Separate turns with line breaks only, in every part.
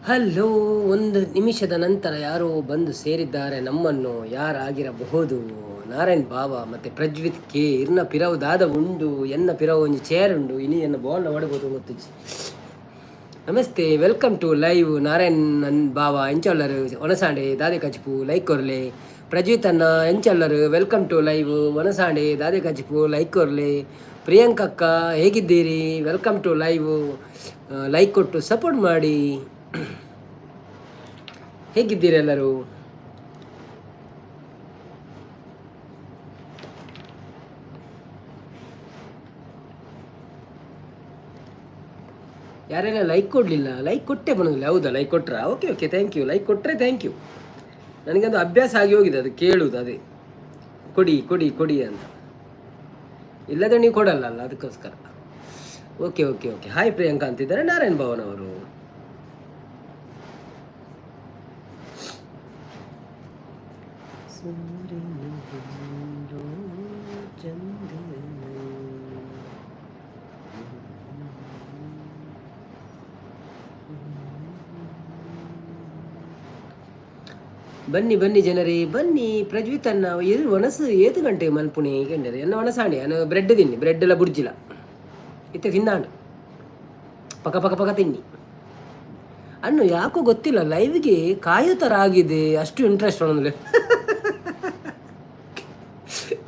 Hello, ಒಂದು ನಿಮಿಷದ ನಂತರ ಯಾರೋ ಬಂದು ಸೇರಿದ್ದಾರೆ ನಮ್ಮನ್ನು. ಯಾರಾಗಿರಬಹುದು? ನಾರಾಯಣ್ ಬಾವ ಮತ್ತು ಪ್ರಜ್ವಿತ್ ಕೆ. ಇರ್ನ ಪಿರವು ದಾದ ಉಂಡು, ಎನ್ನ ಪಿರವು ಒಂಜಿ ಚೇರ್ ಉಂಡು. ಇನಿ ಎನ್ನ ಬಾಲ್ನ ಒಡಬಹುದು ಗೊತ್ತುಜ್ಜಿ. Namaste, welcome to live. Narayan ಬಾವ, ಎಂಚೊಲ್ಲರು? ಒಣಸಾಂಡೆ ದಾದೆ ಕಚಿಪು, ಲೈಕ್ ಕೊರ್ಲೆ. ಪ್ರಜ್ವಿತ್ ಅಣ್ಣ, ಎಂಚೊಲ್ಲರು? Welcome to live. ಒಣಸಾಂಡೆ ದಾದೆ ಕಚಿಪು, ಲೈಕ್ ಕೊರ್ಲೆ. ಪ್ರಿಯಾಂಕಕ್ಕ, ಹೇಗಿದ್ದೀರಿ? Welcome to live. Like ಕೊಟ್ಟು ಸಪೋರ್ಟ್ ಮಾಡಿ. ಹೇಗಿದ್ದೀರಿ ಎಲ್ಲರೂ? ಯಾರೆಲ್ಲ ಲೈಕ್ ಕೊಡಲಿಲ್ಲ? ಲೈಕ್ ಕೊಟ್ಟೆ ಬಂದಿಲ್ಲ. ಹೌದಾ? ಲೈಕ್ ಕೊಟ್ರಾ? Okay okay, thank you. Like ಕೊಟ್ಟರೆ thank you. ನನಗಂದು ಅಭ್ಯಾಸ ಆಗಿ ಹೋಗಿದೆ ಅದು ಕೇಳುವುದು, ಅದೇ ಕೊಡಿ ಕೊಡಿ ಕೊಡಿ ಅಂತ. ಇಲ್ಲದ್ರೆ ನೀವು ಕೊಡಲ್ಲ ಅಲ್ಲ, ಅದಕ್ಕೋಸ್ಕರ. Okay okay okay. Hi Priyanka ಅಂತಿದ್ದಾರೆ ನಾರಾಯಣ್ ಭವನ್ ಅವರು. ಸೂರ್ಯನು ಚಂದ್ರನು. ಬನ್ನಿ ಬನ್ನಿ ಜನರೇ, ಬನ್ನಿ. ಪ್ರಜ್ವಿತ್ ಅನ್ನ ಇದು ಒಣಸು ಏತು ಗಂಟೆ ಮಲ್ಪುಣಿ ಗಂಟೆ ಎನ್ನ ಒಣಸಾಂಡೆ ಅನ್ನ ಬ್ರೆಡ್ ತಿನ್ನಿ. ಬ್ರೆಡ್ ಎಲ್ಲ ಬುರ್ಜಿಲ ಇತ್ತೆ ತಿಂದಾಂಡು, ಪಕ ಪಕ ಪಕ ತಿನ್ನಿ. ಅನ್ನು ಯಾಕೋ ಗೊತ್ತಿಲ್ಲ, ಲೈವ್ಗೆ ಕಾಯೋ ಥರ ಆಗಿದೆ, ಅಷ್ಟು ಇಂಟ್ರೆಸ್ಟ್ ಒಂದೊಂದು.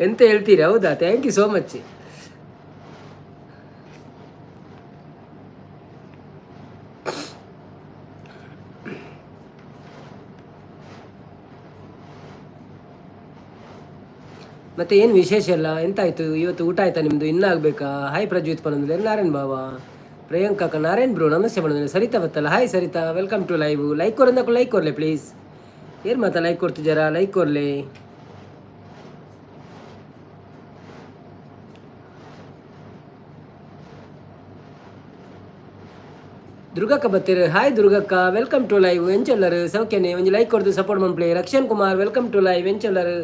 ಎಂತ ಹೇಳ್ತೀರಿ? ಹೌದಾ? Thank you so much. ಮತ್ತೆ ಏನು ವಿಶೇಷ ಅಲ್ಲ? ಎಂತಾಯ್ತು ಇವತ್ತು? ಊಟ ಆಯ್ತಾ ನಿಮ್ಮದು? ಇನ್ನೂ ಆಗಬೇಕಾ? ಹಾಯ್ ಪ್ರಜ್ವಿತ್ ಪನಂದ್ರೆ, ನಾರಾಯಣ್ ಬಾವಾ, ಪ್ರಿಯಾಂಕಾ, ನಾರಾಯಣ್ ಬ್ರೋ, ನಮಸ್ತೆ ಪನಂದ್ರೆ. ಸರಿತಾ ಬತ್ತಲ್ಲ? Hi Saritha, welcome to live. Like ಕೊರಂದకు ಲೈಕ್ ಕೊರ್ಲೆ ಪ್ಲೀಸ್. ಏನು ಮಾತಾ ಲೈಕ್ ಕೊಡ್ತಿದ್ದಾರಾ? ಲೈಕ್ ಕೊರ್ಲೆ. ದುರ್ಗಕ್ಕ ಬತ್ತೀರಿ. ಹಾಯ್ ದುರ್ಗಕ್ಕ, welcome to live. ಎಂಚೊಲ್ಲರು? ಸೌಖ್ಯನೆ? ಒಂಜಿ ಲೈಕ್ ಕೊಡ್ದು ಸಪೋರ್ಟ್ ಮನ್ಪ್ಲೆ. Rakshan Kumar, welcome to live. ಎಂಚೊಲ್ಲರು?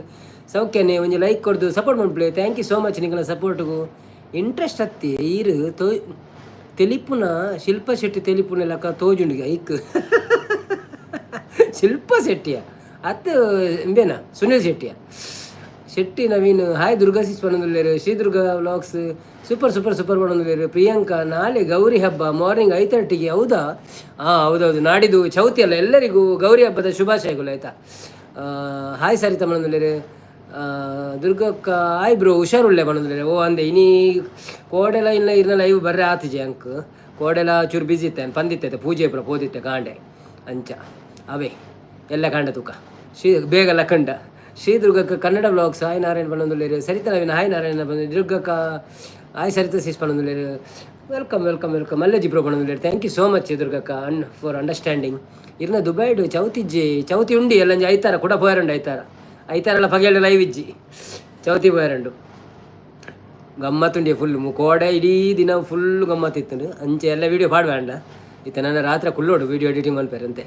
ಸೌಖ್ಯನೆ? ಒಂಜಿ ಲೈಕ್ ಕೊಡ್ದು ಸಪೋರ್ಟ್ ಮನ್ಪ್ಲೆ. Thank you so much ನಿಗಳ ಸಪೋರ್ಟ್ಗು. ಇಂಟ್ರೆಸ್ಟ್ ಅತ್ತಿ ಈರು ತೋ ತೆಲಿಪುನ ಶಿಲ್ಪ ಶೆಟ್ಟಿ ತೆಲಿಪುನ ಲೆಕ್ಕ ತೋಜುಂಡಿಗೆ. ಐಕ್ ಶಿಲ್ಪ ಶೆಟ್ಟಿಯ ಅತ್ತು ಇಂಬೇನ ಸುನೀಲ್ ಶೆಟ್ಟಿಯ ಶೆಟ್ಟಿ ನವೀನ್. ಹಾಯ್ ದುರ್ಗಾ ಸಿಸ್ ಪನೊಂದುಲ್ಲೆರ್. Shri Durga vlogs super super super ಪನೊಂದುಲ್ಲೆರ್. ಪ್ರಿಯಾಂಕಾ, ನಾಳೆ ಗೌರಿ ಹಬ್ಬ, ಮಾರ್ನಿಂಗ್ 5:30ಗೆ. ಹೌದಾ? ಹಾಂ, ಹೌದೌದು, ನಾಡಿದ್ದು ಚೌತಿ ಅಲ್ಲ. ಎಲ್ಲರಿಗೂ ಗೌರಿ ಹಬ್ಬದ ಶುಭಾಶಯಗಳು, ಆಯಿತಾ? ಹಾಯ್ ಸರಿತಾ ಪನೊಂದುಲ್ಲೆರ್. ದುರ್ಗಕ್ಕ, ಹಾಯ್ ಬ್ರೋ, ಹುಷಾರುಳ್ಳೆ ಪನೊಂದುಲ್ಲೆರ್. ಓ ಅಂದೆ, ಇನಿ ಕೋಡೆಲ ಇಲ್ಲ ಇರ್ನ ಲೈವ್ ಬರ್ರೆ ಆತಿಜೆ ಅಂಕ್. ಕೋಡೆಲ ಚೂರು ಬಿಸಿ ಇತ್ತೆ, ಪಂದಿತ್ತೆ, ಪೂಜೆ ಪೂರ ಪೋದಿತ್ತೆ ಕಾಂಡೆ. ಅಂಚ ಅವೇ ಎಲ್ಲ ಕಾಂಡ ತೂಕ ಶ್ರೀ ಬೇಗ ಲಖಂಡ. ಶ್ರೀ ದುರ್ಗಕ್ಕ ಕನ್ನಡ ವ್ಲಾಗ್ಸ್, ಹಾಯ್ ನಾರಾಯಣ್ ಪನೊಂದುಲ್ಲೆರ್. ಸರಿತಾ ನವೀನ, ಹಾಯ್ ನಾರಾಯಣ ಬಂದು. ದುರ್ಗಕ್ಕ, ಹಾಯ್ ಸರಿತಾ ಸಿಸ್ ಪನೊಂದುಲ್ಲೆರ್. Welcome welcome welcome. ಮಲ್ಲೇಜಿ ಬ್ರೋ ಪನೊಂದುಲ್ಲೆರ್. Thank you so much ದುರ್ಗಕ್ಕ an for understanding. ಇರ್ನ ದುಬೈಡ್ ಚೌತಿಜ್ಜಿ, ಚೌತಿ ಉಂಡಿ ಎಲ್ಲಂಜಿ ಐತಾರ ಕೂಡ ಪೋಯರಂಡು. ಐತಾರ ಐತಾರಲ್ಲ ಪಗೆಲ್ಲ ಲೈವ್ ಇಜ್ಜಿ. ಚೌತಿ ಪೋಯರಂಡು, ಗಮ್ಮತ್ತುಂಡಿ ಫುಲ್. ಕೋಡೆ ಇಡೀ ದಿನ ಫುಲ್ ಗಮ್ಮತ್ತಿತ್ತು. ಅಂಚೆ ಎಲ್ಲ ವೀಡಿಯೋ ಪಾಡ್ಬೇಂಡ ಇತ್ತ ನನ್ನ ರಾತ್ರಿ ಕುಲ್ಲೋಡು ವೀಡಿಯೋ ಎಡಿಟಿಂಗ್ ಮನ್ಪೇರಂತೆ.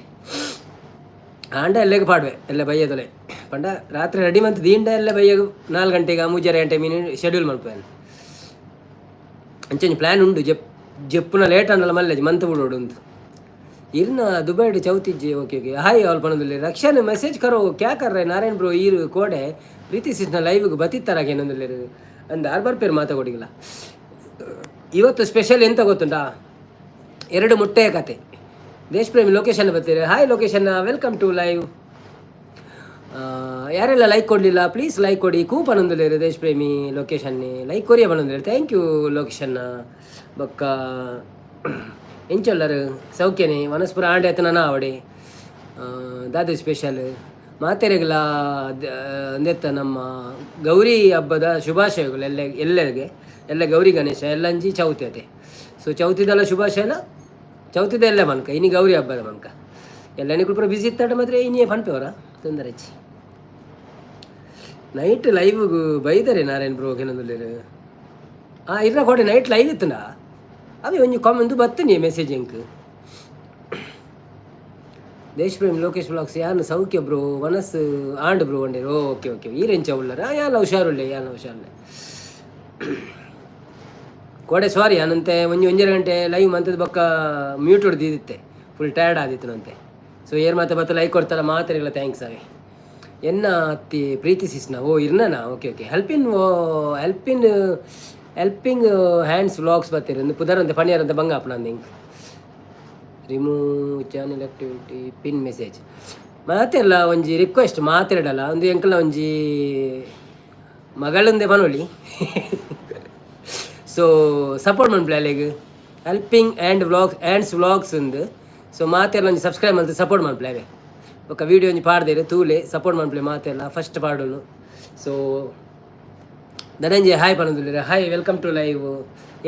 ಆಂಡ ಎಲ್ಲೆಗೆ ಪಾಡ್ವೆ, ಎಲ್ಲ ಬಯ್ಯದೊಲೆ ಪಂಡ ರಾತ್ರಿ ರೆಡಿ ಮಂತ್ ದೀಂಡ ಎಲ್ಲ ಬಯ್ಯಗು 4 ಗಂಟೆಗೆ 3:30 ಗಂಟೆ ಮೀನು ಶೆಡ್ಯೂಲ್ ಮನ್ಪೇನು. ಅಂಚೆ ಪ್ಲ್ಯಾನ್ ಉಂಡು. ಜೆಪ್ ಜೆಪ್ಪುನ ಲೇಟ್ ಅನ್ನಲ್ಲ ಮಲ್ಲೆಜ್ ಮಂತ್ ಬಿಡೋಡು ಉಂಟು. ಇರ್ನ ದುಬೈಡ್ ಚೌತಿಜ್ಜಿ. Okay okay. ಹಾಯ್ ಆಲ್ ಪನೊಂದುಲ್ಲೆ. ರಕ್ಷನ್, ಮೆಸೇಜ್ ಕರೋ, ಕ್ಯಾ ಕರ್ ರೇ? ನಾರಾಯಣ್ ಬ್ರೋ, ಈರು ಕೋಡೆ ಪ್ರೀತಿ ಸಿಸ್ನ ಲೈವ್ಗೆ ಬತ್ತಿತ್ತಾರಾಗ ಏನೊಂದುಲ್ಲೆರ್ ಅಂದ್ ಆರ್ ಬರ್ಪೇರು ಮಾತಾ ಕೊಡಿಗಿಲ್ಲ. ಇವತ್ತು ಸ್ಪೆಷಲ್ ಎಂತ ಗೊತ್ತುಂಟಾ? ಎರಡು ಮೊಟ್ಟೆಯ ಕತೆ. ದೇಶ್ ಪ್ರೇಮಿ ಲೊಕೇಶನ್ ಬರ್ತೀರಿ. Hi location, welcome to live. ಯಾರೆಲ್ಲ ಲೈಕ್ ಕೊಡಲಿಲ್ಲ, ಪ್ಲೀಸ್ ಲೈಕ್ ಕೊಡಿ. ಕೂ ಪನೊಂದುಲ್ಲೆರ್ ದೇಶ್ ಪ್ರೇಮಿ ಲೊಕೇಶನ್. ಲೈಕ್ ಕೊರಿಯ ಪನೊಂದುಲ್ಲೆರ್. Thank you location. ಬೊಕ್ಕ ಎಂಚೊಲ್ಲರು? ಸೌಖ್ಯನೆ? ವನಸ್ಪುರ ಆಂಡೆ ಆತನ ಅವಡೆ. ದಾದ ಸ್ಪೆಷಲ್? ಮಾತೆರೆಗ್ಲ ಅಂದೆತ್ತ ನಮ್ಮ ಗೌರಿ ಹಬ್ಬದ ಶುಭಾಶಯಗಳು ಎಲ್ಲ ಎಲ್ಲರಿಗೆ. ಎಲ್ಲ ಗೌರಿ ಗಣೇಶ ಎಲ್ಲಂಜಿ ಚೌತಿ ಅತೆ. ಸೊ ಚೌತಿದೆಲ್ಲ ಶುಭಾಶಯಲ, ಚೌತಿದ ಎಲ್ಲ ಮನ್ಕ ಇನಿ ಗೌರಿ ಹಬ್ಬದ ಮನ್ಕ ಎಲ್ಲ ನಿಕುಲು ಪೂರ ಬಿಸಿ ಇತ್ತಾಟ ಮಾತ್ರ ಇನಿಯೇ ಪನ್ಪೆವರ ತೊಂದರೆ. ನೈಟ್ ಲೈವ್ ಬೈದರೆ ನಾರಾಯಣ್ ಬ್ರೋ ಏನಂದುಲ್ಲೇರು. ಆ ಇರ್ನ ಕೋಡೆ ನೈಟ್ ಲೈವ್ ಇತ್ತುಂಡ ಅವೇ ಒಂಜಿ ಕಾಮೆಂದು ಬತ್ತನಿ ಮೆಸೇಜ್ ಎಂಕ್. ದೇಶ್ ಪ್ರೇಮ್ ಲೋಕೇಶ್ ಬ್ಲಾಗ್ಸ್, ಯಾನ್ ಸೌಖ್ಯ ಬ್ರೋ, ವನಸ್ ಆಂಡ್ ಬ್ರೋ ಒಂಡೇರು. ಓಕೆ ಓಕೆ, ಈರೆಂಚ ಉಳ್ಳರ? ಯಾನ್ ಹುಷಾರುಳ್ಳೆ, ಯಾನ್ ಹುಷಾರುಳ್ಳೆ. ಕೋಡೆ ಸಾರಿ, ಅನಂತೆ ಒಂಜಿ ಒಂಜರೆ ಗಂಟೆ ಲೈವ್ ಮಂತದ ಬೊಕ್ಕ ಮ್ಯೂಟ್ ಹೊಡೆದಿತ್ತೆ, ಫುಲ್ ಟಯರ್ಡ್ ಆದಿತ್ತು ನಂತೆ. ಸೊ ಏರ್ ಮಾತ ಬತ್ತ ಲೈಕ್ ಕೊಡ್ತಾರ ಮಾತ್ರ thanks ಅವೇ. ಎನ್ನ ಅತ್ತಿ ಪ್ರೀತಿ ಸಿಸ್ನ, ಓ ಇರ್ನನಾ? Okay okay. Helping helping hands vlogs ಬರ್ತೀರಿ ಒಂದು ಪುದರಂತೆ ಪಣಿಯಾರಂತೆ ಬಂಗ ಅಪ್ಪನ ink. Remove channel activity pin message ಮಾತೆಲ್ಲ ಒಂಜಿ ರಿಕ್ವೆಸ್ಟ್ ಮಾತಾಡಲ್ಲ. ಒಂದು ಎಂಕಲ್ನ ಒಂಜಿ ಮಗಳಂದೆ ಪನೊಲಿ. ಸೊ ಸಪೋರ್ಟ್ ಮನ್ಪುಲೆ ಅಲೆಗ್, helping hand vlogs hands vlogs ಉಂದು. ಸೊ ಮಾತೆಲ್ಲ ಒಂಜಿ ಸಬ್ಸ್ಕ್ರೈಬ್ ಮಲ್ತ್ ಸಪೋರ್ಟ್ ಮನ್ಪುಲೆ ಅವೇ. ಬೊಕ್ಕ ವೀಡಿಯೋ ಒಂಜಿ ಪಾಡ್ದೇರು, ತೂಲೆ, ಸಪೋರ್ಟ್ ಮನ್ಪುಲೆ ಮಾತೆಲ್ಲ. ಫಸ್ಟ್ ಪಾಡೋನು. ಸೊ ಧನಂಜಯ ಹಾಯ್ ಪನೊಂದುಲ್ಲೆರ್. Hi, welcome to live.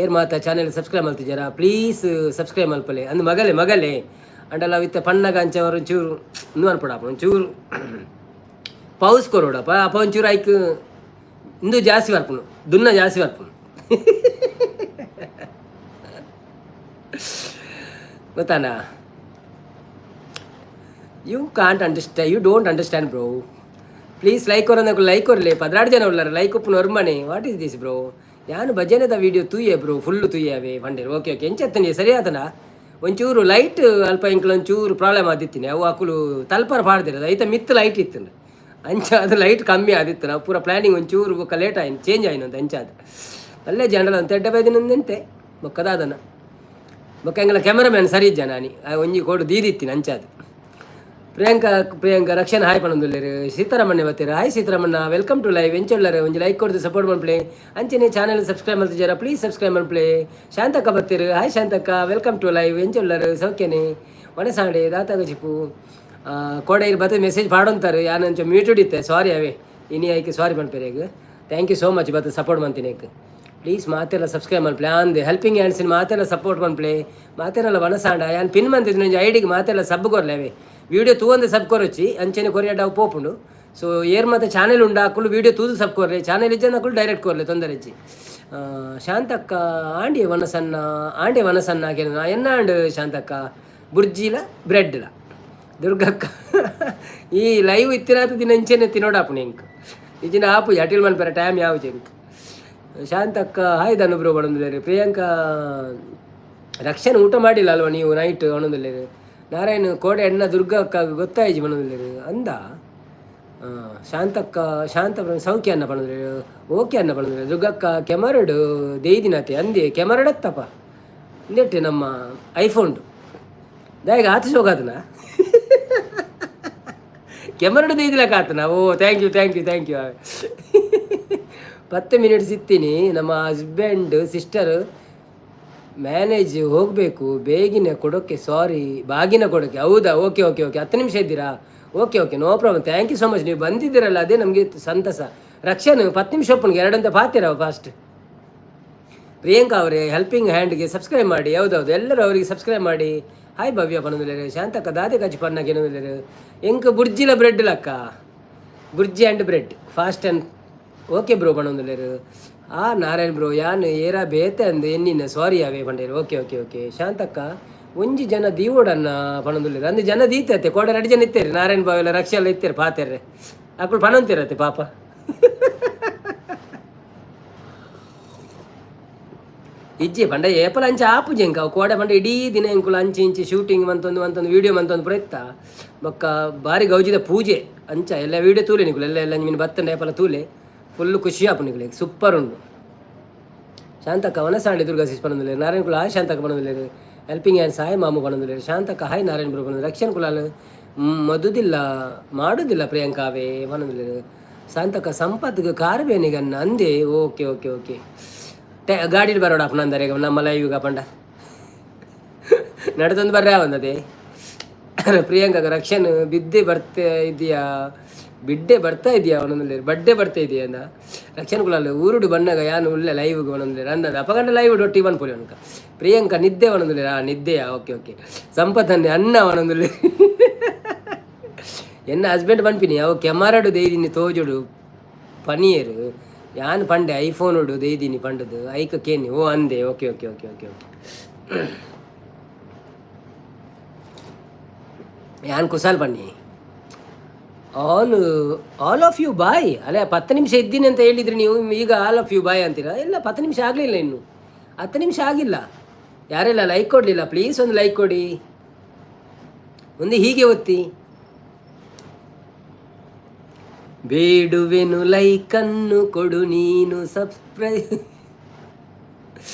ಏರ್ ಮಾತ ಚಾನೆಲ್ ಸಬ್ಸ್ಕ್ರೈಬ್ ಮಲ್ತಿಜಾರ, ಪ್ಲೀಸ್ ಸಬ್ಸ್ಕ್ರೈಬ್ ಮಲ್ಪಲೆ. ಅಂದ್ ಮಗಲೆ ಮಗಲೆ ಅಂಡಲ ವಿತ್ತ ಪಣ್ಣಗ ಅಂಚ ಒಂಚೂರು ಇಂದು ಅನ್ಪಡಾಪ, ಒಂಚೂರು ಪೌಸ್ ಕೊರೋಡಪ್ಪ. ಅಪ್ಪ ಒಂಚೂರು ಐಕ್ ಇಂದು ಜಾಸ್ತಿ ಬರ್ಪುನು, ದುನ್ನ ಜಾಸ್ತಿ ಬರ್ಪುನು, ಗೊತ್ತಾನ? You can't understand, you don't understand bro. Please like ಕೊರಂದకు ಲೈಕ್ ಕೊರ್ಲೆ. 12 ಜನ ಉಳ್ಳಾರ, ಲೈಕ್ ಉಪ್ಪುನ ಒರ್ಮನೆ. What is this bro? ಯಾನು ಭಜನೆದ ವೀಡಿಯೋ ತೂಯೆ ಬ್ರೋ, ಫುಲ್ಲು ತೂಯವೆ ಪಂಡೇರು. ಓಕೆ ಓಕೆ, ಎಂಚತ್ತನಿ ಸರಿ ಆತನ. ಒಂಚೂರು ಲೈಟ್ ಅಲ್ಪ ಎಂಕ್ಲ ಒಂಚೂರು ಪ್ರಾಬ್ಲಮ್ ಆದಿತ್ತೀನಿ. ಅವು ಅಕುಲು ತಲ್ಪರ ಪಾಡ್ದಿರೋದು ಐತ ಮಿತ್ತು ಲೈಟ್ ಇತ್ತು ಅಂಚ, ಅದು ಲೈಟ್ ಕಮ್ಮಿ ಆದಿತ್ತು. ನಾವು ಪೂರ ಪ್ಲ್ಯಾನಿಂಗ್ ಒಂಚೂರು ಬೊಕ್ಕ ಲೇಟ್ ಆಯ್ತು, ಚೇಂಜ್ ಆಯ್ತು ಅಂತ ಅಂಚಾದ. ಅಲ್ಲೇ ಜನರಲ್ ಅಂತ ಎಡ್ಡೆ ಬೈದಿನಂತೆ ಬೊಕ್ಕದಾದನ. ಬೊಕ್ಕ ಎಂಗಲ ಕ್ಯಾಮರಾಮ್ಯಾನ್ ಸರಿ ಇಜ್ಜ ನಾನಿ ಒಂಜಿ ಕೋಡು ದೀದಿತ್ತೀನಿ ಅಂಚಾದ. ಪ್ರಿಯಾಂಕಾ ಪ್ರಿಯಾಂಕಾ ರಕ್ಷಣಾ ಹಾಯ್ ಪನೊಂದುಲ್ಲೆರ್. ಸೀತಾರಾಮಣ್ಣೆ ಬತ್ತೆರ್. ಹಾಯ್ ಸೀತಾರಾಮಣ್ಣ, welcome to live. ಎಂಚೊಲ್ಲರ್? ಒಂಜಿ ಲೈಕ್ ಕೊಡ್ದು ಸಪೋರ್ಟ್ ಮನ್ಪುಲೆ. ಅಂಚನೆ ಚಾನಲ್ ಸಬ್ಸ್ಕ್ರೈಬ್ ಮಲ್ತಿಜಾರ, ಪ್ಲೀಸ್ ಸಬ್ಸ್ಕ್ರೈಬ್ ಮನ್ಪುಲೆ. ಶಾಂತಕ್ಕ ಬತ್ತೆರ್. ಹಾಯ್ ಶಾಂತಕ್ಕ, welcome to live. ಎಂಚೊಲ್ಲರ್? ಸೌಖ್ಯನೆ? ವನಸಾಂಡೆ ದಾತಾಗ ಚಿಪ್ಪು ಕೋಡೆ ಇರ್ ಬತ್ತ ಮೆಸೇಜ್ ಪಾಡೊಂತಾರೆ. ಯಾನ್ ಅಂಚ ಮ್ಯೂಟೆಡ್ ಇತ್ತೆ, ಸಾರಿ ಅವೇ. ಇನಿ ಐಕ್ ಸಾರಿ ಪನ್ಪೆರೆಗ್. Thank you so much ಬತ್ತ ಸಪೋರ್ಟ್ ಮಂತಿನೇಕ್. ಪ್ಲೀಸ್ ಮಾತೆಲ್ಲ ಸಬ್ಸ್ಕ್ರೈಬ್ ಮನ್ಪುಲೆ. ಅಂದ್ ಹೆಲ್ಪಿಂಗ್ ಹ್ಯಾಂಡ್ಸಿನ ಮಾತೆಲ್ಲ ಸಪೋರ್ಟ್ ಮನ್ಪುಲೆ. ಮಾತೆಲ್ಲ ವನಸಾಂಡ ಯಾನ್ ಪಿನ್ ಮಂತಿದ್ದು ಒಂಜಿ ಐಡಿಗೆ, ಮಾತೆಲ್ಲ ಸಬ್ ಕೊರ್ಲೆ ಅವೇ. ವೀಡಿಯೋ ತೂವಂದೆ ಸಬ್ ಕೊರೊಚ್ಚಿ, ಅಂಚನೆ ಕೊರಿಯಡ್ ಅವು ಪೋಪುಂಡು. ಸೊ ಏರ್ ಮಾತ ಚಾನೆಲ್ ಉಂಡು ಅಕುಲು ವೀಡಿಯೋ ತೂದು ಸಬ್ ಕೊರ್ಲೆ, ಚಾನೆಲ್ ಇಜ್ಜಂದ ಅಕುಲು ಡೈರೆಕ್ಟ್ ಕೊರ್ಲೆ, ತೊಂದರೆ ಇಜ್ಜಿ. ಶಾಂತಕ್ಕ ಆಂಡಿ ವನಸನ್ನ ಆಂಡೆ ವನಸನ್ನ ಕೇನ ಎನ್ನ ಆಂಡ್ ಶಾಂತಕ್ಕ, ಬುರ್ಜಿಲ ಬ್ರೆಡ್ಲ? ದುರ್ಗಕ್ಕ ಈ ಲೈವ್ ಇತ್ತಿನಾತ ದಿನ ಇಂಚೆನೆ ತಿನ್ನೋಡಾಪುಣೆ ಇಂಕ್ ಇಜಿನ ಆಪು ಅಟಿಲ್ ಮನ್ಪೆರೆ ಟೈಮ್ ಯಾವ ಇಂಕ್. ಶಾಂತಕ್ಕ ಹಾಯ್ ಧನು ಬ್ರೋ ಬಣಂದುಲ್ಲೇರು. ಪ್ರಿಯಾಂಕಾ ರಕ್ಷಣೆ ಊಟ ಮಾಡಿಲ್ಲ ಅಲ್ವಾ ನೀವು ನೈಟ್ ಅಣಂದುಲ್ಲೇರು. ನಾರಾಯಣ ಕೋಡೆ ಎಣ್ಣ ದುರ್ಗಕ್ಕ ಗೊತ್ತಾಯ್ಜಿ ಬಣಂದುಲ್ಲೇರು ಅಂದ. ಶಾಂತಕ್ಕ ಶಾಂತ ಸೌಖ್ಯ ಅನ್ನ ಪಣಂದುಲ್ಲೇರು, ಓಕೆ ಅನ್ನ ಪಣಂದುಲ್ಲೇರು. ದುರ್ಗಕ್ಕ ಕೆಮರಡು ದೇಯ್ದಿನತೆ ಅಂದೆ ಕೆಮರಡತ್ತಪ್ಪ ಇಂದೆಟ್ಟೆ ನಮ್ಮ ಐಫೋನ್ ದಾಯಿಗ ಆತ ಶೋಕಾತನ ಕೆಮರಡು ದೇಯ್ದಿಲಕ ಆತನ. ಓ thank you, thank you, thank you. 10 minutes ಇತ್ತೀನಿ, ನಮ್ಮ ಹಸ್ಬೆಂಡ್ ಸಿಸ್ಟರ್ ಮ್ಯಾನೇಜ್ ಹೋಗಬೇಕು ಬೇಗಿನ ಕೊಡೋಕ್ಕೆ, ಸಾರಿ ಬಾಗಿನ ಕೊಡೋಕ್ಕೆ. ಹೌದಾ? ಓಕೆ ಓಕೆ ಓಕೆ, 10 ನಿಮಿಷ ಇದ್ದೀರಾ? Okay okay, no problem. Thank you so much. ನೀವು ಬಂದಿದ್ದೀರಲ್ಲ, ಅದೇ ನಮಗೆ ಸಂತಸ. ರಕ್ಷಣೆ 10 ನಿಮಿಷ ಒಪ್ಪನಿಗೆ ಎರಡಂತ ಪಾತಿರ ಫಾಸ್ಟ್. ಪ್ರಿಯಾಂಕಾ ಅವರೇ, ಹೆಲ್ಪಿಂಗ್ ಹ್ಯಾಂಡ್ಗೆ ಸಬ್ಸ್ಕ್ರೈಬ್ ಮಾಡಿ. ಹೌದೌದು, ಎಲ್ಲರೂ ಅವರಿಗೆ ಸಬ್ಸ್ಕ್ರೈಬ್ ಮಾಡಿ. ಹಾಯ್ ಭವ್ಯ ಪನೊಂದುಲ್ಲೇರು. ಶಾಂತಕ್ಕ ದಾದೆ ಕಚ್ ಪನ್ನಾಗ ಏನೊಂದುಲ್ಲೇರು. ಎಂಕ್ ಬುರ್ಜಿಲ ಬ್ರೆಡ್ ಲಕ್ಕ, bhurji and bread fast and okay bro ಪನೊಂದುಲ್ಲೇರು. ಆ ನಾರಾಯಣ್ ಬ್ರೋ ಯಾನ್ ಏರ ಬೇತೆ ಅಂದ್ ಎನ್ನಿನ, ಸಾರಿ ಅವೇ ಪಂಡೇರು. Okay okay okay. ಶಾಂತಕ್ಕ ಒಂಜಿ ಜನ ದೀವೋಡನ್ನ ಪನೊಂದುಲ್ಲೇರು. ಅಂದ್ ಜನ ದೀತತ್ತೆ ಕೋಡೆ ರಡ್ಡ್ ಜನ ಇತ್ತೇರಿ, ನಾರಾಯಣ್ ಬಾವ್ ಎಲ್ಲ ರಕ್ಷೆ ಎಲ್ಲ ಇತ್ತೇರು ಪಾತೆರ್ರೆ. ಅಕುಲು ಪನೊಂತಿರತ್ತೆ ಪಾಪ. ಇಜ್ಜಿ ಪಂಡ ಏಪಲ ಅಂಚ ಆಪುಜಿ ಎಂಕ್ ಅವು. ಕೋಡೆ ಪಂಡ ಇಡೀ ದಿನ ಎಂಕುಲು ಅಂಚಿ ಇಂಚಿ ಶೂಟಿಂಗ್ ಮಂತೊಂದು ಮಂತೊಂದು ವೀಡಿಯೋ ಮಂತೊಂದು ಪೂರ ಇತ್ತ. ಬೊಕ್ಕ ಬಾರಿ ಗೌಜಿದ ಪೂಜೆ ಅಂಚ ಎಲ್ಲ ವೀಡಿಯೋ ತೂಲೆ ನಿಕುಲು ಎಲ್ಲ ಎಲ್ಲ ಮೀನು ಬತ್ತಂಡ ಏಪಲ ತೂಲೆ, ಫುಲ್ ಖುಷಿ ಆಪು ನಿಕುಲೆಗ್, ಸೂಪರ್ ಉಂಡು. ಶಾಂತಕ್ಕ ವನಸಾಂಡಿ ದುರ್ಗಾ ಸಿಸ್ ಪನೊಂದುಲ್ಲೆರ್. ನಾರಾಯಣ ಕುಲ ಹಾಯ್ ಶಾಂತಕ್ಕ ಪನೊಂದುಲ್ಲೆರ್. ಹೆಲ್ಪಿಂಗ್ ಹ್ಯಾಂಡ್ಸ್ ಹಾಯ್ ಮಾಮು ಪನೊಂದುಲ್ಲೆರ್. ಶಾಂತಕ್ಕ ಹಾಯ್ ನಾರಾಯಣ ಬ್ರೋ ಪನೊಂದು. ರಕ್ಷಣ್ ಕುಲಾಲ್ ಮದುದಿಲ್ಲ ಮಾಡುದಿಲ್ಲ ಪ್ರಿಯಾಂಕಾ ಅವೇ ಪನೊಂದುಲ್ಲೆರ್. ಶಾಂತಕ್ಕ ಸಂಪತ್ಗೆ ಕಾರ್ ಬೇನಿಗನ್ನ ಅಂದೆ. ಓಕೆ ಓಕೆ ಓಕೆ, ಗಾಡಿಡ್ ಬರೋಡ ಅಪ್ಪನಂದರೆ ನಮ್ಮ ಲೈವ್ ಪಂಡ ನಡ್ತೊಂದು ಬರ್ರೆ ಒಂದದೆ. ಪ್ರಿಯಾಂಕ ರಕ್ಷಣ್ ಬಿದ್ದೆ ಬರ್ತಾ ಇದೆಯಾ, ಬಿಡ್ಡೆ ಬರ್ತಾ ಇದೆಯಾ ಅವನೊಂದು, ಬಡ್ಡೆ ಬರ್ತಾ ಇದೆಯಾ ಅಂದ. ರಕ್ಷಣ್ ಕುಲಾಲ್ ಊರುಡು ಬಣ್ಣಗ ಯಾನು ಉಳ್ಳೆ ಲೈವ್ ಅವನೊಂದು ಅಂದ. ಅಪಗಂಡ ಲೈವ್ ಡೊಟ್ಟಿ ಪೋಲಿ ಅವನಕ. ಪ್ರಿಯಾಂಕ ನಿದ್ದೆ ಅವನೊಂದು, ಆ ನಿದ್ದೆಯಾ, ಓಕೆ ಓಕೆ. ಸಂಪತ್ತನ್ನೆ ಅಣ್ಣ ಅವನೊಂದು, ಎನ್ನ ಹಸ್ಬೆಂಡ್ ಪನ್ಪಿನಿ ಅವು ಕೆಮರಾಡು ದೇದಿನಿ ತೋಜುಡು ಪನಿಯರು. ಯಾನ್ ಪಂಡೆ ಐಫೋನ್ ಉಡು ದೇದಿನಿ ಪಂಡದು ಐಕ ಕೇನಿ ಓ ಅಂದೆ. Okay okay okay okay okay. ಯಾನ್ ಕುಸಾಲ್ ಬನ್ನಿ. ಆಲ್ ಆಲ್ ಆಫ್ you ಬಾಯ್. ಅಲ್ಲ 10 ನಿಮಿಷ ಇದ್ದೀನಿ ಅಂತ ಹೇಳಿದ್ರಿ ನೀವು, ಈಗ ಆಲ್ ಆಫ್ you ಬಾಯ್ ಅಂತೀರಾ? ಇಲ್ಲ, 10 ನಿಮಿಷ ಆಗಲಿಲ್ಲ, ಇನ್ನು 10 ನಿಮಿಷ ಆಗಿಲ್ಲ. ಯಾರೆಲ್ಲ ಲೈಕ್ ಕೊಡಲಿಲ್ಲ ಪ್ಲೀಸ್ ಒಂದು ಲೈಕ್ ಕೊಡಿ. ಒಂದು ಹೀಗೆ ಒತ್ತಿ. ಬೇಡುವೆನು ಲೈಕನ್ನು ಕೊಡು ನೀನು ಸಬ್ಸ್ಕ್ರೈ.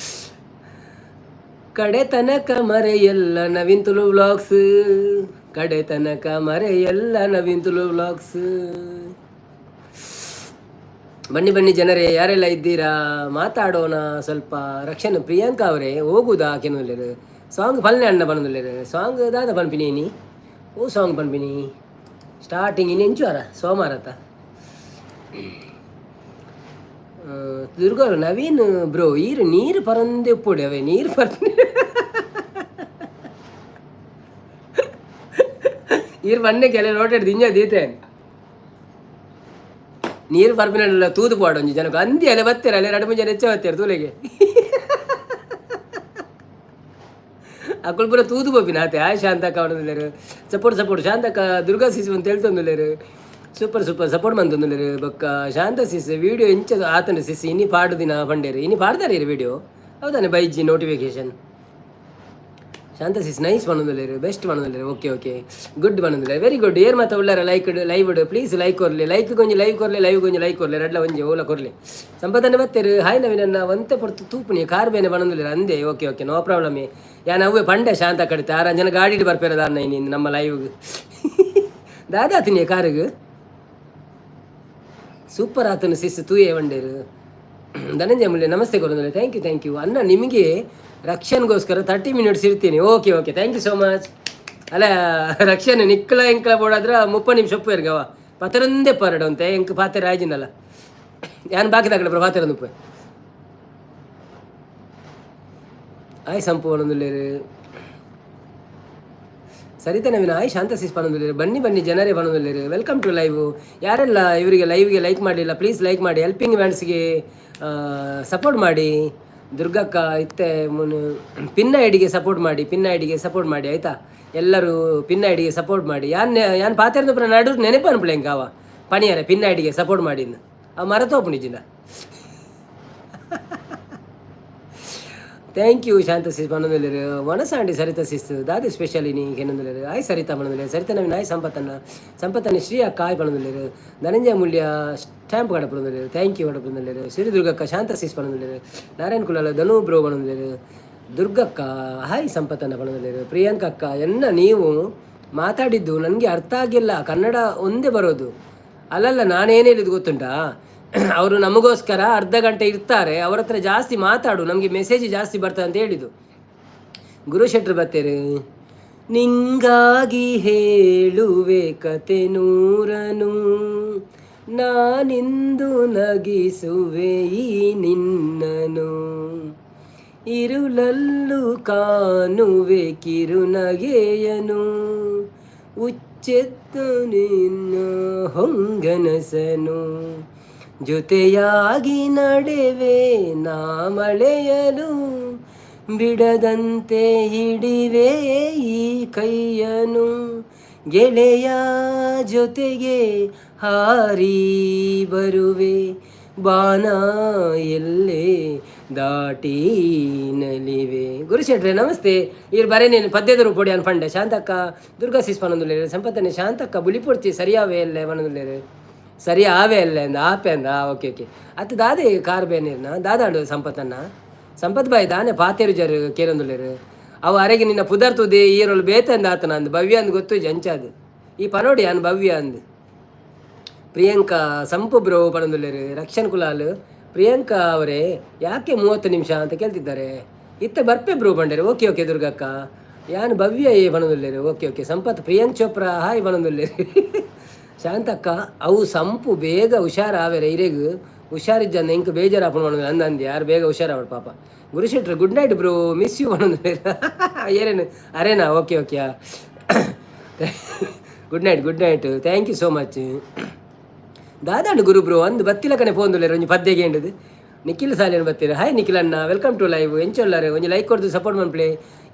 ಕಡೆ ತನಕ ಮರೆಯಲ್ಲ ನವೀನ್ ತುಳು ವ್ಲಾಗ್ಸ್, ಕಡೆ ತನಕ ಮರೆಯಲ್ಲ ನವೀನ್ ತುಳು ವ್ಲಾಗ್ಸ್. ಬನ್ನಿ ಬನ್ನಿ ಜನರೇ, ಯಾರೆಲ್ಲ ಇದ್ದೀರಾ ಮಾತಾಡೋಣ ಸ್ವಲ್ಪ. ರಕ್ಷಣೆ ಪ್ರಿಯಾಂಕಾ ಅವರೇ ಹೋಗುದಾ ಕೆನೊಲ್ಲೆರ್ ಸಾಂಗ್ ಪಲ್ನೆ ಅಣ್ಣ ಬನ್ನೊಲ್ಲೆರ್ ಸಾಂಗ್ ದಾದ ಪನ್ಪಿನಿ ನೀ ಓ ಸಾಂಗ್ ಪನ್ಪಿನಿ ಸ್ಟಾರ್ಟಿಂಗ್ ಇನ್ನು ಎಂಚು ಸೋಮವಾರ. ದುರ್ಗಾ ನವೀನ್ ಬ್ರೋ ಈರು ನೀರು ಪರಂದೆ ಉಪ್ಪುಡೆ ಅವೇ ನೀರು ಪರ್ ಈರು ಬನ್ನೆ ಕೆಲ ರೋಟೆಡ್ ದಿಂಜ ದೀತೆ ನೀರು ಪರ್ಪಿನ ತೂದು ಪಾಡು ಒಂಜಿ ಜನಕ್ಕೆ ಅಂದಿ ಅಲೆ ಬತ್ತೆರ ಅಲೆ ರಡು ಮುಂಜಾನೆ ಹೆಚ್ಚ ಬತ್ತೆರ ತೂಲೆಗೆ ಅಕುಲು ಪೂರ ತೂದು ಪೋಪಿನ ಆತೆ. ಆಯ್ ಶಾಂತಕ್ಕ ಅವನಂದುಲ್ಲೆರ್ ಸಪೋರ್ಟ್ ಸಪೋರ್ಟ್ ಶಾಂತಕ್ಕ ದುರ್ಗಾ ಸಿಸ್ ಅಂತ ಹೇಳ್ತೊಂದುಲ್ಲೆರ್ ಸೂಪರ್ ಸೂಪರ್ ಸಪೋರ್ಟ್ ಮಂತೊಂದುಲ್ಲೆರ್. ಬೊಕ್ಕ ಶಾಂತ ಸಿಸ್ ವಿಡಿಯೋ ಇಂಚ ಆತನ ಸಿಸ್ ಇನಿ ಪಾಡುದಿನ ಪಂಡೇರು ಇನಿ ಪಾಡ್ದಾರೆ ವಿಡಿಯೋ ಹೌದಾನೆ ಬೈಜಿ ನೋಟಿಫಿಕೇಶನ್. ಶಾಂತ ಸಿಸ್ ನೈಸ್ ಪನೊಂದುಲ್ಲೆರ್ ಬೆಸ್ಟ್ ಪನೊಂದುಲ್ಲೆರ್ ಓಕೆ ಓಕೆ ಗುಡ್ ಪನೊಂದುಲ್ಲೆರ್ ವೆರಿ ಗುಡ್. ಏರ್ ಮಾತ ಉಳ್ಳಾರ ಲೈಕ್ ಲೈವ್ ಪ್ಲೀಸ್ ಲೈಕ್ ಕೊರ್ಲಿ, ಲೈಕ್ ಗೊಂಜಿ ಲೈವ್ ಕೊರ್ಲಿ, ಲೈವ್ ಗೊಂಜಿ ಲೈಕ್ ಕೊರ್ಲಿ, ರಡ್ಲ ಒಂಜಿ ಓಲ ಕೊರ್ಲಿ. ಸಂಪದನೆ ಬತ್ತೆರ್ ಹಾಯ್ ನವೀನನ್ನ ಒಂತೆ ಪೊರ್ತು ತೂಪುನಿ ಕಾರ್ ಬೇನೆ ಪನೊಂದುಲ್ಲೆರ್ ಅಂದೆ. Okay okay no problem. ಯಾನ್ ಅವ್ವೆ ಪಂಡೆ ಶಾಂತ ಕಡಿತ ಆರ ಜನ ಗಾಡಿಡ್ ಬರ್ಪೇರ ದಾನ್ನ ಇನಿ ನಮ್ಮ ಲೈವ್ ದಾದಾ ತಿನ್ನಿ ಕಾರುಗು ಸೂಪರ್ ಆತನು ಸಿಸ್ ತೂಯೆ ವಂಡೇರು. Dhananjaya Mullai namaste ಕೊರೊಂದುಲ್ಲೆ thank you thank you. ಅಣ್ಣ ನಿಮಗೆ ರಕ್ಷನ್ಗೋಸ್ಕರ 30 ಮಿನಿಟ್ಸ್ ಇರ್ತೀನಿ. Okay okay thank you so much. ಅಲ್ಲ ರಕ್ಷಣೆ ನಿಕ್ಕಲ ಎಂಕಲ ಬೋಡಾದ್ರೆ 30 ನಿಮಿಷ ಒಪ್ಪು ಇರ್ಗವ ಪತರಂದೇ ಪರಡು ಅಂತೆ ಎಂಕ್ ಪಾತೆರ ಆಯ್ಜಿನಲ್ಲ ಯಾನ್ ಬಾಕಿ ದಾಕಡೆ ಪಾತೆರ ಉಪ್ಪು ಆಯ್ ಸಂಪು ಪನೊಂದುಲ್ಲೆರ್. ಸರಿತಾ ನವೀನ ಆಯ್ ಶಾಂತ ಸಿಸ್ ಪನೊಂದುಲ್ಲೆರ್. ಬನ್ನಿ ಬನ್ನಿ ಜನರೇ ಪನೊಂದುಲ್ಲೆರ್. Welcome to live. ಯಾರೆಲ್ಲ ಇವರಿಗೆ ಲೈವ್ಗೆ ಲೈಕ್ ಮಾಡಲಿಲ್ಲ ಪ್ಲೀಸ್ ಲೈಕ್ ಮಾಡಿ, ಹೆಲ್ಪಿಂಗ್ ಹ್ಯಾಂಡ್ಸ್ಗೆ ಸಪೋರ್ಟ್ ಮಾಡಿ. ದುರ್ಗಕ್ಕ ಇತ್ತೆ ಮುನು ಪಿನ್ ಐಡಿಗೆ ಸಪೋರ್ಟ್ ಮಾಡಿ, ಪಿನ್ ಐಡಿಗೆ ಸಪೋರ್ಟ್ ಮಾಡಿ ಆಯಿತಾ. ಎಲ್ಲರೂ ಪಿನ್ ಐಡಿಗೆ ಸಪೋರ್ಟ್ ಮಾಡಿ. ಯಾನ್ ಯಾನ್ ಪಾತೆರ್ದ ಪುರ ನಡು ನೆನಪು ಅನ್ಪುಲೆ ಎಂಕ್ ಅವ ಪನಿಯರೆ ಪಿನ್ ಐಡಿಗೆ ಸಪೋರ್ಟ್ ಮಾಡಿಂದು ಅವ ಮರತೋಪುನಿಜಿಂದ. Thank you Shanta sis ಪನೊಂದುಲ್ಲೆರ್. ವನಸಾಂಡಿ ಸರಿತಾ ಸಿಸ್ ದಾದೆ ಸ್ಪೆಷಲ್ ಇನಿ ಕೆನೊಂದುಲ್ಲೆರ್. ಆಯ್ ಸರಿತಾ ಪನೊಂದುಲ್ಲೆರ್. ಸರಿತಾ ನವೀನ್ ಆಯ್ ಸಂಪತ್ತನ್ನ ಸಂಪತ್ತನ್ನ ಶ್ರೀ ಅಕ್ಕ ಆಯ್ ಪನೊಂದುಲ್ಲೆರ್. ಧನಂಜಯ ಮೂಲ್ಯ ಸ್ಟ್ಯಾಂಪ್ ಕಡಪುನೊಂದುಲ್ಲೆರ್ thank you ಕಡಪುನೊಂದುಲ್ಲೆರ್. ಶ್ರೀ ದುರ್ಗಕ್ಕ ಶಾಂತ ಸಿಸ್ ಪನೊಂದುಲ್ಲೆರ್. ನಾರಾಯಣ ಕುಲಾಲ ಧನು ಬ್ರೋ ಪನೊಂದುಲ್ಲೆರ್. ದುರ್ಗಕ್ಕ ಹಾಯ್ ಸಂಪತ್ತನ್ನ ಪನೊಂದುಲ್ಲೆರ್. ಪ್ರಿಯಾಂಕ ಅಕ್ಕ ಎನ್ನ ನೀವು ಮಾತಾಡಿದ್ದು ನನಗೆ ಅರ್ಥ ಆಗಿಲ್ಲ, ಕನ್ನಡ ಒಂದೇ ಬರೋದು. ಅಲ್ಲಲ್ಲ ನಾನೇನು ಹೇಳಿದ್ದು ಗೊತ್ತುಂಟಾ, ಅವರು ನಮಗೋಸ್ಕರ ಅರ್ಧ ಗಂಟೆ ಇರ್ತಾರೆ, ಅವ್ರ ಹತ್ರ ಜಾಸ್ತಿ ಮಾತಾಡು, ನಮಗೆ ಮೆಸೇಜ್ ಜಾಸ್ತಿ ಬರ್ತದೆ ಅಂತ ಹೇಳಿದ್ದು. ಗುರು ಶೆಟ್ರು ಬತ್ತೇರು ನಿಂಗಾಗಿ ಹೇಳುವೆ ಕತೆ ನೂರನು ನಾನಿಂದು ನಗಿಸುವೆ ಈ ನಿನ್ನನು ಇರುಳಲ್ಲೂ ಕಾಣುವೆ ಕಿರುನಗೆಯನು ಉಚ್ಚೆತ್ತು ನಿನ್ನ ಹೊಂಗನಸನು ಜೊತೆಯಾಗಿ ನಡೆವೆ ನಾ ಮಳೆಯಲು ಬಿಡದಂತೆ ಹಿಡಿವೆ ಈ ಕೈಯನು ಗೆಳೆಯ ಜೊತೆಗೆ ಹಾರಿ ಬರುವೆ ಬಾನ ಎಲ್ಲೇ ದಾಟಿ ನಲಿವೆ. ಗುರುಶೆಟ್ರೆ ನಮಸ್ತೆ. ಇರ್ ಬರೇ ನೀನು ಪದ್ಯದ ರೂಪೊಡಿ ಅನ್ಪಂಡೆ. ಶಾಂತಕ್ಕ ದುರ್ಗಾ ಸಿಸ್ ಪನೊಂದುಲ್ಲೆರ್. ಸಂಪತ್ತನೆ ಶಾಂತಕ್ಕ ಬುಲಿಪೊಡ್ಚಿ ಸರಿಯಾವೆ ಎಲ್ಲೆ ಪನೊಂದುಲ್ಲೆರ್. ಸರಿ ಆವೆ ಅಲ್ಲ ಅಂದ ಆಪೆ ಅಂದ. ಓಕೆ ಓಕೆ ಅತ್ತ ದಾದೆ ಕಾರ್ ಬೇನಿರ್ನ ದಾದಾಂಡು ಸಂಪತ್ತನ್ನ ಸಂಪತ್ ಬಾಯ್ ದಾನೆ ಪಾತೇರು ಜರ್ ಕೇರೊಂದುಲ್ಲೆರ್. ಅವು ಅರೆಗೆ ನಿನ್ನ ಪುದರ್ತುದೆ ಈರೊಲು ಬೇತೆ ಅಂದ ಆತನ ಅಂದ್ ಭವ್ಯ ಅಂದ್ ಗೊತ್ತು ಅಂಚಾದ್ ಈ ಪನೋಡಿ ಅನ್ ಭವ್ಯ ಅಂದ್. ಪ್ರಿಯಾಂಕಾ ಸಂಪು ಬ್ರೋ ಪನೊಂದುಲ್ಲೆರ್. ರಕ್ಷಣ್ ಕುಲಾಲ್ ಪ್ರಿಯಾಂಕಾ ಅವರೇ ಯಾಕೆ 30 ನಿಮಿಷ ಅಂತ ಕೇಳ್ತಿದ್ದಾರೆ. ಇತ್ತ ಬರ್ಪೆ ಬ್ರೋ ಬಂಡೇರು. ಓಕೆ ಓಕೆ ದುರ್ಗಕ್ಕ. ಯಾನ್ ಭವ್ಯ ಏ ಪನೊಂದುಲ್ಲೆರ್. Okay okay Sampath Priyank Chopra hi ಪನೊಂದುಲ್ಲೆರ್. Shantakka ಅವು ಸಂಪು ಬೇಗ ಹುಷಾರಾವೆರೆ ಇರೆಗ್ ಹುಷಾರಿಜ್ಜಂದ ಎಂಕ್ ಬೇಜಾರಾಪುಂಡು ಪನೊಂದು ಅಂದಂದು ಯಾರು ಬೇಗ ಹುಷಾರಾವಡ್ ಪಾಪ. ಗುರುಶೆಟ್ರು good night bro miss you ಪನೊಂದುಲ್ಲೆರ್. ಏರೇನು ಅರೇನಾ? Okay okay, good night good night, thank you so much. ದಾದಾಂಡ್ Guru bro ಅಂದು ಬತ್ತಿಲಕನೆ ಪೋಂದುಲ್ಲೆರ್ ಒಂಜಿ ಪದ್ಯಗೆ ಎಂಡುದು. ನಿಖಿಲ್ ಸಾಲಿಯನ್ ಬತ್ತೀರ. ಹಾಯ್ ನಿಖಿಲ್ ಅಣ್ಣ, welcome to live. ಎಂಚೊಲ್ಲಾರೆ? ಒಂಜಿ ಲೈಕ್ ಕೊರ್ದು ಸಪೋರ್ಟ್ ಮನ್ಪ್ಲೆ.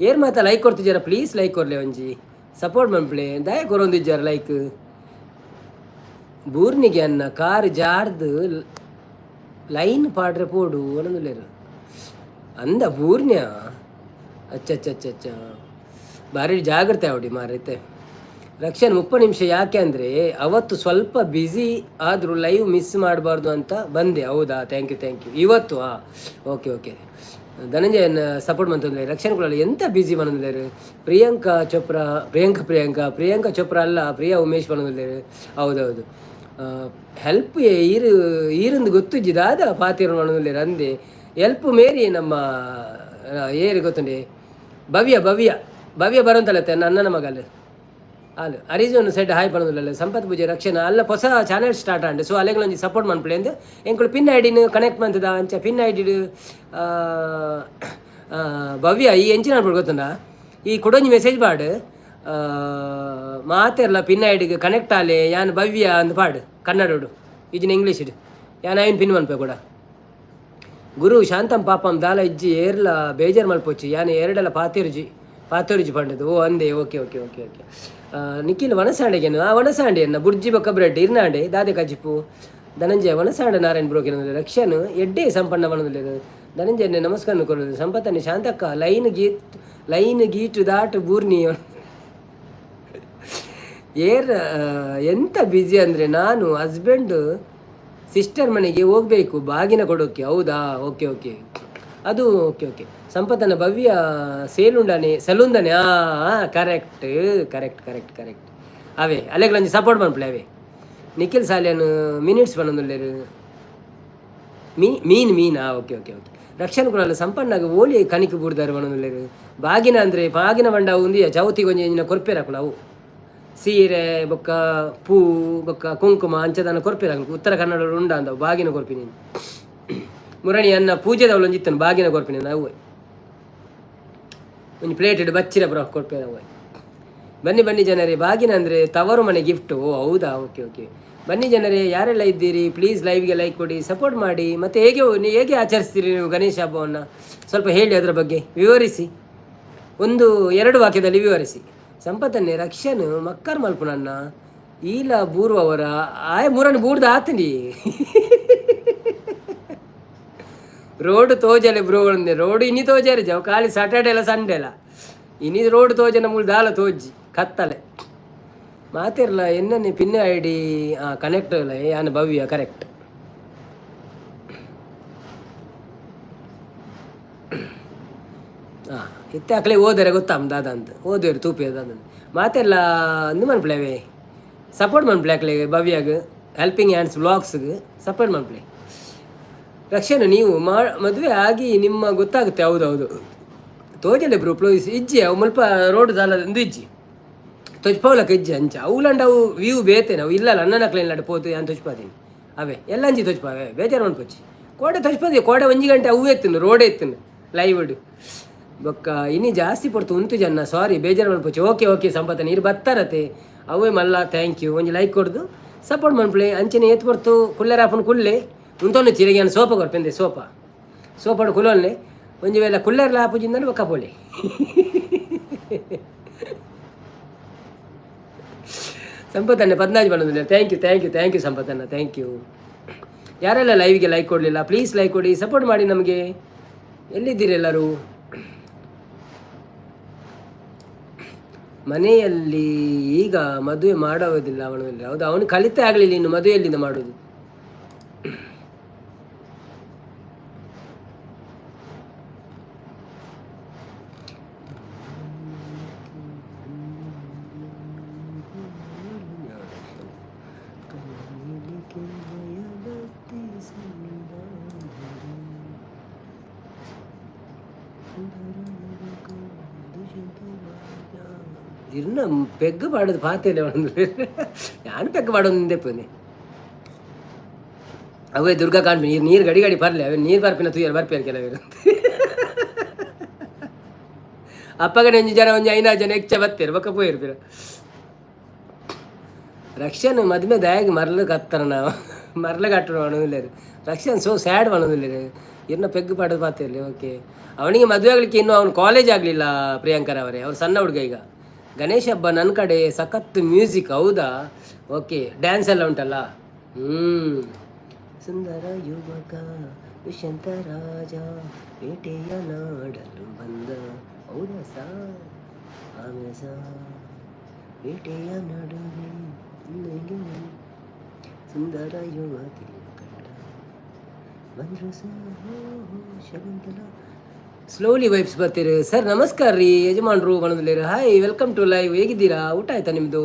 ಏರ್ ಮಾತ ಲೈಕ್ ಕೊರ್ತಿಜಾರ ಪ್ಲೀಸ್ ಲೈಕ್ ಕೊರ್ಲೆ, ಒಂಜಿ ಸಪೋರ್ಟ್ ಮನ್ಪ್ಲೆ. ದಾಯ ಕೊರೊಂದಿಜ್ಜಾರ ಲೈಕ್? ಬೂರ್ನಿಗೆ ಅನ್ನ ಕಾರ್ ಜಾರ್ದು ಲೈನ್ ಪಾಡ್ರೆ ಪೋಡು ಒನಂದುಲ್ಲೆರ್ ಅಂದ ಬೂರ್ನ್ಯ. ಅಚ್ಚ ಅಚ್ಚ ಅಚ್ಚ ಅಚ್ಚ, ಭಾರಿ ಜಾಗ್ರತೆ ಆವಡಿ ಮಾರೈತೆ. ರಕ್ಷಣ್ 30 ನಿಮಿಷ ಯಾಕೆ ಅಂದರೆ ಅವತ್ತು ಸ್ವಲ್ಪ ಬ್ಯುಸಿ ಆದರೂ ಲೈವ್ ಮಿಸ್ ಮಾಡಬಾರ್ದು ಅಂತ ಬಂದೆ. ಹೌದಾ? Thank you thank you. ಇವತ್ತು ಹಾಂ ಓಕೆ ಓಕೆ. ಧನಂಜಯನ ಸಪೋರ್ಟ್ ಮಂತಂದ್ರೆ ರಕ್ಷಣ್ ಕೂಡ ಎಂತ ಬ್ಯುಸಿ ಬಂದಿದ್ದಾರೆ. ಪ್ರಿಯಾಂಕಾ ಚೋಪ್ರಾ, ಪ್ರಿಯಾಂಕಾ ಪ್ರಿಯಾಂಕಾ ಪ್ರಿಯಾಂಕಾ ಚೋಪ್ರಾ ಅಲ್ಲ, ಪ್ರಿಯಾ ಉಮೇಶ್ ಬಂದಿದ್ದಾರೆ. ಹೌದೌದು, ಹೆಲ್ಪ್ ಈರು ಈರಂದು ಗೊತ್ತುಜ್ಜಿ ದಾದ ಪಾತಿರ ಅಂದೆ ಹೆಲ್ಪ್ ಮೇರಿ ನಮ್ಮ ಏರು ಗೊತ್ತುಂಡೆ ಭವ್ಯ ಭವ್ಯ ಭವ್ಯ ಬರೋಂತಲತ್ತೆ ನನ್ನ ಮಗಲ್ ಅಲ್ಲ ಅರಿಜೋನ್ ಸೈಡ್ ಹಾಯ್ ಪನೊಂದುಲ್ಲೆರ್. ಸಂಪತ್ ಪೂಜೆ ರಕ್ಷಣಾ ಅಲ್ಲ ಹೊಸ ಚಾನೆಲ್ ಸ್ಟಾರ್ಟ್ ಆಂಡ್ ಸೊ ಅಲೆಗ್ಲ ಒಂಜಿ ಸಪೋರ್ಟ್ ಮನ್ಪುಲೆ ಅಂದ್ ಎಂಕುಲು ಪಿನ್ ಐಡಿನ್ ಕನೆಕ್ಟ್ ಮಂತದ ಅಂಚ ಪಿನ್ ಐಡಿಡ್. ಭವ್ಯ ಈ ಎಂಚಿನ ಮನ್ಪೊಡು ಗೊತ್ತುಂಡ? ಈ ಕುಡೊಂಜಿ ಮೆಸೇಜ್ ಪಾಡ್, ಮಾತೆರ್ಲ ಪಿನ್ ಐಡಿಗ್ ಕನೆಕ್ಟ್ ಆಲೆ, ಯಾನ್ ಭವ್ಯ ಅಂದ್ ಪಾಡ್ ಕನ್ನಡೊಡು ಇಜಿನ ಇಂಗ್ಲೀಷ್, ಯಾನ್ ಐನ್ ಪಿನ್ ಮನ್ಪೆ ಕೂಡ. ಗುರು ಶಾಂತಂ ಪಾಪಂ ದಾಲ ಇಜ್ಜಿ, ಏರ್ಲ ಬೇಜಾರು ಮಲ್ಪೊಚ್ಚಿ, ಯಾನ್ ಎರಡೆಲ್ಲ ಪಾತೆರುಜಿ ಪಾತೆರುಜಿ ಪಂಡದು. ಓ ಅಂದೆ, okay okay okay okay. Nikhil ವನಸಾಂಡೆಗೇನು? ಆ ವನಸಾಂಡೆ ಎನ್ನ ಬುರ್ಜಿ ಬೊಕ್ಕ ಬ್ರೆಡ್ ಇರ್ನಾಂಡೆ ದಾದೆ ಕಜಿಪು. ಧನಂಜಯ ವನಸಾಂಡ ನಾರಾಯಣ್ ಬ್ರೋಕಿನ ರಕ್ಷನ್ ಎಡ್ಡೆ ಸಂಪನ್ನ ಬನದುಲ್ಲೆರ್. ಧನಂಜಯ ನಮಸ್ಕಾರ ಕೊಡೋದು. ಸಂಪತ್ತನೆ ಶಾಂತಕ್ಕ ಲೈನ್ ಗೀಟ್ ಲೈನ್ ಗೀಟ್ ದಾಟ್ ಬೂರ್ನಿ ಏರ್ ಎಂತ ಬ್ಯುಸಿ ಅಂದರೆ ನಾನು ಹಸ್ಬೆಂಡ್ ಸಿಸ್ಟರ್ ಮನೆಗೆ ಹೋಗಬೇಕು ಬಾಗಿನ ಕೊಡೋಕ್ಕೆ. ಹೌದಾ? ಓಕೆ ಓಕೆ, ಅದು ಓಕೆ ಓಕೆ. ಸಂಪತ್ತನ ಭವ್ಯ ಸೇಲುಂಡಾನೆ ಸಲೂಂದಾನೆ. ಹಾಂ ಕರೆಕ್ಟ್ ಕರೆಕ್ಟ್ ಕರೆಕ್ಟ್ ಕರೆಕ್ಟ್. ಅವೇ ಅಲೆಗ್ಲಂಜಿ ಸಪೋರ್ಟ್ ಮನ್ಪುಲೆ ಅವೇ. ನಿಖಿಲ್ ಸಾಲಿಯನ್ ಮಿನಿಟ್ಸ್ ಪನೊಂದುಲ್ಲೆರ್. ಮೀ ಮೀನ್ ಮೀನಾ? Okay okay okay. Rakshan Kulal ಸಂಪನ್ನಾಗ ಓಲಿ ಕಣಿಕ್ ಬೂರ್ದಾರ್ ಪನೊಂದುಲ್ಲೆರ್. ಬಾಗಿನ ಅಂದರೆ ಬಾಗಿನ ಬಂಡ ಉಂದಿಯ ಚೌತಿಗೆ ಒಂಜಿ ಒಂಜಿನ ಕೊರ್ಪೆರ್ ಅಕುಲು. ಅವು ಸೀರೆ ಬೊಕ್ಕ ಪೂ ಬೊಕ್ಕ ಕುಂಕುಮ ಅಂಚದಾನ ಕೊರ್ಪೆರ್ ಅಕುಲು. ಉತ್ತರ ಕನ್ನಡ ಉಂಡ ಅಂದವು ಬಾಗಿನ ಕೊರ್ಪಿನಿ. ಮುರಣಿ ಅನ್ನ ಪೂಜೆದವಳು ಒಂಜಿ ಇತ್ತನು ಬಾಗಿನ ಕೊರ್ಪಿನಿ ಅವು ಒಂಜಿ ಪ್ಲೇಟೆಡ್ ಬಚ್ಚಿರ ಬ್ರೋ ಕೊರ್ಪೆರ್ ಅವು. ಬನ್ನಿ ಬನ್ನಿ ಜನರೇ. ಬಾಗಿನ ಅಂದರೆ ತವರು ಮನೆ ಗಿಫ್ಟು. ಓ ಹೌದಾ? Okay okay. ಬನ್ನಿ ಜನರೇ, ಯಾರೆಲ್ಲ ಇದ್ದೀರಿ ಪ್ಲೀಸ್ ಲೈವ್ಗೆ ಲೈಕ್ ಕೊಡಿ, ಸಪೋರ್ಟ್ ಮಾಡಿ. ಮತ್ತು ಹೇಗೆ ಹೇಗೆ ಆಚರಿಸ್ತೀರಿ ನೀವು ಗಣೇಶ ಹಬ್ಬವನ್ನು? ಸ್ವಲ್ಪ ಹೇಳಿ, ಅದರ ಬಗ್ಗೆ ವಿವರಿಸಿ, ಒಂದು ಎರಡು ವಾಕ್ಯದಲ್ಲಿ ವಿವರಿಸಿ. ಸಂಪತ್ತನ್ನೇ ರಕ್ಷಣೆ ಮಕ್ಕರ್ ಮಲ್ಪುನನ್ನ ಈಲ ಬೂರ್ವವರ ಆಯ ಮೂರನ್ನು ಬೂರ್ದ ಆತನಿ ರೋಡ್ ತೋಜಲೆ ಬ್ರೋ. ರೋಡ್ ಇನಿ ತೋಜಾರಿ ಜಾವ್ ಖಾಲಿ ಸ್ಯಾಟರ್ಡೆ ಎಲ್ಲ ಸಂಡೇ ಎಲ್ಲ ಇನಿ ರೋಡ್ ತೋಜನ ಮೂಲು ದಾಲ ತೋಜಿ ಕತ್ತಲೆ. ಮಾತಿರ್ಲ ಎನ್ನನೆ ಪಿನ್ I D connect ಯಾನ್ ಭವ್ಯ ಕರೆಕ್ಟ್. ಹಾಂ ಇತ್ತೆ ಅಕ್ಲೆ ಓದರೆ ಗೊತ್ತಾಮ್ ದಾದ ಅಂತ ಓದುವೆರು ತೂಪಿ ದಾದ. ಮಾತೆಲ್ಲ ಅಂದು ಮನ್ಪ್ಲೇವೆ ಸಪೋರ್ಟ್ ಮನ್ಪ್ಲೆ ಅಕ್ಲೆ ಭವ್ಯಾಗ ಹೆಲ್ಪಿಂಗ್ ಹ್ಯಾಂಡ್ಸ್ ವ್ಲಾಗ್ಸ್ಗೆ ಸಪೋರ್ಟ್ ಮನ್ಪ್ಲೆ. ರಕ್ಷಣೆ ನೀವು ಮದುವೆ ಆಗಿ ನಿಮ್ಮ ಗೊತ್ತಾಗುತ್ತೆ. ಹೌದೌದು ತೋಜಲೆ ಬ್ರೋ ಪ್ಲೋಯಿಸ್ ಇಜ್ಜಿ ಅವು ಮುಲ್ಪ ರೋಡ್ ದಾಲ ಒಂದು ಇಜ್ಜಿ ತೊಜ್ಪೌಲಕ ಇಜ್ಜಿ ಅಂಚ ಅವುಲಂಡ ಅವು ವ್ಯೂ ಬೇತೆ. ನಾವು ಇಲ್ಲಲ್ಲ ಅಣ್ಣನ ಕ್ಲೈನ್ ಪೋತು ಯಾನ್ ತೊಜ್ಪಾದೀನಿ ಅವೇ ಎಲ್ಲ ಅಂಚಿ ತೊಜ್ಪಾವೆ. ಬೇಜಾರು ಮನ್ಪೊಚ್ಚಿ ಕೋಡೆ ತೊಜ್ಪಾದಿ ಕೋಡೆ ಒಂಜಿ ಗಂಟೆ ಅವು ಎತ್ತುನು ರೋಡ್ ಎತ್ತುನು ಲೈವ್ ಬೊಕ್ಕ ಇನಿ ಜಾಸ್ತಿ ಪೊರ್ತು ಉಂತು ಜನ ಸಾರಿ ಬೇಜಾರು ಮನ್ಪೊಚ್ಚಿ. ಓಕೆ ಓಕೆ ಸಂಪತ್ತ ನೀರು ಬತ್ತಾರತೆ ಅವೇ ಮಲ್ಲ thank you. ಒಂಜಿ ಲೈಕ್ ಕೊಡ್ದು ಸಪೋರ್ಟ್ ಮನ್ಪುಲೆ. ಅಂಚನೆ ಏತ್ ಪೊರ್ತು ಕುಲ್ಲೆರಾಪುನ ಕುಲ್ಲೆ ಉಂತೊಂದು ಚಿರಗೆ ಸೋಪ ಕೊರ್ಪೆಂದೆ ಸೋಪ ಸೋಪಾಡು ಕುಲೊನ್ನೆ ಒಂಜಿ ವೇಳೆ ಕುಲ್ಲೆರ್ಲ ಆಪುಜಿಂದನು ಬೊಕ್ಕ ಪೋಲೆ. ಸಂಪತ್ತಣ್ಣ ಪದ್ನಾಜ್ ಬಂದಿಲ್ಲ. Thank you thank you thank you ಸಂಪತ್ತಣ್ಣ, thank you. ಯಾರೆಲ್ಲ ಲೈವ್ಗೆ ಲೈಕ್ ಕೊಡಲಿಲ್ಲ ಪ್ಲೀಸ್ ಲೈಕ್ ಕೊಡಿ, ಸಪೋರ್ಟ್ ಮಾಡಿ ನಮಗೆ. ಎಲ್ಲಿದ್ದೀರಿ ಎಲ್ಲರೂ? ಮನೆಯಲ್ಲಿ ಈಗ ಮದುವೆ ಮಾಡೋದಿಲ್ಲ ಅವನು. ಹೌದು, ಅವನು ಕಲಿತೇ ಆಗಲಿಲ್ಲ, ಇನ್ನು ಮದುವೆ ಎಲ್ಲಿಂದ ಮಾಡೋದು? ಇರ್ನ ಪೆಗ್ ಪಾಡೋದು ಪಾತೆಲ್ಲ ನಾನು ಪೆಗ್ ಪಾಡೊಂದೇ ಪೋನೆ. ಅವೇ ದುರ್ಗಾ ಕಾಣ್ಪಿ ನೀರು ನೀರು ಗಡಿ ಗಡಿ ಬರ್ಲಿ, ಅವೇ ನೀರು ಬರ್ಪಿನ ತೂಯರ್ ಬರ್ಪಿಯರ್ ಕೆಲವರು. ಅಪ್ಪಗಡೆ ಒಂಜಿ ಜನ ಒಂಜಿ ಐನಾ ಜನ ಹೆಚ್ಚ ಬತ್ತೇರು ಬೊಕ್ಕ ಪೋಯಿರ್ಪಿರ. ರಕ್ಷನ್ ಮದ್ಮೆ ದಾಯಗ್ ಮರ್ಲು ಕತ್ತರ ನಾವು ಮರ್ಲ ಕಟ್ಟಣ ಪಣೊಂದುಲ್ಲೆರ್. ರಕ್ಷನ್ ಸೋ ಸ್ಯಾಡ್ ಪಣೊಂದುಲ್ಲೆರ್. ಇರ್ನ ಪೆಗ್ ಪಾಡೋದು ಪಾತೆರ್ಲಿ. ಓಕೆ, ಅವನಿಗೆ ಮದುವೆ ಆಗಲಿಕ್ಕೆ ಇನ್ನೂ ಅವನು ಕಾಲೇಜ್ ಆಗಲಿಲ್ಲ ಪ್ರಿಯಾಂಕರ್ ಅವರೇ, ಅವ್ರು ಸಣ್ಣ ಹುಡುಗ ಈಗ. ಗಣೇಶ ಹಬ್ಬ ನನ್ನ ಕಡೆ ಸಖತ್ ಮ್ಯೂಸಿಕ್. ಹೌದಾ? ಓಕೆ, ಡ್ಯಾನ್ಸ್ ಎಲ್ಲ ಉಂಟಲ್ಲ. ಸುಂದರ ಯುವಕ ದುಷ್ಯಂತ ರಾಜ ಬೇಟೆಯ ನಾಡಲು ಬಂದ. ಹೌದಾ ಸಾ? ಆಮೇಲೆ ಸಾ ಬೇಟೆಯ ನಡುವೆ ನಿನಗೆ ಸುಂದರ ಯುವತಿಯ ಕಂಡ ಬಂದ್ರು ಶಕುಂತಲ. ಸ್ಲೋಲಿ ವೈಬ್ಸ್ ಬರ್ತೀರಿ. ಸರ್ ನಮಸ್ಕಾರ ರೀ ಯಜಮಾನ್ರು ಬಣದಲ್ಲಿರು. Hi, welcome to live. ಹೇಗಿದ್ದೀರಾ? ಊಟ ಆಯ್ತಾ ನಿಮ್ಮದು?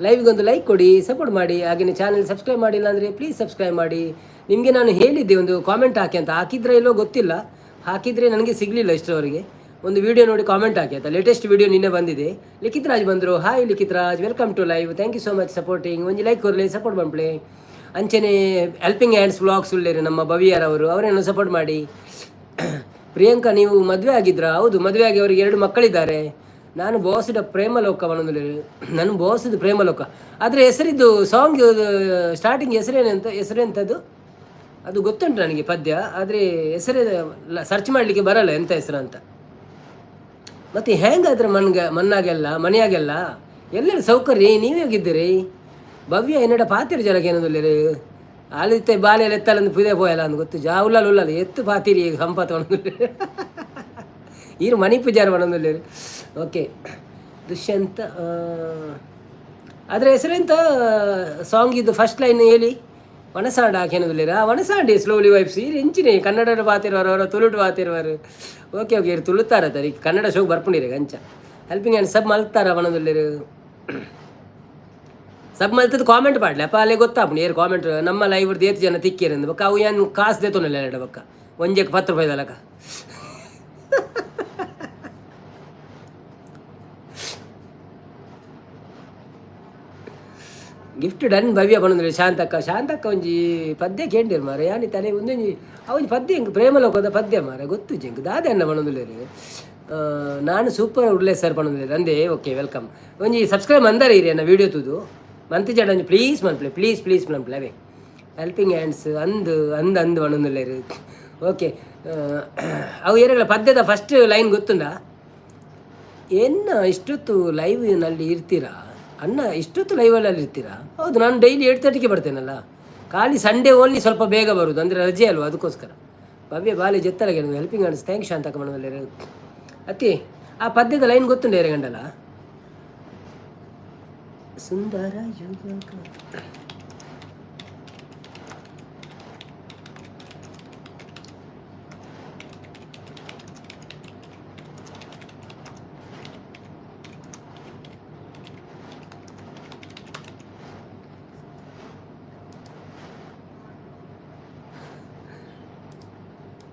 ಲೈವ್ಗೆ ಒಂದು ಲೈಕ್ ಕೊಡಿ, ಸಪೋರ್ಟ್ ಮಾಡಿ. ಹಾಗೆಯೇ ಚಾನಲ್ ಸಬ್ಸ್ಕ್ರೈಬ್ ಮಾಡಿಲ್ಲ ಅಂದರೆ ಪ್ಲೀಸ್ ಸಬ್ಸ್ಕ್ರೈಬ್ ಮಾಡಿ. ನಿಮಗೆ ನಾನು ಹೇಳಿದ್ದೆ ಒಂದು ಕಾಮೆಂಟ್ ಹಾಕಿ ಅಂತ, ಹಾಕಿದ್ರೆ ಇಲ್ಲೋ ಗೊತ್ತಿಲ್ಲ. ಹಾಕಿದರೆ ನನಗೆ ಸಿಗಲಿಲ್ಲ ಇಷ್ಟರವರೆಗೆ. ಒಂದು ವಿಡಿಯೋ ನೋಡಿ ಕಾಮೆಂಟ್ ಹಾಕಿ ಆಯ್ತಾ? ಲೇಟೆಸ್ಟ್ ವಿಡಿಯೋ ನಿನ್ನೆ ಬಂದಿದೆ. ಲಿಖಿತ್ ರಾಜ್ ಬಂದರು. Hi Likhith Raj, welcome to live. Thank you so much supporting. ಒಂಜಿ ಲೈಕ್ ಕೊರಲಿ, ಸಪೋರ್ಟ್ ಮನ್ಪುಲೆ. ಅಂಚನೆ ಹೆಲ್ಪಿಂಗ್ ಹ್ಯಾಂಡ್ಸ್ ವ್ಲಾಗ್ಸ್ ಉಳ್ಳೇರು ನಮ್ಮ ಭವಿಯರವರು, ಅವರನ್ನು ಸಪೋರ್ಟ್ ಮಾಡಿ. ಪ್ರಿಯಾಂಕಾ, ನೀವು ಮದುವೆ ಆಗಿದ್ರಾ? ಹೌದು, ಮದುವೆ ಆಗಿ ಅವರಿಗೆ 2 ಮಕ್ಕಳಿದ್ದಾರೆ. ನಾನು ಬಾಸ್ದ ಪ್ರೇಮಲೋಕ, ನಾನು ಬಾಸ್ದು ಪ್ರೇಮಲೋಕ. ಆದರೆ ಹೆಸರಿದ್ದು ಸಾಂಗ್ ಸ್ಟಾರ್ಟಿಂಗ್ ಹೆಸರೇನಂತ, ಹೆಸರೆಂಥದ್ದು ಅದು ಗೊತ್ತುಂಟು ನನಗೆ ಪದ್ಯ, ಆದರೆ ಹೆಸರೇ ಸರ್ಚ್ ಮಾಡಲಿಕ್ಕೆ ಬರಲ್ಲ ಎಂಥ ಹೆಸರು ಅಂತ. ಮತ್ತು ಹೆಂಗಾದ್ರೆ ಮನ್ಗ ಮನ್ನಾಗೆಲ್ಲ ಮನೆಯಾಗೆಲ್ಲ ಎಲ್ಲರೂ ಸೌಕರ್ಯ, ನೀವೇ ಹೋಗಿದ್ದೀರಿ. ಭವ್ಯ ಎನ್ನಡ ಪಾತಿರು ಜನಕ್ಕೆ ಏನಂದುಲ್ಲೇರು ಆಲಿತ್ತೆ ಬಾಲೆಲ್ಲ ಎತ್ತಲಂದು ಪುದೆ ಪೋಯಲ್ಲ ಅಂದ್ ಗೊತ್ತು ಜಾ ಉಲ್ಲಲ್ಲ ಉಲ್ಲಲ್ಲ ಎತ್ತು ಪಾತಿರಿ ಸಂಪತ್ ಈರು ಮಣಿ ಪೂಜಾರ ಪಣೊಂದುಲ್ಲೆರ್. ಓಕೆ, ದುಷ್ಯಂತ ಅದರ ಹೆಸರೆಂತ ಸಾಂಗ್ ಇದು? ಫಸ್ಟ್ ಲೈನ್ ಹೇಳಿ. ವನಸಾಂಡ ಹಾಕೇನದಿಲ್ಲ ವನಸಾಂಡಿ. ಸ್ಲೋಲಿ ವೈಬ್ಸ್ ಈ ಎಂಚಿನೆ ಕನ್ನಡ ಪಾತಿರುವರು ಅವರ ತುಳುಟು ಪಾತಿರುವರು. ಓಕೆ ಓಕೆ, ಇರು ತುಳುತ್ತಾರ ತರಿ ಕನ್ನಡ ಶೋಕ್ ಬರ್ಪುಂಡಿರೆ ಅಂಚ. ಹೆಲ್ಪಿಂಗ್ ಹ್ಯಾಂಡ್ ಸಬ್ ಮಲ್ತಾರ ಪಣೊಂದುಲ್ಲೆರ್. ಸಬ್ ಮಲ್ತದ್ದು ಕಾಮೆಂಟ್ ಪಾಡ್ಲೆ ಅಪ್ಪ, ಅಲ್ಲೇ ಗೊತ್ತಾಪುಂಡು ಏರು ಕಾಮೆಂಟ್ ನಮ್ಮ ಲೈವ್ ಏತ್ ಜನ ತಿಕ್ಕಿರಂದು. ಬೊಕ್ಕ ಅವು ಏನು ಕಾಸು ದೇತೊನಲ್ಲ ಎರಡು ಬೊಕ್ಕ ಒಂಜೆಕ್ 10 ರೂಪಾಯಿದಲಕ. ಗಿಫ್ಟ್ ಡನ್ ಭವ್ಯ ಪಣೊಂದುಲ್ಲೆರ್. ಶಾಂತಕ್ಕ, ಶಾಂತಕ್ಕ ಒಂಜಿ ಪದ್ಯ ಕೇಂಡಿರ್ ಮಾರೆ. ಯಾನಿ ತಲೆ ಒಂದೊಂಜಿ ಅವು ಪದ್ಯ ಎಂಕ್ ಪ್ರೇಮಲೋಕದ ಪದ್ಯ ಮಾರೆ, ಗೊತ್ತುಜ್ಜಿ ಎಂಕ್ ದಾದೆ ಅನ್ನ ಪಣೊಂದುಲ್ಲೆರ್. ನಾನು ಸೂಪರ್ ಉಲ್ಲೆ ಸರ್ ಪಣೊಂದುಲ್ಲೆರ್. ಅಂದೇ ಓಕೆ, welcome. ಒಂಜಿ ಸಬ್ಸ್ಕ್ರೈಬ್ ಮಂದರ ಇರಿ ಅನ್ನ ವೀಡಿಯೋ ತೂದು ಮಂತಿಜಾಡ ಒಂಜಿ ಪ್ಲೀಸ್ ಮನ್ಪುಲೆ, ಪ್ಲೀಸ್ ಪ್ಲೀಸ್ ಮನ್ಪುಲೆ. ಅವೇ ಹೆಲ್ಪಿಂಗ್ ಹ್ಯಾಂಡ್ಸ್ ಅಂದ್ ಅಂದ್ ಅಂದ್ ಪಣೊಂದುಲ್ಲೆರ್. ಓಕೆ, ಅವು ಏರೆಗಳ ಪದ್ಯದ ಫಸ್ಟ್ ಲೈನ್ ಗೊತ್ತುಂಡಾ? ಎನ್ನ ಇಷ್ಟೊತ್ತು ಲೈವ್ನಲ್ಲಿ ಇರ್ತೀರಾ ಅಣ್ಣ? ಇಷ್ಟೊತ್ತು ಲೈವಲ್ಲಿ ಇರ್ತೀರಾ? ಹೌದು, ನಾನು ಡೈಲಿ 8:30ಗೆ ಬರ್ತೇನಲ್ಲ. ಖಾಲಿ ಸಂಡೇ ಓನ್ಲಿ ಸ್ವಲ್ಪ ಬೇಗ ಬರೋದು, ಅಂದರೆ ರಜೆ ಅಲ್ವಾ, ಅದಕ್ಕೋಸ್ಕರ. ಭವ್ಯ ಬಾಲಿ ಜೆತ್ತಲಗೆ ಹೆಲ್ಪಿಂಗ್ ಹ್ಯಾಂಡ್ಸ್ thank ಶಾಂತಕ್ಕ ಮನದಲ್ಲಿ ಅತ್ತಿ. ಆ ಪದ್ಯದ ಲೈನ್ ಗೊತ್ತುಂಡು ಗಂಡಲ್ಲ? ಸುಂದರ ಯುವಕ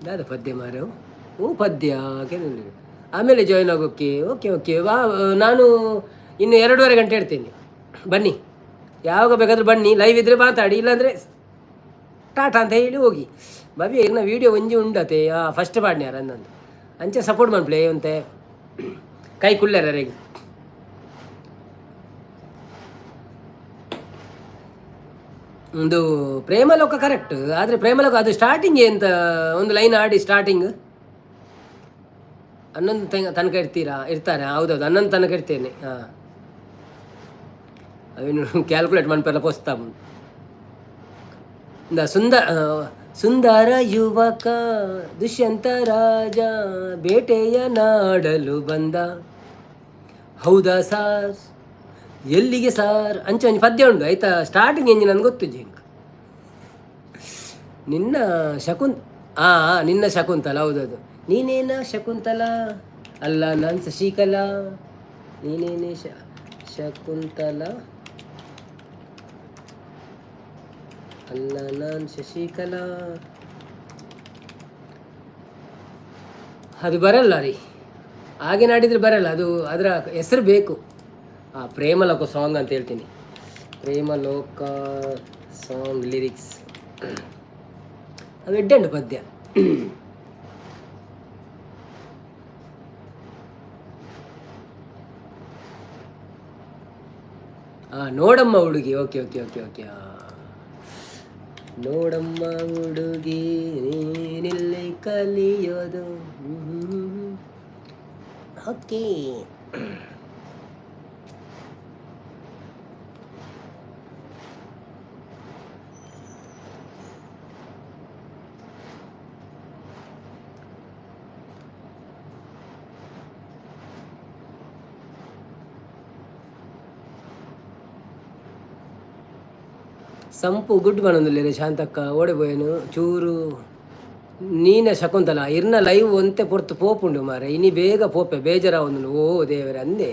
ದಾದ ಪದ್ಯ ಮಾರವು? ಓ ಪದ್ಯ ಕೆಲವು ಆಮೇಲೆ ಜಾಯ್ನ್ ಆಗೋಕ್ಕೆ. ಓಕೆ ಓಕೆ, ವಾ, ನಾನು ಇನ್ನು 2.5 ಗಂಟೆ ಇಡ್ತೇನೆ. ಬನ್ನಿ, ಯಾವಾಗ ಬೇಕಾದರೂ ಬನ್ನಿ. ಲೈವ್ ಇದ್ದರೆ ಮಾತಾಡಿ, ಇಲ್ಲಾಂದರೆ ಟಾಟಾ ಅಂತ ಹೇಳಿ ಹೋಗಿ. ಭವ್ಯ ಇರ್ನ ವೀಡಿಯೋ ಒಂಜಿ ಉಂಡತೆ ಫಸ್ಟ್ ಪಾಡ್ನ್ಯಾರ ಅಂದಂದು. ಅಂಚೆ ಸಪೋರ್ಟ್ ಮನ್ಪ್ಲೆ ಅಂತೆ ಕೈ ಕುಲ್ಲೆರ. ಒಂದು ಪ್ರೇಮಲೋಕ ಕರೆಕ್ಟ್, ಆದರೆ ಪ್ರೇಮಲೋಕ ಅದು ಸ್ಟಾರ್ಟಿಂಗ್ ಎಂತ ಒಂದು ಲೈನ್ ಆಡಿ ಸ್ಟಾರ್ಟಿಂಗ್. 11 ತನಕ ಇರ್ತೀರಾ? ಇರ್ತಾರೆ, ಹೌದೌದು, 11 ತನಕ ಇರ್ತೇನೆ. ಹಾಂ, ಅವೇನು ಕ್ಯಾಲ್ಕುಲೇಟ್ ಮನ್ಪೆಲ್ಲ ಪೋಸ್ತಾ. ಸುಂದರ ಸುಂದರ ಯುವಕ ದುಷ್ಯಂತ ರಾಜ ಬೇಟೆಯ ನಾಡಲು ಬಂದ. ಹೌದಾ ಸಾರ್? ಎಲ್ಲಿಗೆ ಸಾರ್? ಅಂಚೆ ಒಂಜಿ ಪದ್ಯ ಉಂಟು ಆಯ್ತಾ? ಸ್ಟಾರ್ಟಿಂಗ್ ಎಂಜಿ ನನ್ಗೆ ಗೊತ್ತು ಜಿಂಕ್. ನಿನ್ನ ಶಕುಂತ್ ಆ ನಿನ್ನ ಶಕುಂತಲ, ಹೌದೌದು. ನೀನೇನ ಶಕುಂತಲ ಅಲ್ಲ, ನಾನು ಶಶಿಕಲಾ. ನೀನೇನೇ ಶಕುಂತಲ ಅಲ್ಲ, ನಾನು ಶಶಿಕಲಾ. ಅದು ಬರಲ್ಲ ರೀ, ಹಾಗೆ ನಾಡಿದ್ರೆ ಬರಲ್ಲ ಅದು. ಅದರ ಹೆಸರು ಬೇಕು. ಆ ಪ್ರೇಮಲೋಕ ಸಾಂಗ್ ಅಂತ ಹೇಳ್ತೀನಿ. ಪ್ರೇಮಲೋಕ ಸಾಂಗ್ ಲಿರಿಕ್ಸ್ ಅದು ಎಡ್ಡೆ ಪದ್ಯ. ನೋಡಮ್ಮ ಹುಡುಗಿ. ಓಕೆ ಓಕೆ ಓಕೆ ಓಕೆ ನೋಡಮ್ಮ ಹುಡುಗಿ, ನೀನಿಲ್ಲಿ ಕಲಿಯೋದು. ಓಕೆ. ಸಂಪು ಗುಡ್ ಬನೊಂದುಲ್ಲೆರ್ ಶಾಂತಕ್ಕ. ಓಡೆ ಪೋಯೆನು ಚೂರು ನೀನೆ ಶಕುಂತಲ ಇರ್ನ ಲೈವ್ ಒಂತೆ ಪೊರ್ತು ಪೋಪುಂಡು ಮಾರೆ. ಇನಿ ಬೇಗ ಪೋಪೆ, ಬೇಜಾರಾವೊಂದುಂಡು. ಓ ದೇವರೆ ಅಂದೆ,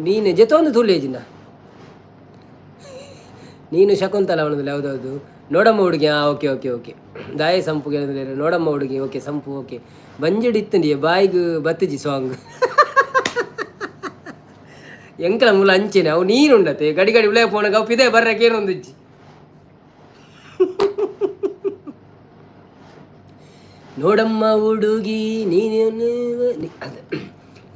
ನೀನೆ ಜೆತೊಂದು ತುಲ್ಲೇಜಿನ ನೀನು ಶಕುಂತಲ ಅವನದಿಲ್ಲ. ಹೌದೌದು, ನೋಡಮ್ಮ ಹುಡುಗಿ. ಹಾಂ, ಓಕೆ ಓಕೆ ಓಕೆ. ದಾಯ ಸಂಪು ಕೇಳಿದ್ರೆ ನೋಡಮ್ಮ ಹುಡುಗಿ. ಓಕೆ ಸಂಪು, ಓಕೆ. ಬಂಜಿಡ್ ಇತ್ತಂಡಿ ಬಾಯಿಗ್ ಬತ್ತಿಜಿ ಸಾಂಗ್. ಎಂಕಲ ಮೂಲ ಅಂಚೆನೆ. ಅವು ನೀರುಂಡತೆ ಗಡಿ ಗಡಿ ಉಳೆ ಪೋಣಗ ಅವು ಪಿದೆ ಬರ್ರಕ್ಕೆ ಏನೊಂದಿಜ್ಜಿ. ನೋಡಮ್ಮ ಹುಡುಗಿ ನೀನು,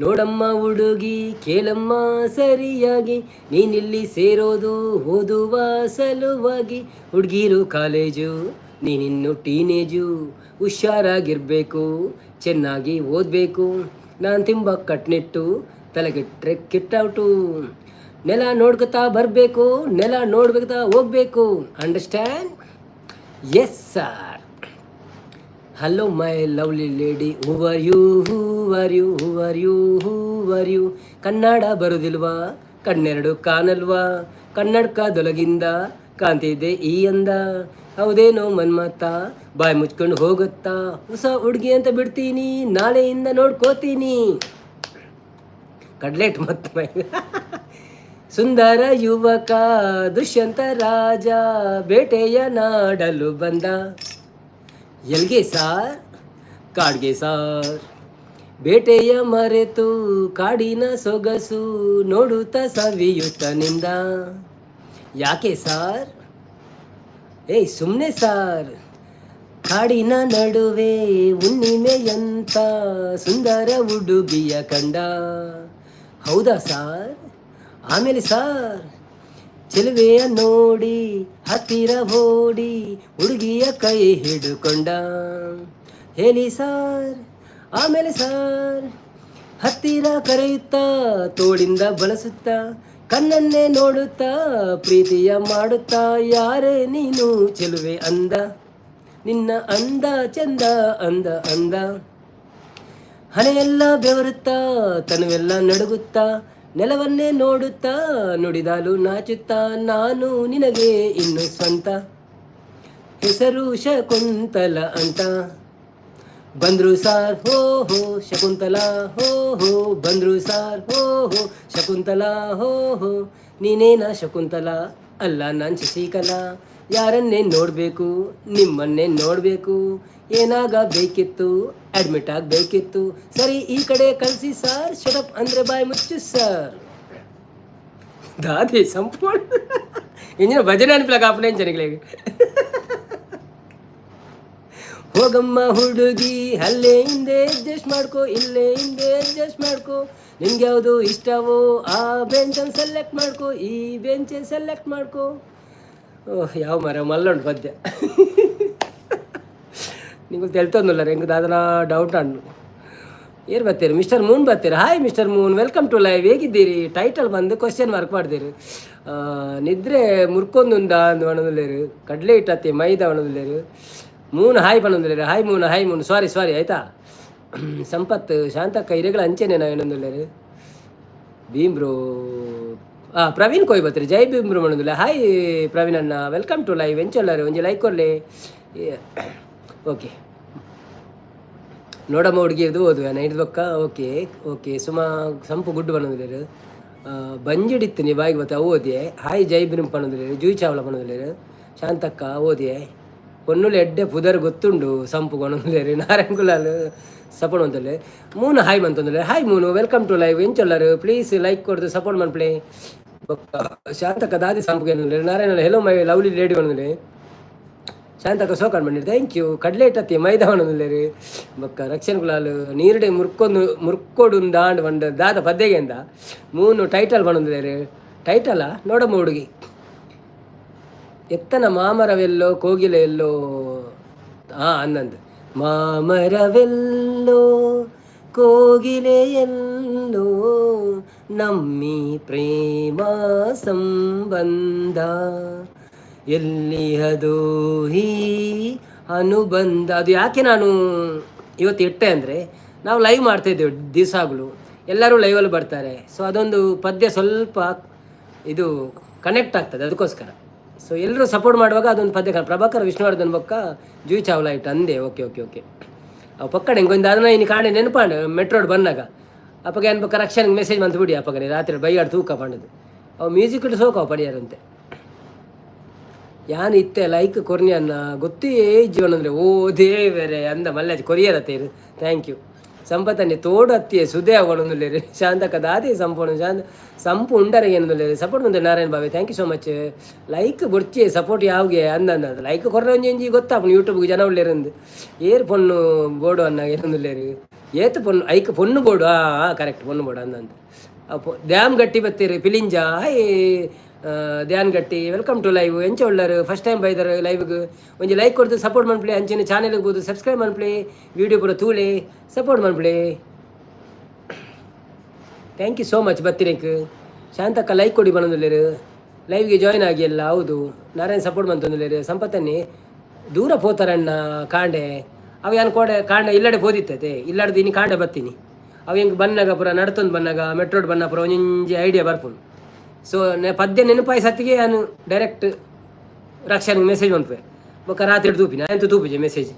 ನೋಡಮ್ಮ ಹುಡುಗಿ, ಕೇಳಮ್ಮ ಸರಿಯಾಗಿ, ನೀನಿಲ್ಲಿ ಸೇರೋದು ಓದುವ ಸಲುವಾಗಿ. ಹುಡುಗಿರು ಕಾಲೇಜು, ನೀನಿನ್ನು ಟೀನೇಜು, ಹುಷಾರಾಗಿರಬೇಕು, ಚೆನ್ನಾಗಿ ಓದಬೇಕು. ನಾನು ತಿಂಬ ಕಟ್ನಿಟ್ಟು ತಲೆಗೆಟ್ರೆ ಕಿಟ್ಟೌಟು. ನೆಲ ನೋಡ್ಕೊತಾ ಬರಬೇಕು, ನೆಲ ನೋಡ್ಬೇಕತಾ ಹೋಗ್ಬೇಕು. Understand? Yes sir. Hello my lovely lady, who are you, who are you, who are you, who are you? Kannada ಬರುದಿಲ್ವಾ? ಕಣ್ಣೆರಡು ಕಾಣಲ್ವಾ? ಕನ್ನಡಕದೊಳಗಿಂದ ಕಾಣ್ತಿದೆ ಈ ಅಂದ. ಹೌದೇನೋ ಮನ್ಮತ್ತ, ಬಾಯ್ ಮುಚ್ಕೊಂಡು ಹೋಗುತ್ತಾ? ಹೊಸ ಹುಡುಗಿ ಅಂತ ಬಿಡ್ತೀನಿ, ನಾಳೆಯಿಂದ ನೋಡ್ಕೋತೀನಿ. ಕಡ್ಲೆಟ್ ಮತ್ತು ಸುಂದರ ಯುವಕ ದುಷ್ಯಂತ ರಾಜ ಬೇಟೆಯ ನಾಡಲು ಬಂದ. ಎಲ್ಗೆ ಸಾರ್? ಕಾಡ್ಗೆ ಸಾರ್. ಬೇಟೆಯ ಮರೆತು ಕಾಡಿನ ಸೊಗಸು ನೋಡುತ್ತ ಸವಿಯುತ್ತ ನಿಂದ. ಯಾಕೆ ಸಾರ್? ಏಯ್, ಸುಮ್ಮನೆ ಸಾರ್. ಕಾಡಿನ ನಡುವೆ ಹುಣ್ಣಿಮೆಯಂತ ಸುಂದರ ಹುಡುಗಿಯ ಕಂಡ. ಹೌದಾ ಸಾರ್? ಆಮೇಲೆ ಸಾರ್? ಚೆಲುವೆಯ ನೋಡಿ ಹತ್ತಿರ ಓಡಿ ಹುಡುಗಿಯ ಕೈ ಹಿಡುಕೊಂಡ. ಹೇಳಿ ಸಾರ್, ಆಮೇಲೆ ಸಾರ್? ಹತ್ತಿರ ಕರೆಯುತ್ತಾ, ತೋಳಿಂದ ಬಳಸುತ್ತಾ, ಕಣ್ಣನ್ನೇ ನೋಡುತ್ತಾ, ಪ್ರೀತಿಯ ಮಾಡುತ್ತಾ, ಯಾರೇ ನೀನು ಚೆಲುವೆ ಅಂದ. ನಿನ್ನ ಅಂದ ಚಂದ ಅಂದ ಅಂದ. ಹಣೆಯೆಲ್ಲ ಬೆವರುತ್ತಾ, ತನುವೆಲ್ಲ ನಡುಗುತ್ತಾ, ನೆಲವನ್ನೇ ನೋಡುತ್ತಾ, ನುಡಿದಾಲು ನಾಚುತ್ತಾ, ನಾನು ನಿನಗೆ ಇನ್ನು ಸ್ವಂತ, ಹೆಸರು ಶಕುಂತಲ ಅಂತ. ಬಂದ್ರು ಸಾರ್, ಹೋ ಹೋ, ಶಕುಂತಲಾ ಹೋ ಹೋ. ಬಂದ್ರು ಸಾರ್, ಹೋ ಹೋ, ಶಕುಂತಲಾ ಹೋ ಹೋ. ನೀನೇನಾ ಶಕುಂತಲಾ? ಅಲ್ಲ, ನಾನ್ ಶಶಿಕಲಾ. ಯಾರನ್ನೇ ನೋಡಬೇಕು? ನಿಮ್ಮನ್ನೇ ನೋಡಬೇಕು. ಏನಾಗಬೇಕಿತ್ತು? ಅಡ್ಮಿಟ್ ಆಗಬೇಕಿತ್ತು. ಸರಿ, ಈ ಕಡೆ ಕಳಿಸಿ ಸಾರ್. ಶಟಪ್ ಅಂದರೆ ಬಾಯ್ ಮುಚ್ಚು ಸರ್. ದಾದಿ ಸಂಪೂರ್ಣ ಇಂಜಿನ ಭಜನೆ ಅನ್ಪಿಲ್ಲ ಕಾಪನೆ ಜನಗಳಿಗೆ. ಹೋಗಮ್ಮ ಹುಡುಗಿ, ಅಲ್ಲೇ ಹಿಂದೆ ಅಡ್ಜಸ್ಟ್ ಮಾಡ್ಕೋ, ಇಲ್ಲೇ ಹಿಂದೆ ಅಡ್ಜಸ್ಟ್ ಮಾಡ್ಕೋ. ನಿನ್ಗೆ ಯಾವುದು ಇಷ್ಟವೋ ಆ ಬೆಂಚನ್ನು ಸೆಲೆಕ್ಟ್ ಮಾಡ್ಕೋ, ಈ ಬೆಂಚ್ ಸೆಲೆಕ್ಟ್ ಮಾಡ್ಕೋ. ಓಹ್, ಯಾವ ಮರ ಮಲ್ಲುಂಟು ಪದ್ಯ ನಿಂಗೆ ತೆಲ್ತೊಂದುಲ್ಲ. ಎಂಕ್ ದಾದನ ಡೌಟ್ ಅಂಡು. ಏರ್ ಬರ್ತೀರಿ? ಮಿಸ್ಟರ್ ಮೂನ್ ಬರ್ತೀರಾ? Hi Mister Moon, welcome to live. ಹೇಗಿದ್ದೀರಿ? ಟೈಟಲ್ ಬಂದು ಕ್ವಶನ್ ಮಾರ್ಕ್ ಮಾಡ್ತೀರಿ. ನಿದ್ರೆ ಮುರ್ಕೊಂದುಂಡ ಅಂದ್ ಪನೊಂದುಲ್ಲೆರ್. ಕಡಲೆ ಹಿಟ್ಟತ್ತಿ ಮೈದಾ ಪನೊಂದುಲ್ಲೆರ್. ಮೂನ್ ಹಾಯ್ ಪನೊಂದುಲ್ಲೆರ್. Hi Moon, hi Moon, sorry sorry ಆಯ್ತಾ. ಸಂಪತ್, ಶಾಂತಕ್ಕ ಇರೆಗಳ ಅಂಚೆನೆ ಏನೊಂದುಲ್ಲೆರ್. ಭೀಮ್ ಬ್ರೋ, ಪ್ರವೀಣ್ ಕೊಯ್ ಬತ್ರಿ. ಜೈ ಭೀಮ್ ಬ್ರೋ ಪನೊಂದುಲ್ಲೆ. ಹಾಯ್ ಪ್ರವೀಣ್ ಅಣ್ಣ, welcome to live. ಎಂಚೊಲ್ಲರು? ಒಂಜಿ ಲೈಕ್ ಕೊರ್ಲೆ. ಓಕೆ, ನೋಡಮ್ಮ ಹುಡುಗಿರ್ದು ಓದುವ ನೈಟ್ ಬೊಕ್ಕ. ಓಕೆ ಓಕೆ ಸುಮಾ ಸಂಪು ಗುಡ್ಡು ಪನೊಂದುಲ್ಲೆರ್. ಬಂಜಿಡಿತ್ತು ನೀ ಬಾಯಿಗೆ ಬತ್ತ, ಅವು ಓದಿಯೆ. ಹಾಯ್ ಜೈ ಭೀಮ್ ಪನೊಂದುಲ್ಲೆರ್. ಜೂಯಿ ಚಾವ್ಲ ಪನೊಂದುಲ್ಲೆರ್. ಶಾಂತಕ್ಕ ಓದಿಯೆ. ಪೊನ್ನುಲು ಎಡ್ಡೆ ಪುದರ್ ಗೊತ್ತುಂಡು ಸಂಪು ಕೊನೊಂದುಲ್ಲೆರ್. ನಾರಾಯಣ ಕುಲಾಲ್ ಸಪೋರ್ಟ್ ಮಂತೊಲ್ಲೆ. ಮೂನು ಹಾಯ್ ಮಂತೊಂದುಲ್ಲೆ. Hi moon, welcome to live. ಎಂಚೊಲ್ಲರು? Please like ಕೊರ್ದು ಸಪೋರ್ಟ್ ಮನ್ಪುಲೆ. ಬೊಕ್ಕ ಶಾಂತಕ್ಕ ದಾದಿ ಸಂಪು ಕೇನೊಂದುಲ್ಲೆರ್. Narayana hello my lovely lady ಪನೊಂದುಲ್ಲೆ. ಶಾಂತಕ್ಕ ಸೋಕಾಣ್ ಬಂದಿರಿ, thank you. ಕಡಲೆ ಇಟ್ಟತ್ತಿ ಮೈದಾ ಪನೊಂದುಲ್ಲೆರ್. ಬೊಕ್ಕ ರಕ್ಷಣ್ ಕುಲಾಲ್ ನೀರುಡೆ ಮುರ್ಕೊಂದು ಮುರ್ಕೊಡುಂದಾಂಡ್ ಪಂಡ ದಾದ ಪದ್ದೆಗೆಂದ ಮೂನು ಟೈಟಲ್ ಪನೊಂದುಲ್ಲೆರ್. ಟೈಟಲ ನೋಡಮ್ಮ ಹುಡುಗಿ. ಎತ್ತನ ಮಾಮರವೆಲ್ಲೋ ಕೋಗಿಲೆ ಎಲ್ಲೋ ಹಾಂ ಅಂದಂದು ಮಾಮರವೆಲ್ಲೋ ಕೋಗಿಲೆ ಎಲ್ಲೋ ನಮ್ಮಿ ಪ್ರೇಮ ಸಂಬಂಧ ಎಲ್ಲಿಹದೋ ಈ ಅನುಬಂಧ. ಅದು ಯಾಕೆ ನಾನು ಇವತ್ತು ಇಟ್ಟೆ ಅಂದರೆ, ನಾವು ಲೈವ್ ಮಾಡ್ತಾಯಿದ್ದೇವೆ ದಿವಸಗಳು, ಎಲ್ಲರೂ ಲೈವಲ್ಲಿ ಬರ್ತಾರೆ. ಸೊ ಅದೊಂದು ಪದ್ಯ ಸ್ವಲ್ಪ ಇದು ಕನೆಕ್ಟ್ ಆಗ್ತದೆ, ಅದಕ್ಕೋಸ್ಕರ. ಸೊ ಎಲ್ಲರೂ ಸಪೋರ್ಟ್ ಮಾಡುವಾಗ ಅದೊಂದು ಪದ್ಯ. ಪ್ರಭಾಕರ್ ವಿಷ್ಣುವರ್ಧನ್ ಬೊಕ್ಕ ಜೂಹಿ ಚಾವ್ಲಾ ಇಟ್ಟು ಅಂದೆ. ಓಕೆ ಓಕೆ ಓಕೆ, ಅವು ಪಕ್ಕಡೆ ಇಂಕೊಂದು ಅದನ್ನ ಇನ್ನು ಕಾಣೆ ನೆನಪಾಂಡು ಮೆಟ್ರೋಡ್ ಬಂದಾಗ. ಅಪ್ಪಗೆ ಏನು ಬೊಕ್ಕ ರಕ್ಷಣೆಗೆ ಮೆಸೇಜ್ ಮಂತ್ ಬಿಡಿ. ಅಪ್ಪಗನೆ ರಾತ್ರಿ ಬೈಯಾಡು ತೂಕ ಪಂಡದು ಅವು ಮ್ಯೂಸಿಕ್ ಸೋಕ ಅವು ಪಡಿಯಾರಂತೆ. ಯಾನ್ ಇತ್ತೆ ಲೈಕ್ ಕೊರ್ನಿ ಅನ್ನ ಗೊತ್ತೇ ಜೀವನ ಅಂದರೆ ಓ ದೇವರೇ ಅಂದ ಮಲ್ಲಾಜ್ ಕೊರಿಯರ್ ತೇರು. Thank you. ಸಂಪತ್ತನ್ನಿ ತೋಡು ಅತ್ತಿಯೇ ಸುದೇ ಅವಣೊಂದುಲ್ಲೇರು. ಶಾಂತಕ್ಕ ದಾದಿ ಸಂಪೂರ್ಣ ಶಾಂತ ಸಂಪು ಉಂಡರಿಗೆ ಏನೊಂದುಲ್ಲೇರು. ಸಪೋರ್ಟ್ ಮುಂದೆ ನಾರಾಯಣ ಬಾಬೆ, thank you so much. Like ಬೊಡ್ಚಿ ಸಪೋರ್ಟ್ ಯಾವ್ಗೆ ಅಂದ ಅಂದ ಲೈಕ್ ಕೊರ್ರ ಒಂಜಿ ಒಂಜಿ ಗೊತ್ತಾಪುಂಡು ಯೂಟ್ಯೂಬ್ಗೆ ಜನ ಉಳ್ಳೇರಂದು. ಏರ್ ಪೊಣ್ಣು ಬೋಡು ಅನ್ನ ಏನೊಂದುಲ್ಲೇರು. ಏತ್ ಪೊಣ್ಣು ಐಕ್ ಪೊಣ್ಣು ಬೋಡು. ಹಾಂ ಕರೆಕ್ಟ್, ಪೊಣ್ಣು ಬೋಡು ಅಂದಂತ. ದ್ಯಾಮ್ ಗಟ್ಟಿ ಬತ್ತೀರಿ ಪಿಲಿಂಜ. ಹಾಯ್ ಧ್ಯಾನ್ ಗಟ್ಟಿ, welcome to live. ಎಂಚ ಉಳ್ಳರು? ಫಸ್ಟ್ ಟೈಮ್ ಬೈದರು ಲೈವ್ಗೆ. ಒಂಜಿ ಲೈಕ್ ಕೊಡ್ದು ಸಪೋರ್ಟ್ ಮನ್ಪುಲೆ. ಅಂಚಿನ ಚಾನೆಲ್ಗೆ ಬೋದು ಸಬ್ಸ್ಕ್ರೈಬ್ ಮನ್ಪುಲೆ. ವೀಡಿಯೋ ಪೂರ ತೂಲೆ, ಸಪೋರ್ಟ್ ಮನ್ಪುಲೆ. Thank you so much ಬತ್ತಿನಕ್. ಶಾಂತಕ್ಕ ಲೈಕ್ ಕೊಡಿ ಬನೊಂದುಲ್ಲೇರು. ಲೈವ್ಗೆ ಜಾಯ್ನ್ ಆಗಿ ಎಲ್ಲ. ಹೌದು, ನಾರಾಯಣ ಸಪೋರ್ಟ್ ಮಂತೊಂದುಲ್ಲೇರು. ಸಂಪತ್ತನ್ನಿ ದೂರ ಪೋತಾರಣ್ಣ ಕಾಂಡೆ. ಅವು ಯಾನ್ ಕೋಡೆ ಕಾಂಡೆ ಇಲ್ಲಡೆ ಪೋದಿತ್ತತೆ ಇಲ್ಲಡ್ದು ಇನ್ನು ಕಾಂಡೆ ಬತ್ತೀನಿ. ಅವು ಹೆಂಗೆ ಬನ್ನಾಗ ಪೂರ ನಡ್ತೊಂದು ಬನ್ನಾಗ ಮೆಟ್ರೋಡ್ ಬನ್ನ ಪೂರ ಒಂಜೊಂಜಿ ಐಡಿಯಾ ಬರ್ಪುಂಡು. ಸೊ ಪದ್ಯ ನೆನಪಾಯಿ ಸತ್ತಿಗೆ ನಾನು ಡೈರೆಕ್ಟ್ ರಕ್ಷಣೆಗೆ ಮೆಸೇಜ್ ಮನ್ಪುವೆ. ಬೊಕ್ಕ ರಾತ್ರಿ ತೂಪಿನ ಎಂತ ತೂಪುಜೆ ಮೆಸೇಜ್.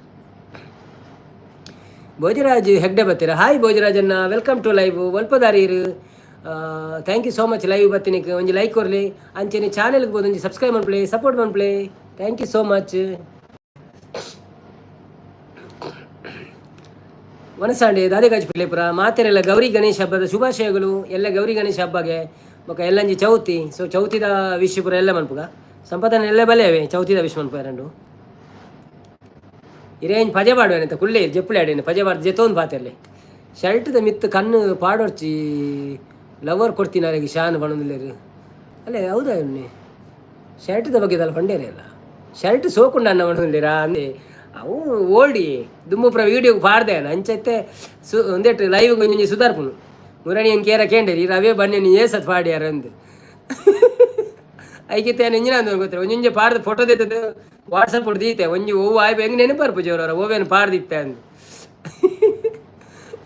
ಭೋಜರಾಜ್ ಹೆಗ್ಡೆ ಬತ್ತೀರ. ಹಾಯ್ ಭೋಜರಾಜನ್ನ, welcome to live. ಒಲ್ಪದಾರೀರು? Thank you so much live ಬತ್ತಿನಿಕ್. ಒಂಜಿ ಲೈಕ್ ಕೊರ್ಲಿ, ಅಂಚೆನೆ ಚಾನೆಲ್ಗೆ ಬೋದು ಒಂಜಿ ಸಬ್ಸ್ಕ್ರೈಬ್ ಮನ್ಪುಲೆ, ಸಪೋರ್ಟ್ ಮನ್ಪುಲೆ. Thank you so much. ವನಸಾಂಡೆ ದಾದಿಗಾಜ್ ಪಿಳ್ಳೆಪುರ ಮಾತೆರೆಲ್ಲ ಗೌರಿ ಗಣೇಶ ಹಬ್ಬದ ಶುಭಾಶಯಗಳು. ಎಲ್ಲ ಗೌರಿ ಗಣೇಶ ಹಬ್ಬಗೆ ಬೊಕ ಎಲ್ಲಂಜಿ ಚೌತಿ. ಸೊ ಚೌತಿದ ವಿಶ್ ಪೂರ ಎಲ್ಲ ಮನ್ಪುಗ. ಸಂಪದನ ಎಲ್ಲ ಬಲೆ ಚೌತಿದ ವಿಶ್ ಮನ್ಪು ಎರಡು. ಇರೇಂಜ್ ಪಜೆ ಪಾಡುವೇನಂತ ಕುಳ್ಳೆ ಜಪ್ಪುಳೆ ಆಡೇನು ಪಜೆ ಪಾಡ್ದು ಜೆತೋಂದು ಪಾತೆರ್ಲೆ. ಶರ್ಟ್ದ ಮಿತ್ತು ಕಣ್ಣು ಪಾಡೊರ್ಚಿ ಲವರ್ ಕೊಡ್ತೀನಿ ಅರೆಗೆ ಶಾನ್ ಪಣೊಂದುಲ್ಲೆರ್. ಅಲ್ಲೇ ಹೌದಾ ಇವ್ನೆ ಶರ್ಟ್ದ ಬಗ್ಗೆ ದಲ್ಲ ಪಂಡೇರೆ ಅಲ್ಲ ಶರ್ಟ್ ಸೋಕುಂಡು ಅನ್ನ ಪಣೊಂದುಲ್ಲೆರಾ ಅಂದೆ. ಅವು ಓಲ್ಡಿ ದುಮ್ಮುಪ್ರ ವೀಡಿಯೋ ಪಾಡ್ದೆ ಅಂಚೈತೆ ಸು ಒಂದೆಟ್ ಲೈವ್ ಒಂಜಿ ಸುಧಾರ್ಪುನು ಮುರಣಿ ಅಂಕೇರ ಕೇಂಡೇರಿ ರವೇ ಬನ್ನಿ ನೀ ಏಸತ್ ಪಾಡ್ಯಾರ ಅಂದು. ಐಕಿತ್ತೆ ಇಂಜಿನ ಅಂದ್ ಗೊತ್ತಿರ ಒಂಜೊಂಜೆ ಪಾಡ್ದು ಫೋಟೋ ದೆತ್ತದು ವಾಟ್ಸಪ್ ದೀತೆ. ಒಂಜಿ ಓವು ಆಯ್ಬ ಹೆಂಗ್ ನೆನಪರ್ಪು ಜೋರವರ ಓವೇನು ಪಾಡ್ದಿತ್ತೆ ಅಂದು.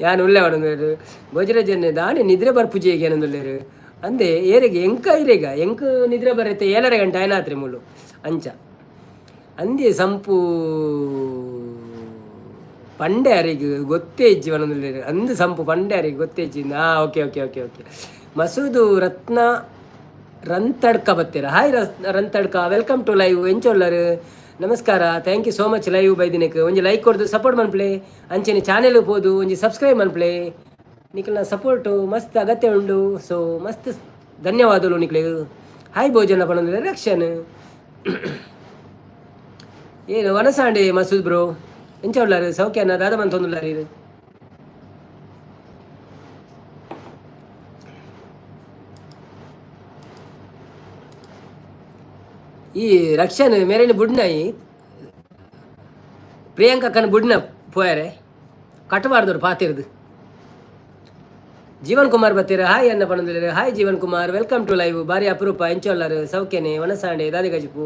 ಯಾನ್ ಉಲ್ಲೆ ಪಡೊಂದುಲ್ಲೆರ್. ಭೋಜರಾಜನ್ನೆ ದಾನೆ ನಿದ್ರೆ ಬರ್ಪುಜಿ ಏನೊಂದುಲ್ಲೆರ್ ಅಂದೆ. ಏರೆಗೆ ಎಂಕ ಇರೆಗ ಎಂಕ್ ನಿದ್ರೆ ಬರತ್ತೆ 7.30 ಗಂಟೆ ಆಯ್ನಾತ್ರಿ ಮುಳ್ಳು ಅಂಚ ಅಂದೆ. ಸಂಪು ಪಂಡೆ ಅರೆಗ್ ಗೊತ್ತೇ ಇಜ್ಜಿ ಪನೊಂದುಲ್ಲೆರ್. ಅಂದ್ ಸಂಪು ಪಂಡೆ ಅರೆಗ್ ಗೊತ್ತೇ ಇಜ್ಜಿ. ಹಾಂ ಓಕೆ ಓಕೆ ಓಕೆ ಓಕೆ. ಮಸೂದು ರತ್ನ ರಂತಡ್ಕ ಬತ್ತೀರ. Hi Rantadka, welcome to live. ಎಂಚೊಲ್ಲರ್? ನಮಸ್ಕಾರ, thank you so much live ಬೈದಿನಕ್. ಒಂಜಿ ಲೈಕ್ ಕೊಡ್ದು ಸಪೋರ್ಟ್ ಮನ್ಪ್ಲೆ. ಅಂಚೆನೆ ಚಾನೆಲ್ ಪೋದು ಒಂಜಿ ಸಬ್ಸ್ಕ್ರೈಬ್ ಮನ್ಪ್ಲೆ. ನಿಕಲ್ನ ಸಪೋರ್ಟು ಮಸ್ತ್ ಅಗತ್ಯ ಉಂಡು. ಸೊ ಮಸ್ತ್ ಧನ್ಯವಾದಗಳು ನಿಕ್ಲೆಗ್. ಹಾಯ್ ಭೋಜನ ಪನೊಂದುಲ್ಲೆರ್ ರಕ್ಷನ್. ಏನು ವನಸಾಂಡೆ ಮಸೂದ್ ಬ್ರೋ, ಎಂಚ ಉಳ್ಳಾರು? ಸೌಖ್ಯನ? ದಾದ ಮಂತೊಂದುಲ್ಲಾರು ಇರು? ಈ ರಕ್ಷನ್ ಮೇರೆನ ಬುಡ್ನಾಯಿ ಪ್ರಿಯಾಂಕಕ್ಕನ ಬುಡ್ನ ಪೋಯರೆ ಕಟ್ಟಬಾರ್ದವ್ರು ಪಾತಿರ್ದು. ಜೀವನ್ ಕುಮಾರ್ ಬತ್ತೀರ. ಹಾಯ್ ಅನ್ನ ಪಣೊಂದುಲ್ಲೆರ್. Hi Jeevan Kumar, welcome to live. ಬಾರಿ ಅಪರೂಪ. ಎಂಚೊಲ್ಲಾರು? ಸೌಖ್ಯನೆ? ವನಸಾಂಡೆ ದಾದಿ ಗಜಿಪು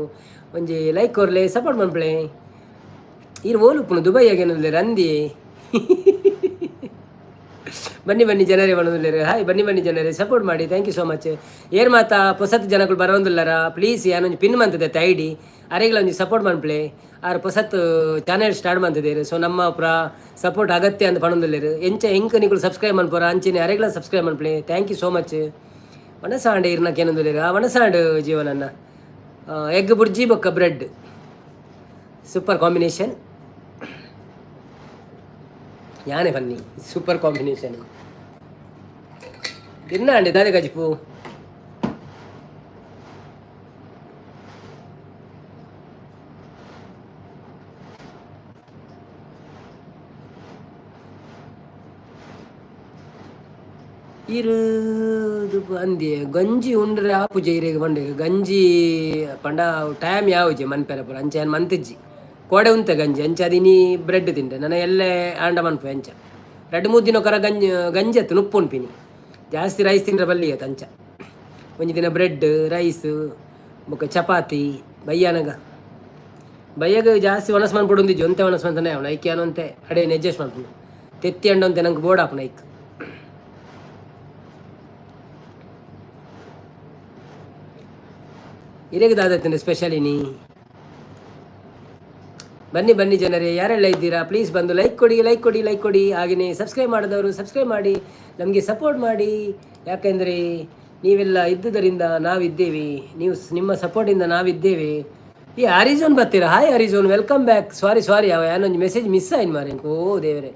ಒಂಜಿ ಲೈಕ್ ಕೊರ್ಲೆ, ಸಪೋರ್ಟ್ ಮನ್ಪುಲೆ. ಈರ್ ಓಲು ಉಪ್ಪುನು? ದುಬೈ ಆಗೇನೊಂದುಲ್ಲೆರ್ ಅಂದಿ. ಬನ್ನಿ ಬನ್ನಿ ಜನರೇ ಪಣೊಂದುಲ್ಲೆರ್. ಹಾಯ್, ಬನ್ನಿ ಬನ್ನಿ ಜನರೇ, ಸಪೋರ್ಟ್ ಮಾಡಿ. Thank you so much. ಏರ್ ಮಾತ ಪೊಸತ್ ಜನಕುಲು ಬರೋಂದುಲ್ಲರ ಪ್ಲೀಸ್ ಯಾನೊಂಜಿ ಪಿನ್ ಮಂತದೆ I D. ಅರೆಗ್ಲ ಒಂಜಿ ಸಪೋರ್ಟ್ ಮನ್ಪುಲೆ. ಆರ್ ಪೊಸತ್ ಚಾನೆಲ್ ಸ್ಟಾರ್ಟ್ ಮಂತದೇರು. ಸೊ ನಮ್ಮ ಪ್ರ ಸಪೋರ್ಟ್ ಅಗತ್ಯ ಅಂದ್ ಪಣೊಂದುಲ್ಲೆರ್. ಎಂಚ ಎಂಕ್ ನಿಕುಲು ಸಬ್ಸ್ಕ್ರೈಬ್ ಮನ್ಪುರ ಅಂಚೆನೆ ಅರೆಗ್ಲ ಸಬ್ಸ್ಕ್ರೈಬ್ ಮನ್ಪುಲೆ. Thank you so much. ವನಸಾಂಡ್ ಇರ್ನಕ್ ಏನೊಂದುಲ್ಲೆರ್. ಆ ವನಸಾಂಡ್ ಜೀವನನ್ನ ಎಗ್ ಬುರ್ಜಿ ಬೊಕ್ಕ ಬ್ರೆಡ್. Super combination. ಯಾನೆ ಬನ್ನಿ ಸೂಪರ್ ಕಾಂಬಿನೇಷನ್. ತಿನ್ನ ಅಂడి ದಾದೆ ಕಜಿಪು. ಇರು ಅಂದಿ ಗಂಜಿ ಉಂಡ್ರೆ ಆಪುಜೆ ಇರೆಗ್ ಪಂಡೆರ್. ಗಂಜಿ ಪಂಡ ಟೈಮ್ ಯಾವುಜೆ ಮನ್ಪೆರೆ ಪೂರ. ಅಂಚ ಯಾನ್ ಮಂತಿಜ್ಜಿ. ಕೋಡೆ ಉಂತೆ ಗಂಜಿ, ಅಂಚ ಇನಿ ಬ್ರೆಡ್ ತಿಂಡೆ. ನನ ಎಲ್ಲೆ ಆಂಡ ಮನ್ಪು. ಅಂಚ ರಡ್ಡ್ ಮೂರು ದಿನ ಕರ ಗಂಜಿ ಗಂಜಿ ಅತ್ತು ನುಪ್ಪು ಉನ್ಪಿನಿ. ಜಾಸ್ತಿ ರೈಸ್ ತಿಂಡ್ರೆ ಬಲ್ಲಿ ಅತ್. ಅಂಚ ಒಂಜಿ ದಿನ ಬ್ರೆಡ್ ರೈಸ್, ಬೊಕ್ಕ ಚಪಾತಿ. ಬಯ್ಯಾನಗ ಬಯ್ಯಗ ಜಾಸ್ತಿ ಒಣಸ್ ಮನ್ಪೊಡೊಂದಿಜ್ಜಿ. ಒಂತೆ ಒಣಸ್ ಮಂತನೆ ಅವನು ಐಕ್ ಯಾನ್ ಒಂತೆ ಅಡೇನ್ ಅಡ್ಜಸ್ಟ್ ಮನ್ಪುನು. ತೆತ್ತಿ ಅಂಡ ಒಂತೆ ನಂಗೆ ಬೋರ್ಡ್ ಆಪುನ ಐಕ್. ಇರೆಗ್ ದಾದತ್ತಂಡೆ ಸ್ಪೆಷಲ್ ಇನಿ? ಬನ್ನಿ ಬನ್ನಿ ಜನರೇ, ಯಾರೆಲ್ಲ ಇದ್ದೀರಾ ಪ್ಲೀಸ್ ಬಂದು ಲೈಕ್ ಕೊಡಿ, ಲೈಕ್ ಕೊಡಿ, ಲೈಕ್ ಕೊಡಿ. ಹಾಗೆಯೇ ಸಬ್ಸ್ಕ್ರೈಬ್ ಮಾಡಿದವರು ಸಬ್ಸ್ಕ್ರೈಬ್ ಮಾಡಿ, ನಮಗೆ ಸಪೋರ್ಟ್ ಮಾಡಿ. ಯಾಕೆಂದರೆ ನೀವೆಲ್ಲ ಇದ್ದುದರಿಂದ ನಾವಿದ್ದೇವೆ. ನೀವು ನಿಮ್ಮ ಸಪೋರ್ಟಿಂದ ನಾವಿದ್ದೇವೆ. ಈ ಹರಿಜೋನ್ ಬರ್ತೀರಾ? Hi Harijon, welcome back. Sorry sorry, ಅವ ಏನೊಂದು ಮೆಸೇಜ್ ಮಿಸ್ ಆಯ್ತು ಮಾರೆ. ಓ ದೇವರೇ.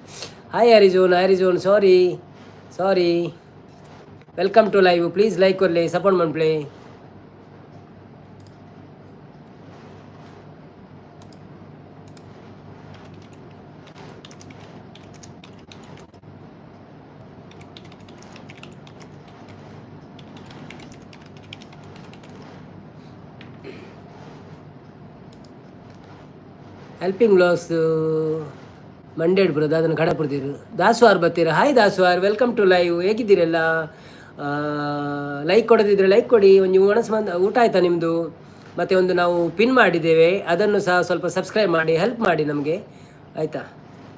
Hi Harijon, Harijon, sorry sorry. Welcome to live. Please like ಕೊರ್ಲೆ, support ಮನ್ಪ್ಲೆ. Helping vlogs ಮಂಡೇಡ್ bro, ದಾದನ ಕಡಪುರ್ದಿರು. ದಾಸುವಾರ್ ಬರ್ತೀರಾ? Hi Dasuvar, welcome to live. ಹೇಗಿದ್ದೀರಲ್ಲ? ಲೈಕ್ ಕೊಡದಿದ್ದರೆ ಲೈಕ್ ಕೊಡಿ. ಒಂದು ಒಣಸ್ ಮಂದ ಊಟ ಆಯ್ತಾ ನಿಮ್ಮದು? ಮತ್ತು ಒಂದು ನಾವು ಪಿನ್ ಮಾಡಿದ್ದೇವೆ, ಅದನ್ನು ಸಹ ಸ್ವಲ್ಪ ಸಬ್ಸ್ಕ್ರೈಬ್ ಮಾಡಿ, ಹೆಲ್ಪ್ ಮಾಡಿ ನಮಗೆ, ಆಯಿತಾ?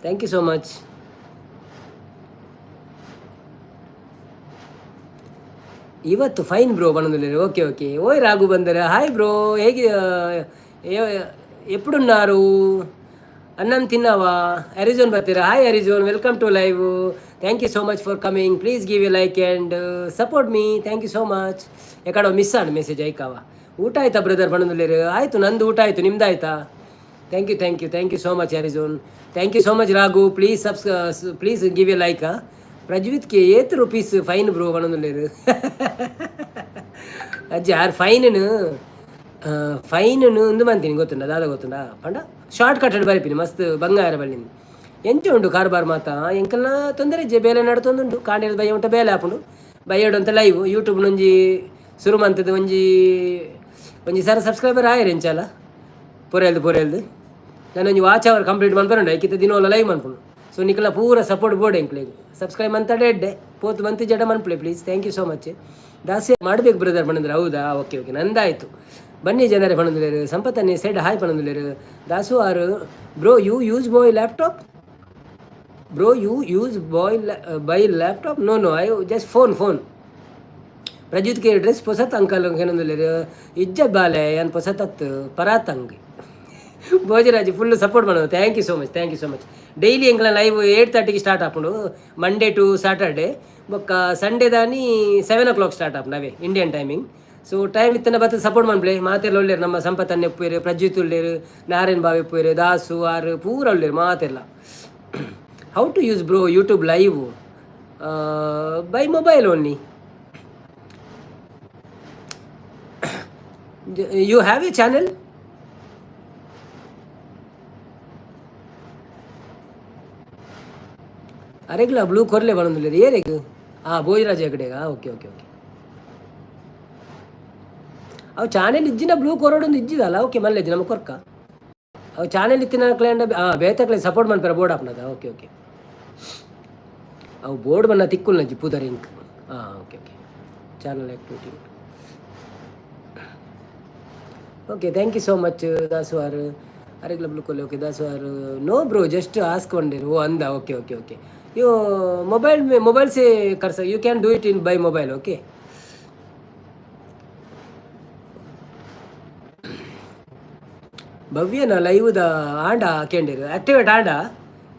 Thank you so much. ಇವತ್ತು ಫೈನ್ ಬ್ರೋ ಬಂದಿಲ್ಲ. Okay okay. ಓಯ್ ರಾಘು ಬಂದರೆ. ಹಾಯ್ ಬ್ರೋ, ಹೇಗೆ ఎప్పుడున్నారు? అన్నం తిన్నావా? అరిజోన్ ಬರ್ತೀರಾ? Hi Arizon, welcome to live. Thank you so much for coming. Please give you like and support me. Thank you so much. ಎಕಡೋ miss ಆಂಡ್ ಮೆಸೇಜ್ ಐಕಾವ. ಊಟ ಆಯ್ತಾ ಬ್ರದರ್ ಬಂದಲೇರು? ಆಯಿತು, ನಂದು ಊಟ ಆಯಿತು, ನಿಮ್ದು ಆಯ್ತಾ? Thank you, thank you, thank you so much Arizon. Thank you so much Raghu. Please give you like. ಪ್ರಜ್ವಿತ್ಗೆ ಏತ್ rupees fine bro ಬಂದಲೇರು? ಅಜ್ಜಿ ಆರ್ ಫೈನ್ ಫೈನ್ ಉಂದು ಮಂತೀನಿ ಗೊತ್ತುಂಡ? ದಾದ ಗೊತ್ತುಂಡ ಪಂಡ ಶಾರ್ಟ್ ಕಟ್ ಬರಿಪಿನಿ ಮಸ್ತ್ ಬಂಗಾರ ಬಳ್ಳಿಂದು. ಎಂಚ ಉಂಡು ಕಾರ್ಬಾರ್ ಮಾತ? ಎಂಕಲ್ನ ತೊಂದರೆ ಇಜ್ಜೆ, ಬೇಲೆ ನಡತೊಂದುಂಡು. ಕಾಂಡೆ ಬಯ್ಯ ಉಂಟ ಬೇಲೆ ಆಪುಂಡು. ಬಯ್ಯಡು ಅಂತ ಲೈವ್ ಯೂಟ್ಯೂಬ್ ಒಂಜಿ ಸುರು ಮಂತದ್ದು. ಒಂಜಿ ಒಂಜಿ ಸರ ಸಬ್ಸ್ಕ್ರೈಬರ್ ಆಯರ್ ಎಂಚಲ ಪೊರೆಲ್ದು ಪೊರೆಲ್ದು. ನಾನು ಒಂಜಿ ವಾಚ್ ಅವರ್ ಕಂಪ್ಲೀಟ್ ಮನ್ಪರುಂಡು. ಐಕಿತ ದಿನೋಲ ಲೈವ್ ಮನ್ಪುಂಡು. ಸೊ ನಿಕಲ್ನ ಪೂರ ಸಪೋರ್ಟ್ ಬೋರ್ಡ್ ಎಂಕ್ಲೆಗ್. ಸಬ್ಸ್ಕ್ರೈಬ್ ಮಂತಡೆ ಎಡ್ಡೆ ಪೋತು ಮಂತಿ ಜಡ ಮನ್ಪುಲೆ please. Thank you so much. ದಾಸಿ ಮಾಡಬೇಕು ಬ್ರದರ್ ಬಂದ್ರೆ. ಹೌದಾ? ಓಕೆ ಓಕೆ, ನಂದಾಯಿತು. ಬನ್ನಿ ಜನರೇ ಪಣಂದುಲೇರು. ಸಂಪತ್ತನ್ನೇ ಸೈಡ್ ಹಾಯ್ ಪಣಂದುಲೇರು. ದಾಸು ಆರು bro, you use boy laptop? Bro, you use boy buy laptop? No no, I just phone phone. ಪ್ರಜ್ಯುತ್ಗೆ dress ಪೊಸತ್ uncle ಏನಂದುಲೇರು. ಇಜ್ಜ ಬಾಲೆ, ಏನು ಪೊಸತತ್ತು ಪರಾತಂಗ್. ಭೋಜರಾಜ್ ಫುಲ್ ಸಪೋರ್ಟ್ ಮಾಡೋದು. Thank you so much, thank you so much. Daily ಎಂಕ್ಲ live 8:30ಗೆ start ಆಪುಂಡು Monday to Saturday. ಬೊಕ್ಕ Sunday ದಾನಿ 7 ಓ clock start ಆಪುಂಡು, ಅವೇ Indian timing. ಸೊ time ಇತ್ತನ ಬತ್ತ ಸಪೋರ್ಟ್ ಮನ್ಪ್ಲೆ. ಮಾತೆಲ್ಲ ಒಳ್ಳೆರು. ನಮ್ಮ ಸಂಪತ್ ಉಪ್ಪೇರು, ಪ್ರಜ್ವಿತ್ ಉಳ್ಳೇರು, ನಾರಾಯಣ್ ಬಾವಿ ಉಪ್ಪೇರು, ದಾಸು ಆರು ಪೂರ ಒಳ್ಳೇರು ಮಾತೆಲ್ಲ. How to use bro YouTube live? By mobile only. You have a channel? ಅರೆಗ್ಲ blue ಕೊರ್ಲೆ ಬಂದಿಲ್ಲ ಏರೆಗ್? ಹಾಂ, ಭೋಜರಾಜ ಕಡೆಗ. Okay okay okay. ಅವು ಚಾನೆಲ್ ಇಜ್ಜಿನ ಬ್ಲೂ ಕೊರಡೊಂದು ಇಜ್ಜಿದಲ್ಲ. ಓಕೆ, ಮಲ್ಲೆಜ್ಜಿ ನಮ್ಮ ಕೊರ್ಕ. ಅವು ಚಾನೆಲ್ ಇತ್ತಿನ ಕ್ಲೈಂಟ್. ಹಾಂ, ಬೇತಕ್ಲೆ ಸಪೋರ್ಟ್ ಮನ್ಪೆರ ಬೋರ್ಡ್ ಆಪ್ನದ. Okay okay. ಅವು ಬೋರ್ಡ್ ಬಣ್ಣ ತಿಕ್ಕುಲ್ನಜ್ಜಿ ಪೂದರ್ ಇಂಕ್. ಹಾಂ, okay okay. Channel activity. Okay, thank you so much Dasu ಆರು. ಅರೆಗ್ಲ ಬ್ಲೂ ಕೊಲ್ಲಿ. ಓಕೆ ದಾಸು ಆರು. ನೋ ಬ್ರೋ, ಜಸ್ಟ್ ಆಸ್ಕ್ ಒಂಡೇರು. ಓ ಅಂದ. Okay okay okay. You mobile mobile say ಕರ್ಸ. You can do it in by mobile. Okay. ಭವ್ಯನ ಲೈವ್ದ ಆಂಡ ಕೇಂಡಿರು activate ಆಂಡ.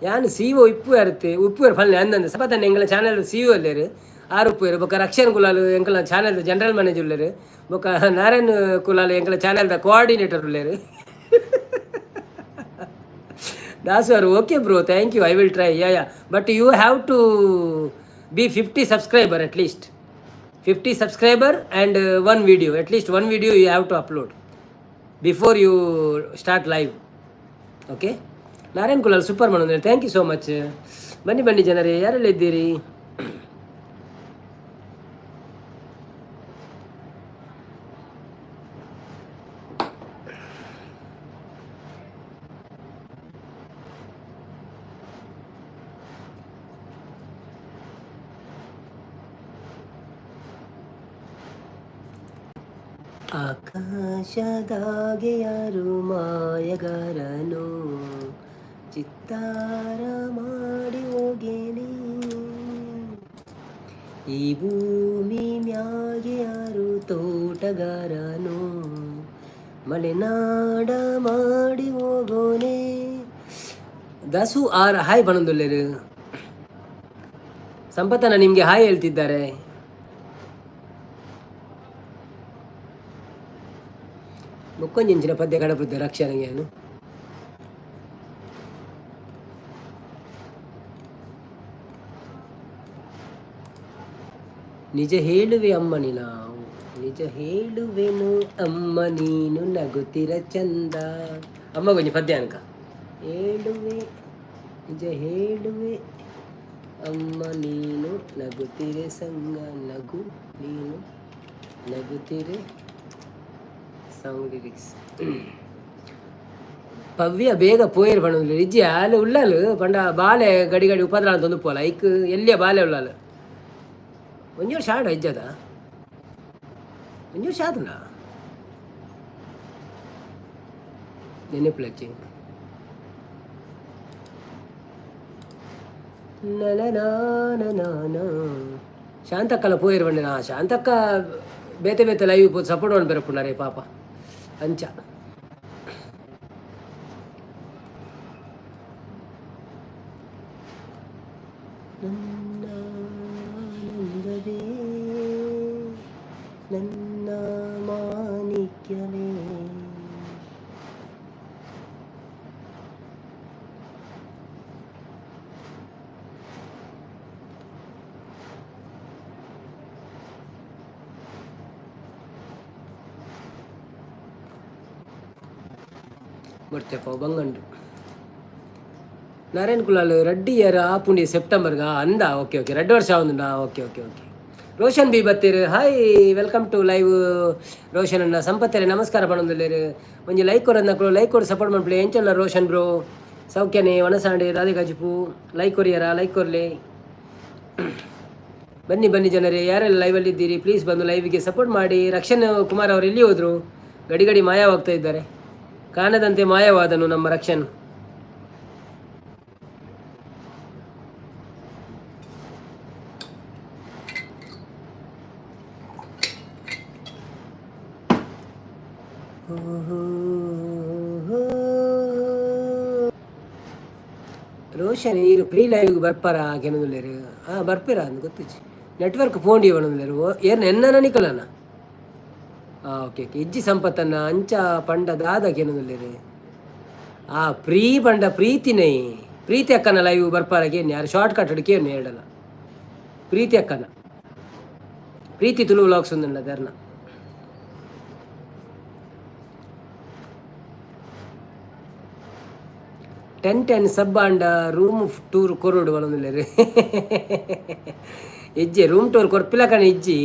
ಯಾನ್ C O ಇಪ್ಪು ಇರುತ್ತೆ ಉಪ್ಪು ಫಲ್ನೆ ಅಂದಂದು ಸಪತನ್ನ. ಎಂಕಲ ಚಾನೆಲ್ ಸಿ ಒ ಅಲ್ಲೇರು ಆರು ಉಪ್ಪು. ಬೊಕ್ಕ ರಕ್ಷಣ್ ಕುಲಾಲು ಎಂಕಲ ಚಾನೆಲ್ ಜನರಲ್ ಮ್ಯಾನೇಜರ್ ಉಲ್ಲೇರು. ಬೊಕ್ಕ ನಾರಾಯಣ್ ಕುಲಾಲು ಎಂಕಲ ಚಾನೆಲ್ದ ಕೋಆರ್ಡಿನೇಟರ್ ಉಲ್ಲೇರು. Dasu ಅವರು okay bro, thank you, I will try. Yeah yeah, but you have to be 50 subscriber, at least 50 subscriber and one video, at least one video you have to upload before you start live. Okay. Narayan Kulal super ಮಾಡೋದ್ರೆ, thank you so much. ಬನ್ನಿ ಬನ್ನಿ ಜನರೇ, ಯಾರೆಲ್ಲ ಇದ್ದೀರಿ? ಆಕಾಶದಾಗೆ ಯಾರು ಮಾಯಗಾರನು ಚಿತ್ತಾರ ಮಾಡಿ ಹೋಗೇನೆ, ಈ ಭೂಮಿ ಮ್ಯಾಗೆ ಯಾರು ತೋಟಗಾರನು ಮಲೆನಾಡ ಮಾಡಿ ಹೋಗೋನೆ. ದಾಸು ಆರ್ ಹಾಯ್ ಬಣಂದುಲ್ಲೇರು. ಸಂಪತ್ತನ ನಿಮಗೆ ಹಾಯ್ ಹೇಳ್ತಿದ್ದಾರೆ. ಬೊಕ್ಕೊಂಜಿಂಚಿನ ಪದ್ಯ ಕಡಪುದ್ದ ರಕ್ಷಣೆಗೆ ಏನು. ನಿಜ ಹೇಳುವೆ ಅಮ್ಮ ನಾವು, ನಿಜ ಹೇಳುವೆನು ಅಮ್ಮ ನೀನು ನಗುತ್ತಿರ ಚಂದ. ಅಮ್ಮ ಕೊಂಚ ಪದ್ಯ ಅನ್ಕ ಹೇಳುವೆ, ನಿಜ ಹೇಳುವೆ ಅಮ್ಮ ನೀನು ನಗುತ್ತಿರೆ ಸಂಗ, ನಗು ನೀನು ನಗುತ್ತಿರೆ. ಸಾಂಗ್ ಲಿರಿಕ್ಸ್ ಪವ್ಯ ಬೇಗ ಪೋಯರ್ ಪಣೊಂದು ಇಜ್ಜಿ ಆಲು ಉಳ್ಳಾಲು ಪಂಡ ಬಾಲೆ ಗಡಿ ಗಡಿ ಉಪದ್ರ ಅಂತ ಪೋಲ ಐಕ್ ಎಲ್ಲಿಯ ಬಾಲೆ ಉಳ್ಳಾಲು. ಒಂಜಿ ವರ್ಷ ಆಡ ಇಜ್ಜದ, ಒಂಜಿ ವರ್ಷ ಆತುಂಡ ನೆನಪುಲಚ್ಚಿ. ಶಾಂತಕ್ಕಲ ಪೋಯರ್ ಬಂಡಿನ. ಶಾಂತಕ್ಕ ಬೇತೆ ಬೇತೆ ಲೈವ್ ಸಪೋರ್ಟ್ ಮಾಡಿ ಬೆರಪುಂಡರೇ ಪಾಪ ಅಂಚ. ನನ್ನ ಆನಂದವೇ ನನ್ನ ಮಾಣಿಕ್ಯವೇ. ಬರ್ತೆಪ್ಪ ಬಂಗಂಡು. ನಾರಾಯಣ್ ಕುಲಾಲ್ ರಡ್ಡಿ ಇಯರ್ ಆಪುಂಡಿ ಸೆಪ್ಟೆಂಬರ್ಗ ಅಂದ. ಓಕೆ ಓಕೆ, ರಡ್ಡು ವರ್ಷ ಆവുಂದುಂಡಾ? Okay okay okay. Roshan B ಬತ್ತೀರು, hi, welcome to live Roshan ಅಣ್ಣ. ಸಂಪತ್ತರೆ ನಮಸ್ಕಾರ ಪಣೊಂದುಲ್ಲೆರ್. ಒಂಜಿ ಲೈಕ್ ಕೊರನ್ನಕುಲು ಲೈಕ್ ಕೊಡು, ಸಪೋರ್ಟ್ ಮನ್ಪುಲೆ. ಎಂಚಲ್ಲ ರೋಷನ್ ಬ್ರೋ, ಸೌಖ್ಯನೆ? ವನಸಾಂಡೆ ದಾದೆ ಕಜಿಪು? ಲೈಕ್ ಕೊರಿಯರ, ಲೈಕ್ ಕೊರ್ಲೆ. ಬನ್ನಿ ಬನ್ನಿ ಜನರೇ, ಯಾರೆಲ್ಲ ಲೈವಲ್ಲಿ ಇದ್ದೀರಿ ಪ್ಲೀಸ್ ಬಂದು ಲೈವಿಗೆ ಸಪೋರ್ಟ್ ಮಾಡಿ. ರಕ್ಷಣ್ ಕುಮಾರ್ ಅವರು ಎಲ್ಲಿ ಹೋದರು? ಗಡಿ ಗಡಿ ಮಾಯವಾಗ್ತಾ ಇದ್ದಾರೆ, ಕಾಣದಂತೆ ಮಾಯವಾದನು ನಮ್ಮ ರಕ್ಷಣ್. ರೋಷನ್ ಈರು ಫ್ರೀ ಲೈವ್ ಬರ್ಪಾರ ಕೆನದುಲ್ಲೇರು? ಹಾಂ, ಬರ್ಪಿರ ಅಂದ್ ಗೊತ್ತಿಚ್ಚಿ. Network phone ಇವನಂದ್ಲೇರು ಏರ್ನ ಎನ್ನನ ನಿಕಲನ. ಹಾಂ, ಓಕೆ ಓಕೆ. ಇಜ್ಜಿ ಸಂಪತ್ತನ್ನ ಅಂಚ ಪಂಡ ದಾದ ಕೆನದುಲ್ಲೇರು. ಆ ಪ್ರೀ ಪಂಡ ಪ್ರೀತಿನೇ ಪ್ರೀತಿ ಅಕ್ಕನ ಲೈವ್ ಬರ್ಪಾರ ಕೇನ್ ಯಾರು ಶಾರ್ಟ್ ಕಟ್ ಕೇನು ಹೇಳಲ್ಲ. ಪ್ರೀತಿ ಅಕ್ಕನ ಪ್ರೀತಿ ತುಳು ವ್ಲಾಗ್ಸ್ ಒಂದುಂಡ ಧರ್ನ. 10 10 ಸಬ್ ಆಂಡ ರೂಮ್ ಟೂರ್ ಕೊರೊಡು ಪನೊಂದುಲ್ಲೆರ್. ಇಜ್ಜಿ ರೂಮ್ ಟೂರ್ ಕೊರ್ಪಿಲಕನೆ ಇಜ್ಜಿ.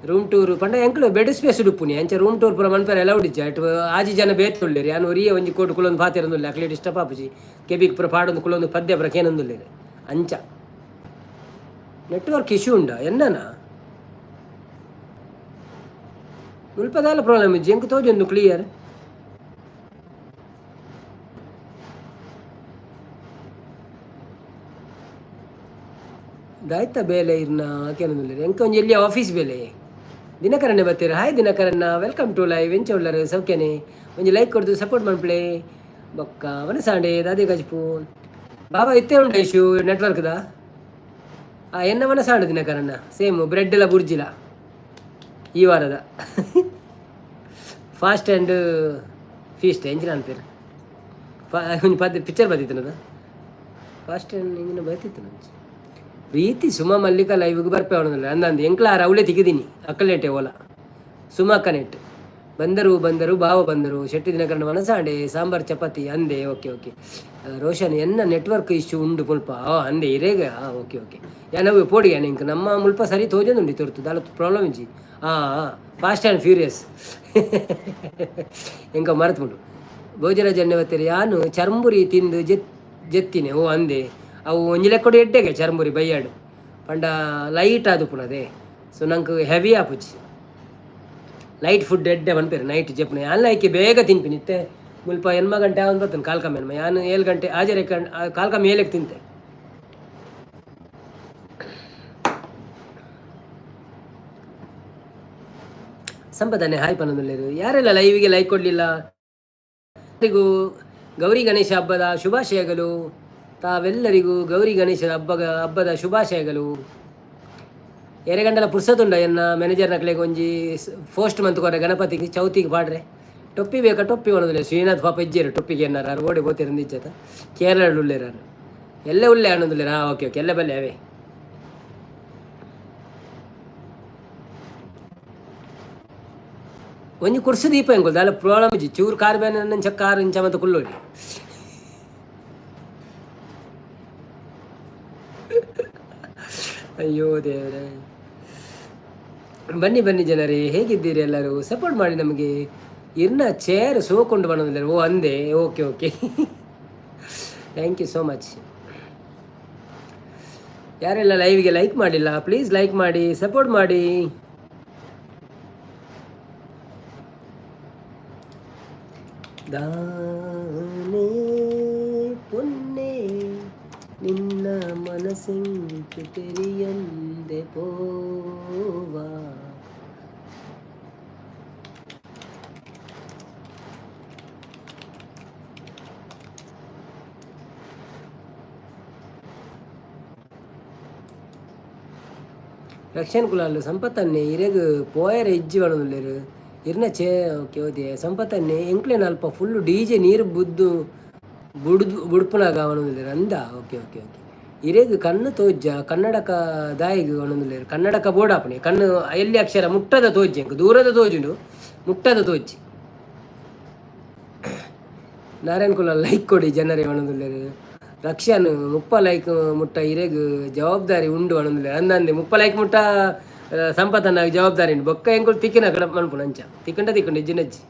ರೂಮ್ ಟೂರ್ ಪಂಡ ಎಂಕ್ಲು ಬೆಡ್ ಸ್ಪೇಸ್ ಉಪ್ಪುನಿ, ಅಂಚ ರೂಮ್ ಟೂರ್ ಪೂರ ಮನ್ಪೆರೆ ಅಲೌಡ್ ಇಜ್ಜಿ. ಅಟ್ ಆಜಿ ಜನ ಬೇತೆ ಉಲ್ಲೆರ್, ಯಾನ್ ಒರಿಯೇ ಒಂಜಿ ಕೋಟ್ ಕುಲೊಂದು ಪಾತೆರೊಂದುಲ್ಲೆ, ಅಕ್ಲೆಗ್ ಡಿಸ್ಟರ್ಬ್ ಆಪುಜಿ. ಕೆಬಿಕ್ ಪೂರ ಪಾಡೊಂದು ಕುಲೊಂದು ಪದ್ಯ ಪೂರ ಕೇನೊಂದುಲ್ಲೆರ್. ಅಂಚ ನೆಟ್ವರ್ಕ್ ಇಶ್ಯೂ ಉಂಡ ಎನ್ನನ? ಮುಲ್ಪ ದಾಲ ಪ್ರಾಬ್ಲಮ್ ಇಜ್ಜಿ, ಎಂಕ್ ತೋಜೊಂದು ಕ್ಲಿಯರ್. ದಾಯ್ತ ಬೇಲೆ ಇರ್ನ ಕೇನೊಂದುಲ್ಲೆರ್. ಎಂಕ್ ಒಂಜಿ ಎಲ್ಲಿ ಆಫೀಸ್ ಬೇಲೆ. ದಿನಕರನ್ನೇ ಬತ್ತೀರ, ಹಾಯ್ ದಿನಕರನ್ನ, welcome to live. ಎಂಚ ಉಲ್ಲರ್, ಸೌಖ್ಯನೆ? ಒಂಜಿ ಲೈಕ್ ಕೊಡ್ದು ಸಪೋರ್ಟ್ ಮನ್ಪುಲೆ. ಬೊಕ್ಕ ವನಸಾಂಡೆ ದಾದೆ ಗಜ್ಪು ಬಾಬಾ ಇತ್ತೆ ಉಂಡ ಇಶ್ಯೂ ನೆಟ್ವರ್ಕ್ದ? ಆ ಎನ್ನ ವನಸಾಂಡೆ ದಿನಕರನ್ನ ಸೇಮ್ ಬ್ರೆಡ್ ಎಲ್ಲ ಬುರ್ಜಿಲ ಈ ವಾರದ ಫಾಸ್ಟ್ ಆ್ಯಂಡ್ ಫೀಸ್ಟ್ ಎಂಚಿನ ಅನ್ಪೇರು. ಒಂಜಿ ಪದ ಪಿಕ್ಚರ್ ಬತ್ತಿತ್ತನದ ಫಾಸ್ಟ್ ಇಂಜಿನ ಬತ್ತಿತ್ತು. ಪ್ರೀತಿ ಸುಮಾ ಮಲ್ಲಿಕಾ ಲೈವ್ಗೆ ಬರ್ಪೆ ಅವನಲ್ಲ ಅಂದಂದು ಎಂಕ್ಲ ಆರ್ ಅವಳೇ ತಿಕ್ಕಿದೀನಿ ಅಕ್ಕಲೇಟೆ ಓಲ ಸುಮಾ ಕನೆಕ್ಟ್. ಬಂದರು ಬಂದರು ಭಾವ ಬಂದರು. ಶೆಟ್ಟಿ ದಿನಕರಣ ಮನಸಾಂಡೆ ಸಾಂಬಾರ್ ಚಪಾತಿ ಅಂದೆ. ಓಕೆ ಓಕೆ ರೋಷನ್ ಎನ್ನ ನೆಟ್ವರ್ಕ್ ಇಶ್ಯೂ ಉಂಡು ಮುಲ್ಪ ಅಂದೆ ಇರೇಗ. ಓಕೆ ಓಕೆ ಯಾನವು ಪೋಡಿ ಇಂಕ್ ನಮ್ಮ ಮುಲ್ಪ ಸರಿ ತೋಜೊಂದುಂಡು ತೊರ್ತು ದಾಲ ಪ್ರಾಬ್ಲಮ್ ಇಜ್ಜಿ. ಹಾಂ, ಫಾಸ್ಟ್ ಆ್ಯಂಡ್ ಫ್ಯೂರಿಯಸ್ ಎಂಕ ಮರೆತುಂಡು. ಭೋಜರಾಜ್ ಎಣ್ಣೆ ಯಾನು ಚರ್ಂಬುರಿ ತಿಂದು ಜೆತ್ತಿನಿ. ಓ ಅಂದೆ ಅವು ಒಂಜಿ ಲೆಕ್ಕಡು ಎಡ್ಡೆಗೆ ಚರ್ಂಬುರಿ ಬೈಯಾಡು ಪಂಡ ಲೈಟ್ ಆದುಪ್ಪುನದೆ. ಸೊ ನಂಗೆ ಹೆವಿ ಆಪುಜಿ. ಲೈಟ್ ಫುಡ್ ಎಡ್ಡೆ ಪನ್ಪೆರ್ ನೈಟ್ ಜೆಪ್ಪುನ. ಯಾನ್ ಲೈಕ್ ಬೇಗ ತಿನ್ಪಿನಿ. ಇತ್ತೆ ಮುಲ್ಪ 8 ಗಂಟೆ ಆವೊಂದು ಬರ್ತುಂಡು. ಕಾಲ್ ಕಮ್ಮಿ ಎನ್ಮ ಯಾನ್ 7 ಗಂಟೆ ಆಜರೆ ಕಾಲ್ ಕಮ್ಮಿ ಏಲೆಗ್ ತಿಂತೆ. ಸಂಪದನೆ ಹಾಯ್ ಪನೊಂದುಲ್ಲೆರ್. ಯಾರೆಲ್ಲ ಲೈವಿಗೆ ಲೈಕ್ ಕೊಡಲಿಲ್ಲ, ಎಲ್ಲರಿಗೂ ಗೌರಿ ಗಣೇಶ ಹಬ್ಬದ ಶುಭಾಶಯಗಳು. ತಾವೆಲ್ಲರಿಗೂ ಗೌರಿ ಗಣೇಶನ ಹಬ್ಬದ ಶುಭಾಶಯಗಳು. ಎರೆಗಂಡಲ ಪುರ್ಸತುಂಡ ಎನ್ನ ಮ್ಯಾನೇಜರ್ ನಕ್ಲೆಗ್ ಒಂಜಿ ಪೋಸ್ಟ್ ಮಂತ್ ಕೊರ್ರೆ ಗಣಪತಿಗೆ ಚೌತಿಗೆ ಪಾಡ್ರೆ. ಟೊಪ್ಪಿ ಬೇಕಾ? ಟೊಪ್ಪಿ ಪನೊಂದುಲ್ಲೆ. ಶ್ರೀನಾಥ್ ಪಾಪ ಇಜ್ಜೆರ್ ಟೊಪ್ಪಿಗೆ ಎನ್ನಾರ ಆರ್ ಓಡೆ ಪೋತೆರ್ ಇಜ್ಜತ. ಕೇರಳ ಉಲ್ಲೆರ್ ಆರ್. ಎಲ್ಲೆ ಉಲ್ಲೆ ಅನ್ನೊಂದುಲ್ಲೆರ್. ಹಾಂ, ಓಕೆ ಓಕೆ, ಎಲ್ಲೆ ಬಲ್ಲೆ ಅವೇ. ಒಂಜಿ ಕುರ್ಸು ದೀಪ ಎಂಕುಲು ದಾಲ ಪ್ರಾಬ್ಲಮ್ ಇಜ್ಜಿ. ಚೂರು ಕಾರ್ ಬೇನೆ ನಂಚ ಕಾರ್ ಇಂಚ ಮತ್ತೆ ಕುಲ್ಲೋಡಿ. ಅಯ್ಯೋ ದೇವರೇ. ಬನ್ನಿ ಬನ್ನಿ ಜನರೇ, ಹೇಗಿದ್ದೀರಿ ಎಲ್ಲರೂ? ಸಪೋರ್ಟ್ ಮಾಡಿ ನಮಗೆ. ಇರ್ನ ಚೇರ್ ಸೋಕೊಂಡು ಬಂದಿದ್ದಾರೆ. ಓ ಅಂದೆ. Okay okay, thank you so much. ಯಾರೆಲ್ಲ ಲೈವ್ಗೆ ಲೈಕ್ ಮಾಡಿಲ್ಲ, ಪ್ಲೀಸ್ ಲೈಕ್ ಮಾಡಿ, ಸಪೋರ್ಟ್ ಮಾಡಿ. ದಾನೇ ಪೊನ್ನೆ ನಿನ್ನ ಮನಸ್ಸಿಂಕು ತೆರಿಯಂದೆ ಪೋವಾ. ರಕ್ಷಣ್ ಕುಲಾಲ್ ಸಂಪತ್ತನ್ನೇ ಇರೆಗ್ ಪೋಯರೆ ಇಜ್ಜಿ ಪನೊಂದುಲ್ಲೆರ್. ಇರ್ನ ಚೇ ಓಕೆ ಓಕೆ ಸಂಪತ್ತನ್ನೇ ಎಂಕ್ಲೆನ ಅಲ್ಪ ಫುಲ್ ಡಿಜೆ ನೀರು ಬುದ್ದು ಬುಡ್ದು ಬುಡ್ಪುನಾಗ ಪನೊಂದುಲ್ಲೆರ್ ಅಂದ. ಓಕೆ ಓಕೆ ಓಕೆ, ಇರೆಗ್ ಕಣ್ಣು ತೋಜ್ಜ ಕನ್ನಡಕ ದಾಯಿಗ್ ಪನೊಂದುಲ್ಲೆರ್. ಕನ್ನಡಕ ಬೋಡಾಪುನೆ ಕಣ್ಣು ಎಲ್ಲಿ ಅಕ್ಷರ ಮುಟ್ಟದ ತೋಜ್ಜಿ ಎಂಕ್ ದೂರದ ತೋಜುಂಡು ಮುಟ್ಟದ ತೋಜ್ಜಿ. ನಾರಾಯಣ್ ಕುಲಾಲ್ ಲೈಕ್ ಕೊಡಿ ಜನರೇ ಪನೊಂದುಲ್ಲೆರ್. ರಕ್ಷನ್ 30 ಲೈಕ್ ಮುಟ್ಟ ಇರೆಗ್ ಜವಾಬ್ದಾರಿ ಉಂಡು ಪನೊಂದುಲ್ಲೆರ್. ಅಂದಂದೆ 30 ಲೈಕ್ ಮುಟ್ಟ ಸಂಪತ್ತನ್ನ ಜವಾಬ್ದಾರಿ ಉಂಡು. ಬೊಕ್ಕ ಎಂಕುಲು ತಿಕ್ಕಿನ ಮನ್ಪುನ ಅಂಚ ತಿಕ್ಕಂಡ ತಿಕ್ಕಂಡ ಇಜ್ಜಿ ನಜ್ಜಿ.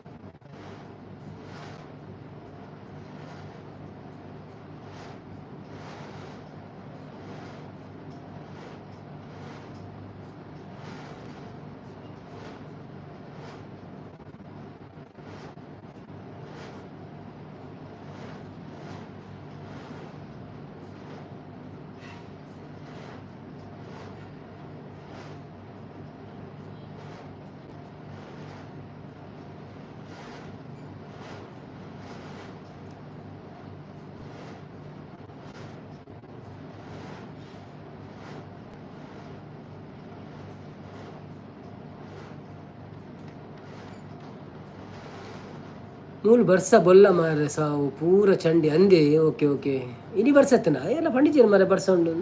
ಮೂಲು ಬರ್ಸ ಬೊಲ್ಲ ಮಾರೆ ಸಾವು ಪೂರ ಚಂಡಿ ಅಂದೆ. ಓಕೆ ಓಕೆ, ಇನಿ ಬರ್ಸತ್ತನ ಎಲ್ಲ ಪಂಡಿಚೇರಿ ಮಾರೆ ಬರ್ಸ ಉಂಡು.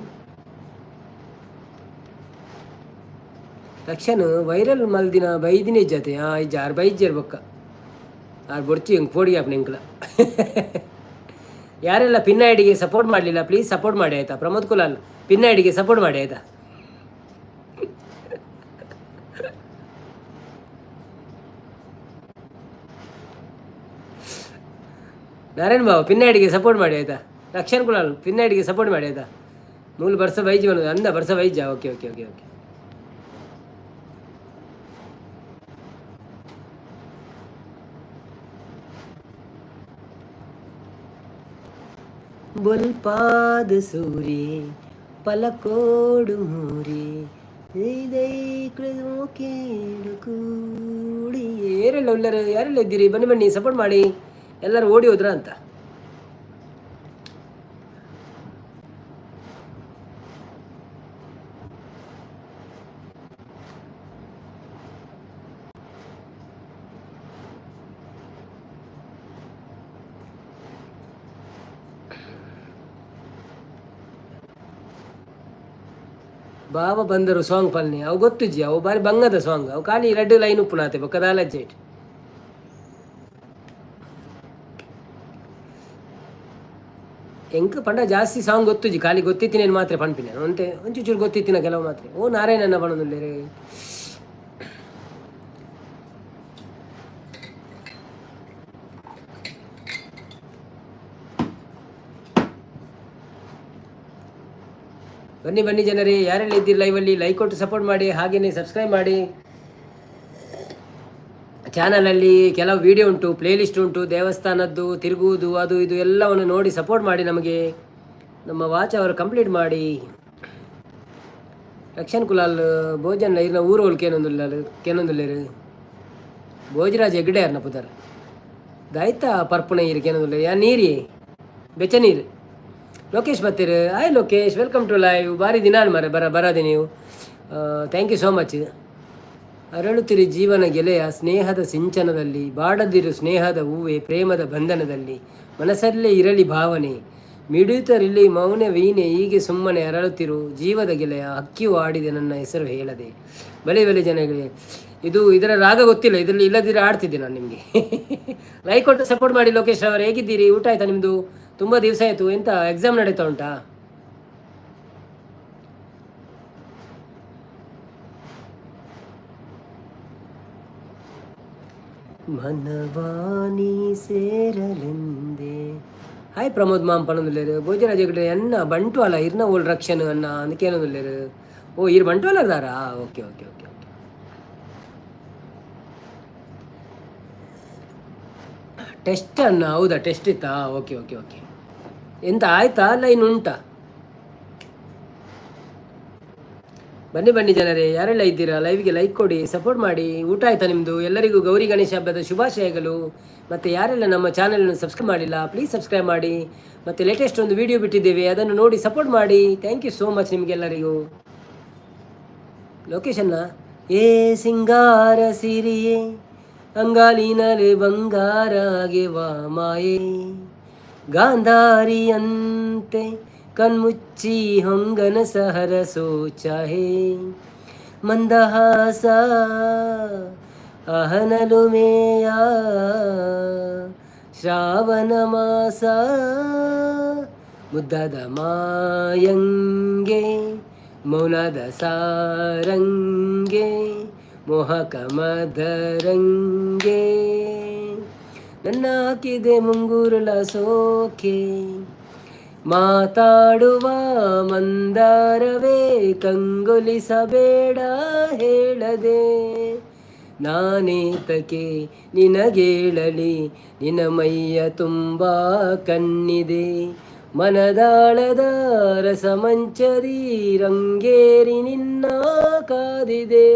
ರಕ್ಷನ್ ವೈರಲ್ ಮಲ್ದಿನ ಬೈದಿನ ಇಜ್ಜತೆ. ಆ ಇಜ್ಜ ಆರ್ ಬೈಜ್ಜರ್ ಬೊಕ್ಕ ಆರ್ ಬೊಡ್ಚಿ ಎಂಕ್ ಪೋಡಿಗೆ ಆಪುನ ಎಂಕ್ಲ. ಯಾರೆಲ್ಲ ಪಿನ್ ಐಡಿಗೆ ಸಪೋರ್ಟ್ ಮಾಡಲಿಲ್ಲ, ಪ್ಲೀಸ್ ಸಪೋರ್ಟ್ ಮಾಡಿ ಆಯ್ತಾ. ಪ್ರಮೋದ್ ಕುಲಾಲ್ ಪಿನ್ ಐಡಿಗೆ ಸಪೋರ್ಟ್ ಮಾಡಿ ಆಯ್ತಾ. ನಾರಾಯಣ್ ಬಾಬು ಪಿನ್ ಐಡಿಗೆ ಸಪೋರ್ಟ್ ಮಾಡಿ ಆಯ್ತಾ. ರಕ್ಷನ್ ಕುಲಾಲ್ ಪಿನ್ ಐಡಿಗೆ ಸಪೋರ್ಟ್ ಮಾಡಿ ಆಯ್ತಾ. ಮೂಲು ಬರ್ಸ ಬೈಜಿ ಬಂದದ ಅಂದ ಬರ್ಸ ಬೈಜ. ಓಕೆ ಓಕೆ ಓಕೆ ಓಕೆ, ಬೊಲ್ಪಾದ ಸೂರ್ಯೆ ಪಲಕೋಡು ಮೂರಿ ಕೂಡಿ. ಯಾರೆಲ್ಲ ಉಲ್ಲರು? ಯಾರೆಲ್ಲ ಇದ್ದೀರಿ? ಬನ್ನಿ ಬನ್ನಿ, ಸಪೋರ್ಟ್ ಮಾಡಿ. ಎಲ್ಲರೂ ಓಡಿ ಹೋದ್ರ ಅಂತ. ಬಾಬಾ ಬಂದರು ಸಾಂಗ್ ಪಲ್ನಿ ಅವು ಗೊತ್ತುಜ್ಜಿ. ಅವು ಬಾರಿ ಬಂಗದ ಸಾಂಗ್. ಅವು ಖಾಲಿ ರಡ್ಡು ಲೈನ್ ಉಪ್ಪುನಾತೆ, ಬೊಕ್ಕ ದಾಲಜ್ಜೇಟ್. ಎಂಕ್ ಪಂಡ ಜಾಸ್ತಿ ಸಾಂಗ್ ಗೊತ್ತುಜ್ಜಿ, ಖಾಲಿ ಗೊತ್ತಿತ್ತಿನೇನು ಮಾತ್ರ ಪನ್ಪಿನ. ಒಂತೆ ಒಂಚೂರು ಗೊತ್ತಿತ್ತಿನ ಕೆಲವು ಮಾತ್ರ. ಓ ನಾರಾಯಣನ ಪನೊಂದುಲ್ಲೆರ್. ಬನ್ನಿ ಬನ್ನಿ ಜನರೇ, ಯಾರೆಲ್ಲ ಇದ್ದೀರಿ ಲೈವಲ್ಲಿ, ಲೈಕ್ ಕೊಟ್ಟು ಸಪೋರ್ಟ್ ಮಾಡಿ, ಹಾಗೆಯೇ ಸಬ್ಸ್ಕ್ರೈಬ್ ಮಾಡಿ. ಚಾನಲಲ್ಲಿ ಕೆಲವು ವಿಡಿಯೋ ಉಂಟು, ಪ್ಲೇಲಿಸ್ಟ್ ಉಂಟು, ದೇವಸ್ಥಾನದ್ದು ತಿರುಗುವುದು ಅದು ಇದು ಎಲ್ಲವನ್ನು ನೋಡಿ ಸಪೋರ್ಟ್ ಮಾಡಿ ನಮಗೆ. ನಮ್ಮ ವಾಚ್ ಅವರು ಕಂಪ್ಲೀಟ್ ಮಾಡಿ. ರಕ್ಷನ್ ಕುಲಾಲ್ ಭೋಜನ್ ಇರ್ನ ಊರು ಕೇನೊಂದುಲ್ಲ ಕೇನೊಂದುಲ್ಲೇರು. ಭೋಜರಾಜ್ ಹೆಗ್ಡೆ ಅರ್ನ ಪುದರ್. ದಾಯ್ತ ಪರ್ಪುಣ ಇರು ಕೇನೊಂದುಲ್ಲ ಯಾ ನೀರಿ ಬೆಚ್ಚ ನೀರು. Lokesh ಬತ್ತೀರು. Hi Lokesh, welcome to live. ಭಾರಿ ದಿನ ಮರ ಬರ ಬರದೆ ನೀವು. Thank you so much. ಅರಳುತ್ತಿರಿ ಜೀವನ ಗೆಳೆಯ ಸ್ನೇಹದ ಸಿಂಚನದಲ್ಲಿ, ಬಾಡದಿರು ಸ್ನೇಹದ ಹೂವೆ ಪ್ರೇಮದ ಬಂಧನದಲ್ಲಿ, ಮನಸ್ಸಲ್ಲೇ ಇರಲಿ ಭಾವನೆ, ಮಿಡಿಯುತ್ತರಿಲ್ಲಿ ಮೌನ ವೀಣೆ, ಹೀಗೆ ಸುಮ್ಮನೆ ಅರಳುತ್ತಿರು ಜೀವದ ಗೆಳೆಯ, ಹಕ್ಕಿಯು ಆಡಿದೆ ನನ್ನ ಹೆಸರು ಹೇಳದೆ. ಬಲೆ ಬಲೆ ಜನಗಳೇ, ಇದು ಇದರ ರಾಗ ಗೊತ್ತಿಲ್ಲ, ಇದರಲ್ಲಿ ಇಲ್ಲದಿದ್ರೆ ಆಡ್ತಿದ್ದೆ ನಾನು ನಿಮಗೆ. ಲೈಕ್ ಕೊಟ್ಟು ಸಪೋರ್ಟ್ ಮಾಡಿ. ಲೋಕೇಶ್ ಅವರು ಹೇಗಿದ್ದೀರಿ? ಊಟ ಆಯ್ತಾ ನಿಮ್ಮದು? ತುಂಬ ದಿವಸ ಆಯಿತು. ಎಂತ ಎಕ್ಸಾಮ್ ನಡೀತಾ ಉಂಟಾ? ಮನವಾನಿ ಸೇರಲೆಂದೇ. ಹಾಯ್ ಪ್ರಮೋದ್ ಮಾಮ್ ಪನೊಂದುಲ್ಲೇರು. ಭೋಜರಾಜ ಹೆಗ್ಡೆ ಎನ್ನ ಬಂಟ್ವಾಳ ಇರ್ನ ಓಲ್ ರಕ್ಷಣ್ ಅನ್ನ ಅಂದಕೇನೊಂದುಲ್ಲೇರು. ಓ ಇರ್ ಬಂಟ್ವಾಳದಾರಾ? Okay okay okay okay. Test ಅನ್ನ? ಹೌದಾ, ಟೆಸ್ಟ್ ಇತ್ತಾ? Okay okay okay. ಎಂತ ಆಯ್ತಾ ಅಲ್ಲ ಇನ್ನು ಉಂಟಾ? ಬನ್ನಿ ಬನ್ನಿ ಜನರೇ, ಯಾರೆಲ್ಲ ಇದ್ದೀರಾ ಲೈವ್ಗೆ ಲೈಕ್ ಕೊಡಿ, ಸಪೋರ್ಟ್ ಮಾಡಿ. ಊಟ ಆಯ್ತಾ ನಿಮ್ಮದು? ಎಲ್ಲರಿಗೂ ಗೌರಿ ಗಣೇಶ ಹಬ್ಬದ ಶುಭಾಶಯಗಳು. ಮತ್ತು ಯಾರೆಲ್ಲ ನಮ್ಮ ಚಾನಲನ್ನು ಸಬ್ಸ್ಕ್ರೈಬ್ ಮಾಡಿಲ್ಲ, ಪ್ಲೀಸ್ ಸಬ್ಸ್ಕ್ರೈಬ್ ಮಾಡಿ. ಮತ್ತು ಲೇಟೆಸ್ಟ್ ಒಂದು ವಿಡಿಯೋ ಬಿಟ್ಟಿದ್ದೇವೆ, ಅದನ್ನು ನೋಡಿ ಸಪೋರ್ಟ್ ಮಾಡಿ. Thank you so much ನಿಮಗೆಲ್ಲರಿಗೂ. ಲೊಕೇಶನ್ನ ಏ ಸಿಂಗಾರ ಸಿರಿಯೇ ಅಂಗಾಲಿನಲೆ ಬಂಗಾರ ವಾ ಮಾಯೆ, ಗಾಂಧಾರಿಯಂತೆ ಕಣ್ಮುಚ್ಚಿ ಹೊಂಗನ ಸಹರಸೋ ಚಾಹೆ, ಮಂದಹಾಸ ಅಹನಲುಮೇಯ ಶ್ರಾವಣ ಮಾಸ, ಮುದ್ದದ ಮಾಯಂಗೆ ಮೌನದ ಸಾರಂಗೆ ಮೋಹಕ ಮದರಂಗೆ, ನನ್ನ ಹಾಕಿದೆ ಮುಂಗುರುಳ ಸೋಕೆ, ಮಾತಾಡುವ ಮಂದಾರವೇ ಕಂಗೊಲಿಸಬೇಡ ಹೇಳದೆ, ನಾನೇತಕೆ ನಿನಗೇಳಲಿ ನಿನ್ನ ಮೈಯ ತುಂಬ ಕಣ್ಣಿದೆ, ಮನದಾಳದ ರಸಮಂಚರಿ ರಂಗೇರಿ ನಿನ್ನ ಕಾದಿದೆ,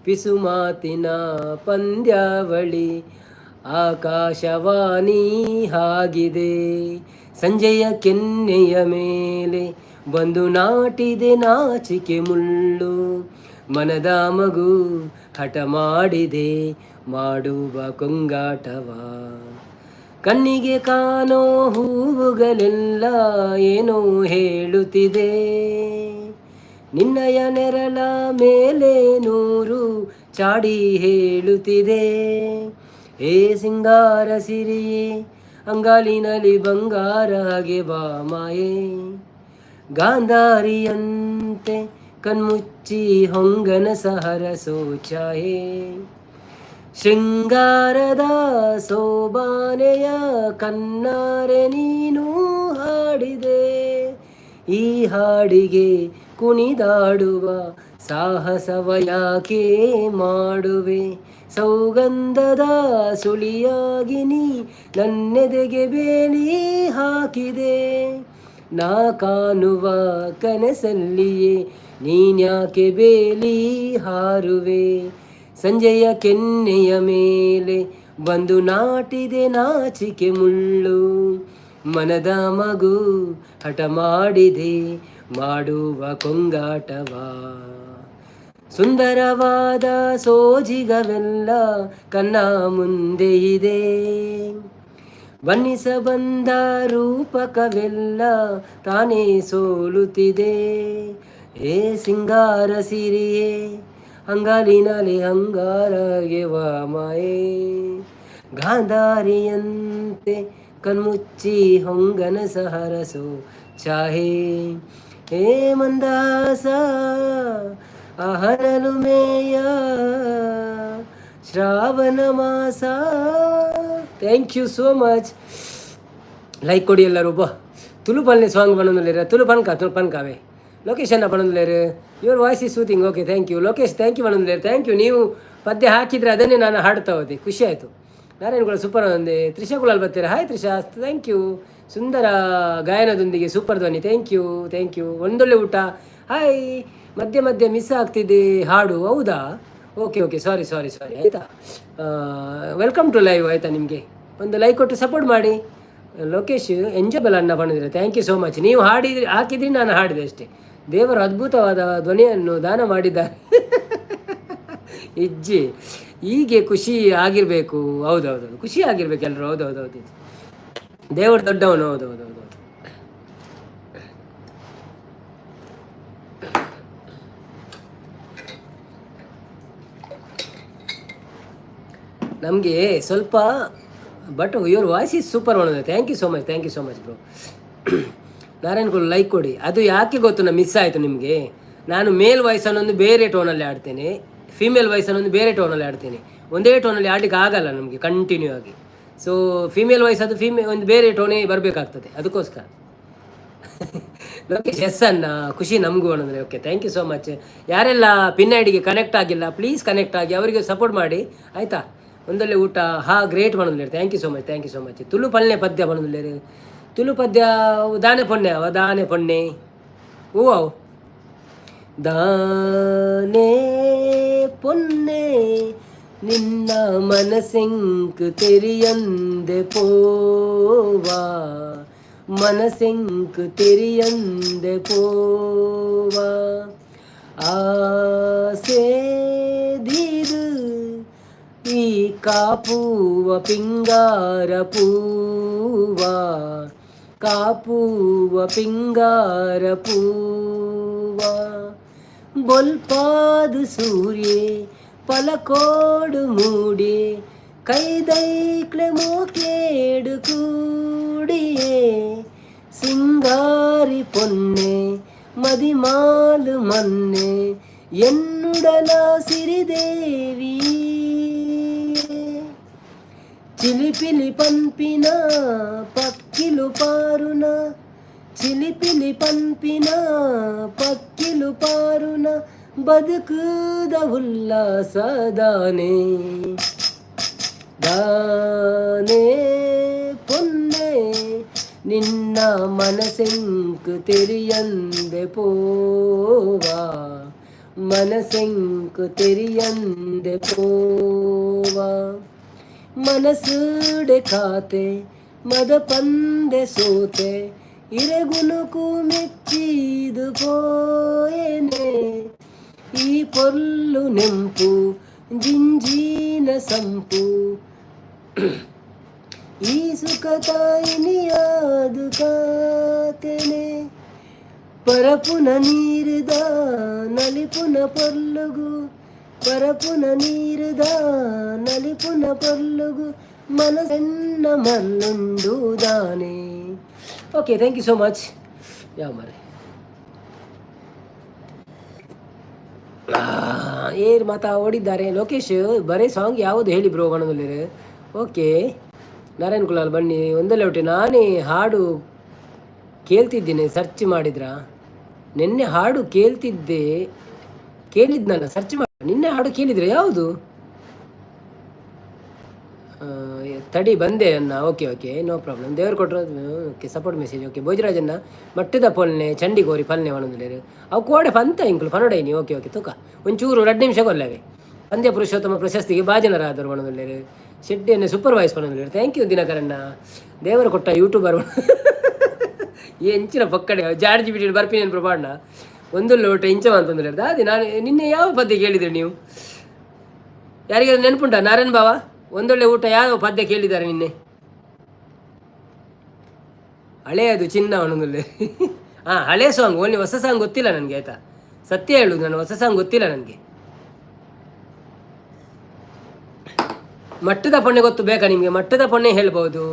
ಪಿಸುಮಾತಿನ ಪಂದ್ಯಾವಳಿ ಆಕಾಶವಾಣಿ ಆಗಿದೆ, ಸಂಜೆಯ ಕೆನ್ನೆಯ ಮೇಲೆ ಬಂದು ನಾಟಿದೆ ನಾಚಿಕೆ ಮುಳ್ಳು, ಮನದ ಮಗು ಹಠ ಮಾಡಿದೆ ಮಾಡುವ ಕೊಂಗಾಟವ, ಕಣ್ಣಿಗೆ ಕಾಣೋ ಹೂವುಗಳೆಲ್ಲ ಏನೋ ಹೇಳುತ್ತಿದೆ, ನಿನ್ನಯ ನೆರಳ ಮೇಲೆ ನೂರು ಚಾಡಿ ಹೇಳುತ್ತಿದೆ, ಹೇ ಸಿಂಗಾರ ಸಿರಿಯೇ ಅಂಗಾಲಿನಲ್ಲಿ ಬಂಗಾರ ಹಾಗೆ ಬಾ ಮಾಯೆ, ಗಾಂಧಾರಿಯಂತೆ ಕಣ್ಮುಚ್ಚಿ ಹೊಂಗನ ಸಹರಸೋ ಛಾಯೆ, ಶೃಂಗಾರದ ಸೋಬಾನೆಯ ಕನ್ನಾರೆ ನೀನು ಹಾಡಿದೆ, ಈ ಹಾಡಿಗೆ ಕುಣಿದಾಡುವ ಸಾಹಸವ ಯಾಕೆ ಮಾಡುವೆ, ಸೌಗಂಧದ ಸುಳಿಯಾಗಿ ನೀ ನನ್ನೆದೆಗೆ ಬೇಲಿ ಹಾಕಿದೆ, ನಾ ಕಾಣುವ ಕನಸಲ್ಲಿಯೇ ನೀನ್ಯಾಕೆ ಬೇಲಿ ಹಾರುವೆ, ಸಂಜೆಯ ಕೆನ್ನೆಯ ಮೇಲೆ ಬಂದು ನಾಟಿದೆ ನಾಚಿಕೆ ಮುಳ್ಳು, ಮನದ ಮಗು ಹಠ ಮಾಡಿದೆ ಮಾಡುವ ಕೊಂಗಾಟವ, ಸುಂದರವಾದ ಸೋಜಿಗವೆಲ್ಲ ಕನ್ನ ಮುಂದೆ ಇದೆ, ಬನ್ನಿಸ ಬಂದ ರೂಪಕವೆಲ್ಲ ತಾನೇ ಸೋಲುತ್ತಿದೆ, ಏ ಸಿಂಗಾರ ಸಿರಿಯೇ ಅಂಗಾಲಿನಾಲೆ ಅಂಗಾರಗೆ ಮಾಯೇ, ಗಾಂಧಾರಿಯಂತೆ ಕಣ್ಮುಚ್ಚಿ ಹೊಂಗನ ಸಹರಸೋ ಚಾಹೆ, ಹೇ ಮಂದಾಸ ಅಹರಲು ಮೇಯ ಶ್ರಾವಣ ಮಾಸ. Thank you so much. Like ಕೊಡಿ ಎಲ್ಲರೂ. ಬಾ ತುಳು ಪಲ್ನೆ ಸಾಂಗ್ ಪನೊಂದುಲ್ಲೆರ್. ತುಳು ಪನ್ಕ, ತುಳು ಪನ್ಕಾವೆ. ಲೊಕೇಶನ್ ಪನೊಂದುಲ್ಲೆರ್, "Your voice is soothing." Okay, thank you Lokesh, thank you ಪನೊಂದುಲ್ಲೆರ್. Thank you. ನೀವು ಪದ್ಯ ಹಾಕಿದರೆ ಅದನ್ನೇ ನಾನು ಹಾಡ್ತಾ ಹೋದೆ, ಖುಷಿ ಆಯಿತು. ನಾರಾಯಣ ಕೂಡ ಸೂಪರ್ ಒಂದೇ. ತ್ರಿಷಾ ಕುಲಾಲ್ ಬರ್ತೀರಾ? Hi Trisha, thank you. ಸುಂದರ ಗಾಯನದೊಂದಿಗೆ ಸೂಪರ್ ಧ್ವನಿ. Thank you, thank you. ಒಂದೊಳ್ಳೆ ಊಟ. ಹಾಯ್, ಮಧ್ಯೆ ಮಧ್ಯೆ ಮಿಸ್ ಆಗ್ತಿದೆ ಹಾಡು. ಹೌದಾ? Okay okay, sorry sorry sorry, ಆಯಿತಾ? Welcome to live, ಆಯಿತಾ? ನಿಮಗೆ ಒಂದು ಲೈಕ್ ಕೊಟ್ಟು ಸಪೋರ್ಟ್ ಮಾಡಿ. ಲೋಕೇಶ್ ಎಂಜಬಲ್ ಅನ್ನ ಬಂದಿದ್ರೆ, thank you so much. ನೀವು ಹಾಡಿದ್ರಿ, ಹಾಕಿದ್ರಿ, ನಾನು ಹಾಡಿದೆ ಅಷ್ಟೇ. ದೇವರು ಅದ್ಭುತವಾದ ಧ್ವನಿಯನ್ನು ದಾನ ಮಾಡಿದ್ದಾರೆ ಇಜ್ಜಿ, ಹೀಗೆ ಖುಷಿ ಆಗಿರಬೇಕು. ಹೌದೌದು, ಖುಷಿ ಆಗಿರ್ಬೇಕು ಎಲ್ಲರೂ. ಹೌದೌದೌದು, ದೇವರು ದೊಡ್ಡವನು. ಹೌದೌದೌದು. ನಮಗೆ ಸ್ವಲ್ಪ, but your voice is super one. Thank you so much, thank you so much bro. Narayan Kul like ಕೊಡಿ. ಅದು ಯಾಕೆ ಗೊತ್ತು ನಾ ಮಿಸ್ ಆಯಿತು ನಿಮಗೆ? ನಾನು ಮೇಲ್ ವಾಯ್ಸ್ ಅನ್ನೊಂದು ಬೇರೆ ಟೋನಲ್ಲಿ ಆಡ್ತೇನೆ, ಫೀಮೇಲ್ ವಾಯ್ಸ್ ಅನ್ನೊಂದು ಬೇರೆ ಟೋನಲ್ಲಿ ಆಡ್ತೇನೆ. ಒಂದೇ ಟೋನಲ್ಲಿ ಆಡಲಿಕ್ಕೆ ಆಗಲ್ಲ ನಮಗೆ ಕಂಟಿನ್ಯೂ ಆಗಿ. So female voice ಅದು ಒಂದು ಬೇರೆ ಟೋನೇ ಬರಬೇಕಾಗ್ತದೆ, ಅದಕ್ಕೋಸ್ಕರ. ಲೋಕೇಶ್ ಎಸ್ ಅನ್ನ, ಖುಷಿ ನಮಗೂ ಅನ್ನೋದ್ರೆ. Okay, thank you so much. ಯಾರೆಲ್ಲ ಪಿನ್ ಐಡಿಗೆ ಕನೆಕ್ಟ್ ಆಗಿಲ್ಲ, ಪ್ಲೀಸ್ ಕನೆಕ್ಟ್ ಆಗಿ ಅವರಿಗೆ ಸಪೋರ್ಟ್ ಮಾಡಿ, ಆಯಿತಾ? ಒಂದೊಳ್ಳೆ ಊಟ. ಹಾ, ಗ್ರೇಟ್ ಮಾಡೋದು. Thank you so much, thank you so much. Tulu ಪಲ್ಲೆ ಪದ್ಯ ಪನೊಂದುಲ್ಲೆರ್. ತುಳು ಪದ್ಯ ದಾನೆ ಪೊನ್ನೆ ಅವ, ದಾನೆ ಪೊನ್ನೆ ಹೂವು ಅವು. ದಾನೆ ಪೊನ್ನೆ ನಿನ್ನ ಮನಸೆಂಕ್ ತೆರಿಯಂದೆ ಪೋವಾ, ಮನಸೆಂಕ್ ತೆರಿಯಂದೆ ಪೋವಾ, ಆಸೆ ದೀದು ಈ ಕಾಪುವ ಪಿಂಗಾರ ಪೂವ, ಕಾಪುವ ಪಿಂಗಾರ ಪೂವ, ಬೊಲ್ಪಾದು ಸೂರ್ಯೆ ಪಲಕೋಡು ಮೂಡಿ ಕೈದೈಕ್ಲೆ ಮೋಕೇಡು ಕೂಡಿಯೇ, ಸಿಂಗಾರಿ ಪೊನ್ನೆ ಮದಿಮಾಲು ಮನ್ನೆ ಎನ್ನುಡಲ ಸಿರಿದೇವಿ, ಚಿಲಿಪಿಲಿ ಪಂಪಿನ ಪಕ್ಕಿಲು ಪಾರುನ, ಚಿಲಿಪಿಲಿ ಪಂಪಿನ ಪಕ್ಕಿಲು ಪಾರುನ, ಬದುಕುದ ಉಲ್ಲಾಸದಾನೆ, ದಾನೆ ಪೊನ್ನೆ ನಿನ್ನ ಮನಸೆಂಕ್ ತೆರಿಯಂದೆ ಪೋವಾ, ಮನಸೆಂಕ್ ತೆರಿಯಂದೆ ಪೋವಾ, ಮನಸ್ಸುಡೆ ಖಾತೆ ಮದ ಪಂದೆ ಸೋತೆ ಇರೆಗುನುಕು ಮೆಚ್ಚಿದು ಪೋಯೆನೆ, ಈ ಪೊರ್ಲು ನೆಂಪು ಜಿಂಜೀನ ಸಂಪು, ಈ ಸುಖ ತಾಯಿನಿಯಾದು ಕಾತೆನೆ, ಪರಪುನ ನೀರುದ ನಲಿಪುನ ಪೊರ್ಲುಗು, ಪರಪುನ ನೀರುದ ನಲಿಪುನ ಪೊರ್ಲುಗು, ಮನಸ್ಸೆನ್ನ ಮಲ್ಲುಂಡು ದಾನೆ. Okay, thank you so much. ಯಾವ ಮರೆ ಏರ್ ಮಾತಾ ಓಡಿದ್ದಾರೆ. ಲೋಕೇಶ್ ಬರೇ ಸಾಂಗ್ ಯಾವುದು ಹೇಳಿ ಬ್ರೋ ಬಣ್ಣದಲ್ಲಿ. ಓಕೆ, ನಾರಾಯಣ್ ಕುಲಾಲ್ ಬನ್ನಿ. ಒಂದಲ್ಲೇ ಒಟ್ಟೆ ನಾನೇ ಹಾಡು ಕೇಳ್ತಿದ್ದೀನಿ, ಸರ್ಚ್ ಮಾಡಿದ್ರಾ? ನಿನ್ನೆ ಹಾಡು ಕೇಳ್ತಿದ್ದೆ, ಕೇಳಿದ್ನಲ್ಲ, ಸರ್ಚ್ ಮಾಡಿ. ನಿನ್ನೆ ಹಾಡು ಕೇಳಿದ್ರೆ ಯಾವುದು? ತಡಿ ಬಂದೆ ಅನ್ನ. Okay okay, no problem. ದೇವರು ಕೊಟ್ಟರು. Okay, support message. Okay, ಭೋಜರಾಜನ್ನ ಮಟ್ಟದ ಪೊಲ್ನೆ ಚಂಡಿ ಕೋರಿ ಪಲ್ನೆ ಒಣಂದಿಲೇರು ಅವು ಕೋಡೆ ಪಂತ ಇಂಕ್ಲು ಪನೊಡೈನಿ. ಓಕೆ ಓಕೆ, ತೂಕ ಒಂಚೂರು 2 ನಿಮಿಷ ಕೊಲ್ಲವೆ. ಪಂದ್ಯ ಪುರುಷೋತ್ತಮ ಪ್ರಶಸ್ತಿಗೆ ಭಾಜನರಾದರು ಒಣಂದಿಲೇರು. ಶೆಟ್ಟಿಯನ್ನು ಸೂಪರ್ವೈಸ್ ಪನೊಂದಿಲೇರು. Thank you ದಿನಕರಣ್ಣ. ದೇವರು ಕೊಟ್ಟ ಯೂಟ್ಯೂಬರ್ ಎಂಚಿನ ಪಕ್ಕಡೆ ಜಾರ್ಜ್ ಬಿಟ್ಟು ಬರ್ಪಿನ ಪ್ರಪಾಡ್ನ ಒಂದು ಲೋಟ ಇಂಚ ಅಂತಂದ್ರೆ ದಾದಿ. ನಾನು ನಿನ್ನೆ ಯಾವ ಪದ್ಯ ಕೇಳಿದ್ರಿ ನೀವು? ಯಾರಿಗಾದ್ರೂ ನೆನಪುಂಟಾ? ನಾರಾಯಣ್ ಬಾವ, ಒಂದೊಳ್ಳೆ ಊಟ ಯಾವ ಪದ್ಯ ಕೇಳಿದ್ದಾರೆ ನಿನ್ನೆ? ಹಳೆಯದು ಚಿನ್ನ ಒಂದೊಳ್ಳೆ. ಹಾಂ, ಹಳೆ ಸಾಂಗ್ ಓನ್ಲಿ, ಹೊಸ ಸಾಂಗ್ ಗೊತ್ತಿಲ್ಲ ನನಗೆ, ಆಯಿತಾ? ಸತ್ಯ ಹೇಳುದು, ನಾನು ಹೊಸ ಸಾಂಗ್ ಗೊತ್ತಿಲ್ಲ ನನಗೆ. ಮಟ್ಟದ ಪೊಣ್ಣೆ ಗೊತ್ತು ಬೇಕಾ ನಿಮಗೆ? ಮಟ್ಟದ ಪೊಣ್ಣೆ ಹೇಳ್ಬೋದು,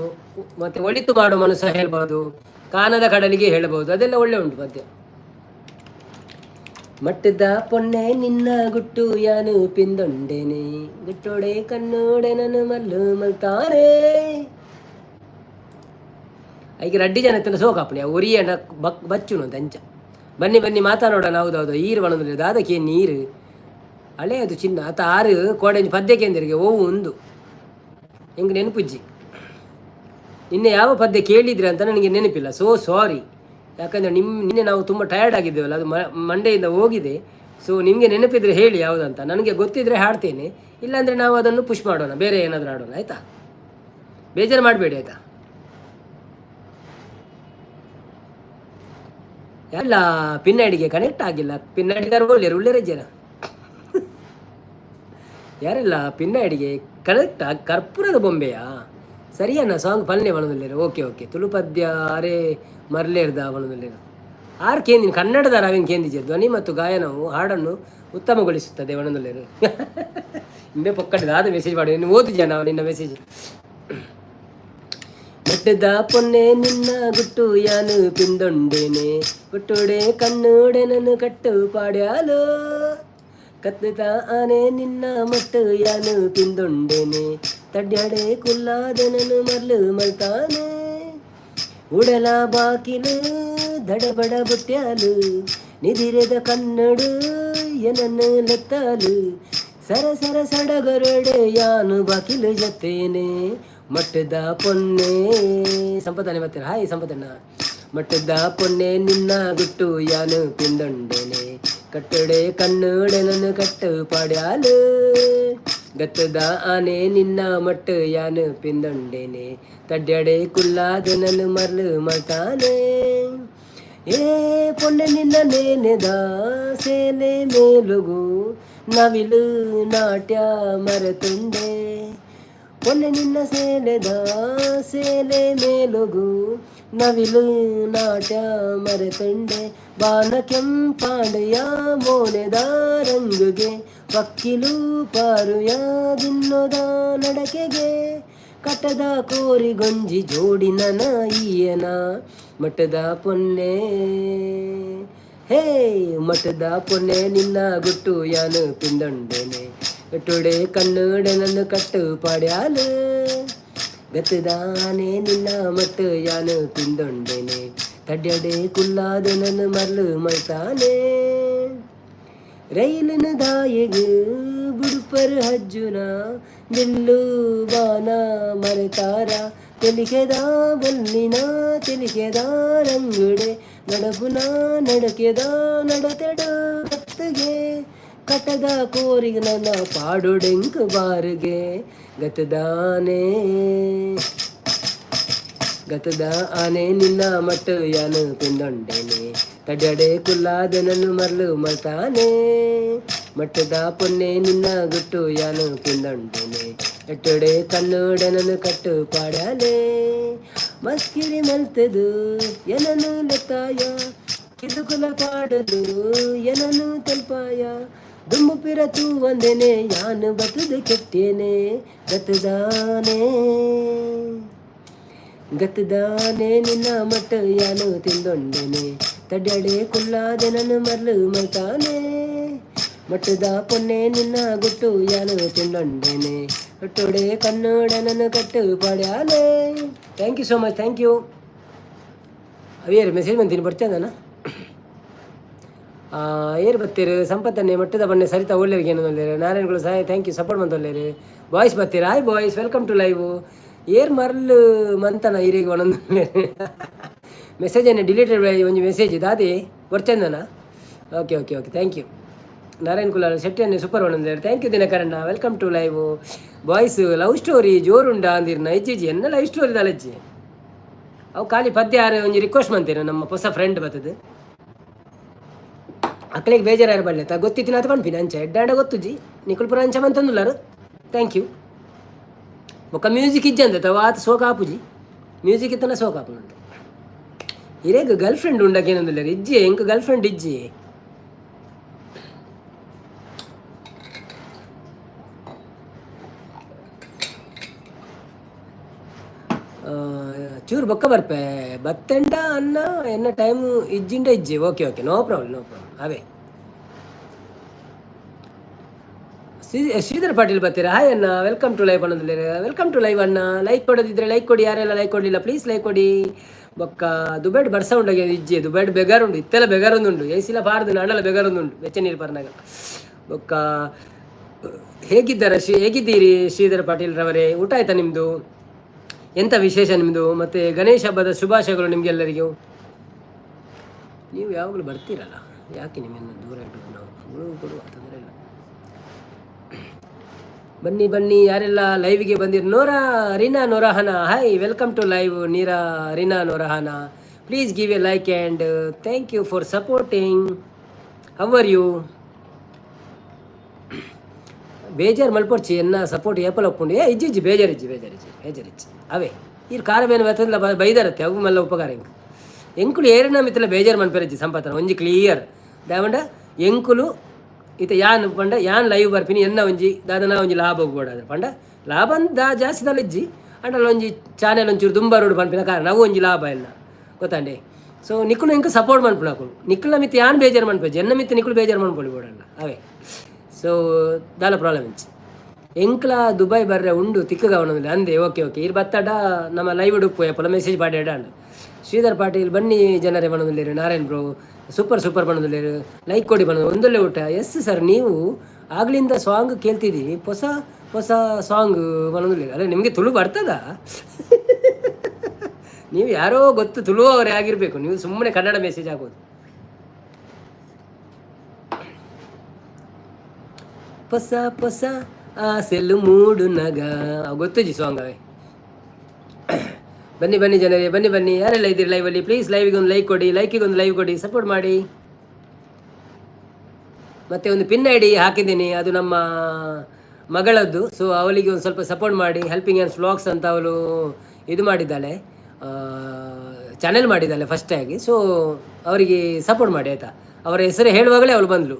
ಮತ್ತೆ ಒಳಿತು ಮಾಡೋ ಮನುಷ್ಯ ಹೇಳ್ಬೋದು, ಕಾನದ ಕಡಲಿಗೆ ಹೇಳ್ಬೋದು, ಅದೆಲ್ಲ ಒಳ್ಳೆ ಉಂಟು ಪದ್ಯ. ಮಟ್ಟದ ಪೊನ್ನೆ ನಿನ್ನ ಗುಟ್ಟು ಯಾನು ಪಿಂದೊಂಡೇನೆ, ಗುಟ್ಟೋಡೆ ಕಣ್ಣೋಡೆ ನನ್ನ ಮಲ್ಲು ಮಲ್ತಾರೆ. ಐಕೆ ರಡ್ಡಿ ಜನ ಇತ್ತನ ಸೋಕಾಪಣೆ ಒರಿಯನ ಬಕ್ ಬಚ್ಚುನು ಅಂತ ಅಂಚ. ಬನ್ನಿ ಬನ್ನಿ ಮಾತಾಡೋಣ. ಹೌದೌದು, ಈರು ಬಣದಲ್ಲಿ ದಾದಕ್ಕೆ ನೀರು ಹಳೆ ಅದು ಚಿನ್ನ ಆತ ಆರು ಕೋಡೆಂಜ್ ಪದ್ಯ ಕೇಂದ್ರಿಗೆ ಓವು ಒಂದು ಹೆಂಗೆ ನೆನಪುಜ್ಜಿ. ನಿನ್ನೆ ಯಾವ ಪದ್ಯ ಕೇಳಿದ್ರಿ ಅಂತ ನನಗೆ ನೆನಪಿಲ್ಲ, ಸೋ ಸಾರಿ. ಯಾಕಂದರೆ ನಿನ್ನೆ ನಾವು ತುಂಬ ಟಯರ್ಡ್ ಆಗಿದ್ದೇವಲ್ಲ, ಅದು ಮಂಡೆಯಿಂದ ಹೋಗಿದೆ. ಸೊ ನಿಮಗೆ ನೆನಪಿದ್ರೆ ಹೇಳಿ ಯಾವುದಂತ. ನನಗೆ ಗೊತ್ತಿದ್ರೆ ಹಾಡ್ತೇನೆ, ಇಲ್ಲಾಂದರೆ ನಾವು ಅದನ್ನು ಪುಷ್ ಮಾಡೋಣ, ಬೇರೆ ಏನಾದರೂ ಹಾಡೋಣ, ಆಯಿತಾ? ಬೇಜಾರು ಮಾಡಬೇಡಿ, ಆಯಿತಾ? ಎಲ್ಲ ಪಿನ್ ಐಡಿಗೆ ಕನೆಕ್ಟ್ ಆಗಿಲ್ಲ. ಪಿನ್ ಐಡಿಗಾರ ಒಳ್ಳೆಯರು ಒಳ್ಳೆಯ ಜನ ಯಾರೆಲ್ಲ ಪಿನ್ ಐಡಿಗೆ ಕನೆಕ್ಟ್ ಆಗಿ. ಕರ್ಪೂರದ ಬೊಂಬೆಯಾ? ಸರಿಯಣ್ಣ, ಸಾಂಗ್ ಪಲ್ನೆ ಬಣದಲ್ಲೇರು. ಓಕೆ ಓಕೆ, ತುಳು ಪದ್ಯ ಅರೆ ಮರ್ಲೇರ್ದ ಬಣದಲ್ಲೇರು. ಆರ್ ಕೇಂದಿನ ಕನ್ನಡದ ರಾವಿನ ಕೇಂದಿಜೆ. ಧ್ವನಿ ಮತ್ತು ಗಾಯನವು ಹಾಡನ್ನು ಉತ್ತಮಗೊಳಿಸುತ್ತದೆ ಬಣದಲ್ಲೇರು. ಇಂಬೆ ಪೊಕ್ಕಡಿದ ಆದ ಮೆಸೇಜ್ ಮಾಡಿ ನೀನು ಓದಿದ್ಯಾ ನಾವು ನಿನ್ನ ಮೆಸೇಜ್. ಬೆಟ್ಟದ ಪೊನ್ನೆ ನಿನ್ನ ಗುಟ್ಟು ಯಾನು ಪಿಂದೊಂಡೇನೆ, ಗುಟ್ಟೋಡೆ ಕಣ್ಣೋಡೆ ನನ್ನ ಕಟ್ಟು ಪಾಡ್ಯಾಲೋ. ಕತ್ತುತ್ತ ಆನೆ ನಿನ್ನ ಮಟ್ಟು ಯಾನು ಪಿಂದೊಂಡೇನೆ, ತಡ್ಯಾಡೆ ಕುಲ್ಲಾದೆ ನನ್ನು ಮರ್ಲು ಮಲ್ತಾನೆ. ಉಡಲ ಬಾಕಿಲು ದಡಬಡ ಬುಟ್ಯಾಲು, ನಿದಿರೆದ ಕನ್ನಡು ಏನನ್ನು ಲೆತ್ತಾಲು. ಸರ ಸರ ಸಡಗರಡೆ ಯಾನು ಬಾಕಿಲು ಜತ್ತೇನೆ. ಮಟ್ಟದ ಪೊನ್ನೆ ಸಂಪದನೆ ಬರ್ತೀರ. ಹಾಯ್ ಸಂಪದಣ್ಣ. ಮಟ್ಟದ ಪೊನ್ನೆ ನಿನ್ನ ಗುಟ್ಟು ಯಾನು ಪಿಂದೊಂಡೇನೆ, ಕಟ್ಟಡೆ ಕನ್ನಡೆ ನನ್ನ ಕಟ್ಟು ಪಾಡ್ಯಾಲು. ಗತ್ತದ ಆನೆ ನಿನ್ನ ಮಟ್ಟು ಯಾನು ಪಿಂದೊಂಡೇನೆ, ತಡ್ಯಾಡೆ ಕುಲ್ಲಾದ ನನ್ನ ಮರ್ಲು ಮಲ್ತಾನೆ. ಏ ಪೊನ್ನೆ ನಿನ್ನ ನೇನೆದ ಸೇನೆ ಮೇಲುಗು ನವಿಲು ನಾಟ್ಯ ಮರೆತುಂಡೆ. ಪೊನ್ನೆ ನಿನ್ನ ಸೇಲೆದ ಸೇಲೆ ಮೇಲುಗು ನವಿಲು ನಾಟ್ಯ ಮರೆತುಂಡೆ. ಬಾನ ಕೆಂಪಾಂಡೆಯ ಮೋನೆದ ರಂಗುಗೆ, ಪಕ್ಕಿಲು ಪಾರುಯ ದಿನ್ನೋದ ನಡಕೆಗೆ. ಕಟ್ಟದ ಕೋರಿ ಗೊಂಜಿ ಜೋಡಿ ಈಯನ. ಮಠದ ಪೊನ್ನೆ ಹೇ ಮಠದ ಪೊನ್ನೆ ನಿನ್ನ ಗುಟ್ಟು ಯಾನು ಪಿಂದೊಂಡೇನೆ, ಕಟ್ಟುಡೆ ಕಣ್ಣುಡೆ ನನ್ನ ಕಟ್ಟು ಪಾಡ್ಯಾಲು. ಗತ್ತದಾನೆ ನಿನ್ನ ಮಟ್ಟು ಯಾನು ಪಿಂದೊಂಡೇನೆ, ತಡ್ಯಡೆ ಕುಲ್ಲಾದ ನನ್ನ ಮರ್ಲು ಮಲ್ತಾನೆ. ರೈಲಿನ ದಾಯಿಗು ಬುಡುಪರ್ ಹಜ್ಜುನ ಬಿಲ್ಲು ಬಾನ ಮರೆತಾರ. ತೆಲಿಕೆದ ಬೊಲ್ಲಿನ ತೆಲಿಕೆದ ರಂಗುಡೆ ನಡಪುನ ನಡಕೆದ ನಡತೆಡ ಕತ್ತಿಗೆ. ಕಟದ ಕೋರಿಗೆ ನನ್ನ ಪಾಡುಡೆಂಕು ಬಾರುಗೆ. ಗತದಾನೆ ಗತದ ಆನೆ ನಿನ್ನ ಮಟ್ಟು ಯಾನು ಪಿಂದೊಂಡೇನೆ, ತಡ್ಯಡೆ ಕುಲ್ಲಾದ ನನ್ನ ಮರ್ಲು ಮಲ್ತಾನೆ. ಮಟ್ಟದ ಪೊನ್ನೆ ನಿನ್ನ ಗುಟ್ಟು ಯಾನು ಪಿಂದೊಂಡೇನೆ, ಎಟ್ಟಡೆ ಕಣ್ಣುಡೆ ನನ್ನ ಕಟ್ಟು ಪಾಡಲೆ. ಮಸ್ಕಿರಿ ಮಲ್ತದು ಎನನು ಲೆತ್ತಾಯ, ಕಿದುಕುಲ ಪಾಡಲು ಎನನು ತಲ್ಪಾಯ. ದುಮ್ಮು ಪಿರತು ಒಂದೇನೆ ಯಾನು ಬತದು ಕೆಟ್ಟೇನೆ. ಗತದಾನೆ ಗತದಾನೆ ನಿನ್ನ ಮಟ್ಟ ಯಾನು ತಿಂದೊಂಡೇನೆ, ತಡ್ಯಡೆ ಕುಲ್ಲಾದೆ ನನ್ನ ಮರ್ಲು ಮಲ್ತಾನೆ. ಮಟ್ಟದ ಪೊನ್ನೆ ನಿನ್ನ ಗುಟ್ಟು ಯಾನು ತಿಂದೊಂಡೇನೆ, ಒಟ್ಟೊಡೆ ಕನ್ನಡ ನನ್ನ ಕಟ್ಟು ಪಾಡ್ಯಾಲೆ. Thank you so much, thank you. ಅವೇರು message ಬಂತೀನಿ ಬರ್ತಾನ. ಏರು ಬತ್ತೀರು ಸಂಪತ್ತನ್ನೇ ಮಟ್ಟದ ಬಣ್ಣೆ ಸರಿತಾ ಒಳ್ಳೆಯರಿಗೆ ಏನು ನಾರಾಯಣಗಳು ಸಹಾಯ. Thank you support ಮಂತೊಲ್ಲೇರು. ಬಾಯ್ಸ್ ಬತ್ತೀರ. Hi boys, welcome to live. ಏರ್ ಮರ್ಲು ಮಂತನ ಇರಿಗೆ ಒಂದೊಂದು ಮೆಸೇಜ್ ಅನ್ನು ಡಿಲೀಟೆಡ್ ಒಂಜಿ ಮೆಸೇಜ್ ದಾದಿ ಬರ್ಚಂದನ. Okay okay okay, thank you. Narayan Kulal Shetty ಅನ್ನೆ ಸೂಪರ್ ಒಂದೊಂದು. Thank you ದಿನಕರಣ್ಣ, welcome to live. Boys love story ಜೋರುಂಡ ಅಂದಿರ್ನ. ಇಜ್ಜಿ ಎನ್ನ ಲವ್ ಸ್ಟೋರಿ ದಾಲಜ್ಜಿ ಅವು ಖಾಲಿ ಪದ್ಯ ಯಾರು ಒಂಜಿ ರಿಕ್ವೆಸ್ಟ್ ಮಂತೀರ. ನಮ್ಮ ಹೊಸ ಫ್ರೆಂಡ್ ಬರ್ತದೆ, ಅಕ್ಕಳಿಗೆ ಬೇಜಾರು ಬಲ್ಲೆ ತ ಗೊತ್ತಿತ್ತಿನ ಅದು ಪನ್ಪಿನ ಅಂಚ ಎಡ್ಡಾಂಡ ಗೊತ್ತುಜಿ ನಿಕುಲ್ಪುರ ಅಂಚ ಮಂತೊಂದುಲ್ಲಾರು. Thank you. ಬೊಕ್ಕ ಮ್ಯೂಸಿಕ್ ಇಜ್ಜಂದೆ ತವ ಆತ ಸೋಕ ಆಪುಜಿ, ಮ್ಯೂಸಿಕ್ ಇತ್ತನ ಸೋಕ ಆಪುನಂತೆ. ಇರೇಗ ಗರ್ಲ್ ಫ್ರೆಂಡ್ ಉಂಡಕೇನಂದುಲ್ಲಾರ? ಇಜ್ಜಿ, ಎಂಕ್ ಗರ್ಲ್ ಫ್ರೆಂಡ್ ಇಜ್ಜಿ. ಚೂರು ಬೊಕ್ಕ ಬರ್ಪೆ ಬತ್ತೆಂಡ ಅನ್ನ ಎನ್ನ ಟೈಮ್ ಇಜ್ಜಿಂಡ ಇಜ್ಜಿ. Okay okay, no problem, no problem. ಅವೇ ಶ್ರೀಧರ್ ಪಾಟೀಲ್ ಬರ್ತೀರಾ? ಹಾಯ್ ಅಣ್ಣ, welcome to live ಅನ್ನೋದಿಲ್ಲ. Welcome to live ಅಣ್ಣ. ಲೈಕ್ ಕೊಡೋದಿದ್ರೆ ಲೈಕ್ ಕೊಡಿ. ಯಾರೆಲ್ಲ ಲೈಕ್ ಕೊಡಲಿಲ್ಲ, ಪ್ಲೀಸ್ ಲೈಕ್ ಕೊಡಿ. ಬೊಕ್ಕ ದುಬೈಡ್ ಬರ್ಸ ಉಂಡು ಇಜ್ಜಿ. ದುಬೈಡ್ ಬೆಗಾರುಂಡು, ಇತ್ತೆಲ್ಲ ಬೆಗಾರೊಂದುಂಡು. ಏಸಿಲ ಬಾರ್ದು ನಾಡಲ ಬೆಗಾರೊಂದುಂಡು ಬೆಚ್ಚ ನೀರು ಪರ್ನಾಗ. ಬೊಕ್ಕ ಹೇಗಿದ್ದಾರೆ ಶ್ರೀ ಹೇಗಿದ್ದೀರಿ ಶ್ರೀಧರ್ ಪಾಟೀಲ್ ರವರೇ? ಊಟ ಆಯ್ತಾ ನಿಮ್ಮದು? ಎಂಥ ವಿಶೇಷ ನಿಮ್ಮದು? ಮತ್ತು ಗಣೇಶ ಹಬ್ಬದ ಶುಭಾಶಯಗಳು ನಿಮಗೆಲ್ಲರಿಗೂ. ನೀವು ಯಾವಾಗಲೂ ಬರ್ತೀರಲ್ಲ, ಯಾಕೆ ನಿಮ್ಮನ್ನು ದೂರ ಇಟ್ಟು ನಾವು ಕೊಡುವ ತೊಂದರೆ ಇಲ್ಲ. ಬನ್ನಿ ಬನ್ನಿ, ಯಾರೆಲ್ಲ ಲೈವ್ಗೆ ಬಂದಿರಿ. ನೋರಾ Reena ನೋರಾಹನ, hi, welcome to live Neera Reena ನೋರಾಹನ. Please give a like and thank you for supporting. How are you? ಬೇಜಾರು ಮಲ್ಪೊಡ್ಚಿ, ಎನ್ನ ಸಪೋರ್ಟ್ ಏಪಲ್ ಒಪ್ಪುಂಡು. ಏ ಇಜ್ಜಿ ಇಜ್ಜಿ, ಬೇಜಾರು ಇಜ್ಜಿ, ಬೇಜಾರು ಇಜ್ಜಿ, ಬೇಜಾರು ಇಜ್ಜಿ. ಅವೇ ಈರ್ ಕಾರ ಬೇನು ಬತ್ತಲ್ಲ ಬೈದಾರತ್ತೆ, ಅವು ಮಲ್ಲ ಉಪಕಾರ. ಎಂಕ್ ಎಂಕುಲು ಏರಿನ ಮಿತ್ತಲ ಬೇಜಾರು ಮನ್ಪೆರಜ್ಜಿ ಸಂಪಾತನ ಒಂಜಿ ಕ್ಲಿಯರ್ ದಾವಂಡ. ಎಂಕುಲು ಇತ್ತೆ ಯಾನ್ ಪಂಡ ಯಾನ್ ಲೈವ್ ಬರ್ಪಿನಿ, ಎನ್ನ ಒಂಜಿ ದಾದನ ಒಂಜಿ ಲಾಭ ಹೋಗ್ಬೋಡಾದ್ರೆ ಪಂಡ ಲಾಭ ದಾ ಜಾಸ್ತಿ ದಾಲ ಇಜ್ಜಿ. ಅಂಡಲ ಒಂಜಿ ಚಾನೆಲ್ ಒಂಚೂರು ದುಂಬಾರೋಡು ಪನ್ಪಿನ ಕಾರಣ ಅವು ಒಂಜಿ ಲಾಭ ಎಲ್ಲ ಗೊತ್ತಾಂಡೆ. ಸೊ ನಿಕ್ಕುಲು ಎಂಕ್ ಸಪೋರ್ಟ್ ಮನ್ಪುನಕುಲು. ನಿಕ್ಕುಲ ಮಿತ್ತ ಯಾನ್ ಬೇಜಾರು ಮನ್ಪೆಜ್ಜಿ, ಎನ್ನ ಮಿತ್ತ ನಿಕ್ಕುಲು ಬೇಜಾರು ಮನ್ಪೊಳಿ ಬೋಡಲ್ಲ. ಅವೇ ಸೊ ದಾಲ ಪ್ರಾಬ್ಲಮ್ ಇಜ್ಜಿ. ಎಂಕ್ಲ ದುಬೈ ಬರ್ರೆ ಉಂಡು ತಿಕ್ಕಗವನಂದ್ರೆ ಅಂದೆ. ಓಕೆ ಓಕೆ, ಇರ್ ಬತ್ತಾಡ ನಮ್ಮ ಲೈವ್ ಉಡುಪು ಏಪಲ ಮೆಸೇಜ್ ಪಾಡೇಡ ಅಂಡ್. ಶ್ರೀಧರ್ ಪಾಟೀಲ್ ಬನ್ನಿ ಜನರೇ ಬಣ್ಣದಲ್ಲಿರು. ನಾರಾಯಣ್ ಬ್ರೋ ಸೂಪರ್ ಸೂಪರ್ ಬಣ್ಣದಲ್ಲಿರು. ಲೈಕ್ ಕೊಡಿ ಬಣ್ಣ ಒಂದಲ್ಲೇ ಊಟ. ಎಸ್ ಸರ್, ನೀವು ಆಗ್ಲಿಂದ ಸಾಂಗ್ ಕೇಳ್ತಿದ್ದೀವಿ, ಹೊಸ ಹೊಸ ಸಾಂಗ್ ಬಣ್ಣದಲ್ಲಿ. ಅಲ್ಲ, ನಿಮಗೆ ತುಳು ಬರ್ತದ? ನೀವು ಯಾರೋ ಗೊತ್ತು ತುಳು ಅವರೇ ಆಗಿರಬೇಕು. ನೀವು ಸುಮ್ಮನೆ ಕನ್ನಡ ಮೆಸೇಜ್ ಹಾಕೋದು. ಹೊಸ ಹೊಸ ಆಸೆಲು ಮೂಡು ನಗ ಗೊತ್ತುಜಿ ಸಾಂಗ್. ಅವೇ ಬನ್ನಿ ಬನ್ನಿ ಜನರೇ, ಬನ್ನಿ ಬನ್ನಿ. ಯಾರೆಲ್ಲ ಇದ್ದೀರಿ ಲೈವಲ್ಲಿ, ಪ್ಲೀಸ್ ಲೈವಿಗೆ ಒಂದು ಲೈಕ್ ಕೊಡಿ, ಲೈಕಿಗೆ ಒಂದು ಲೈವ್ ಕೊಡಿ, ಸಪೋರ್ಟ್ ಮಾಡಿ. ಮತ್ತು ಒಂದು ಪಿನ್ I D ಹಾಕಿದ್ದೀನಿ, ಅದು ನಮ್ಮ ಮಗಳದ್ದು. ಸೊ ಅವಳಿಗೆ ಒಂದು ಸ್ವಲ್ಪ ಸಪೋರ್ಟ್ ಮಾಡಿ. ಹೆಲ್ಪಿಂಗ್ ಆ್ಯಂಡ್ ವ್ಲಾಗ್ಸ್ ಅಂತ ಅವಳು ಇದು ಮಾಡಿದ್ದಾಳೆ, ಚಾನೆಲ್ ಮಾಡಿದ್ದಾಳೆ ಫಸ್ಟಾಗಿ. ಸೊ ಅವರಿಗೆ ಸಪೋರ್ಟ್ ಮಾಡಿ, ಆಯಿತಾ? ಅವರ ಹೆಸರು ಹೇಳುವಾಗಲೇ ಅವಳು ಬಂದಳು.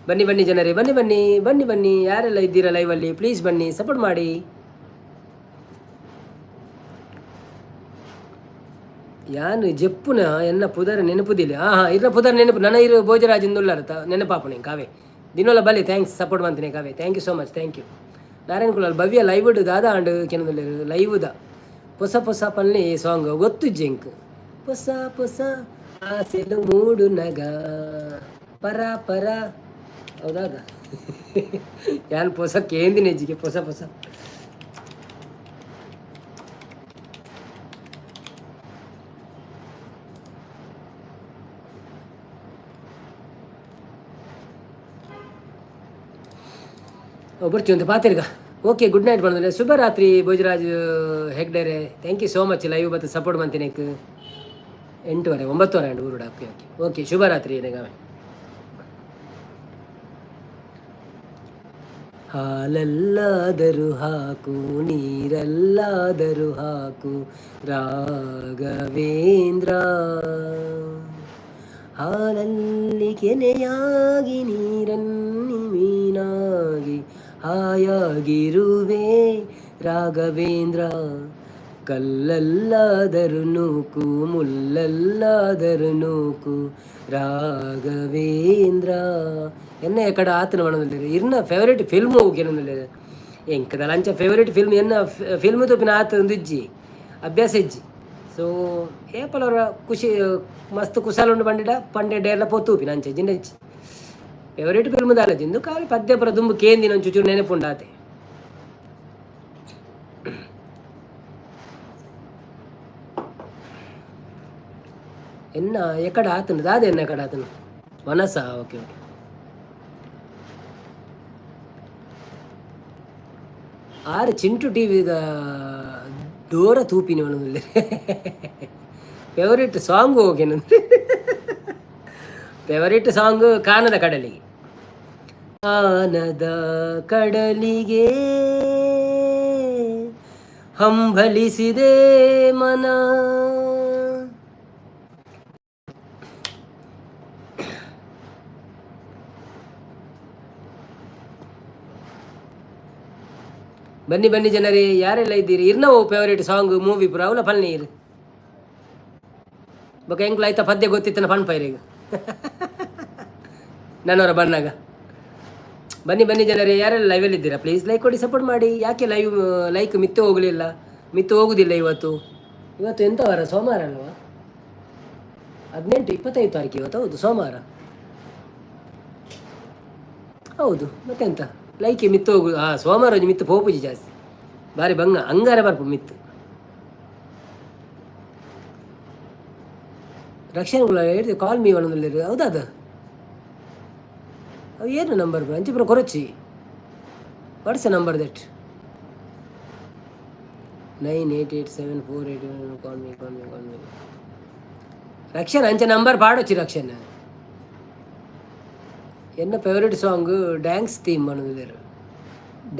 ಬನ್ನಿ ಬನ್ನಿ ಜನರೇ, ಬನ್ನಿ ಬನ್ನಿ ಬನ್ನಿ ಬನ್ನಿ. ಯಾರೆಲ್ಲ ಇದ್ದೀರಾ ಲೈವಲ್ಲಿ, ಪ್ಲೀಸ್ ಬನ್ನಿ, ಸಪೋರ್ಟ್ ಮಾಡಿ. ಯಾನು ಜೆಪ್ಪುನ ಎನ್ನ ಪುದರ್ ನೆನಪುದಿಲ್ಲ. ಹಾಂ ಹಾಂ, ಇರ್ನ ಪುದರ್ ನೆನಪು ನನ್ನ ಇರು ಭೋಜರಾಜ್ ಇಂದುಲ್ಲಾರ ನೆನಪಾಪುಣೆ ಕಾವೆ ದಿನೋಲ ಬಲಿ. Thanks support ಮಾಡ್ತೀನಿ ಕಾವೆ. Thank you so much, thank you. Narayan Kulal Bhavya lived ದಾದಾ ಅಂಡ್ ಕೆನದಲ್ಲಿರು ಲೈವ್ದ ಹೊಸ ಹೊಸ ಪಲ್ಲೆ ಸಾಂಗ್ ಗೊತ್ತು ಜಿಂಕ್. ಹೊಸ ಹೊಸ ಆಸೆಲು ಮೂಡು ನಗ ಪರ ಪರ ಹೌದಾಗ ಯಾನ್ ಪೊಸ ಕೇಂದಿನ ಹೆಜ್ಜಿಗೆ ಹೊಸ ಹೊಸ ಬರ್ತೀವಿ ಅಂತ ಪಾತಿರ್ಗ. ಓಕೆ, ಗುಡ್ ನೈಟ್ ಬಂದ್ರೆ. ಶುಭರಾತ್ರಿ ಭೋಜರಾಜ್ ಹೆಗ್ಡೆರೆ. Thank you so much live ಮತ್ತು ಸಪೋರ್ಟ್ ಮಾಡ್ತೀನಿ. 8:30 9:30 ಅಂಡ್ ಊರುಡ. ಓಕೆ ಓಕೆ ಓಕೆ, ಶುಭರಾತ್ರಿ. ಏನಾಗ ಹಾಲಲ್ಲಾದರೂ ಹಾಕು, ನೀರಲ್ಲಾದರೂ ಹಾಕು ರಾಘವೇಂದ್ರ, ಹಾಲಲ್ಲಿ ಕೆನೆಯಾಗಿ ನೀರನ್ನಿ ಮೀನಾಗಿ ಹಾಯಾಗಿರುವೆ ರಾಘವೇಂದ್ರ. ಕಲ್ಲಲ್ಲಾದರೂ ನೂಕು, ಮುಲ್ಲಲ್ಲಾದರೂ ನೂಕು ರಾಘವೇಂದ್ರ. ಎನ್ನ ಎಕಡ ಆತನ ಮನದಲ್ಲಿ ಇರ್ನ ಫೇವರೇಟ್ ಫಿಲ್ಮ್ ಹೋಗಿ ಎಂಕದಲ್ಲ ಅಂಚ ಫೇವರೇಟ್ ಫಿಲ್ಮ್ ಎನ್ನ ಫಿಲ್ಮ್ ತೂಪಿನ ಆತ ಒಂದು ಇಜ್ಜಿ, ಅಭ್ಯಾಸ ಇಜ್ಜಿ. ಸೊ ಏಪಲವರ ಖುಷಿ ಮಸ್ತ್ ಕುಸಾಲುಂಡು ಬಂಡಿಡ ಪಂಡೆ ಡೇರ್ಲ ಪೊತ್ತೂಪಿನ ಅಂಚೆ ಜಿಂಡ ಇಜ್ಜಿ. ಫೇವರೇಟ್ ಫಿಲ್ಮ್ ದಾಲ ಜಿಂದು ಖಾಲಿ ಪದ್ಯ ಪರ ದುಂಬು ಕೇಂದಿನ ಒಂಚೂರು ನೆನಪುಂಡಾತೆ. ಎನ್ನ ಎಕಡ ಆತನು ದಾದ ಎನ್ನ ಎಕಡ ಆತನು ಮನಸ್ಸ. Okay okay. ಆರು ಚಿಂಟು ಟಿ ವಿದ ದೂರ ತೂಪಿನಿ ಒಣದಲ್ಲಿ ಫೇವರೇಟ್ ಸಾಂಗ್ ಹೋಗೇನಂದ್ರೆ ಫೇವರೇಟ್ ಸಾಂಗ್ ಕಾನದ ಕಡಲಿಗೆ, ಕಾನದ ಕಡಲಿಗೆ ಹಂಬಲಿಸಿದೆ ಮನ. ಬನ್ನಿ ಬನ್ನಿ ಜನರೇ, ಯಾರೆಲ್ಲ ಇದ್ದೀರಿ? ಇರ್ನ ಫೇವರೇಟ್ ಸಾಂಗ್, ಮೂವಿ ಪೂರ ಅವಲ ಪಲ್ನೀರು ಬೊಕ ಎಂಕ್ಲ ಆಯ್ತಾ ಪದ್ಯ ಗೊತ್ತಿತ್ತನ ಪನ್ಪೈರ್ ಈಗ ನನ್ನವರ ಬನ್ನಾಗ. ಬನ್ನಿ ಬನ್ನಿ ಜನರೇ, ಯಾರೆಲ್ಲ ಲೈವಲ್ಲಿ ಇದ್ದೀರಾ, ಪ್ಲೀಸ್ ಲೈಕ್ ಕೊಡಿ, ಸಪೋರ್ಟ್ ಮಾಡಿ. ಯಾಕೆ ಲೈವ್ ಲೈಕ್ ಮಿತ್ತು ಹೋಗಲಿಲ್ಲ? ಮಿತ್ತು ಹೋಗುದಿಲ್ಲ ಇವತ್ತು. ಇವತ್ತು ಎಂತ ವಾರ? ಸೋಮವಾರ ಅಲ್ವಾ? 18, 25 ತಾರೀಕು ಇವತ್ತು. ಹೌದು, ಸೋಮವಾರ. ಹೌದು, ಮತ್ತೆಂತ ಲೈಕ್ ಮಿತ್ತು ಹೋಗು. ಹಾಂ, ಸೋಮವಾರ ಒಂಜಿ ಮಿತ್ತು ಪೋಪುಜಿ ಜಾಸ್ತಿ. ಬಾರಿ ಬಂಗ ಅಂಗಾರೆ ಬರ್ಪು ಮಿತ್ತು. ರಕ್ಷಣೆ ಹೇಳ್ತೀವಿ. Call me ಒಣದಲ್ಲಿ. ಹೌದಾ? ಅದು ಅವು ಏನು ನಂಬರ್? ಅಂಚಿಪುರ ಕೊರಚಿ. What's number that? 988748. Call me, call me, call me. ರಕ್ಷಣೆ ಅಂಚೆ ನಂಬರ್ ಪಾಡೊಚ್ಚಿ ರಕ್ಷಣೆ. ಎನ್ನ ಫೇವ್ರೆಟ್ ಸಾಂಗ್ ಡ್ಯಾನ್ಸ್ ಥೀಮ್ ಅನ್ನೋದಿದ್ದಾರೆ.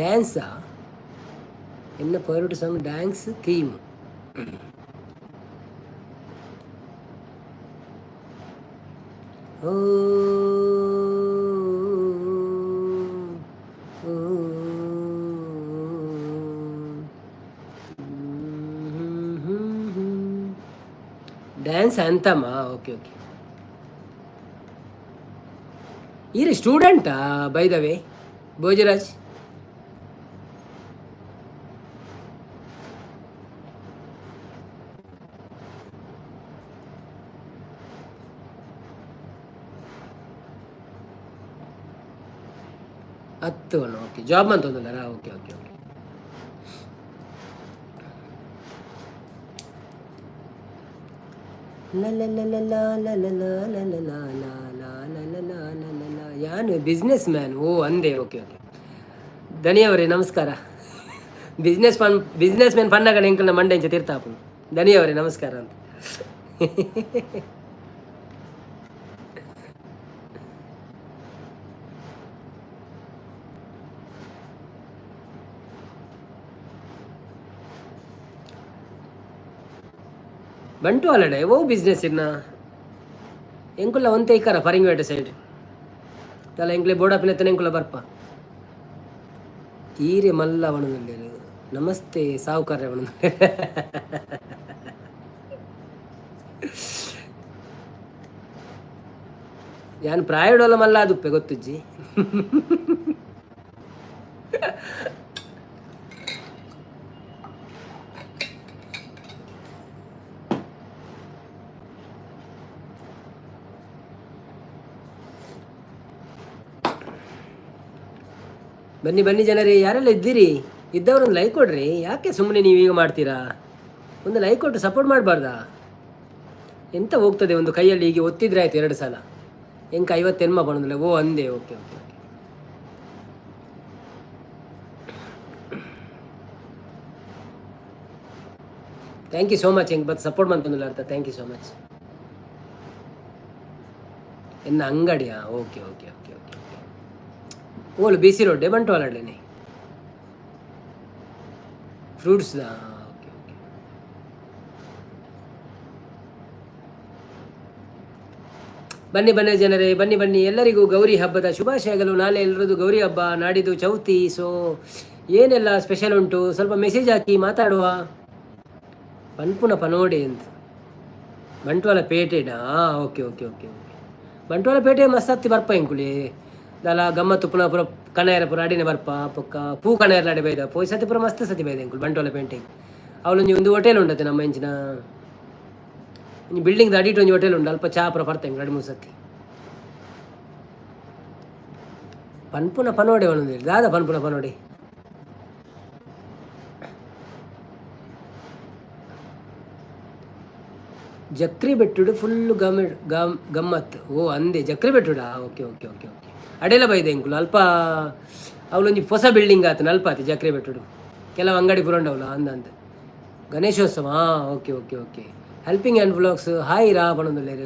ಡ್ಯಾನ್ಸಾ? ಎನ್ನ ಫೇವ್ರೆಟ್ ಸಾಂಗ್ ಡ್ಯಾನ್ಸ್ ಥೀಮ್. ಓ ಓ ಡ್ಯಾನ್ಸ್ ಅಂತಮ್ಮ. Okay okay. ಈರ್ ಸ್ಟೂಡೆಂಟಾ ಬೈ the way Bhojraj? ಹತ್ತು. ಓಕೆ, ಜಾಬ್ ಅಂತಂದಲ್ಲ. Okay okay okay. ಯಾನು ಬಿಸ್ನೆಸ್ ಮ್ಯಾನ್. ಓ ಅಂದೆ. Okay okay. ಧನಿಯವರೇ ನಮಸ್ಕಾರ. ಬಿಸ್ನೆಸ್ ಫನ್, ಬಿಸ್ನೆಸ್ ಮ್ಯಾನ್ ಫನ್ನಾಗ ಎಂಕಲ್ನ ಮಂಡೆ ಇಂಚ ತೀರ್ಥಾಪು. ಧನಿಯವರೇ ನಮಸ್ಕಾರ ಅಂತ. ಬಂಟ್ವಾಳಡೆ ಓ ಬಿಸ್ನೆಸ್ ಇನ್ನ? ಎಂಕುಲ್ಲ ಒಂತೆ ಇಕ್ಕಾರ ಫರಿಂಗೇಟೆ ಸೈಡ್ ತಲ ಎಂಕ್ಲೆ ಬೋಡಾಪಿನ ಎಂಕುಲ ಬರ್ಪ. ಈರೆ ಮಲ್ಲ ವಣದಲ್ಲೇರು. ನಮಸ್ತೆ ಸಾಹುಕಾರ ವಣದಲ್ಲೇರು. ಯಾನ್ ಪ್ರಾಯಡೋಲ ಮಲ್ಲ ಅದುಪ್ಪೆ ಗೊತ್ತುಜ್ಜಿ. ಬನ್ನಿ ಬನ್ನಿ ಜನರೇ, ಯಾರೆಲ್ಲ ಇದ್ದೀರಿ, ಇದ್ದವರೊಂದು ಲೈಕ್ ಕೊಡ್ರಿ. ಯಾಕೆ ಸುಮ್ಮನೆ ನೀವೀಗ ಮಾಡ್ತೀರಾ? ಒಂದು ಲೈಕ್ ಕೊಟ್ಟು ಸಪೋರ್ಟ್ ಮಾಡಬಾರ್ದಾ? ಎಂತ ಹೋಗ್ತದೆ? ಒಂದು ಕೈಯಲ್ಲಿ ಹೀಗೆ ಒತ್ತಿದ್ರೆ ಆಯ್ತು ಎರಡು ಸಲ. ಎಂಕ 50 ಎನ್ಮ ಬಣ್ಣದಿಲ್ಲ. ಓ ಅಂದೆ. Okay okay okay. Thank you so much. ಹೆಂಗೆ ಬತ್ ಸಪೋರ್ಟ್ ಮಾಡ್ತಂದಿಲ್ಲ ಅರ್ಥ. Thank you so much. ಎನ್ನ ಅಂಗಡಿಯಾ? Okay okay okay okay okay. ಓಲು B C ರೋಡ್ಡೆ ಬಂಟ್ವಾಳಡ್ಲೇನೆ fruits. Okay okay. ಬನ್ನಿ ಬನ್ನಿ ಜನರೇ, ಬನ್ನಿ ಬನ್ನಿ. ಎಲ್ಲರಿಗೂ ಗೌರಿ ಹಬ್ಬದ ಶುಭಾಶಯಗಳು. ನಾಳೆ ಎಲ್ಲರದು ಗೌರಿ ಹಬ್ಬ, ನಾಡಿದ್ದು ಚೌತಿ. ಸೊ ಏನೆಲ್ಲ ಸ್ಪೆಷಲ್ ಉಂಟು ಸ್ವಲ್ಪ ಮೆಸೇಜ್ ಹಾಕಿ, ಮಾತಾಡುವ. ಪನ್ಪುನ ಪನೋಡೆ ಅಂತ. ಬಂಟ್ವಾಳ ಪೇಟೆಡಾ? Okay okay okay okay. Bantwal ಪೇಟೆ ಮಸ್ತ್ ಹತ್ತಿ ಬರ್ಪ ಇಂಕುಲಿ. ದಾಲ ಗಮ್ಮತ್ತು ಪುನಃ ಪುರ ಕಣೇರ ಪುರ ಅಡಿನ ಬರ್ಪ. ಪೊಕ್ಕ ಪೂ ಕಣೇರ ಅಡೆ ಬೈದ ಪೋಯ್ ಸತಿ ಪುರ ಮಸ್ತ್ ಸತಿ ಬೈದ ಇಂಕುಲು ಬಂಟ್ವಾಳ ಪೇಂಟೆ. ಅವಳೊಂಜಿ ಒಂದು ಹೋಟೆಲ್ ಉಂಡತೆ ನಮ್ಮ ಇಂಚಿನ ಒಂಜಿ ಬಿಲ್ಡಿಂಗ್ ಅಡಿಟ್ ಒಂಜಿ ಹೋಟೆಲ್ ಉಂಡು. ಅಲ್ಪ ಚಾ ಪುರ ಪರ್ತ ಎರಡು ಮೂರು ಸತಿ. ಪನ್ಪುನ ಪನೋಡೆ ಒಂದೊಂದು ದಾದ ಪನ್ಪುನ ಪನೋಡೆ. ಜಕ್ರಿ ಬೆಟ್ಟುಡು ಫುಲ್ ಗಮ ಗಮ್ ಗಮ್ಮತ್. ಓ ಅಂದೆ, ಜಕ್ರಿ ಬೆಟ್ಟುಡಾ? Okay okay okay okay. ಅಡೆಲ ಬೈದೆ ಇಂಕುಲು. ಅಲ್ಪ ಅವಳೊಂಜಿ ಹೊಸ ಬಿಲ್ಡಿಂಗ್ ಆತನ ಅಲ್ಪ ಆತಿ ಜಕ್ರಿ ಬೆಟ್ಟುಡು. ಕೆಲವು ಅಂಗಡಿ ಪುರಂಡವಲ್ಲ ಅಂದ ಅಂದ. ಗಣೇಶೋತ್ಸವ. ಹಾಂ, okay okay okay. Helping and vlogs hi ರಾ ಪಣೊಂದುಲ್ಲೆರ್.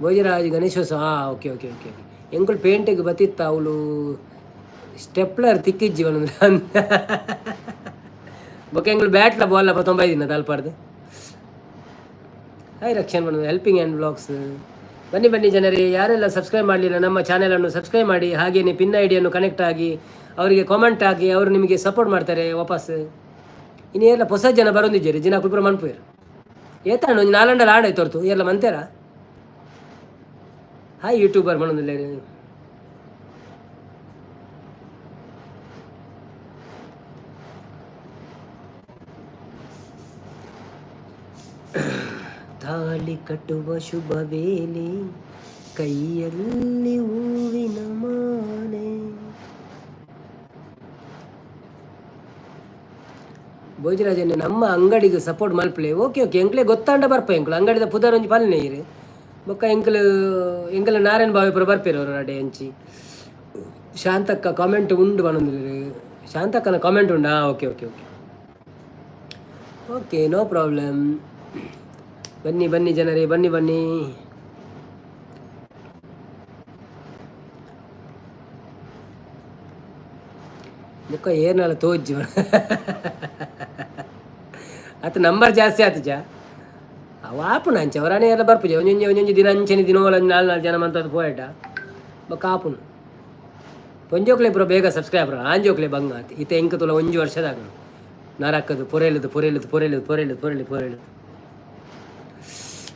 ಭೋಜರಾಜ್ ಗಣೇಶೋತ್ಸವ. ಹಾಂ, ಓಕೆ ಓಕೆ ಓಕೆ ಓಕೆ. ಎಂಕುಲು ಪೇಂಟೆಗ್ ಬತ್ತಿತ್ತ, ಅವಳು ಸ್ಟೆಪ್ಲರ್ ತಿಕ್ಕಿಜ್ಜಿ ಪಣೊಂದು. ಬೊಕ್ಕ ಎಂಕುಲು ಬ್ಯಾಟ್ಲ ಬಾಲ್ ತೊಂಬೈದಿನ ತಲ್ಪಾರ್ದು. ಹಾಯ್ ರಕ್ಷಣ್ ಪಣೊಂದು. Helping and vlogs. ಬನ್ನಿ ಬನ್ನಿ ಜನರೇ, ಯಾರೆಲ್ಲ ಸಬ್ಸ್ಕ್ರೈಬ್ ಮಾಡಲಿಲ್ಲ ನಮ್ಮ ಚಾನೆಲನ್ನು ಸಬ್ಸ್ಕ್ರೈಬ್ ಮಾಡಿ. ಹಾಗೆಯೇ ಪಿನ್ ಐಡಿಯನ್ನು ಕನೆಕ್ಟ್ ಆಗಿ ಅವರಿಗೆ ಕಾಮೆಂಟ್ ಹಾಕಿ, ಅವರು ನಿಮಗೆ ಸಪೋರ್ಟ್ ಮಾಡ್ತಾರೆ ವಾಪಸ್. ಇನ್ನು ಎಲ್ಲ ಹೊಸ ಜನ ಬರೋದಿದ್ದೀರಿ ಜಿನ ಕುಲ್ಪುರ ಮನ್ಪುಯರ್ ಏತಾಂಡು ಒಂಜಿ ನಾಲಂಡಲ ಆಡಾಯ್ತು ಹೊರ್ತು ಎಲ್ಲ ಮಂತೇರಾ. Hi YouTuber ಮನೊಂದಿಲ್ಲ. ತಾಳಿ ಕಟ್ಟುವ ಶುಭ ವೇಳೆ, ಕೈಯಲ್ಲಿ ಹೂವಿನ ಮಾಲೆ. ಭೋಜರಾಜನ್ ನಮ್ಮ ಅಂಗಡಿಗೆ ಸಪೋರ್ಟ್ ಮಲ್ಪಲೆ. ಓಕೆ ಓಕೆ, ಎಂಕ್ಲೆ ಗೊತ್ತಾಂಡ ಬರ್ಪ. ಎಂಕ್ಲು ಅಂಗಡಿದ ಪುದರ್ ಒಂಜಿ ಪಲ್ನೆ ಇರು. ಬೊಕ್ಕ ಎಂಕ್ಲು ಎಂಕಲ್ ನಾರಾಯಣ ಬಾವಿಪುರ ಬರ್ಪೇರು ಅವರು ಅಡೆ ಅಂಚಿ. ಶಾಂತಕ್ಕ ಕಾಮೆಂಟ್ ಉಂಡು ಬನ್ನೊಂದು. ಶಾಂತಕ್ಕನ comment ಉಂಡಾ? Okay okay okay okay, no problem. ಬನ್ನಿ ಬನ್ನಿ ಜನರೇ, ಬನ್ನಿ ಬನ್ನಿ. ಬೊಕ್ಕ ಏನಾಲ ತೋಜ್ಜಿ ಆತ ನಂಬರ್ ಜಾಸ್ತಿ ಆತುಜ. ಅವು ಆಪುಂಡು ಅಂಚ ಅವರಾನೆ ಎಲ್ಲ ಬರ್ಪುಜ. ಒಂಜೊಂಜಿ ಒಂಜೊಂಜಿ ದಿನ ಅಂಚನೆ ದಿನೋಲ ನಾಲ್ ನಾಲ್ ಜನ ಮಂತದ್ದು ಪೋಯಟ ಬೊಕ್ಕ ಆಪುಂಡು. ಪೊಂಜೋಕ್ಲೆ ಪೂರ ಬೇಗ ಸಬ್ಸ್ಕ್ರೈಬರ್, ಆಂಜೋಕ್ಲೆ ಬಂಗ ಆತು. ಇತ್ತೆ ಎಂಕ್ ತುಲ ಒಂಜಿ ವರ್ಷದಾಗ ನರಕ್ಕದು ಪೊರೆಲುದು ಪೊರೆಲುದು ಪೊರೆಲುದು ಪೊರೆಲುದು ಪೊರೆಲು ಪೊರೆಲು.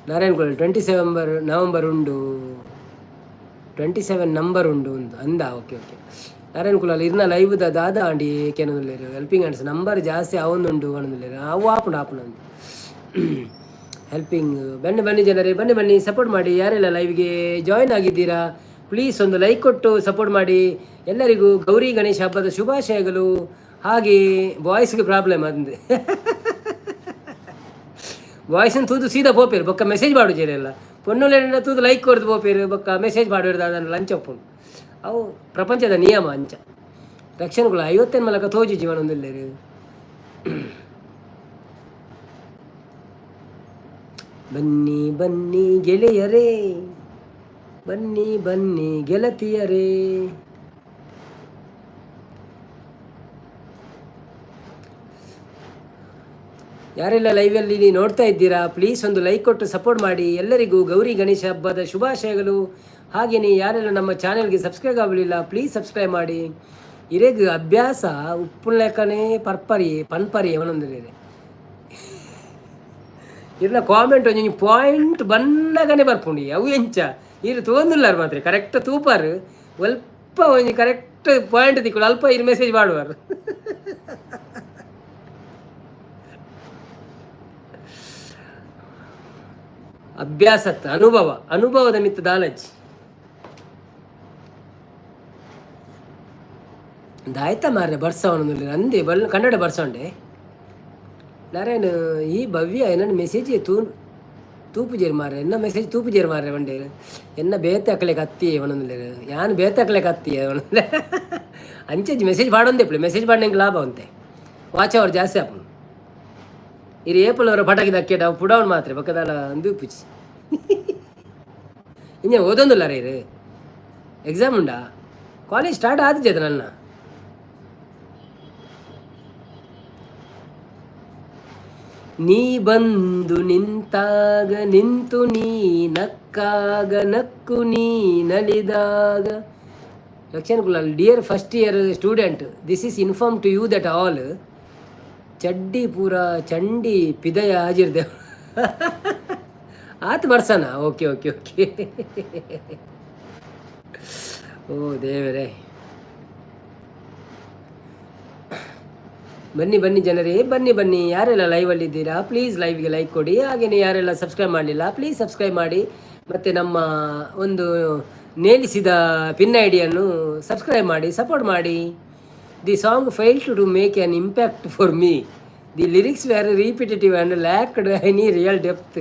ನಾರಾಯಣ್ ಕುಲಾಲ್ 27 ನವಂಬರ್ ಉಂಡು, 27 ನಂಬರ್ ಉಂಡು ಒಂದು ಅಂದ. ಓಕೆ ಓಕೆ ನಾರಾಯಣ್ ಕುಲಾಲ್ ಇರ್ನ ಲೈವ್ ದಾದ ಆಂಡಿ ಕೆನೊಂದುಲ್ಲೆರ್. Helping hands number ಜಾಸ್ತಿ ಆವೊಂದುಂಡು ಪನೊಂದುಲ್ಲೆರ್. ಅವು ಆಪುಂಡು ಆಪುಂಡು ಅಂದ್ ಹೆಲ್ಪಿಂಗ್. ಬನ್ನಿ ಬನ್ನಿ ಜನರೇ, ಬನ್ನಿ ಬನ್ನಿ, ಸಪೋರ್ಟ್ ಮಾಡಿ. ಯಾರೆಲ್ಲ ಲೈವ್ಗೆ ಜಾಯಿನ್ ಆಗಿದ್ದೀರಾ, ಪ್ಲೀಸ್ ಒಂದು ಲೈಕ್ ಕೊಟ್ಟು ಸಪೋರ್ಟ್ ಮಾಡಿ. ಎಲ್ಲರಿಗೂ ಗೌರಿ ಗಣೇಶ ಹಬ್ಬದ ಶುಭಾಶಯಗಳು. ಹಾಗೆ ಬಾಯ್ಸ್ಗೆ ಪ್ರಾಬ್ಲಮ್ ಅಂದೆ, ಬಾಯ್ಸ್ನ ತೂದು ಸೀದಾ ಪೋಪೇರು, ಬೊಕ್ಕ ಮೆಸೇಜ್ ಮಾಡುಜೆರೆಲ್ಲ. ಪೊಣ್ಣುಲೆನ ತೂದು ಲೈಕ್ ಕೊರ್ದು ಪೋಪೇರು, ಬೊಕ್ಕ ಮೆಸೇಜ್ ಮಾಡುವೆರ್ ದಾದನ ಲಂಚ ಉಪ್ಪುಂಡು. ಅವು ಪ್ರಪಂಚದ ನಿಯಮ ಅಂಚ. ರಕ್ಷಣೆಗಳು 50 ಮಲಕ ತೋಜಿ ಜೀವನ ಒಂದಿಲ್ಲೇರು. ಬನ್ನಿ ಬನ್ನಿ ಗೆಳೆಯರೇ, ಬನ್ನಿ ಬನ್ನಿ ಗೆಳತಿಯರೇ. ಯಾರೆಲ್ಲ ಲೈವಲ್ಲಿ ನೋಡ್ತಾ ಇದ್ದೀರಾ, ಪ್ಲೀಸ್ ಒಂದು ಲೈಕ್ ಕೊಟ್ಟು ಸಪೋರ್ಟ್ ಮಾಡಿ. ಎಲ್ಲರಿಗೂ ಗೌರಿ ಗಣೇಶ ಹಬ್ಬದ ಶುಭಾಶಯಗಳು. ಹಾಗೆಯೇ ಯಾರೆಲ್ಲ ನಮ್ಮ ಚಾನೆಲ್ಗೆ ಸಬ್ಸ್ಕ್ರೈಬ್ ಆಗಲಿಲ್ಲ, ಪ್ಲೀಸ್ ಸಬ್ಸ್ಕ್ರೈಬ್ ಮಾಡಿ. ಇರೆಗ್ ಅಭ್ಯಾಸ ಉಪ್ಪುಲೆಕ್ಕನೇ ಪರ್ಪರಿ ಪನ್ಪರಿ ಅವನೊಂದಿದೆ. ಇರ್ನ ಕಾಮೆಂಟ್ ಒಂಜಿ ಪಾಯಿಂಟ್ ಬನ್ನಗನೆ ಬರ್ಪುಂಡು. ಅವು ಎಂಚ ಇರು ತೋಂದುಲ್ಲಾರ ಮಾತ್ರ ಕರೆಕ್ಟ್ ತೂಪಾರು. ಅಲ್ಪ ಒಂಜಿ ಕರೆಕ್ಟ್ ಪಾಯಿಂಟ್ ತಿಕ್ಕುಡು, ಅಲ್ಪ ಇರು ಮೆಸೇಜ್ ಮಾಡುವಾರು. ಅಭ್ಯಾಸತ್ತ ಅನುಭವ, ಅನುಭವದ ಮಿತ್ತ ದಾಲಜ್ ದಾಯ್ತ ಮಾರ್ರೆ. ಬರ್ಸವನ ಅಂದೆ ಬಲ್ ಕನ್ನಡ ಬರ್ಸೊಂಡೆ. ನಾರಾಯಣ ಈ ಭವ್ಯ ಎನ್ನ ಮೆಸೇಜ್ ತೂ ತೂಪುಜೇರು ಮಾರ್ರೆ, ಎನ್ನ ಮೆಸೇಜ್ ತೂಪುಜೇರು ಮಾರ್ರೆ. ಒಂಡೆ ಎನ್ನ ಬೇತೆ ಅಕ್ಲೆ ಕತ್ತಿ ಅವನೊಂದು, ಯಾನ್ ಬೇತೆ ಅಕ್ಲೆ ಕತ್ತಿ ಅವನೊಂದು. ಅಂಚೆಜಿ ಮೆಸೇಜ್ ಪಾಡೊಂದೆ ಪ್ಲೆ ಮೆಸೇಜ್ ಪಾಡಂಗೆ ಲಾಭ ಅಂತೆ, ವಾಚ್ ಅವರ್ ಜಾಸ್ತಿ ಆಪುಂಡು. ಇರು ಏಪಲ್ ಅವರ ಪಟಾಕಿ ದಕ್ಕೇಟ ಪುಡವನ್ ಮಾತ್ರ ಪಕ್ಕದಲ್ಲ ಅಂದು ಪುಚ್ಚಿ. ಇಂಜೆ ಓದೊಂದುಲ್ಲ ರೇ. ಎಕ್ಸಾಮ್ ಉಂಡಾ? ಕಾಲೇಜ್ ಸ್ಟಾರ್ಟ್ ಆದಿಜೆ ನನ್ನ. ನೀ ಬಂದು ನಿಂತಾಗ ನಿಂತು, ನೀ ನಕ್ಕಾಗ ನಕ್ಕು, ನೀ ನಲಿದಾಗ. Rakshan Kulal, dear first year student, this is inform to you that all ಚಡ್ಡಿ ಪೂರ ಚಂಡಿ ಪಿದಯ ಆಜಿರ್ದೆ ಆತು ಬರ್ಸನ. Okay okay okay. ಓ ದೇವರೇ. ಬನ್ನಿ ಬನ್ನಿ ಜನರೇ, ಬನ್ನಿ ಬನ್ನಿ. ಯಾರೆಲ್ಲ ಲೈವಲ್ಲಿದ್ದೀರಾ, ಪ್ಲೀಸ್ ಲೈವ್ಗೆ ಲೈಕ್ ಕೊಡಿ. ಹಾಗೆಯೇ ಯಾರೆಲ್ಲ ಸಬ್ಸ್ಕ್ರೈಬ್ ಮಾಡಲಿಲ್ಲ, ಪ್ಲೀಸ್ ಸಬ್ಸ್ಕ್ರೈಬ್ ಮಾಡಿ. ಮತ್ತು ನಮ್ಮ ಒಂದು ನೇಲಿಸಿದ ಪಿನ್ ಐಡಿಯನ್ನು ಸಬ್ಸ್ಕ್ರೈಬ್ ಮಾಡಿ, ಸಪೋರ್ಟ್ ಮಾಡಿ. The song fail to make an impact for me. The lyrics were repetitive and lacked any real depth.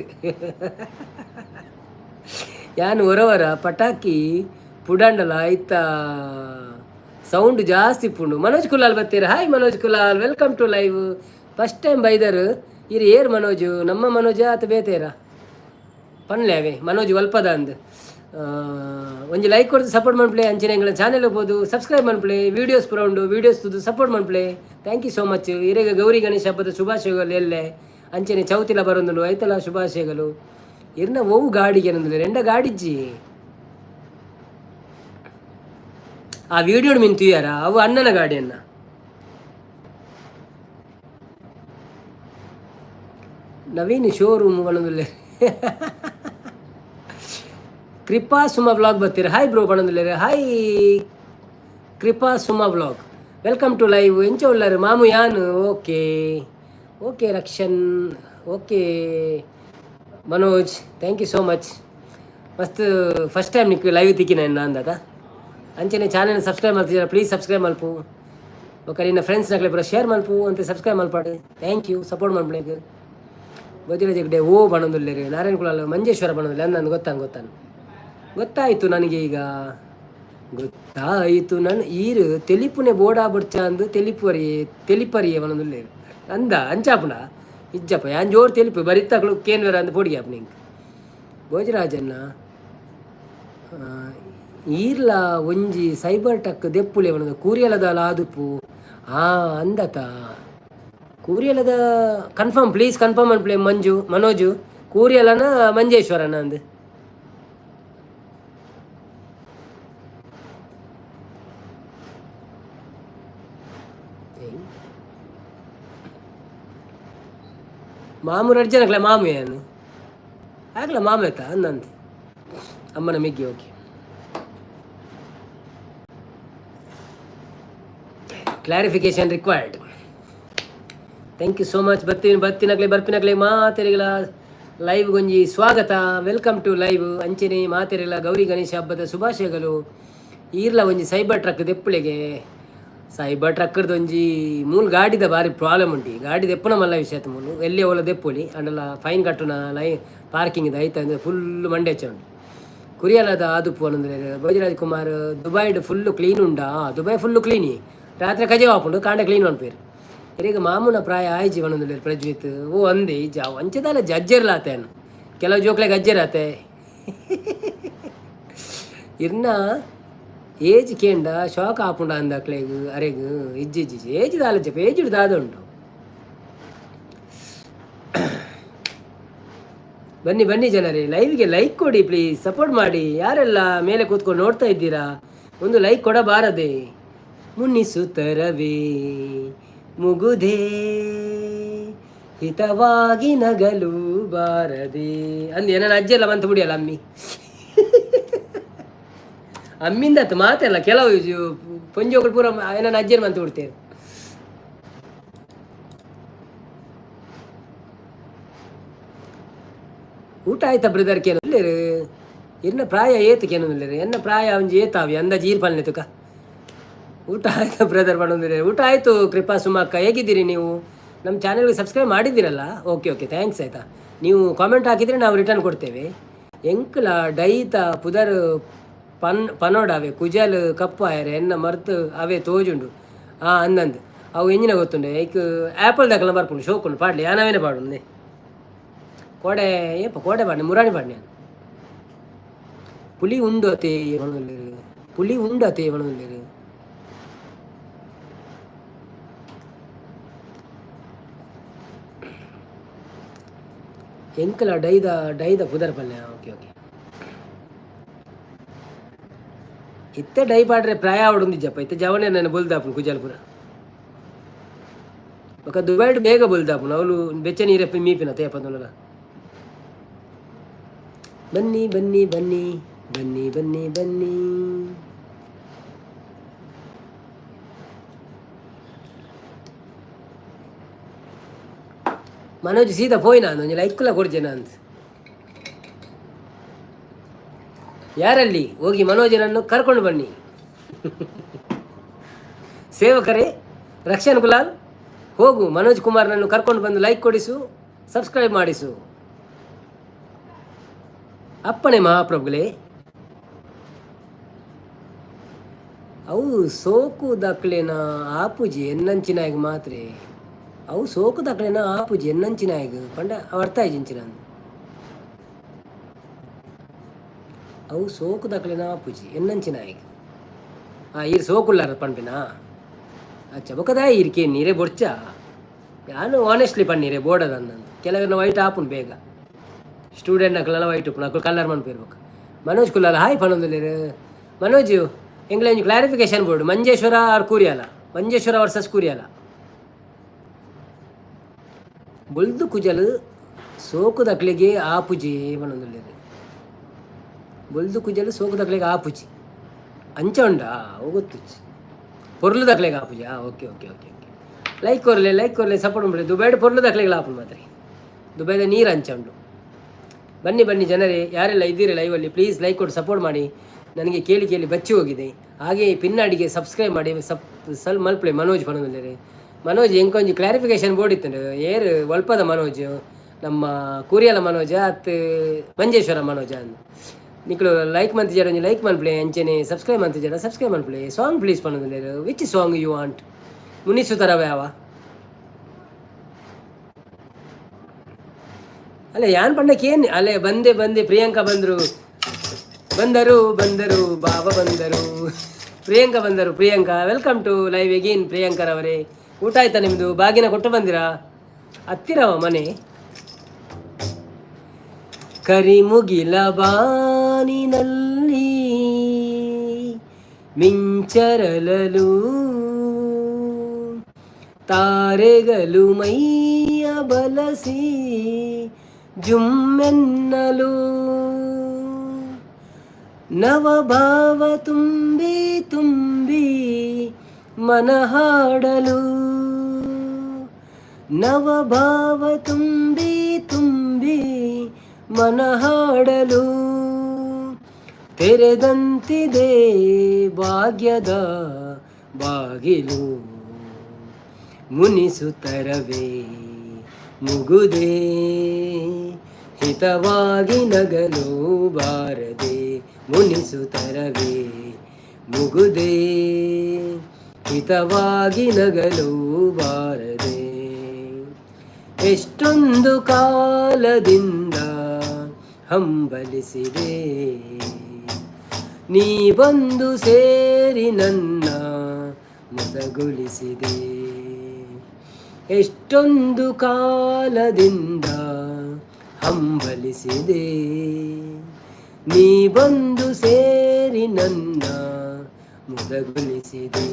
ಯಾನ್ ಹೊರವರ ಪಟಾಕಿ ಪುಡಂಡಲ ಐತ ಸೌಂಡ್ ಜಾಸ್ತಿ ಪುಂಡು. Manoj Kulal ಬತ್ತೀರ. Hi Manoj Kulal, welcome to live. First time ಬೈದರು ಇರು ಏರ್ ಮನೋಜ್? ನಮ್ಮ ಮನೋಜ ಆತ ಬೇತೇರ ಪನ್ಲೆ ಅವೇ ಮನೋಜ್ ಒಲ್ಪದ ಅಂದ್. ಒಂಜಿ ಲೈಕ್ ಕೊಡ್ದು ಸಪೋರ್ಟ್ ಮನ್ಪ್ಲೆ. ಅಂಚಿನ ಎಂಗಳ ಚಾನೆಲ್ ಹೋಗ್ಬೋದು, ಸಬ್ಸ್ಕ್ರೈಬ್ ಮನ್ಪ್ಲೆ. ವೀಡಿಯೋಸ್ ಪೂರ ಉಂಡು, ವೀಡಿಯೋಸ್ ತುದು ಸಪೋರ್ಟ್ ಮನ್ಪ್ಲೆ. Thank you so much. ಇರೆಗ ಗೌರಿ ಗಣೇಶ ಹಬ್ಬದ ಶುಭಾಶಯಗಳು ಎಲ್ಲೆ. ಅಂಚನೆ ಚೌತಿಲ ಬರೊಂದುಂಡು, ಐತಲ ಶುಭಾಶಯಗಳು. ಇರ್ನ ಒವು ಗಾಡಿಗೆ ಏನಂದ್ರೆ ಎಂಡ ಗಾಡಿಜ್ಜಿ. ಆ ವಿಡಿಯೋ ಮಿಂತು ಯಾರ ಅವು ಅಣ್ಣನ ಗಾಡಿಯನ್ನ. ನವೀನ್ ಶೋರೂಮ್ ಪಣಂದುಲ್ಲೆ. ಕೃಪಾ ಸುಮಾ ವ್ಲಾಗ್ ಬರ್ತೀರ, ಹಾಯ್ ಬ್ರೋ ಪಣಂದುಲ್ಲೆರ್. Hi Kripa Suma vlog, welcome to live. ಎಂಚ ಉಲ್ಲರ್ ಮಾಮು ಯಾನ್? Okay okay Rakshan, okay Manoj, thank you so much. ಮಸ್ತ್ ಫಸ್ಟ್ ಟೈಮ್ ನಿಕ್ಕು ಲೈವ್ ತಿಕ್ಕಿನ ಅಂದಾತ. ಅಂಚನೆ ಚಾನೆಲ್ ಸಬ್ಸ್ಕ್ರೈಬ್ ಮಲ್ತಿದ್ದೀರಾ, ಪ್ಲೀಸ್ ಸಬ್ಸ್ಕ್ರೈಬ್ ಮಲ್ಪು. ಬೊಕ್ಕ ನಿನ್ನ ಫ್ರೆಂಡ್ಸ್ ನಕ್ಲೆ ಪೂರ ಶೇರ್ ಮಲ್ಪು ಅಂತ ಸಬ್ಸ್ಕ್ರೈಬ್ ಮಲ್ಪಾಡು. Thank you support ಮಲ್ಪುನೆಗ್. ಭೋಜರಾಜ್ ಹೆಗ್ಡೆ ಓ ಪಣೊಂದುಲ್ಲೆರ್. ನಾರಾಯಣ ಕುಲಾಲ್ ಮಂಜೇಶ್ವರ ಪಣೊಂದುಲ್ಲೆ. ಅಂದ್ ಗೊತ್ತಾನು ಗೊತ್ತಾನು ಗೊತ್ತಾಯಿತು ನನಗೆ, ಈಗ ಗೊತ್ತಾಯಿತು. ನನ್ನ ಈರು ತೆಲಿಪುನೆ ಬೋಡಾ ಬೊಡ್ಚ ಅಂದು ತೆಲಿಪುವರಿ ತೆಲಿಪರಿಯೆ ಪಣೊಂದುಲ್ಲೆರ್. ಅಂದ ಅಂಚಾಪುಂಡ? ಇಜ್ಜಪ್ಪ, ಯಾನ್ ಜೋರು ತೆಲಿಪು ಬರಿತಕ್ಲು ಕೇನ್ವೆರ ಅಂದ್ ಪೋಡಿಗೆ ಆಪುನ ಎಂಕ್. ಭೋಜರಾಜನ್ನ ಈರ್ಲ ಒಂಜಿ ಸೈಬರ್ ಟಕ್ ದೆಪ್ಪುಲೆ ಪಣೊಂದು. ಕೂರಿಯಲದಾಲ ಆದುಪ್ಪು. ಆ ಅಂದತ ಕೂರಿಯಲದ ಕನ್ಫರ್ಮ್, ಪ್ಲೀಸ್ ಕನ್ಫರ್ಮ್ ಅನ್ಪ್ಲೆ. ಮಂಜು ಮನೋಜು ಕೂರಿಯಲನ ಮಂಜೇಶ್ವರನ ಅಂದ್. ಮಾಮು ರಡ್ಡ್ ಜನಕ್ಲೆ ಮಾಮು ಏನು ಆಗ್ಲ ಮಾಮು ಆಯ್ತಾ ಅಂದಂತೆ. ಅಮ್ಮನ ಮಿಗ್ಗಿ. Okay, clarification required. Thank you so much. ಬತ್ತೀನಿ ಬತ್ತಿನಕ್ಲೆ ಬರ್ಪಿನಕ್ಲೆ ಮಾತೆರಿಗಳ ಲೈವ್ ಗೊಂಜಿ ಸ್ವಾಗತ, welcome to live. ಅಂಚನೆ ಮಾತೆರಿಗಳ ಗೌರಿ ಗಣೇಶ ಹಬ್ಬದ ಶುಭಾಶಯಗಳು. ಈರ್ಲ ಒಂಜಿ ಸೈಬರ್ ಟ್ರಕ್ ದೆಪ್ಪುಲೆಗೆ. ಸೈಬರ್ ಟ್ರಕ್ರ್ದು ಒಂಜಿ ಮೂಲು ಗಾಡಿದ ಬಾರಿ ಪ್ರಾಬ್ಲಮ್ ಉಂಟು. ಗಾಡಿ ದೆಪ್ಪುನ ಮಲ್ಲ ವಿಷಯ ಮೂಲು ಎಲ್ಲಿ ಓಲ ದೆಪ್ಪೊಲಿ, ಅಂಡಲ ಫೈನ್ ಕಟ್ಟುನ ಲೈ ಪಾರ್ಕಿಂಗ್ ಐತ ಅಂದ್ರೆ ಫುಲ್ ಮಂಡೆ ಉಂಟು. ಕುರಿಯಲದ ಆದುಪ್ಪು ಅಂದ್ರೆ ಭೋಜರಾಜ್ ಕುಮಾರ್. ದುಬೈಡ್ ಫುಲ್ಲು ಕ್ಲೀನ್ ಉಂಡಾ? ದುಬೈ ಫುಲ್ಲು ಕ್ಲೀನಿ. ರಾತ್ರಿ ಕಜೆ ಆಪುಂಡು, ಕಾಂಡೆ ಕ್ಲೀನ್ ಮನ್ಪೇರು. ಇರೆಗ್ ಮಾಮುನ ಪ್ರಾಯ ಆಯ್ಜಿ ಪನೊಂದುಲ್ಲೆರ್ ಪ್ರಜ್ವಿತ್. ಓ ಅಂದೆ ಇಜ್ಜ ಅಂಚದಾಲ ಜಜ್ಜೆರ್ಲಾತೇನು ಕೆಲವು ಜೋಕ್ಲೆಗ್ ಅಜ್ಜೆರಾತೆ. ಇರ್ನ ಏಜ್ ಕೇಂಡ ಶಾಕ್ ಆಪುಂಡ ಅಂದ ಅಕ್ಲೆಗ್ ಅರೆಗ್. ಇಜ್ಜಿ ಇಜ್ಜಿ, ಏಜ್ ದಾಲ ಏಜ್ ದಾದ ಉಂಟು. ಬನ್ನಿ ಬನ್ನಿ ಜನರೇ, ಲೈವ್ಗೆ ಲೈಕ್ ಕೊಡಿ, ಪ್ಲೀಸ್ ಸಪೋರ್ಟ್ ಮಾಡಿ. ಯಾರೆಲ್ಲ ಮೇಲೆ ಕೂತ್ಕೊಂಡು ನೋಡ್ತಾ ಇದ್ದೀರಾ, ಒಂದು ಲೈಕ್ ಕೊಡಬಾರದೆ? ಮುನ್ನಿಸುತ್ತರವೇ ಮುಗುದೇ ಹಿತವಾಗಿ ನಗಲು ಬಾರದೆ ಅಂದ್ ನನ್ನ ಅಜ್ಜಿ ಎಲ್ಲ ಮಂತ್ ಬಿಡಿಯಲ್ಲ ಅಮ್ಮಿ ಅಮ್ಮಿಂದ ಮಾತೆಲ್ಲ ಕೆಲವು ಪೊಂಜೋಗಳು ಪೂರ ನನ್ನ ಅಜ್ಜಿಯರ್ ಮಂತ್ ಬಿಡ್ತೇವೆ. ಊಟ ಆಯ್ತಾ ಬ್ರದರ್ ಕೇನು? ಇರ್ನ ಪ್ರಾಯ ಏತು ಕೇನೊಂದುಲ್ಲೆರ್. ಎನ್ನ ಪ್ರಾಯ ಒಂಜಿ ಏತಾವಿ ಅಂದಾಜಿ ಈರ್ ಪಲ್ನೆ ತುಕ. ಊಟ ಆಯ್ತಾ ಬ್ರದರ್ ಪನೊಂದುಲ್ಲೆರ್. ಊಟ ಆಯಿತು ಕೃಪಾ ಸುಮಕ್ಕ, ಹೇಗಿದ್ದೀರಿ ನೀವು? ನಮ್ಮ ಚಾನೆಲ್ಗೆ ಸಬ್ಸ್ಕ್ರೈಬ್ ಮಾಡಿದ್ದೀರಲ್ಲ? ಓಕೆ ಓಕೆ, thanks ಆಯಿತಾ. ನೀವು ಕಾಮೆಂಟ್ ಹಾಕಿದರೆ ನಾವು ರಿಟರ್ನ್ ಕೊಡ್ತೇವೆ. ಎಂಕ್ಲ ಡೈತ ಪುದರ್ ಪನ್ ಪನೋಡಾವೆ ಕುಜಲ್ ಕಪ್ಪು ಆಯರೆ ಎನ್ನ ಮರ್ತು ಅವೇ ತೋಜುಂಡು. ಆ ಅಂದಂದು ಅವು ಎಂಜಿನ ಗೊತ್ತುಂಡೆ ಐಕ್ ಆ್ಯಪಲ್ ದಾಕಲ ಬರ್ಪುಂಡು ಶೋಕುಂಡು ಪಾಡ್ಲಿ ಯಾನವೇನೆ ಪಾಡುಂದೆ ಕೋಡೆ ಏಪ ಕೋಡೆ ಪಾಡ್ನೆ ಮುರಾಣಿ ಪಾಡ್ನೆ. ಪುಲಿ ಉಂಡು ಅತೆ ಪನೊಂದುಲ್ಲೆರ್. ಪುಲಿ ಉಂಡು ಅತೆ ಪನೊಂದುಲ್ಲೆರ್. ಎಂಕಲ ಡೈದ ಡೈದ ಪುದರ್ ಪಲ್ಯ. ಓಕೆ ಓಕೆ, ಇತ್ತೆ ಡೈ ಪಾಡ್ರೆ ಪ್ರಾಯ ಆವಡುಂದಿಜ್ಜಪ್ಪ. ಇತ್ತೆ ಜವನೆ ನಾನು ಬೊಲ್ದಾಪುನು ಕುಜಲ್ ಪೂರ. ಬೊಕ ದುಬೈಡ್ ಬೇಗ ಬೊಲ್ದಾಪುನು ಅವಳು ಬೆಚ್ಚ ನೀರ ಮೀಪಿನ ತೇಪಂದುಲ್ಲ. ಬನ್ನಿ ಬನ್ನಿ ಬನ್ನಿ ಬನ್ನಿ ಬನ್ನಿ ಬನ್ನಿ. ಮನೋಜ್ ಸೀದಾ ಪೋಯಿನ ಒಂಜಿ ಲೈಕ್ಲ ಕೊಡ್ಜೆನ ಅಂತ. ಯಾರಲ್ಲಿ ಹೋಗಿ ಮನೋಜನನ್ನು ಕರ್ಕೊಂಡು ಬನ್ನಿ. ಸೇವಕರೇ, ರಕ್ಷನ್ ಕುಲಾಲ್ ಹೋಗು, ಮನೋಜ್ ಕುಮಾರ್ನನ್ನು ಕರ್ಕೊಂಡು ಬಂದು ಲೈಕ್ ಕೊಡಿಸು, ಸಬ್ಸ್ಕ್ರೈಬ್ ಮಾಡಿಸು. ಅಪ್ಪಣೆ ಮಹಾಪ್ರಭುಗಳೇ. ಅವು ಸೋಕು ದಕ್ಲೆನ ಆಪುಜಿ ಎನ್ನಂಚಿನಾಯಗ್ ಮಾತ್ರೆ. ಅವು ಸೋಕು ದಕ್ಲೆನ ಆಪುಜಿ ಎನ್ನಂಚಿನಾಯಗ್ ಪಂಡ ಅವು ಅರ್ಥ ಆಯ್ಜಿಂಚಿನ. ಅವು ಸೋಕು ದಕ್ಲೆನ ಆಪುಜಿ ಎನ್ನಂಚಿನಾಯಗ್. ಆ ಈರ್ ಸೋಕುಲ್ಲಾರ ಪನ್ಪಿನ ಅಚ್ಚ ಬೊಕದಾಯ ಈರ್ಕೆ ನೀರೇ ಬೊಡ್ಚ ಯಾನು ಆನೆಸ್ಟ್ಲಿ ಪನ್ನೀರೆ ಬೋಡದ ಅಂದಂದು. ಕೆಲವರನ್ನ ವೈಟ್ ಆಪುಂಡು ಬೇಗ. ಸ್ಟೂಡೆಂಟ್ ನಕಲೆಲ್ಲ ವೈಟ್ ಉಪ್ಪುನು, ಅಕುಲು ಕಲರ್ ಮನ್ಪೇರು. ಬೊಕ್ಕ ಮನೋಜ್ ಕುಲ್ಲಾಲ್ ಹಾಯ್ ಪನೊಂದುಲ್ಲೆರ್. ಮನೋಜ್, ಎಂಕ್ಲೆ ಒಂಜಿ ಕ್ಲಾರಿಫಿಕೇಶನ್ ಬೋಡು. ಮಂಜೇಶ್ವರ ಆರ್ ಕೂರಿಯಾಲ? ಮಂಜೇಶ್ವರ ವರ್ಸಸ್ ಕೂರಿಯಾಲ. ಬೊಲ್ದು ಕುಜಲ್ ಸೋಕುದಕ್ಲೆಗೆ ಆಪುಜಿ ಪನೊಂದುಲ್ಲೆರ್. ಬೊಲ್ದು ಕುಜಲ್ ಸೋಕುದಕ್ಲೆಗೆ ಆಪುಜಿ, ಅಂಚ ಉಂಡಾ? ಅವು ಗೊತ್ತುಜ್ಜಿ. ಪೊರ್ಲುದಕ್ಲೆಗೆ ಆಪುಜಿ. Okay okay okay okay like ಕೊರ್ಲೆ, like ಕೊರ್ಲೆ, ಸಪೋರ್ಟ್ ಮಲ್ಪುಲೆ. ದುಬೈಡ್ ಪೊರ್ಲುದಕ್ಲೆಗೆ ಆಪುಂಡು ಮಾತ್ರ. ದುಬೈದ ನೀರು ಅಂಚ ಉಂಡು. ಬನ್ನಿ ಬನ್ನಿ ಜನರೇ, ಯಾರೆಲ್ಲ ಇದ್ದೀರಿ ಲೈವಲ್ಲಿ, ಪ್ಲೀಸ್ ಲೈಕ್ ಕೊಟ್ಟು ಸಪೋರ್ಟ್ ಮಾಡಿ. ನನಗೆ ಕೇಳಿ ಕೇಳಿ ಬಚ್ಚಿ ಹೋಗಿದೆ. ಹಾಗೆ ಪಿನ್ನಾಡಿಗೆ ಸಬ್ಸ್ಕ್ರೈಬ್ ಮಾಡಿ, ಸಪ್ ಸಲ್ ಮಲ್ಪಲೆ. ಮನೋಜ್ ಪನೊಂದುಲ್ಲೆರ್. ಮನೋಜ್, ಎಂಕೊಂಜಿ ಕ್ಲಾರಿಫಿಕೇಶನ್ ಬೋಡಿತ್ತುಂಡು. ಏರ್ ಒಲ್ಪದ ಮನೋಜ್? ನಮ್ಮ ಕೂರಿಯಲ ಮನೋಜ ಅತ್ತು ಮಂಜೇಶ್ವರ ಮನೋಜ ಅಂದ್. ನಿಕ್ಲು ಲೈಕ್ ಮಂತಿಜಾರ, ಒಂಜಿ ಲೈಕ್ ಮನ್ಪುಲೆ. ಅಂಚೆನೆ ಸಬ್ಸ್ಕ್ರೈಬ್ ಮಂತಿಜಾರ, ಸಬ್ಸ್ಕ್ರೈಬ್ ಮನ್ಪುಲೆ. ಸಾಂಗ್ ಪ್ಲೀಸ್ ಪನೊಂದುಲ್ಲೆರ್. Which song you want? ಮುನಿಸುತ್ತರವೆ ಯಾವ ಅಲ್ಲ ಯಾನ್ ಪಂಡಕ್ಕೆ ಏನ್ ಅಲ್ಲೇ ಬಂದೆ ಬಂದೆ. ಪ್ರಿಯಾಂಕಾ ಬಂದರು, ಬಂದರು ಬಂದರು, ಬಾಬಾ ಬಂದರು, ಪ್ರಿಯಾಂಕಾ ಬಂದರು. Priyanka, welcome to live again. ಪ್ರಿಯಾಂಕರವರೇ, ಊಟ ಆಯ್ತಾ ನಿಮ್ಮದು? ಬಾಗಿನ ಕೊಟ್ಟು ಬಂದಿರಾ? ಹತ್ತಿರವ ಮನೆ? ಕರಿಮುಗಿಲ ಬಾನಿನಲ್ಲಿ ಮಿಂಚರಲಲು, ತಾರೆಗಳು ಮೈಯ ಬಲಸಿ ಜುಮ್ಮೆನ್ನಲು, ನವಭಾವ ತುಂಬಿ ತುಂಬಿ ಮನಹಾಡಲು, ನವಭಾವ ತುಂಬಿ ತುಂಬಿ ಮನಹಾಡಲು, ತೆರೆದಂತಿದೆ ಭಾಗ್ಯದ ಬಾಗಿಲು. ಮುನಿಸುತ್ತರವೇ ಮುಗುದೇ, ಹಿತವಾಗಿ ನಗಲು ಬಾರದೆ. ಮುನಿಸುತ್ತರವೇ ಮುಗುದೇ, ಹಿತವಾಗಿ ನಗಲು ಬಾರದೆ. ಎಷ್ಟೊಂದು ಕಾಲದಿಂದ ಹಂಬಲಿಸಿದೆ, ನೀ ಬಂದು ಸೇರಿ ನನ್ನ ಮುದಗೊಳಿಸಿದೆ. ಎಷ್ಟೊಂದು ಕಾಲದಿಂದ ಹಂಬಲಿಸಿದೆ, ನೀ ಬಂದು ಸೇರಿ ನನ್ನ ಮುದಗೊಳಿಸಿದೆ.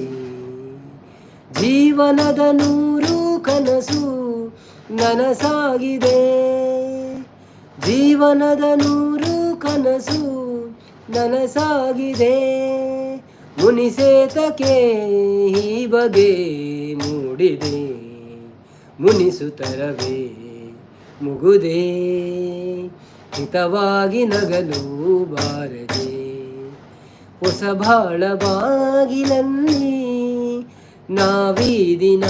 ಜೀವನದ ನೂರು ಕನಸು ನನಸಾಗಿದೆ, ಜೀವನದ ನೂರು ಕನಸು ನನಸಾಗಿದೆ. ಮುನಿಸೇತಕೆ ಈ ಬಗೆ ಮೂಡಿದೆ? ಮುನಿಸುತ್ತರವೇ ಮುಗುದೇ, ಹಿತವಾಗಿ ನಗಲು ಬಾರದೆ. ಹೊಸ ಬಾಳ ಬಾಗಿಲಲ್ಲಿ ನಾವೀ ದಿನ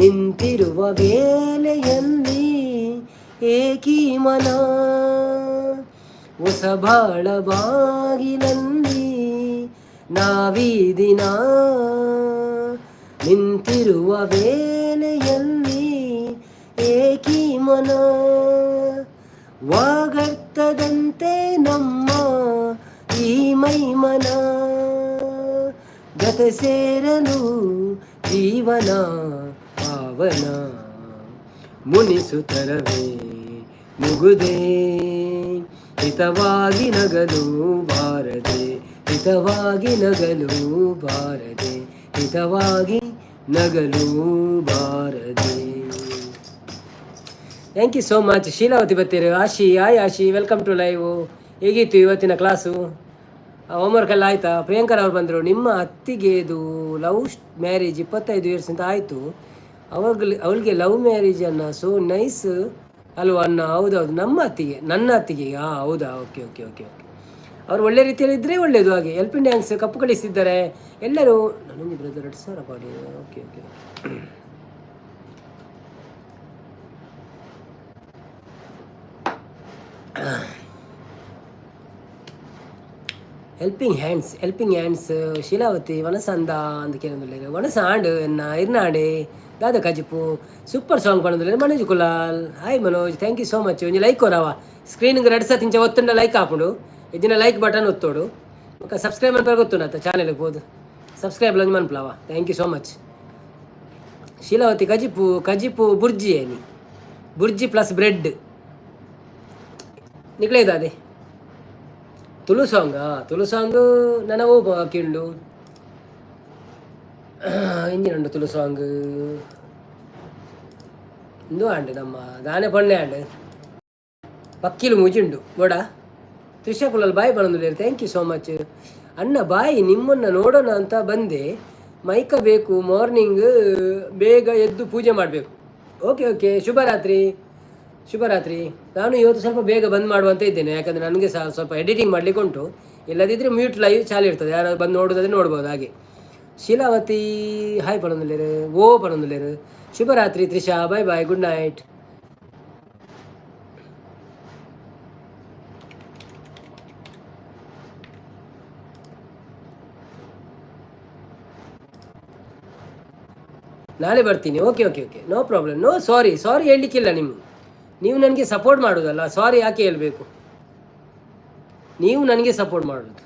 ನಿಂತಿರುವ ವೇಳೆಯಲ್ಲಿ ಏಕೀ ಮನ. ಹೊಸ ಬಾಳ ಬಾಗಿಲಲ್ಲಿ ನಾವೀ ದಿನ ನಿಂತಿರುವ ವೇಳೆಯಲ್ಲಿ ಏಕೀ ಮನ. ವಾಗರ್ತದಂತೆ ನಮ್ಮ ಈ ಮೈಮನ, ಜತೆ ಸೇರಲು ಜೀವನ ಪಾವನ. ಮುನಿಸುತ್ತರವೇ ಮುಗುದೇ, ಹಿತವಾಗಿ ನಗಲು ಬಾರದೆ, ಹಿತವಾಗಿ ನಗಲು ಬಾರದೆ, ಹಿತವಾಗಿ ನಗಲು ಬಾರದೆ. Thank you so much. Sheelavathi ಬತ್ತೀರು. Ashi, hi Ashi, welcome to live. ಹೇಗಿತ್ತು ಇವತ್ತಿನ ಕ್ಲಾಸು? ಹೋಮ್ವರ್ಕ್ ಎಲ್ಲ ಆಯಿತಾ? ಪ್ರಿಯಾಂಕರ್ ಅವ್ರು ಬಂದರು. ನಿಮ್ಮ ಅತ್ತಿಗೆದು ಲವ್ ಮ್ಯಾರೇಜ್ 25 ಇಯರ್ಸ್ ಅಂತ ಆಯಿತು. ಅವಾಗ ಅವಳಿಗೆ ಲವ್ ಮ್ಯಾರೇಜ್ ಅನ್ನ, ಸೊ ನೈಸ್ ಅಲ್ವಾ ಅನ್ನ? ಹೌದೌದು, ನಮ್ಮ ಅತ್ತಿಗೆ, ನನ್ನ ಅತ್ತಿಗೆ. ಹಾಂ, ಹೌದಾ? Okay okay okay okay ಅವ್ರು ಒಳ್ಳೆ ರೀತಿಯಲ್ಲಿ ಇದ್ದರೆ ಒಳ್ಳೆಯದು. ಹಾಗೆ ಎಲ್ಪಿಂಗ್ ಡ್ಯಾನ್ಸ್ ಕಪ್ಪು ಕಳಿಸಿದ್ದಾರೆ ಎಲ್ಲರೂ. ನನಗೆ ಬ್ರದರ್ 2000 ಪಾಡಿ. Okay okay okay Helping hands, helping hands. Sheelavathi ವನಸಂದ ಅಂತ ಕೇಳೊಂದುಲ್ಲೆರ್. ವನಸ ಆಂಡ್ ಎನ್ನ ಇರ್ನಾಡೆ ದಾದ ಕಜಿಪು? ಸೂಪರ್ ಸಾಂಗ್ ಪನೊಂದುಲ್ಲೆರ್ Manoj Kulal. Hi Manoj, thank you so much. ಒಂಜಿ ಲೈಕ್ ಕೊರವ. ಸ್ಕ್ರೀನ್ಗೆ ರಡ್ಡ್ ಸರ್ತಿ ಇಂಚ ಒತ್ತುಂಡ ಲೈಕ್ ಆಪುಂಡು. ಇಜ್ಜಿಂಡ ಲೈಕ್ ಬಟನ್ ಒತ್ತೋಡು. ಬೊಕ್ಕ ಸಬ್ಸ್ಕ್ರೈಬ್ ಮನ್ಪರೆ ಗೊತ್ತುಂಡು ಅತ್ತ? ಚಾನೆಲ್ಗೆ ಪೋದು ಸಬ್ಸ್ಕ್ರೈಬ್ ಒಂಜಿ ಮನ್ಪುಲವ. Thank you so much Sheelavathi. ಕಜಿಪು, ಕಜಿಪು ಬುರ್ಜಿ ಏನಿ, ಬುರ್ಜಿ ಪ್ಲಸ್ ಬ್ರೆಡ್. ನಿಕ್ಲೇದಾದೆ ತುಳು ಸಾಂಗ್. ತುಳು ಸಾಂಗ್ ನನ್ನ ಓ ಬಾಕಿ ಇಂಜಿನ ಉಂಡು ತುಳು ಸಾಂಗ್ ಇಂದು ಆಂಡ್ ನಮ್ಮ ದಾನೆ ಪೊಣ್ಣೆ ಆಂಡ್ ಪಕ್ಕಿಲು ಮುಜುಂಡು ಬೋಡ. ತ್ರಿಷಾ ಕುಲಲ್ ಬಾಯ್ ಬರೊಂದುಲ್ಲೆರ್. Thank you so much ಅಣ್ಣ. ಬಾಯ್. ನಿಮ್ಮನ್ನ ನೋಡೋಣ ಅಂತ ಬಂದೆ. ಮೈಕ ಬೇಕು. ಮಾರ್ನಿಂಗ್ ಬೇಗ ಎದ್ದು ಪೂಜೆ ಮಾಡಬೇಕು. ಓಕೆ ಓಕೆ, ಶುಭರಾತ್ರಿ, ಶುಭರಾತ್ರಿ. ನಾನು ಇವತ್ತು ಸ್ವಲ್ಪ ಬೇಗ ಬಂದ್ ಮಾಡುವಂತ ಇದ್ದೇನೆ, ಯಾಕಂದರೆ ನನಗೆ ಸಹ ಸ್ವಲ್ಪ ಎಡಿಟಿಂಗ್ ಮಾಡಲಿಕ್ಕೆ ಉಂಟು. ಇಲ್ಲದಿದ್ದರೆ ಮ್ಯೂಟ್ ಲೈವ್ ಚಾಲು ಇರ್ತದೆ, ಯಾರಾದ್ರು ಬಂದು ನೋಡೋದಾದ್ರೆ ನೋಡ್ಬೋದು ಹಾಗೆ. ಶೀಲಾವತಿ ಹಾಯ್ ಪಡೊಂದುಲ್ಲೆರ್. ಓ ಪಡೊಂದುಲ್ಲೆರ್. ಶುಭರಾತ್ರಿ Trisha, bye bye, good night. ನಾಳೆ ಬರ್ತೀನಿ. Okay okay okay, no problem. No sorry, sorry ಹೇಳಲಿಕ್ಕಿಲ್ಲ. ನೀವು ನನಗೆ ಸಪೋರ್ಟ್ ಮಾಡೋದಲ್ಲ, ಸಾರಿ ಯಾಕೆ ಹೇಳಬೇಕು? ನೀವು ನನಗೆ ಸಪೋರ್ಟ್ ಮಾಡೋದು,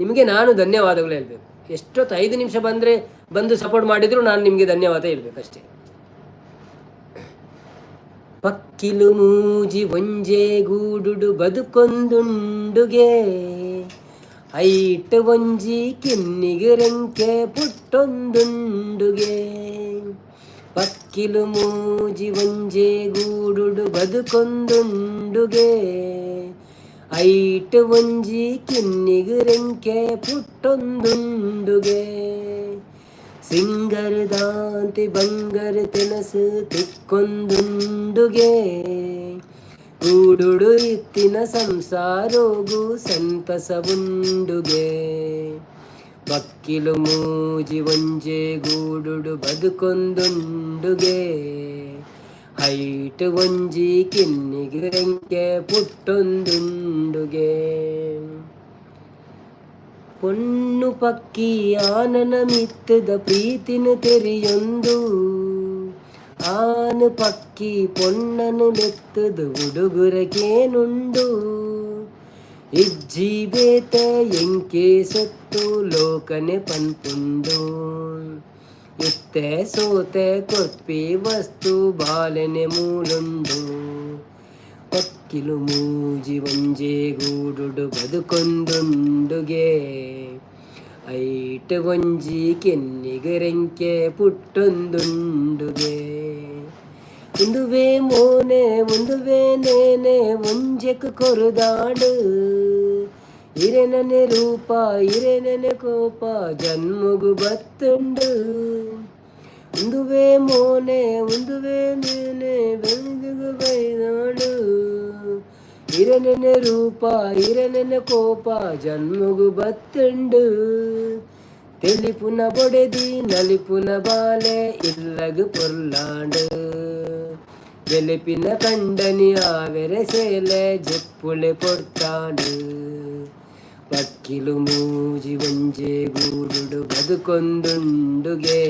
ನಿಮಗೆ ನಾನು ಧನ್ಯವಾದಗಳು ಹೇಳಬೇಕು. ಎಷ್ಟೊತ್ತು 5 ನಿಮಿಷ ಬಂದರೆ ಬಂದು ಸಪೋರ್ಟ್ ಮಾಡಿದರೂ ನಾನು ನಿಮಗೆ ಧನ್ಯವಾದ ಹೇಳಬೇಕು ಅಷ್ಟೇ. ಪಕ್ಕಿಲು ಮೂಜಿ ಒಂಜೆ ಗೂಡುಡು ಬದುಕೊಂದುಂಡುಗೆ, ಐಟ್ ಒಂಜಿ ಕಿನ್ನಿಗೆ ರೆಂಕೆ ಪುಟ್ಟೊಂದುಂಡುಗೆ. ಪಕ್ಕಿಲು ಮೂಜಿ ಒಂಜೆ ಗೂಡುಡು ಬದುಕೊಂದುಂಡುಗೆ, ಐಟ್ ಒಂಜಿ ಕಿನ್ನಿಗೆ ರೆಂಕೆ ಪುಟ್ಟೊಂದುಂಡುಗೆ. ಸಿಂಗರ್ ದಾಂತಿ ಬಂಗರ್ ತೆನಸು ತಿಕ್ಕೊಂದುಂಡುಗೆ, ಗೂಡುಡು ಇತ್ತಿನ ಸಂಸಾರೋಗು ಸಂತಸವುಂಡುಗೆ. ಪಕ್ಕಿಲು ಮೂಜಿ ಒಂಜೆ ಗೂಡುಡು ಬದುಕೊಂದುಂಡುಗೆ, ಹೈಟ್ ಒಂಜಿ ಕಿನ್ನಿಗೆ ರೆಂಕೆ ಪುಟ್ಟೊಂದುಂಡುಗೆ. ಪೊಣ್ಣು ಪಕ್ಕಿ ಆನನ ಮಿತ್ತದ ಪ್ರೀತಿನ ತೆರಿಯೊಂದು, ಆನು ಪಕ್ಕಿ ಪೊಣ್ಣನು ಲೆತ್ತದ ಉಡುಗುರಕೇನುಂಡು. ಇಜ್ಜಿ ಬೇತೆ ಎಂಕೆ ಸೊತ್ತು ಲೋಕನೆ ಪನ್ಪುಂಡು, ಇತ್ತೆ ಸೋತೆ ಕೊರ್ಪಿ ವಸ್ತು ಬಾಲೆನೆ ಮೂಲುಂಡು. ಪಕ್ಕಿಲು ಮೂಜಿ ಒಂಜೆ ಗೂಡುಡು ಬದುಕೊಂದುಂಡುಗೆ, ಐಟ್ ಒಂಜಿ ಕೆನ್ನಿಗೆ ರೆಂಕೆ ಪುಟ್ಟೊಂದುಂಡುಗೆ. ಉಂದುವೇ ಮೋನೆ ಉಂದುವೇ ನೇನೆ ಒಂಜೆಕ್ ಕೊರುದಾಡು, ಇರೆನನೆ ರೂಪ ಇರೆನನೆ ಕೋಪ ಜನ್ಮಗು ಬತ್ತುಂಡು. ಉಂದುವೇ ಮೋನೆ ಉಂದುವೇ ನೇನೆ ಬೆಳೆದುಗು ಬೈದಾಡು, ಇರೆನನೆ ರೂಪ ಇರೆನನೆ ಕೋಪ ಜನ್ಮಗು ಬತ್ತುಂಡು. ತೆಲಿಪುನ ಬೊಡೆದಿ ನಲಿಪುನ ಬಾಲೆ ಇಲ್ಲಗು ಪೊರ್ಲಾಂಡು, ಬೆಲಿಪಿನ ಕಂಡನಿ ಆವೆರೆ ಸೇಲೆ ಜೆಪ್ಪುಳೆ ಪೊರ್ತಾಂಡು. ಪಕ್ಕಿಲು ಮೂಜಿ ಒಂಜೆ ಗೂಡುಡು ಬದುಕೊಂದುಂಡುಗೆ,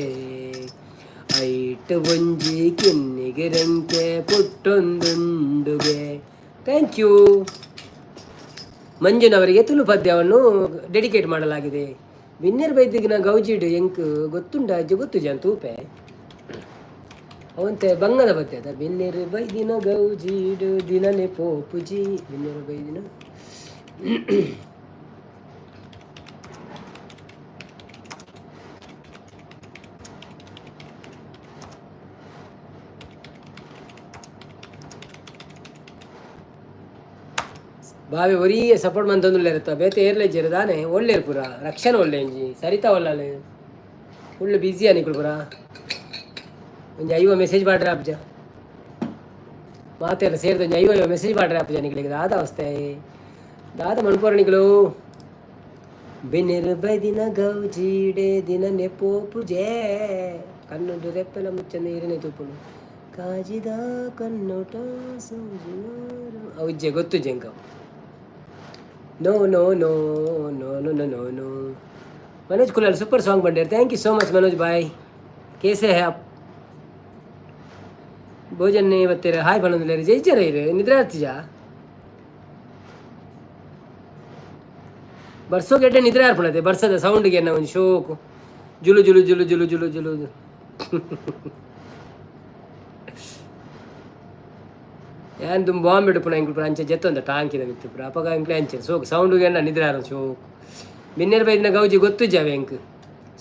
ಐಟ್ ಒಂಜಿ ಕಿನ್ನಿಗೆ ರೆಂಕೆ ಪುಟ್ಟೊಂದುಂಡುಗೆ. Thank you. ಮಂಜುನವರಿಗೆ ತುಳು ಪದ್ಯವನ್ನು ಡೆಡಿಕೇಟ್ ಮಾಡಲಾಗಿದೆ. ಬಿನ್ನೆರ್ ಬೈದಿಗಿನ ಗೌಜಿಡ್ ಎಂಕ್ ಗೊತ್ತುಂಡ ಅಜ್ಜಿ ಗೊತ್ತು ಜನ ತೂಪೆ ಅವಂತೆ ಬಂಗದ ಪದ್ಯ ಅದ. ಬಿನ್ನೆರ್ ಬೈದಿನ ಗೌಜಿಡು ದಿನನೆ ಪೋಪುಜಿ ಬಿನ್ನೆರ್ ಬೈದಿನ. ಬಾವಿ ಒರಿಯೇ ಸಪೋರ್ಟ್ ಮಂತೊಂದುಲ್ಲೆರ್ ಬೇತೆ ಏರ್ಲೆಜ್ಜೆರ್ ದಾನೆ ಒಳ್ಳೇರು ಪೂರ. ರಕ್ಷಣೆ ಒಳ್ಳೆ ಒಂಜಿ ಸರಿತಾ ಒಳ್ಳಾಲೆ ಫುಲ್ ಬ್ಯುಸಿ ನಿಕುಲು ಪೂರ. ಒಂಜಿ 50 ಮೆಸೇಜ್ ಪಾಡ್ರೆ ಆಪುಜ? ಮಾತೆಲ್ಲ ಸೇರ್ದು ಒಂಜಿ 50 ಮೆಸೇಜ್ ಪಾಡ್ರೆ ಆಪುಜ ನಿಕುಲೆಗ್? ದಾದ ಅವಸ್ಥೆ, ದಾದ ಮನ್ಪುವರ್ ನಿಕುಲು? ಬೆನ್ನೆರ್ ಬೈದಿನ ಗೌಜಿಡೆ ದಿನನೆ ಪೋಪುಜೆ, ಕಣ್ಣುಡು ರೆಪ್ಪೆಲ ಮುಚ್ಚಂದೆ ಇರೆನೆ ತೂಪುಂಡು, ಕಾಜಿದ ಕಣ್ಣೋಟ ಅವು ಇಜ್ಜೆ ಗೊತ್ತುಜ್ಜೆ ಎಂಕ್. No no no no no no no no. Manoj Kulal super song ಬಂಡೇರ್. Thank you so much Manoj bhai. कैसे है आप? ಭೋಜನ್ ಬತ್ತೀರ? ಹಾಯ್ ಪನೊಂದುಲ್ಲೆರ್. ಜೈಜರ ಇರು ನಿದ್ರೆ ಆರ್ತಿಜಾ? ಬರ್ಸೋ ಗೆಡ್ಡೆ ನಿದ್ರೆ ಆರ್ಪುಣತೆ. ಬರ್ಸದ ಸೌಂಡ್ಗೆ ಎನ್ನ ಒಂಜಿ ಶೋಕು ಜುಲು ಜುಲು ಜುಲು ಜುಲು ಜುಲು ಜುಲು. ಯಾನ್ ದುಂಬು ಬಾಂಬೆ ಪುನ ಎಂಕುಲು ಪೂರ ಅಂಚ ಜೆತ್ತೊಂದ ಟಾಂಕಿದ ಮಿತ್ತ್ ಪೂರ. ಅಪಗ ಎಂಕ್ಲೆ ಅಂಚೆ ಸೋಕು ಸೌಂಡ್ ಎನ್ನ ನಿದ್ರೆ ಆರ ಶೋಕು. ಬಿನ್ನೆರ್ ಬೈದಿನ ಗೌಜಿ ಗೊತ್ತುಜ್ಜಿ ಎಂಕ್.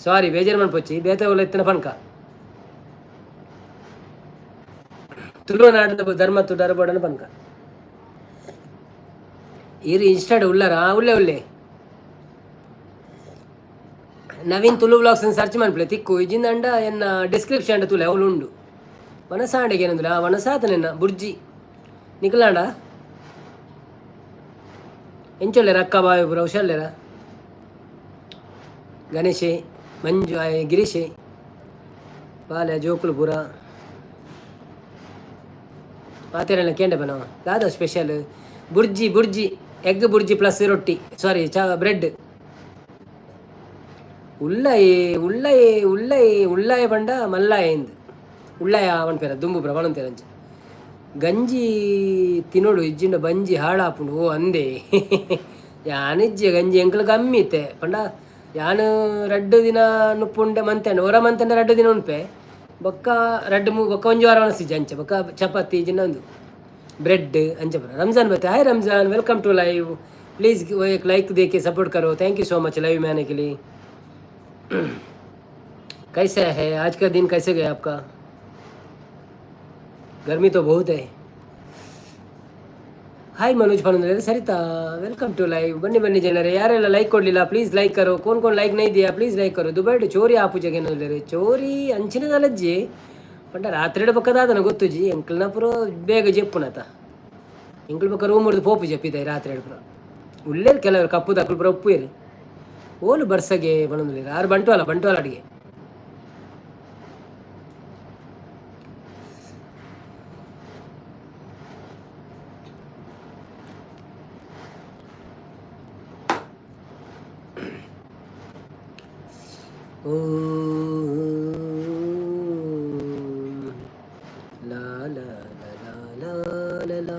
ಸಾರಿ, ಬೇಜಾರು ಮನ್ಪೊಚ್ಚಿ, ಬೇತೆ ಒಲ್ಲ ಇತ್ತಿನ ಪನ್ಕ. ತುಳುನಾಡಿದ ಧರ್ಮ ತುಡರ್ ಬೋಡನ ಪನ್ಕ. ಇರು ಇನ್ಸ್ಟಾಡ್ ಉಳ್ಳಾರ? ಉಲ್ಲೆ ಉಲ್ಲೆ. ನವೀನ್ ತುಳು ವ್ಲಾಗ್ಸ್ ಸರ್ಚ್ ಮನ್ಪುಲೆ, ತಿಕ್ಕು. ಇಜ್ಜಿಂದಂಡ ಎನ್ನ ಡಿಸ್ಕ್ರಿಪ್ಷನ್ ತುಲೆ, ಅವಳು ಉಂಡು. ವನಸಾಂಡೆಗೆ ಏನಂದ್ರೆ ಆ ವನಸಾತ ನಿನ್ನ ಬುರ್ಜಿ ನಿಕಲಾಂಡ. ಎಂಚೊಲ್ಲೆರ ಅಕ್ಕ ಬಾವಿ ಪೂರ ಹುಷಾರ್ಲೇರ? ಗಣೇಶೆ, ಮಂಜು, ಗಿರೀಶೆ, ಬಾಲೆ ಜೋಕುಲು ಪೂರ ಮಾತೆರೆಲ್ಲ ಕೇಂಡೆ ಬನವ. ದಾದ special? Bhurji, bhurji, egg bhurji plus ರೊಟ್ಟಿ, ಸಾರಿ, ಚಾ ಬ್ರೆಡ್. ಉಳ್ಳಾಯೆ ಉಳ್ಳಾಯೆ ಉಳ್ಳಾಯೆ ಉಳ್ಳಾಯ ಪಂಡ ಮಲ್ಲಾಯ ಇಂದ್ ಉಳ್ಳಾಯ ಅವನ್ ಪೇರ ದುಂಬು ಪ್ರಮಾಣ ಅಂಚ. ಗಂಜಿ ತಿನ್ನೋಡು, ಇಜ್ಜಿಂಡ ಬಂಜಿ ಹಾಳಾಪುಂಡು. ಓ ಅಂದೆ, ಯಾನಿಜ್ಜೆ ಗಂಜಿ ಎಂಕಲು ಕಮ್ಮಿ ಇತ್ತೆ. ಪಂಡ ಯಾನ್ ರಡ್ಡು ದಿನ ನುಪ್ಪುಂಡೆ ಮಂತೆಂಡ, ಒರ ಮಂತೆಂಡ ರಡ್ಡು ದಿನ ಉಂಪೆ. ಬೊಕ್ಕ ರಡ್ಡು ಮೂ ಬೊಕ್ಕ ಒಂಜಿ ವಾರ ಒಣಸಿಜ್ಜಿ ಅಂಚ. ಬೊಕ್ಕ ಚಪಾತಿ ಇಜ್ಜಿಂಡ ಒಂದು ಬ್ರೆಡ್ ಅಂಚ ಬರ. ರಂಜಾನ್ ಬತ್ತೆ. Hi Ramzan, welcome to live. Please एक लाइक दे के सपोर्ट करो. Thank you so much live में आने के लिए. कैसे है? आज का दिन कैसे गया आपका? गर्मी तो बहुत है. Hi Manoj Fernandes, Saritha, welcome to live. ಬನ್ನಿ ಬನ್ನಿ ಜನರೇ. ಯಾರೆಲ್ಲ ಲೈಕ್ ಕೊಡಲಿಲ್ಲ, ಪ್ಲೀಸ್ ಲೈಕ್ करो. कौन कौन ಲೈಕ್ नहीं दिया, ಪ್ಲೀಸ್ ಲೈಕ್ करो. ದುಬೈಡ್ ಚೋರಿ ಆಪುಜಗೆ ಚೋರಿ ಅಂಚಿನ ದಲಜ್ಜಿ. ಪಂಡ ರಾತ್ರಿ ಬೊಕ್ಕದಾದನ ಗೊತ್ತುಜಿ. ಎಂಕಲ್ನ ಪೂರ ಬೇಗ ಜೆಪ್ಪುನತ. ಎಂಕಲ್ ಬೊಕ್ಕ ರೂಮ್ ಹೊಡೆದು ಪೋಪು ಜಪ್ಪಿದೆ ರಾತ್ರಿ ಪೂರ. ಉಲ್ಲೇರು ಕೆಲವರು ಕಪ್ಪು ದಕ್ಕಲು ಪೂರ ಉಪ್ಪು. ಓಲು ಬರ್ಸಗೆ ಬಣಂದುಲ್ಲೇರು ಆರು ಬಂಟ್ವಾಳ, ಬಂಟ್ವಾಳ ಅಡಿಗೆ. ಓಂ ಲಾ ಲಾ ಲಾ ಲಾ ಲಾ ಲಾ.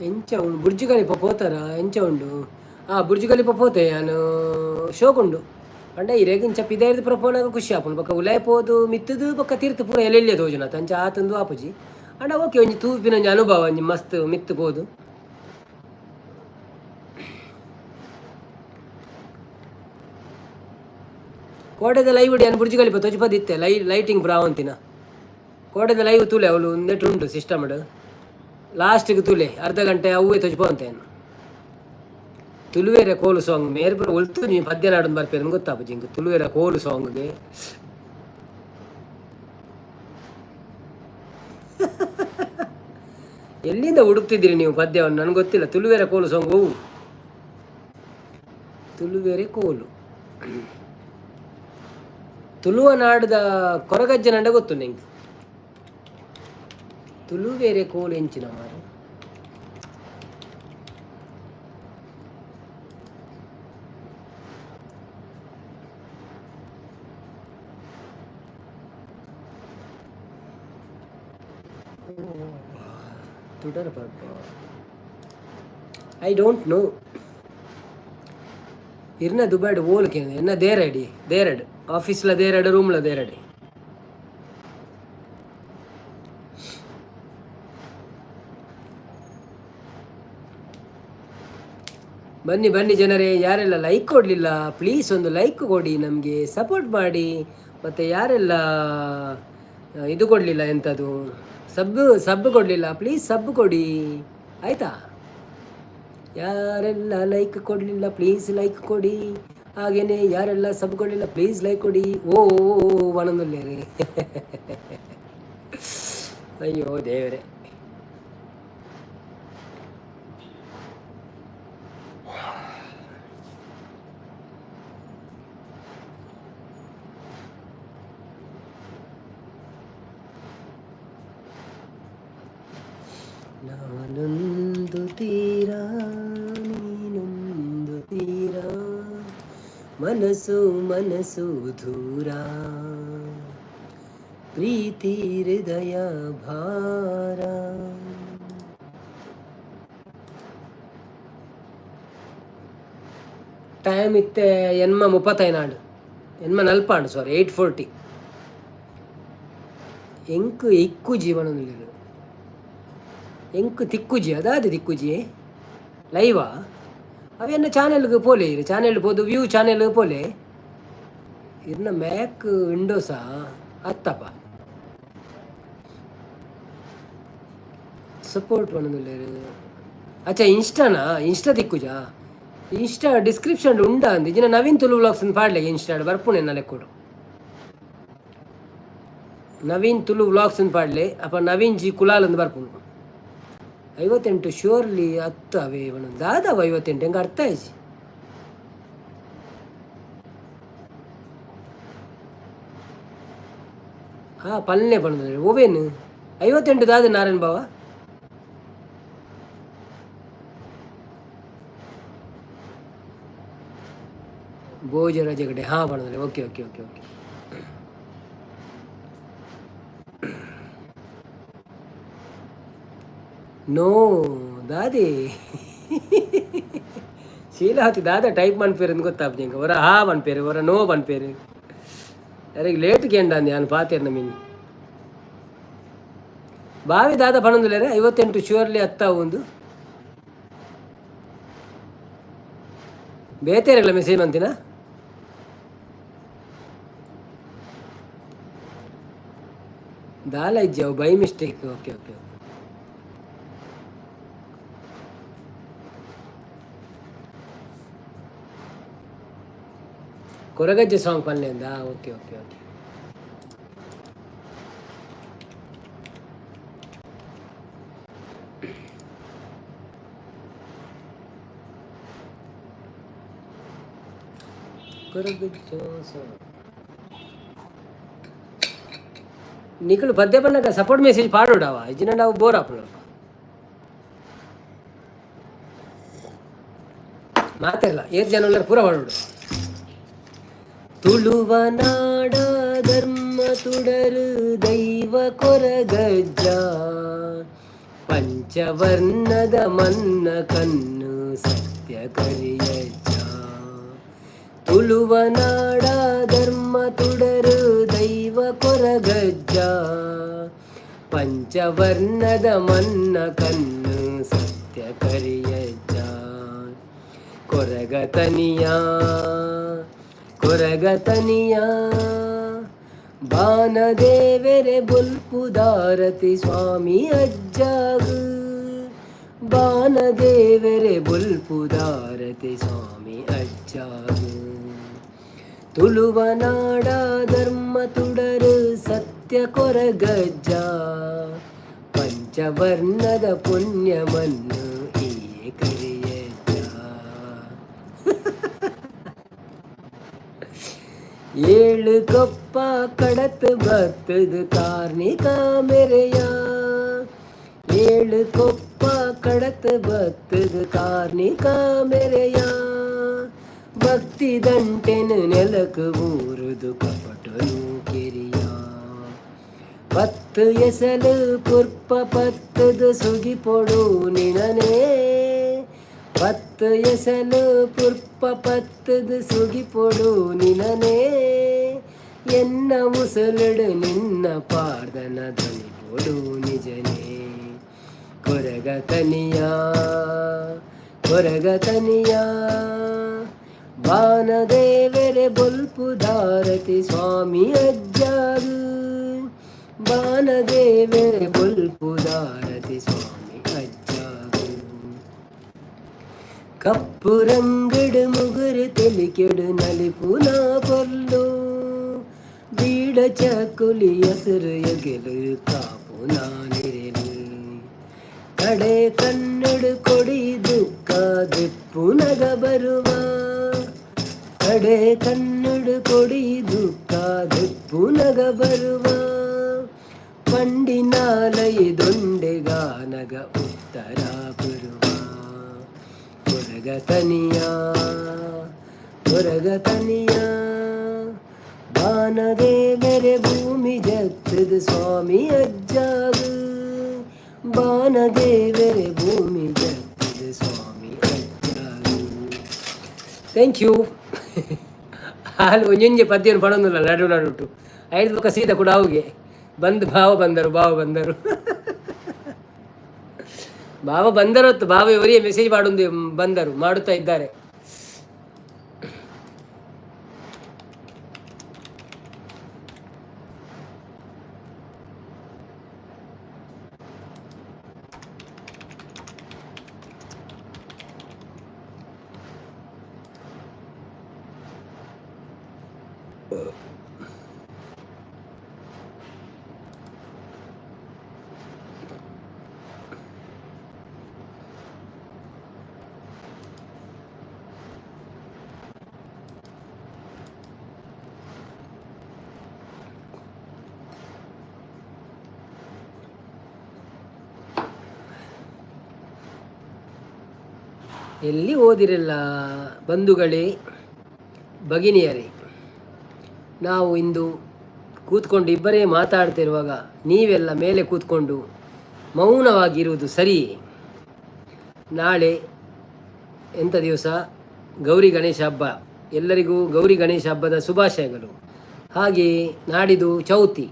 ಎಂಚ ಉಂಡು ಬುರ್ಜ್ ಖಲೀಫಾ ಪೋತಾರ? ಎಂಚ ಉಂಡು ಆ ಬುರ್ಜ್ ಖಲೀಫಾ ಪೋತೆ ಯಾನು, ಶೋಕುಂಡು. ಪಂಡ ಇರೆಗ್ ಇಂಚ ಪಿದಾಯ್ದು ಪೂರ ಪೋನಾಗ ಖುಷಿ ಆಪುಂಡು. ಬೊಕ್ಕ ಉಲಾಯ್ ಪೋದು ಮಿತ್ತುದು ಬೊಕ್ಕ ತಿರ್ತು ಪೂರ ಎಲ್ಲೆಲ್ಲೆ ತೋಜುನತ ಅಂಚ ಆತಂದು ಆಪುಜಿ. ಅಂಡ ಓಕೆ, ಒಂಜಿ ತೂಪಿನ ಒಂಜಿ ಅನುಭವ, ಒಂಜಿ ಮಸ್ತ್ ಮಿತ್ತು ಪೋದು. ಕೋಟೆದ ಲೈವ್ ಯಾನ್ ಬುರ್ಜ್ ಖಲೀಫಾ ತೋಜಿಪದಿತ್ತೆ. ಲೈಟಿಂಗ್ ಪೂರ ಆವಂತಿನ ಕೋಟೆದ ಲೈವ್ ತೂಲೆ. ಅವಳು ನೆಟ್ ಉಂಟು ಸಿಸ್ಟಮ್. ಲಾಸ್ಟಿಗೆ ತೂಲೆ, ಅರ್ಧ ಗಂಟೆ ಅವೇ ತೋಜಿಪೋಂತೇನು. ತುಳುವೆರೆ ಕೋಲು ಸಾಂಗ್ ಮೇರ್ ಪೂರ ಒಲ್ತು ನೀ ಪದ್ಯ ನಾಡೊಂದು ಬರ್ಪೇರು ಗೊತ್ತಾಪುಜಿ ಇಂಕ್. ತುಳುವೆರ ಕೋಲು ಸಾಂಗ್ಗೆ ಎಲ್ಲಿಂದ ಹುಡುಕ್ತಿದ್ದೀರಿ ನೀವು ಪದ್ಯವನ್ನು? ನನಗೆ ಗೊತ್ತಿಲ್ಲ. ತುಳುವೆರ ಕೋಲು ಸಾಂಗ್ ಅವು ತುಳುವೆರೆ ಕೋಲು ತುಳುವ ನಾಡದ ಕೊರಗಜ್ಜನಂಡ ಗೊತ್ತು ನಿಂಗೆ. ತುಳುವೆರೆ ಕೋಲು ಎಂಚಿನ ಮಾರು? ತುಡರ್ ಪರ್ಬ I don't know. ಇರ್ನ ದುಬೈಡ್ ಓಲ್ಕೆ ಎನ್ನ ದೇರಡಿ ದೇರಡ್ ಆಫೀಸ್ಲ ದೇರಡ್ ರೂಮ್ಲ ದೇರಡಿ. ಬನ್ನಿ ಬನ್ನಿ ಜನರೇ. ಯಾರೆಲ್ಲ ಲೈಕ್ ಕೊಡಲಿಲ್ಲ, ಪ್ಲೀಸ್ ಒಂದು ಲೈಕ್ ಕೊಡಿ, ನಮಗೆ ಸಪೋರ್ಟ್ ಮಾಡಿ. ಮತ್ತು ಯಾರೆಲ್ಲ ಇದು ಕೊಡಲಿಲ್ಲ, ಎಂಥದ್ದು ಸಬ್ ಸಬ್ ಕೊಡಲಿಲ್ಲ, ಪ್ಲೀಸ್ ಸಬ್ ಕೊಡಿ, ಆಯಿತಾ? ಯಾರೆಲ್ಲ ಲೈಕ್ ಕೊಡಲಿಲ್ಲ, ಪ್ಲೀಸ್ ಲೈಕ್ ಕೊಡಿ. ಹಾಗೆಯೇ ಯಾರೆಲ್ಲ ಸಬ್ ಕೊಡಲಿಲ್ಲ, ಪ್ಲೀಸ್ ಲೈಕ್ ಕೊಡಿ. ಓ ಒಣಂದುಲ್ಲೇರಿ. ಅಯ್ಯೋ ದೇವರೇ. ನಾನೊಂದು ತೀರ, ನೀನೊಂದು ತೀರ, ಮನಸ್ಸು ಮನಸ್ಸು ದೂರ, ಪ್ರೀತಿ ಹೃದಯ ಭಾರ. ಟೈಮ್ ಇತ್ತೆ 8:35 ಆಂಡ್, 8:40 ಆಂಡ್, ಸಾರಿ, 8:40. ಎಂಕ್ ಇಕ್ಕುಜಿ ಪನೊಂದುಲ್ಲೆರ್. ಎಂಕ್ ತಿಕ್ಕುಜಿ. ಅದಾದ ತಿಕ್ಕುಜಿ ಲೈವಾ? ಅವೆನ್ನ ಚಾನೆಲ್ಗೆ ಪೋಲೆ. ಚಾನೆಲ್ ಪೋದು ವ್ಯೂ ಚಾನೆಲ್ ಪೋಲೆ. ಇರ್ನ ಮ್ಯಾಕ್ ವಿಂಡೋಸಾ ಅತ್ತಪ್ಪ? ಸಪೋರ್ಟ್ ಪನೊಂದುಲ್ಲೆರ್. ಅಚ್ಚಾ, ಇನ್ಸ್ಟಾನಾ? ಇನ್ಸ್ಟಾ ತಿಕ್ಕುಜಾ? ಇನ್ಸ್ಟಾ ಡಿಸ್ಕ್ರಿಪ್ಷನ್ ಉಂಡಾ ಅಂದ್ ಇಜಿನ ನವೀನ್ ತುಳು ವ್ಲಾಗ್ಸ್ ಪಾಡ್ಲೆ. ಇನ್ಸ್ಟಾಡ್ ಬರ್ಪುಣೆ ಎನ್ನ ಲೆಕ್ಕೊಡು. ನವೀನ್ ತುಳು ವ್ಲಾಗ್ಸ್ ಪಾಡ್ಲೆ, ಅಪ್ಪ ನವೀನ್ ಜಿ ಕುಲಾಲ್ ಅಂದ್ ಬರ್ಪುಂಡು. 58 ಶ್ಯೂರ್ಲಿ ಹತ್ತು ಅವೇ. ದಾದವ 58? ಹೆಂಗೆ ಅರ್ಥ ಆಯ್ತು? ಹಾಂ, ಪಲ್ನೆ ಪಂಡ ಓವೇನು? 58 ದಾದ ನಾರಾಯಣ ಬಾವ? ಭೋಜರಾಜ ಕಡೆ. ಹಾಂ, ಪಂಡ. Okay okay okay okay. No ದಾದಿ ಶೀಲಾವತಿ ದಾದ ಟೈಪ್ ಮನ್ಪೇರು ಅಂತ ಗೊತ್ತಾಪುಜಿ ಎಂಕ್. ಒರ ಹಾ ಪನ್ಪೇರು, ಒರ ನೋ ಪನ್ಪೇರು. ಅರೆಗ್ ಲೇಟ್ ಕೇಂಡ ಯಾನ್ ಪಾತೆರ್ನ ಮಿನಿ. ಬಾವಿ ದಾದ ಪನೊಂದುಲ್ಲೆರ್? 58 ಶ್ಯೂರ್ಲಿ ಅತ್ತ ಒಂದು. ಬೇತೆರೆಗ್ಲ ಮೆಸೇಜ್ ಮಂತಿನ? ದಾಲ ಇಜ್ಜಿ ಅವು by mistake. Okay okay. Koragajja song ಪನ್ಲೆ. Okay okay okay. Koragajja song. ನಿಕುಲು ಪದ್ಯ ಪನ್ನಗ ಸಪೋರ್ಟ್ ಮೆಸೇಜ್ ಪಾಡೋಡವ. ಇಜ್ಜಿನ ನಾವು ಬೋರ್ ಆಪುಂಡು. ಮಾತೆಲ್ಲ ಏರ್ ಜನ ಉಲ್ಲೆರ್ ಪೂರ ಪಾಡೋಡು. ತುಳುವ ನಾಡ ಧರ್ಮ ತುಡರು ದೈವ ಕೊರಗಜ್ಜ, ಪಂಚವರ್ಣದ ಮನ್ನ ಕಣ್ಣು ಸತ್ಯ ಕರಿಯಜ್ಜ. ತುಳುವ ನಾಡ ಧರ್ಮ ತುಡರು ದೈವ ಕೊರಗಜ್ಜ, ಪಂಚವರ್ಣದ ಮನ್ನ ಕಣ್ಣು ಸತ್ಯ ಕರಿಯಜ್ಜ. ಕೊರಗತನಿಯ, ಕೊರಗತನಿಯ, ಬಾನದೇವೆರೆ ಬೊಲ್ಪುದಾರತಿ ಸ್ವಾಮಿ ಅಜ್ಜಾಗು. ಬಾನದೇವೆರೆ ಬೊಲ್ಪುದಾರತಿ ಸ್ವಾಮಿ ಅಜ್ಜಾಗು. ತುಳುವ ನಾಡ ಧರ್ಮ ತುಡರು ಸತ್ಯ ಕೊರಗಜ್ಜ, ಪಂಚವರ್ಣದ ಪುಣ್ಯಮನ್ನು ಈ ಕರಿಯಜ್ಜ. ಏಳು ಕೊಪ್ಪ ಕಡತ್ ಬತ್ತದ ಕಾರ್ಣಿಕ ಮೆರೆಯ. ಏಳು ಕೊಪ್ಪ ಕಡತ್ ಬತ್ತದ ಕಾರ್ಣಿಕ ಮೆರೆಯ. ಭಕ್ತಿ ದಂಟೆನು ನೆಲಕು ಊರುದು ಕಪಟನು ಕೆರಿಯ. ಪತ್ತು ಎಸಲು ಪುರ್ಪ ಪತ್ತದ ಸುಗಿಪೊಡು ನಿನನೇ. ಪತ್ತು ಎಸಲು ಪುರ್ಪ ಪತ್ತದ ಸುಗಿಪೊಡು ನಿನನೇ. ಎನ್ನ ಉಸಲುಡು ನಿನ್ನ ಪಾರ್ದನ ಧ್ವನಿ ಪೊಡು ನಿಜನೇ. ಕೊರಗತನಿಯ, ಕೊರಗತನಿಯ, ಬಾನದೇವೆರೆ ಬೊಲ್ಪುದಾರತಿ ಸ್ವಾಮಿ ಅಜ್ಜಾಗು. ಬಾನದೇವೆರೆ ಬೊಲ್ಪುದಾರತಿ ಸ್ವಾಮಿ ಅಜ್ಜಾಗು. ಕಪ್ಪು ರಂಗಡು ಮುಗುರು ತೆಲಿಕೆಡು ನಲಿಪುನ ಪೊರ್ಲು. ಬೀಡ ಚಕುಲಿ ಹಸಿರು ಎಗೆಲು ಕಾಪುನ ನಿರೆಲು. ಕಡೆ ಕನ್ನಡ ಕೊಡಿ ದುಃಖ ದಿಪ್ಪುನಗ ಬರುವ. ಕಡೆ ಕನ್ನಡ ಕೊಡಿ ದುಃಖ ದಿಪ್ಪುನಗ ಬರುವ. ಪಂಡಿನಾಲೈ ದೊಂಡೆಗಾನಗ. ಕೊರಗ ಉತ್ತರ ಕೊರುವ ಕೊರಗ ತನಿಯ, ಕೊರಗ ತನಿಯ. ಬಾನದೇವರೆ ಭೂಮಿ ಜತ್ತದ ಸ್ವಾಮಿ ಅಜ್ಜಾಗ, ಬಾನದೇವರೆ ಭೂಮಿ ಜತ್ತದ ಸ್ವಾಮಿ ಅಜ್ಜಾಗ. Thank you. ಹಾಲು ಒಂಜೊಂಜೆ ಪದ್ಯನು ಪಡೊಂದಿಲ್ಲ ನಡು ನಡುಟು. ಐದು ಬೊಕ್ಕ ಸೀದಾ ಕೂಡ ಅವುಗೆ ಬಂದು ಭಾವ ಬಂದರು, ಭಾವ ಬಂದರು, ಭಾವ ಬಂದರು ಹೊತ್ತು ಭಾವ ಇವರಿಗೆ ಮೆಸೇಜ್ ಮಾಡೊಂದು ಬಂದರು ಮಾಡುತ್ತಾ ಇದ್ದಾರೆ. ಎಲ್ಲಿ ಓದಿರಲ್ಲ ಬಂಧುಗಳೇ, ಭಗಿನಿಯರೇ, ನಾವು ಇಂದು ಕೂತ್ಕೊಂಡು ಇಬ್ಬರೇ ಮಾತಾಡ್ತಿರುವಾಗ ನೀವೆಲ್ಲ ಮೇಲೆ ಕೂತ್ಕೊಂಡು ಮೌನವಾಗಿರುವುದು ಸರಿಯೇ? ನಾಳೆ ಎಂಥ ದಿವಸ? ಗೌರಿ ಗಣೇಶ ಹಬ್ಬ. ಎಲ್ಲರಿಗೂ ಗೌರಿ ಗಣೇಶ ಹಬ್ಬದ ಶುಭಾಶಯಗಳು. ಹಾಗೆಯೇ ನಾಡಿದ್ದು ಚೌತಿ.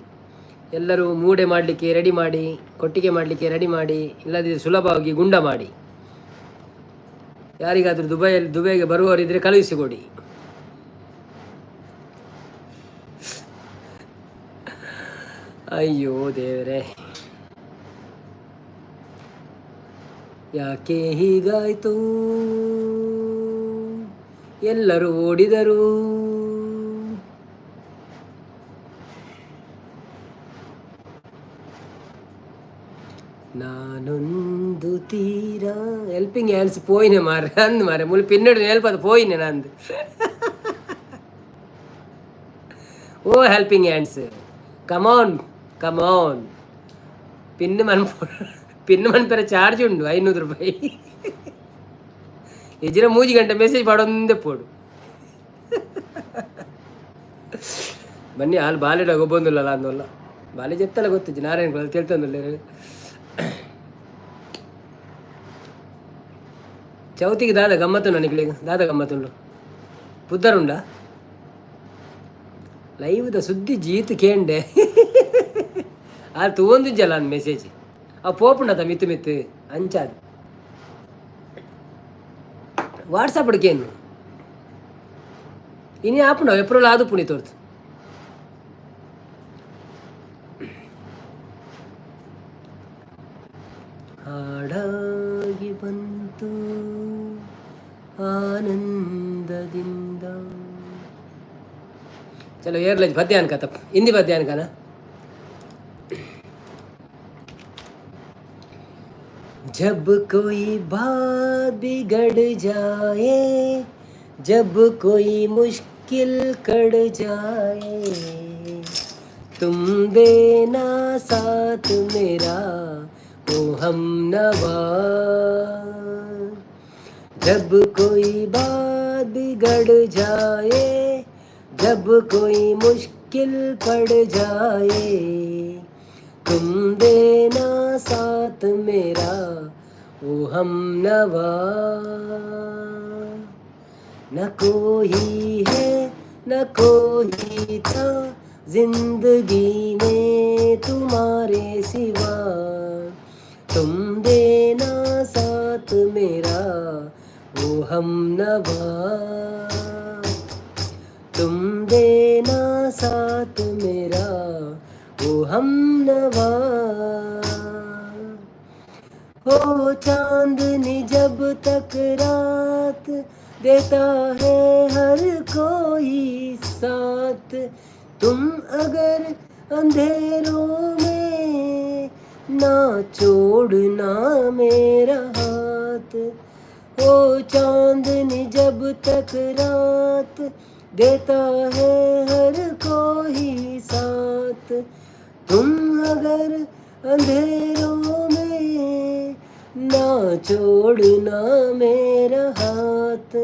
ಎಲ್ಲರೂ ಮೂಡೆ ಮಾಡಲಿಕ್ಕೆ ರೆಡಿ ಮಾಡಿ, ಕೊಟ್ಟಿಗೆ ಮಾಡಲಿಕ್ಕೆ ರೆಡಿ ಮಾಡಿ, ಇಲ್ಲದಿದ್ದರೆ ಸುಲಭವಾಗಿ ಗುಂಡ ಮಾಡಿ. ಯಾರಿಗಾದರೂ ದುಬೈಯಲ್ಲಿ, ದುಬೈಗೆ ಬರುವವರಿದ್ದರೆ ಕಳುಹಿಸಿಕೊಡಿ. ಅಯ್ಯೋ ದೇವರೇ, ಯಾಕೆ ಹೀಗಾಯ್ತು? ಎಲ್ಲರೂ ಓಡಿದರು. ನಾನೊಂದು ತೀರಾ ಹೆಲ್ಪಿಂಗ್ ಹ್ಯಾಂಡ್ಸ್ ಪೋಯಿನೆ ಮಾರೆ ಅಂದ್ ಮಾರೆ ಮುಲ್ ಪಿನ್ನಡು ಹೆಲ್ಪ್ ಅದು ಪೋಯಿನೆ ನಂದು. ಓ helping hands, come on come on. Pin Mann pin ಮನ್ಪೆರ charge ಉಂಡು 500 ರೂಪಾಯಿ. ಎಜಿನ ಮೂಜಿ ಗಂಟೆ ಮೆಸೇಜ್ ಪಾಡೊಂದೇ ಪೋಡು. ಬನ್ನಿ. ಹಾಲು ಬಾಲೆಡ ಗೊಬ್ಬೊಂದುಲ್ಲ ಅಂದಲ್ಲ, ಬಾಲೆ ಜೆತ್ತಲ್ಲ ಗೊತ್ತಿಜ್ಜಿ. ನಾರಾಯಣ ತಿಳ್ತಂದುಲ್ಲ. ಚೌತಿಗೆ ದಾದ ಗಮ್ಮತ್ತುಂಡು ನಿಕ್ಲೆಗ್? ದಾದ ಗಮ್ಮತ್ತುಂಡು? ಪುದ್ದರುಂಡ? ಲೈವ್ದ ಸುದ್ದಿ ಜೀತು ಕೇಂಡೆ. ಅದು ತೂವೊಂದಿಜ್ಜಲ್ಲ ಅಂದ್ ಮೆಸೇಜ್ ಅವು ಪೋಪುಂಡತ ಮಿತ್ತು ಮಿತ್ತು ಅಂಚಾದ್ ವಾಟ್ಸಪ್ ಕೇನು ಇನಿ ಆಪುಂಡು. ಏಪ್ರಿಲ್ ಆದು ಪುಣಿ ತೋರ್ತು. ಹಾಡಾಗಿ ಬಂತು ಆನಂದದಿಂದ. ಚಲೋ ಏರ್ಲಜ್ ಪದ್ಯ ಅನ್ಕ ತಪ್ಪು ಹಿಂದಿ ಪದ್ಯ ಅನ್ಕನ. जब कोई बात बिगड़ जाए, जब कोई मुश्किल कड़ जाए, तुम देना साथ मेरा ओ हम नवा। जब कोई बात बिगड़ जाए, जब कोई मुश्किल पड़ जाए, तुम देना साथ मेरा ओ हम नवा। न कोई है न कोई था जिंदगी में तुम्हारे सिवा, तुम देना साथ मेरा ओ हम नवा। तुम देना साथ मेरा ओ हम नवा। हो चांदनी जब तक रात, देता है हर कोई साथ। तुम अगर अंधेरों में, ना छोड़ना मेरा हाथ। हो चांदनी जब तक रात, देता है हर कोई साथ। तुम अगर अंधेरों में ना छोड़ना मेरा हाथ।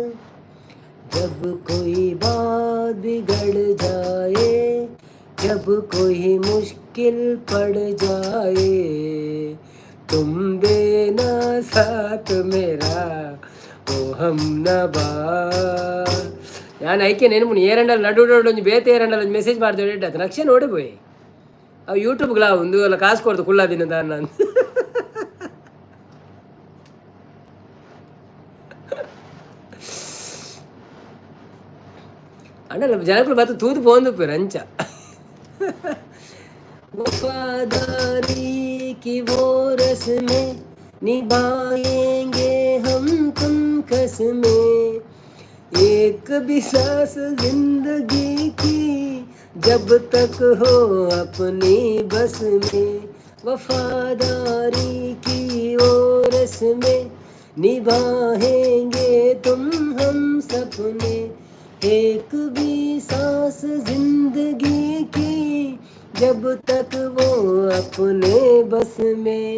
जब कोई बात बिगड़ जाए, जब कोई मुश्किल पड़ जाए, तुम देना साथ मेरा, ओ हमनवा। ಯಾನ್ ಐಕೆ ನೆನಪು ಏರಂಡಲ್ ನಡು ಒಂಜಿ ಬೇತೆ ಏರಂಡಲ್ ಒಂಜಿ ಮೆಸೇಜ್ ಮಾಡ್ತೇವೆ ಅದು ನಕ್ಷೆ ನೋಡಿ ಪೋಯಿ. ಅವು ಯೂಟ್ಯೂಬ್ಗ್ಲಾ ಒಂದು ಅಲ್ಲ ಕಾಸು ಕೊಡ್ತು ಕುಳ್ಳಾದಿನ ದಾನ್ನ. ಅಂಡಲ್ಲ ಜನಗಳು ಬತ್ತ ತೂದು ಪೋಂದು ಅಂಚ. वफादारी की वो रस्में निभाएंगे हम तुम कसमें, एक भी सांस जिंदगी की जब तक हो अपनी बस में। वफादारी की वो रस्में निभाएंगे तुम हम सपने, एक भी सांस जिंदगी की जब तक वो अपने बस में।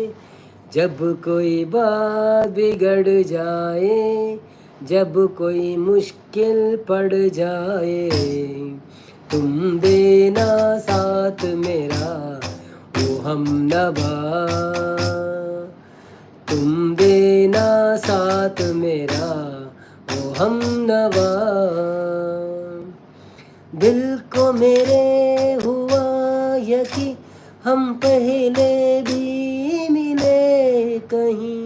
जब कोई बात बिगड़ जाए, जब कोई मुश्किल पड़ जाए, तुम देना साथ मेरा, ओ हमनवा। तुम देना साथ मेरा, ओ हमनवा। दिल को मेरे हुआ यकीन, हम पहले भी मिले कहीं।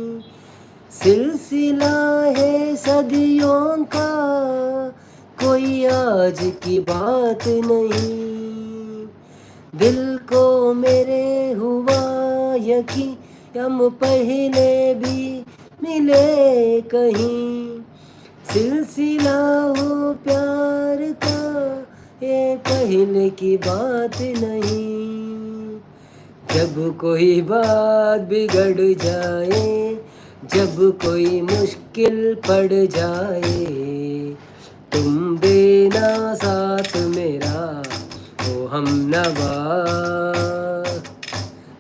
सिलसिला है सदियों का, कोई आज की बात नहीं। दिल को मेरे हुआ यकीन, हम पहले भी मिले कहीं। सिलसिला हो प्यार का, ये पहले की बात नहीं। जब कोई बात बिगड़ जाए, जब कोई मुश्किल पड़ जाए, तुम देना साथ मेरा, ओ हमनवा।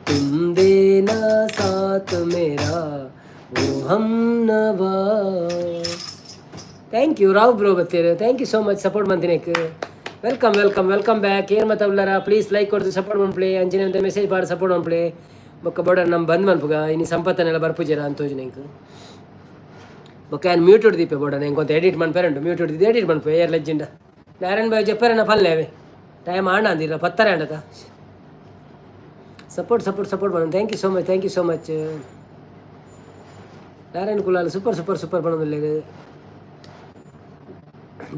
तुम देना साथ मेरा, ओ हमनवा। Thank you Rao bro ಬತ್ತೀರಿ. Thank you so much support ಮಂತಿನೇಕ್. Welcome, welcome, welcome back. ಏರ್ ಮತ್ತೆ ಉಳ್ಳಾರ ಪ್ಲೀಸ್ ಲೈಕ್ ಕೊಡ್ತು ಸಪೋರ್ಟ್ ಮನ್ಪ್ಲೆ. ಅಂಚಿನ ಅಂತ ಮೆಸೇಜ್ ಪಾಡ್ ಸಪೋರ್ಟ್ ಮನ್ಪ್ಲೆ. ಬೊಕ್ಕ ಬೋಡ ನಮ್ಮ ಬಂದ್ ಮನ್ಪುಗ ಇನಿ ಸಂಪತ್ತನೆಲ್ಲ ಬರ್ಪುಜೆರ ಅಂತೋಜು ಎಂಕ್. ಬೊಕ್ಕ ಯಾನ್ ಮ್ಯೂಟ್ ದೀಪೆ ಬೋಡ ಎಂಕೊಂತ ಎಡಿಟ್ ಮನ್ಪೆರಂಡು ಮ್ಯೂಟ್ ಹಿಡ್ದಿದ್ದು ಎಡಿಟ್ ಮನ್ಪು. ಏರ್ ಲೆಜ್ಜಿಂಡ ನಾರಾಯಣ್ ಬಾಯ್ ಜೆಪ್ಪರನ ಪಲ್ಲೇವೆ ಟೈಮ್ ಆಂಡ ಅಂದಿರ ಪತ್ತಾರೆ ಅಂಡತ. ಸಪೋರ್ಟ್ ಸಪೋರ್ಟ್ ಸಪೋರ್ಟ್ ಮಾಡೋಣ. Thank you so much, thank you so much. Narayan Kulal super super super ಪಣೊಂದುಲ್ಲೆರ್.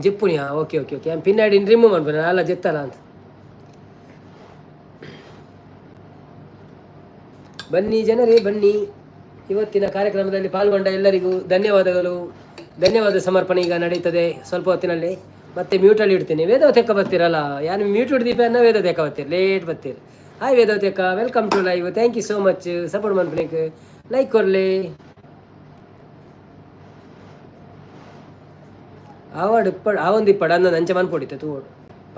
ಜೆಪ್ಪುನಿಯಾ? Okay okay okay. ಪಿನ್ನಾಡಿ ರಿಮೂವ್ ಮನ್ಪುನ ಅಲ್ಲ ಜೆತ್ತಲ ಅಂತ. ಬನ್ನಿ ಜನರೇ ಬನ್ನಿ. ಇವತ್ತಿನ ಕಾರ್ಯಕ್ರಮದಲ್ಲಿ ಪಾಲ್ಗೊಂಡ ಎಲ್ಲರಿಗೂ ಧನ್ಯವಾದಗಳು. ಧನ್ಯವಾದ ಸಮರ್ಪಣೆ ಈಗ ನಡೀತದೆ ಸ್ವಲ್ಪ ಹೊತ್ತಿನಲ್ಲಿ. ಮತ್ತೆ ಮ್ಯೂಟಲ್ಲಿ ಇಡ್ತೀನಿ. ವೇದವತಿ ಅಕ್ಕ ಬರ್ತೀರಲ್ಲ? ಯಾನು ಮ್ಯೂಟ್ ಹಿಡ್ದೀಪ ಅನ್ನ. ವೇದವತಿ ಅಕ್ಕ ಬರ್ತೀರಿ, ಲೇಟ್ ಬರ್ತೀರಿ. ಹಾಯ್ ವೇದವತಿ ಅಕ್ಕ, welcome to live. Thank you so much support ಮನ್ಪುನೇಕ್. Like ಕೊರ್ಲಿ. ಆವಾಡು ಇಪ್ಪಡ್ ಆವೊಂದು ಇಪ್ಪಡ ಅಂದ ಅಂಚ ಮನ್ಪೊಡಿತ್ತೆ ತೂವೊಡು.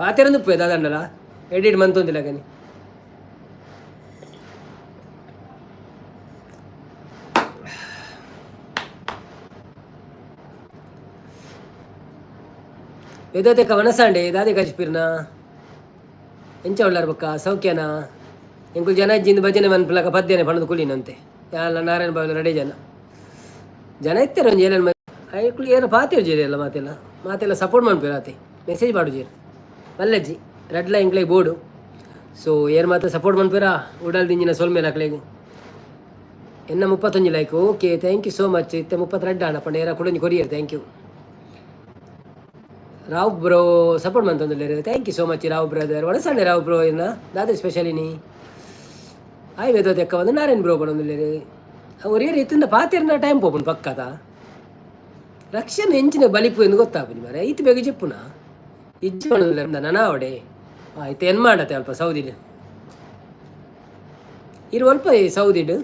ಪಾತೆರಂದು ಉಪ್ಪು ದಾದಂಡಲ ಎಡಿಟ್ ಮಂತೊಂದಿಲ್ಲ ಗನಿ. ವೇದವತಿ ವನಸಾಂಡೆ ದಾದೆ ಕಚ್ಪಿರ್ನ. ಎಂಚ ಉಳ್ಳಾರ್ ಬೊಕ್ಕ ಸೌಖ್ಯನಾ? ಎಂಕುಲು ಜನ ಇಜ್ಜಿಂದ ಭಜನೆ ಮನ್ಪುಲಕ ಪದ್ಯನೆ ಪಣದು ಕುಲಿನಂತೆ. ಯಾಲ ನಾರಾಯಣ ಬಾಬು ನಡೆ ಜನ ಜನ ಇತ್ತೆರ್ ಒಂಜಿ ಏನೇನು ಐಕುಲು ಏನ ಪಾತೆರ್ ಜೇರಿ ಮಾತೆಲ್ಲ ಮಾತೆಲ್ಲ ಸಪೋರ್ಟ್ ಮನ್ಪುವೆರ್ ಆತೆ. ಮೆಸೇಜ್ ಪಾಡುಜೆರ್ ಮಲ್ಲಜ್ಜಿ ರಡ್ಲ ಎಂಕ್ಲೆಗ್ ಬೋಡು. ಸೊ ಏರ್ ಮಾತ ಸಪೋರ್ಟ್ ಮನ್ಪುವೆರಾ ಉಡಲ್ ದಿಂಜಿನ ಸೊಲ್ಮೆಲ್ ಅಕ್ಲೆಗ್. ಎನ್ನ 31 like. Okay, thank you so much. ಇತ್ತೆ 32 ಆಂಡ ಪಂಡ ಏರ ಕುಡೊಂಜಿ courier. Thank you Rao bro, support ಮಂತೊಂದುಲ್ಲೆರ್. Thank you so much Rao brother. ವಣಸಂಡೆ ರಾವ್ ಬ್ರೋ ಇನ್ನ ದಾದ ಸ್ಪೆಷಲ್ ಇನಿ? ಹಾಯ್ ವೇದವತಿ ಅಕ್ಕ ಒಂದು ನಾರಾಯಣ್ ಬ್ರೋ ಪಣೊಂದುಲ್ಲೆರ್. ಒರಿಯರ್ ಇತ್ತಿಂದ ಪಾತೆರ್ನ ಟೈಮ್ ಪೋಪುಂಡು ಪಕ್ಕದ. ರಕ್ಷಣೆ ಎಂಚಿನ ಬಲಿಪು ಎಂದು ಗೊತ್ತಾಪುಜಿ ಮಾರ್ರೆ. ಐತು ಬೇಗ ಜೆಪ್ಪುನ ಇಜ್ಜಿ ಪಣೊಂದುಲ್ಲೆರ್ ನನ ಅವಡೆ. ಆಯ್ತು, ಏನ್ ಮಾಡತ್ತೆ ಅಲ್ಪ ಸೌದಿಡ್ ಇರು ಅಲ್ಪ ಸೌದಿಡ್.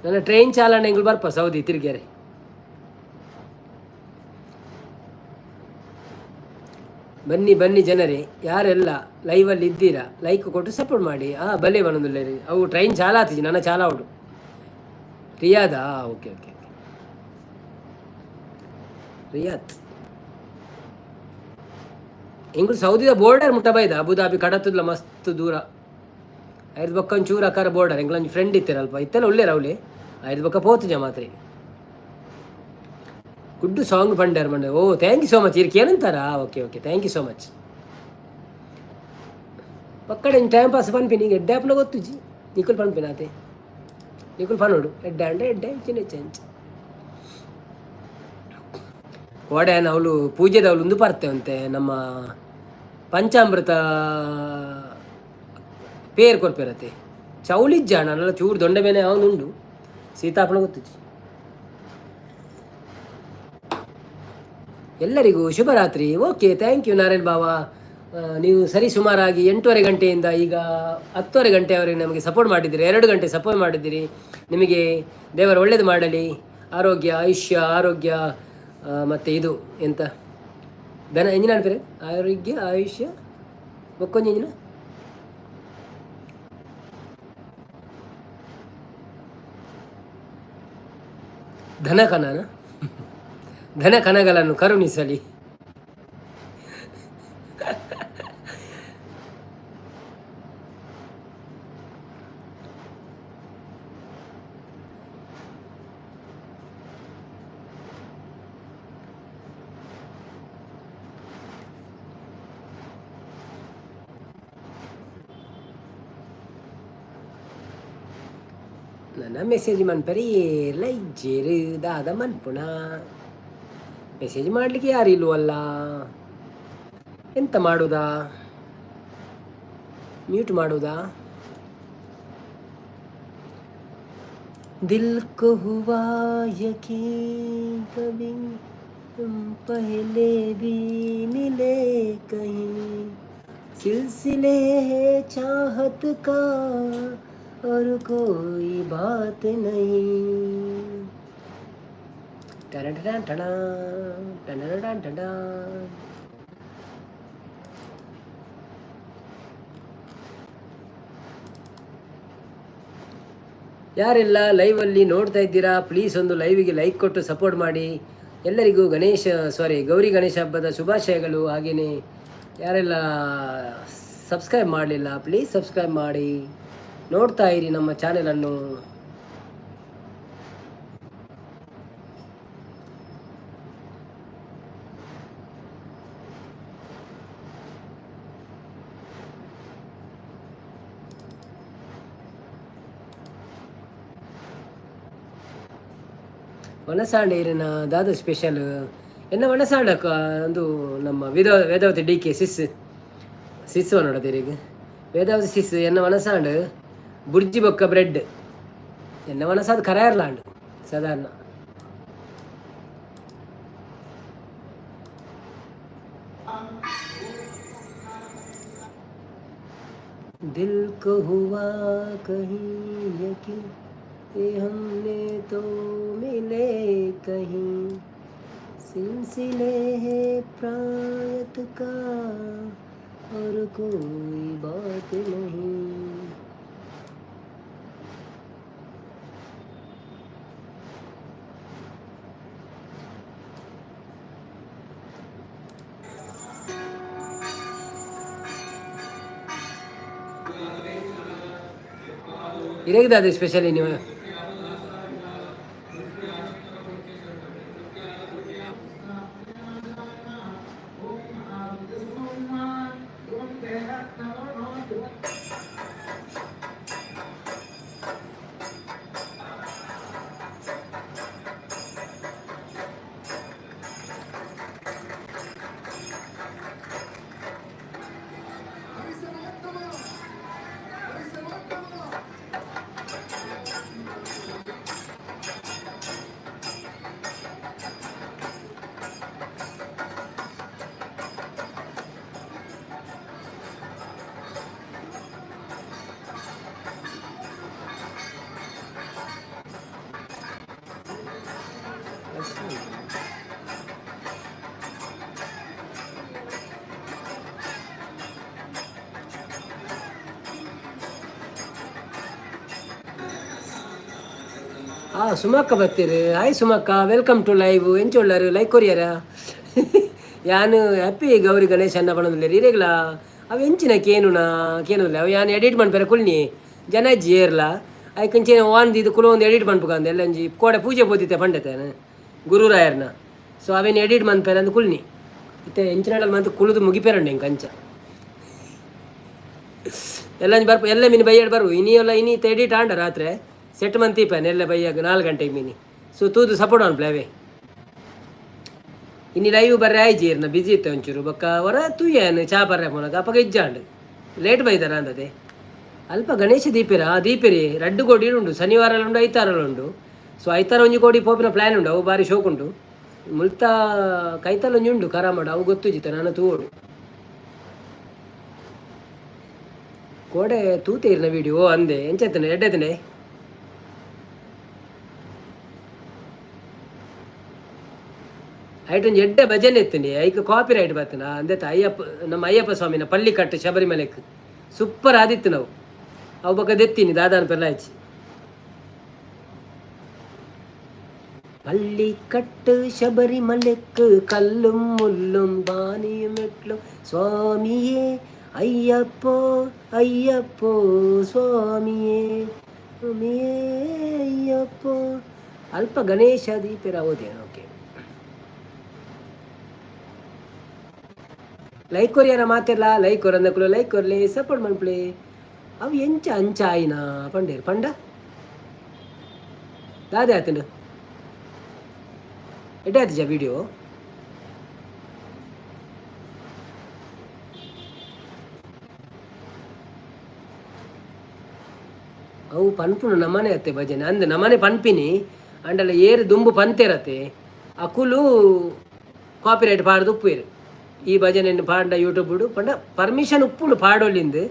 ನನ್ನ ಟ್ರೈನ್ ಚಾಲನೆ ಎಂಗುಲು ಬರ್ಪ ಸೌದಿ ತಿರುಗ್ಯಾರೆ. ಬನ್ನಿ ಬನ್ನಿ ಜನರೇ, ಯಾರೆಲ್ಲ ಲೈವಲ್ಲಿ ಇದ್ದೀರಾ ಲೈಕ್ ಕೊಟ್ಟು ಸಪೋರ್ಟ್ ಮಾಡಿ. ಬಲೆ ಬನ್ನೊಂದುಲ್ಲೇರಿ. ಅವು ಟ್ರೈನ್ ಚಾಲ ಆತಿಜಿ, ನನ್ನ ಚಾಲ ಉಂಡು ರಿಯಾದಾ? Okay okay, Riyadh. ಎಂಕುಲು ಸೌದಿದ ಬೋರ್ಡರ್ ಮುಟ್ಟ ಬೈದ, ಅಬುದಾಬಿ ಕಡತುದ್ಲ ಮಸ್ತ್ ದೂರ. ಐದು ಬೊಕ್ಕ ಒಂಚೂರು ಅಕಾರ ಬೋರ್ಡರ್. ಎಂಕ್ಲೊಂಜಿ ಫ್ರೆಂಡ್ ಇತ್ತೆರ್ ಅಲ್ಪ, ಇತ್ತೆಲ್ಲ ಉಲ್ಲೇರ್ ಅವಳೆ. ಐದು ಬೊಕ್ಕ ಪೋತುಜ ಮಾತ್ರೆ. ಗುಡ್ಡು ಸಾಂಗ್ ಪಂಡರ್ ಮಂಡೆ. ಓ, thank you so much. ಇರ್ ಕೇನಂತಾರಾ? Okay okay, thank you so much. ಪಕ್ಕಡೆ time pass ಪನ್ಪಿನಿ, ಎಡ್ಡೆ ಆಪುನ ಗೊತ್ತುಜಿ. ನಿಕುಲ್ ಪನ್ಪಿನ ಆತೆ, ನಿಕುಲ್ ಪನೋಡು. ಎಡ್ಡೆ ಅಂಡ ಎಡ್ಡೆ, ಚಿನ್ನ ಚಂಚ್ ಓಡೆ. ಅವಳು ಪೂಜೆದವಳು ಉಂದು ಪರ್ತೆ ಅಂತೆ, ನಮ್ಮ ಪಂಚಾಮೃತ ಪೇರ್ ಕೊರ್ಪೆರತೆ. ಚೌಲಿಜ್ಜ ನಲ್ಲ ಚೂರು ದೊಂಡೆ ಬೇನೆ ಅವನುಂಡು. ಸೀತಾಪಣ ಗೊತ್ತುಜಿ. ಎಲ್ಲರಿಗೂ ಶುಭರಾತ್ರಿ. ಓಕೆ, thank you Narayan ಬಾವ. ನೀವು ಸರಿ ಸುಮಾರಾಗಿ 8:30 ಗಂಟೆಯಿಂದ ಈಗ 10:30 ಗಂಟೆಯವರೆಗೆ ನಮಗೆ ಸಪೋರ್ಟ್ ಮಾಡಿದ್ದೀರಿ. 2 ಗಂಟೆ ಸಪೋರ್ಟ್ ಮಾಡಿದ್ದೀರಿ. ನಿಮಗೆ ದೇವರು ಒಳ್ಳೇದು ಮಾಡಲಿ. ಆರೋಗ್ಯ, ಆಯುಷ್ಯ, ಆರೋಗ್ಯ, ಮತ್ತು ಇದು ಎಂತ ಧನ ಎಂಜಿನ ಅನ್ಪೇರೆ, ಆರೋಗ್ಯ, ಆಯುಷ್ಯ, ಬೊಕ್ಕೊಂಜಿ ಎಂಜಿನ ಧನ ಕನನ ಧನ ಕನಗಳನ್ನು ಕರುಣಿಸಲಿ. ನನ್ನ ಮೆಸೇಜ್ ಮನ್ಪರಿ ಇಜ್ಜೇರು, ದಾದ ಮನ್ಪುಣ? ಮೆಸೇಜ್ ಮಾಡಲಿಕ್ಕೆ ಯಾರು ಇಲ್ವಲ್ಲ, ಎಂತ ಮಾಡುದಾ? ಮ್ಯೂಟ್ ಮಾಡುದಾ? दिल को हुआ यकीन कभी, तुम पहले भी मिले कहीं। सिलसिले है चाहत का और कोई बात नहीं। ಟಡಡಡನ್ ಟಡಾ, ಟಡಡಡನ್ ಟಡಾ. ಯಾರೆಲ್ಲ ಲೈವಲ್ಲಿ ನೋಡ್ತಾ ಇದ್ದೀರಾ, ಪ್ಲೀಸ್ ಒಂದು ಲೈವಿಗೆ ಲೈಕ್ ಕೊಟ್ಟು ಸಪೋರ್ಟ್ ಮಾಡಿ. ಎಲ್ಲರಿಗೂ ಗಣೇಶ, ಸಾರಿ, ಗೌರಿ ಗಣೇಶ ಹಬ್ಬದ ಶುಭಾಶಯಗಳು. ಹಾಗೆಯೇ ಯಾರೆಲ್ಲ ಸಬ್ಸ್ಕ್ರೈಬ್ ಮಾಡಲಿಲ್ಲ, ಪ್ಲೀಸ್ ಸಬ್ಸ್ಕ್ರೈಬ್ ಮಾಡಿ. ನೋಡ್ತಾ ಇರಿ ನಮ್ಮ ಚಾನೆಲನ್ನು. ವನಸಾಂಡ ದಾದ ಸ್ಪೆಷಲ್ ಎನ್ನ ವನಸಾಂಡ ಒಂದು ನಮ್ಮ ವೇದಾವತಿ ಡಿ ಕೆ ಸಿಸ್ ಸಿಸ್ ನೋಡೋದು ವೇದಾವತಿ ಸಿಸ್. ಎನ್ನ ವನಸಾಂಡ್ ಬುರ್ಜಿ ಬೊಕ್ಕ ಬ್ರೆಡ್. ಎನ್ನ ವನಸಾದ ಕರಾಯರ್ಲಾಂಡ್ ಸಾಧಾರಣ. दिल को हुआ कहीं यकीन, ये हमने तो मिले कहीं। सिलसिले है प्रायत का और कोई बात नहीं। ಇರೇಗಿದೆ ಸ್ಪೆಷಲಿ ನೀವು. ಆ ಸುಮಕ್ಕ ಬತ್ತೀರಿ. ಹಾಯ್ ಸುಮಕ್ಕ, welcome to live. ಎಂಚ ಉಳ್ಳಾರು? ಲೈಕ್ ಕೊರಿಯರ. ಯಾನ್ ಹ್ಯಾಪಿ ಗೌರಿ ಗಣೇಶ ಅನ್ನ ಪಣೊಂದುಲ್ಲೆರ್ ಇರೆಗ್ಲ. ಅವು ಎಂಚಿನ ಕೇನುನಾ ಕೇನುಲ್ಲ. ಅವು ಯಾನ್ ಎಡಿಟ್ ಮನ್ಪೆರೆ ಕುಲ್ನಿ ಜನ ಇಜ್ಜಿ ಏರ್ಲ. ಐಕ್ ಇಂಚೆನೆ ಆನ್ ದೀದ್ ಕುಲೊಂದು ಎಡಿಟ್ ಮನ್ಪುಗಂದ್. ಎಲ್ಲಂಜಿ ಕೋಡೆ ಪೂಜೆ ಪೋತಿತ್ತೆ ಪಂಡೆತೆ ಗುರುರಾಯರ್ನ. ಸೊ ಅವೆನ್ ಎಡಿಟ್ ಮನ್ಪೆರೆ ಅಂದ್ ಕುಲ್ನಿ. ಇತ್ತೆ ಎಂಚಿನಡಲ್ ಮಂತ್ ಕುಲುದು ಮುಗಿಪೆರಂಡೆ ಎಂಕ್ ಅಂಚ. ಎಲ್ಲಂಜಿ ಬರ್ಪು ಎಲ್ಲ ಮೀನು ಬೈಯಡ್ ಬರು. ಇನಿ ಎಲ್ಲ ಇನಿ ಇತ್ತೆ ಎಡಿಟ್ ಆಂಡ ರಾತ್ರೆ ಸೆಟ್ ಮಂತೀಪೇನೆ ಎಲ್ಲ ಬೈಯಾಗ 4 ಗಂಟೆಗೆ ಮೀನಿ. ಸೊ ತೂದು ಸಪೋರ್ಟ್ ಮನ್ಪುಲೆ ಅವೇ. ಇನಿ ಲೈವ್ ಬರ್ರೆ ಆಯ್ಜಿ ಇರ್ನ, ಬಿಸಿ ಇತ್ತೆ ಒಂಚೂರು. ಬೊಕ್ಕ ಹೊರ ತೂಯೇನು ಚಾ ಬರ್ರೆ ಪೋನಗ ಅಪಗ ಇಜ್ಜಾಂಡ್. ಲೇಟ್ ಬೈದಾರ ಅಂದದೆ. ಅಲ್ಪ ಗಣೇಶ ದೀಪೆರ? ಆ ದೀಪೆರಿ ರಡ್ಡು ಕೋಡಿ ಉಂಡು. ಶನಿವಾರ ಉಂಡು, ಐತಾರ ಉಂಡು. ಸೊ ಐತಾರ ಒಂಜಿ ಕೋಡಿ ಪೋಪಿನ ಪ್ಲ್ಯಾನ್ ಉಂಡು. ಅವು ಬಾರಿ ಶೋಕ್ ಉಂಟು. ಮುಲ್ತ ಕೈತಲ್ ಒಂಜಿ ಉಂಡು ಕರಾಮಡ್, ಅವು ಗೊತ್ತುಜಿತ ನಾನು ತೂವೊಡು. ಕೋಡೆ ತೂತೆ ಇರ್ನ ವಿಡಿಯೋ ಅಂದೆ. ಎಂಚೆತ್ತನೆ? ಎಡ್ಡೆತ್ತನೆ. ಐಟ್ ಒಂಜಿ ಎಡ್ಡೆ ಭಜನೆ ಇತ್ತುಂಡಿ, ಐಕ್ ಕಾಪಿ ರೈಟ್ ಬತ್ತನ ಅಂದೆತ. ಅಯ್ಯಪ್ಪ, ನಮ್ಮ ಅಯ್ಯಪ್ಪ ಸ್ವಾಮಿನ ಪಳ್ಳಿಕಟ್ಟು ಶಬರಿಮಲೆಕ್ ಸೂಪರ್ ಆದಿತ್ತು. ನಾವು ಅವು ಬೊಕ್ಕ ದೆತ್ತೀನಿ ದಾದಾನ ಪೆಲ್ಲ ಆಯ್ಚಿ. പള്ളിക്കട്ട് ശബരിമലക്ക് കല്ലും മുല്ലും ബാനിയും മെട്ലും സ്വാമിയേ അയ്യപ്പോ അയ്യപ്പോ സ്വാമിയേ സ്വാമിയേ അയ്യപ്പോ. ಅಲ್ಪ ಗಣೇಶ ದೀಪೆರ ಓದೇನು. ಓಕೆ, ಲೈಕ್ ಕೊರಿಯರ ಮಾತೆಲ್ಲ. ಲೈಕ್ ಕೊರಂದಕುಲು ಲೈಕ್ ಕೊರ್ಲಿ, ಸಪೋರ್ಟ್ ಮನ್ಪುಲೆ. ಅವು ಎಂಚ ಅಂಚ ಆಯಿನ ಪಂಡೇರು ಪಂಡ ದಾದೆ ಆತಂಡು. ಎಡ್ಡೆ ಆತಿಜ ವಿಡಿಯೋ? ಅವು ಪನ್ಪುನು ನಮ್ಮನೆ ಅತ್ತೆ ಭಜನೆ ಅಂದ್ ನಮ್ಮನೆ ಪನ್ಪಿನಿ ಅಂಡಲ ಏರು ದುಂಬು ಪಂತೇರತೆ ಅಕುಲು ಕಾಪಿರೈಟ್ ಪಾಡ್ದು ಉಪ್ಪುವೆರು. ಈ ಭಜನೆಯನ್ನು ಪಾಂಡ ಯೂಟ್ಯೂಬ್ ಪಂಡ ಪರ್ಮಿಷನ್ ಉಪ್ಪುಂಡು ಪಾಡೊಲಿಂದು.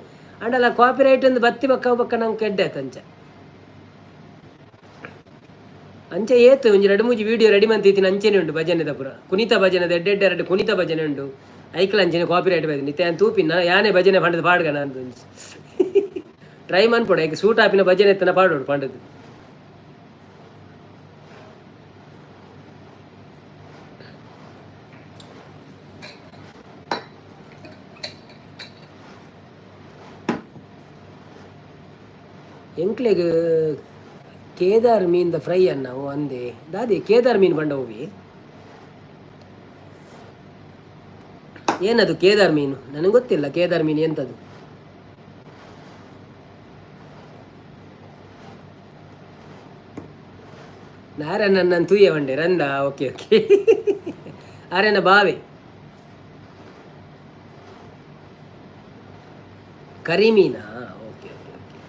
ಅಂಡಲ ಕಾಪಿರೈಟ್ ಅಂದ್ ಬತ್ತಿ ಬಕ್ಕ ಬಕ್ಕ ನಂಗೆ ಎಡ್ಡೆ ಆತು. ಅಂಚ ಅಂಚ ಏತು ಒಂಜಿ ರಡ್ಡ್ ಮೂಜಿ ವಿಡಿಯೋ ರೆಡಿ ಮಂತಿತ್ತಿನ ಅಂಚೆನೆ ಉಂಡು ಭಜನೆದ ಪೂರ. ಕುಣಿತ ಭಜನೆದ ಎಡ್ಡೆ ಎಡ್ಡೆ ಎರಡು ಕುಣಿತ ಭಜನೆ ಉಂಡು. ಐಕ್ಲ ಅಂಚೆನೆ ಕಾಪಿರೈಟ್ ಬೈದು ನಿತ್ಯ ತೂಪಿನ. ಯಾನೆ ಭಜನೆ ಪಂಡದು ಪಾಡ್ಗನ ಅಂತ ಒಂಜಿ ಟ್ರೈ ಮನ್ಪೊಡು. ಐಕ್ ಸೂಟ್ ಆಪಿನ ಭಜನೆ ಎತ್ತನ ಪಾಡೋಡು ಪಂಡದು. ಎಂಕ್ಲೆಗ್ ಕೇದಾರ್ ಮೀನ್ದ ಫ್ರೈ ಅನ್ನ. ಓ ಅಂದೆ ದಾದಿ ಕೇದಾರ್ ಮೀನ್ ಪಂಡ ಹೋವಿ ಏನದು ಕೇದಾರ್ ಮೀನು? ನನಗೆ ಗೊತ್ತಿಲ್ಲ ಕೇದಾರ್ ಮೀನು ಎಂತದು. ನಾರನ್ನ ನನ್ನ ತೂಯ ಬಂಡೆ ರಂದ. ಓಕೆ ಓಕೆ, ಆರೇನ ಬಾವೆ ಕರಿಮೀನಾ? Okay okay okay.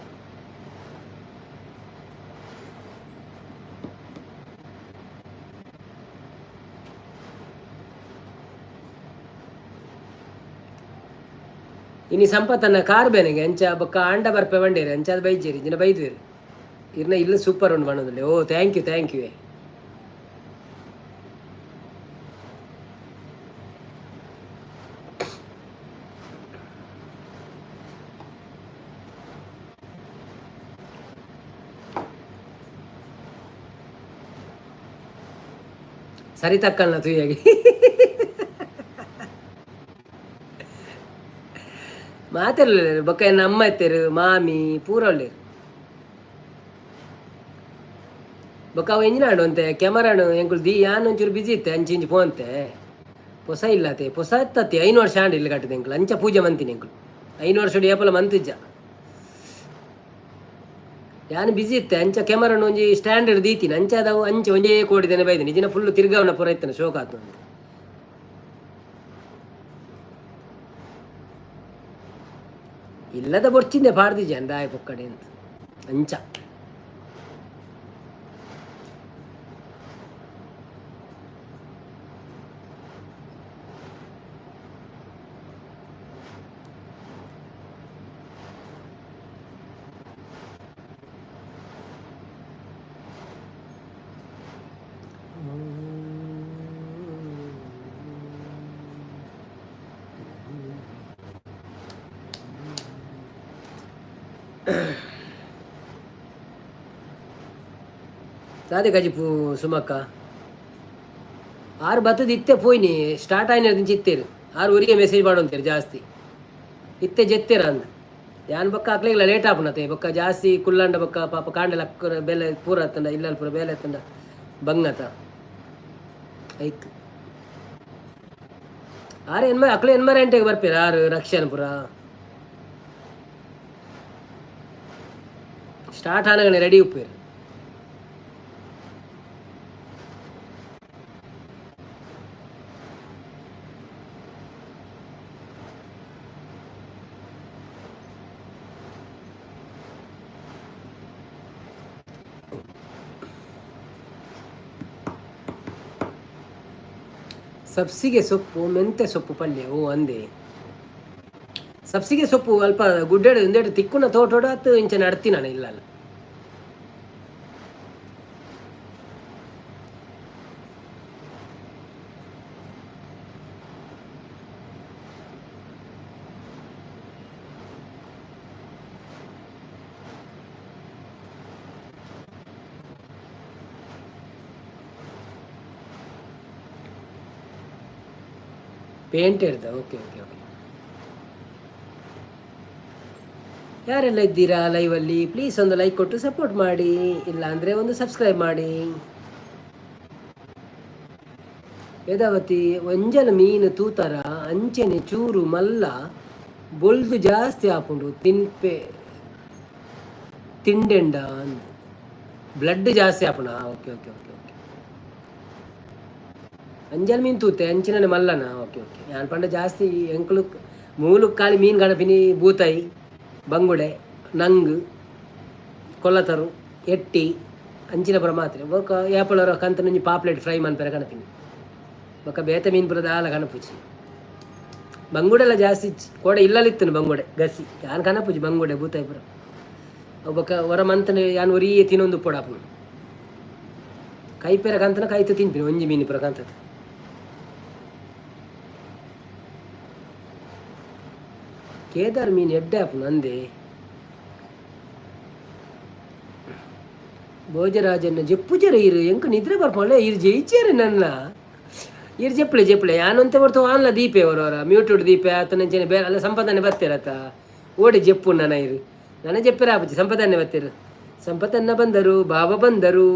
ಇನಿ ಸಂಪತ್ತನ್ನ ಕಾರ್ ಬೇನೆಗೆ ಅಂಚ ಬೊಕ್ಕ ಆಂಡ ಬರ್ಪೆ ಬಂಡೇರಿ. ಅಂಚ ಬೈಜೇರಿ ಜಿನ ಬೈದ್ವೇರು. ಇರ್ನ ಇಲ್ಲ ಸೂಪರ್ ಉಂಡು ಬಣ್ಣದಲ್ಲಿ. ಓ thank you, thank you. ಸರಿ ತಕ್ಕಲ್ಲ ತುಯ್ಯಾಗಿ ಮಾತೆಲ್ಲ. ಬೊಕ್ಕ ಎನ್ನ ಅಮ್ಮ ಇತ್ತೇರು, ಮಾಮಿ ಪೂರ ಉಳ್ಳೇರು. ಬೊಕ್ಕ ಅವು ಎಂಜಿನಾಡು ಅಂತೆ ಕ್ಯಾಮರಾನು ಎಂಕುಲು the ಯಾನ್ ಒಂಚೂರು ಬಿಸಿ ಇತ್ತೆ. ಅಂಚಿ ಇಂಚಿ ಪೋಂತೆ ಪೊಸ ಇಲ್ಲತೆ. ಪೊಸ ಇತ್ತತ್ತಿ 5 ವರ್ಷ ಆಂಡ್ ಇಲ್ಲಿ ಕಟ್ಟಿದೆ ಎಂಕುಲು. ಅಂಚ ಪೂಜೆ ಮಂತೀನಿ ಎಂಕುಲು 5 ವರ್ಷ ಏಪಲ ಮಂತಿಜ್ಜ. ಯಾನ್ ಬಿಸಿ ಇತ್ತೆ. ಅಂಚ ಕ್ಯಾಮರಾನು ಒಂಜಿ ಸ್ಟ್ಯಾಂಡರ್ಡ್ ದೀತೀನಿ. ಅಂಚ ಅದವು ಅಂಚೆ ಒಂಜೇ ಕೋಡಿದೇನೆ ಬೈದಿನಿ. ದಿನ ಫುಲ್ ತಿರ್ಗಾವನ ಪೂರ ಇತ್ತನ ಶೋಕ ಆತು ಅಂತ. ಇಲ್ಲದ ಬೊರ್ಚಿಂದೆ ಪಾಡ್ದಿಜ ದಾಯ ಪೊಕ್ಕಡೆ ಅಂತ ಅಂಚ. ದಾದೆ ಕಜಿಪು ಸುಮಕ್ಕ? ಆರು ಬತ್ತದ ಇತ್ತೆ ಪೋಯಿನಿ, ಸ್ಟಾರ್ಟ್ ಆಯ್ನ ಇತ್ತೇರು. ಆರು ಊರಿಗೆ ಮೆಸೇಜ್ ಮಾಡೋಂತೇರು ಜಾಸ್ತಿ. ಇತ್ತೆ ಜೆತ್ತೇರ ಅಂದ್ ಯಾನ್ ಬೊಕ್ಕ ಅಕ್ಲೆಗ್ಲ ಲೇಟ್ ಆಪುನತೆ. ಬೊಕ್ಕ ಜಾಸ್ತಿ ಕುಲ್ಲಂಡ ಬೊಕ್ಕ ಪಾಪ ಕಾಂಡೆ ಲಕ್ಕುನ ಬೇಲೆ ಪೂರ ಅತ್ತಂಡ, ಇಲ್ಲಲ್ ಪೂರ ಬೇಲೆ ಅತ್ತಂಡ ಬಂಗತ ಐಕ್. ಆರು ಎನ್ಮ ಅಕ್ಲೆ ಎನ್ಮರೆಂಟೆಗೆ ಬರ್ಪೇರು ಆರು ರಕ್ಷಣ್ ಪೂರ ಸ್ಟಾರ್ಟ್ ಆನಗನೆ ರೆಡಿ ಉಪ್ಪೇರು. ಸಬ್ಸಿಗೆ ಸೊಪ್ಪು ಮೆಂತೆ ಸೊಪ್ಪು ಪಲ್ಯ. ಓ ಅಂದೆ, ಸಬ್ಸಿಗೆ ಸೊಪ್ಪು ಅಲ್ಪ ಗುಡ್ಡೆಡು ಒಂದೆರಡು ತಿಕ್ಕುನ ತೋಟೋಡು ಅತ್ತು ಇಂಚ ನಡ್ತಿ ನಾನು ಇಲ್ಲಲ್ಲ. ಪೇಂಟ್ ಹಿಡ್ದ. ಓಕೆ ಓಕೆ ಓಕೆ, ಯಾರೆಲ್ಲ ಇದ್ದೀರಾ ಲೈವಲ್ಲಿ? ಪ್ಲೀಸ್ ಒಂದು ಲೈಕ್ ಕೊಟ್ಟು ಸಪೋರ್ಟ್ ಮಾಡಿ, ಇಲ್ಲ ಅಂದರೆ ಒಂದು ಸಬ್ಸ್ಕ್ರೈಬ್ ಮಾಡಿ. ವೇದಾವತಿ, ಒಂಜಲ ಮೀನು ತೂತರ ಅಂಚನೆ ಚೂರು ಮಲ್ಲ ಬೊಲ್ದು ಜಾಸ್ತಿ ಆಪುಂಡು ತಿನ್ಪೆ ತಿಂಡೆಂಡ ಅಂದ್ ಬ್ಲಡ್ ಜಾಸ್ತಿ ಆಪುಂಡು. ಓಕೆ ಓಕೆ ಓಕೆ ಓಕೆ, ಅಂಜಲ್ ಮೀನು ತೂತೆ ಅಂಚಿನ ಮಲ್ಲನ. ಓಕೆ ಓಕೆ, ಯಾನ್ ಪಂಡ ಜಾಸ್ತಿ ಎಂಕುಲು ಮೂಲು ಖಾಲಿ ಮೀನು ಗಣಪಿನಿ ಬೂತಾಯಿ, ಬಂಗುಡೆ, ನಂಗು, ಕೊಲ್ಲತರು, ಎಟ್ಟಿ, ಅಂಚಿನ ಪುರ ಮಾತ್ರೆ. ಬೊಕ್ಕ ಏಪಳರ ಕಂತನೊಂಜಿ ಪಾಪ್ಲೆಟ್ ಫ್ರೈ ಮನ್ಪೆರೆ ಕಣಪಿನಿ. ಬೊಕ್ಕ ಬೇತೆ ಮೀನು ಪುರ ದಾಲ ಕಣಪುಜಿ. ಬಂಗುಡೆಲ್ಲ ಜಾಸ್ತಿ ಇಜ್ಜಿ. ಕೋಡೆ ಇಲ್ಲಲಿತ್ತನು ಬಂಗುಡೆ ಗಸಿ ಯಾನ್ ಕನಪುಜಿ ಬಂಗುಡೆ ಬೂತಾಯಿ ಪುರ. ಬೊಕ್ಕ ಹೊರ ಮಂತನೆ ಯಾನ್ ಒರಿಯೇ ತಿನ್ನೊಂದು ಉಪ್ಪೊಡಾಪುನು. ಕೈಪೆರ ಕಂತನ ಕೈತ ತಿನ್ಪಿನಿ ಒಂಜಿ ಮೀನು ಪುರ ಕಂತದ. ಕೇದಾರ್ ಮೀನು ಎಡ್ಡೆ ಆಪುಂಡು ಅಂದೆ. ಭೋಜರಾಜನ್ನ ಜೆಪ್ಪುಜರ ಇರು, ಎಂಕ್ ನಿದ್ರೆ ಬರ್ಪೊಂಡೆ. ಇರು ಜಯಿಚೇರು ನನ್ನ. ಇರು ಜೆಪ್ಪಲೆ ಜೆಪ್ಪಲೆ ಯಾನಂತೆ ಬರ್ತು ಆನ್ಲ ದೀಪೆ ಅವರವರ ಮ್ಯೂಟುಡ್ ದೀಪೆ ಆತನಂಚನೆ ಬೇರೆ ಅಲ್ಲ ಸಂಪಾದನೆ ಬರ್ತೀರತ್ತ. ಓಡಿ ಜೆಪ್ಪು ನನ್ನ ಇರು ನನ್ನ ಜೆಪ್ಪೆರ ಆಪುಜಿ. ಸಂಪಾದನೆ ಬರ್ತೀರು. ಸಂಪತನ್ನ ಬಂದರು ಬಾವ ಬಂದರು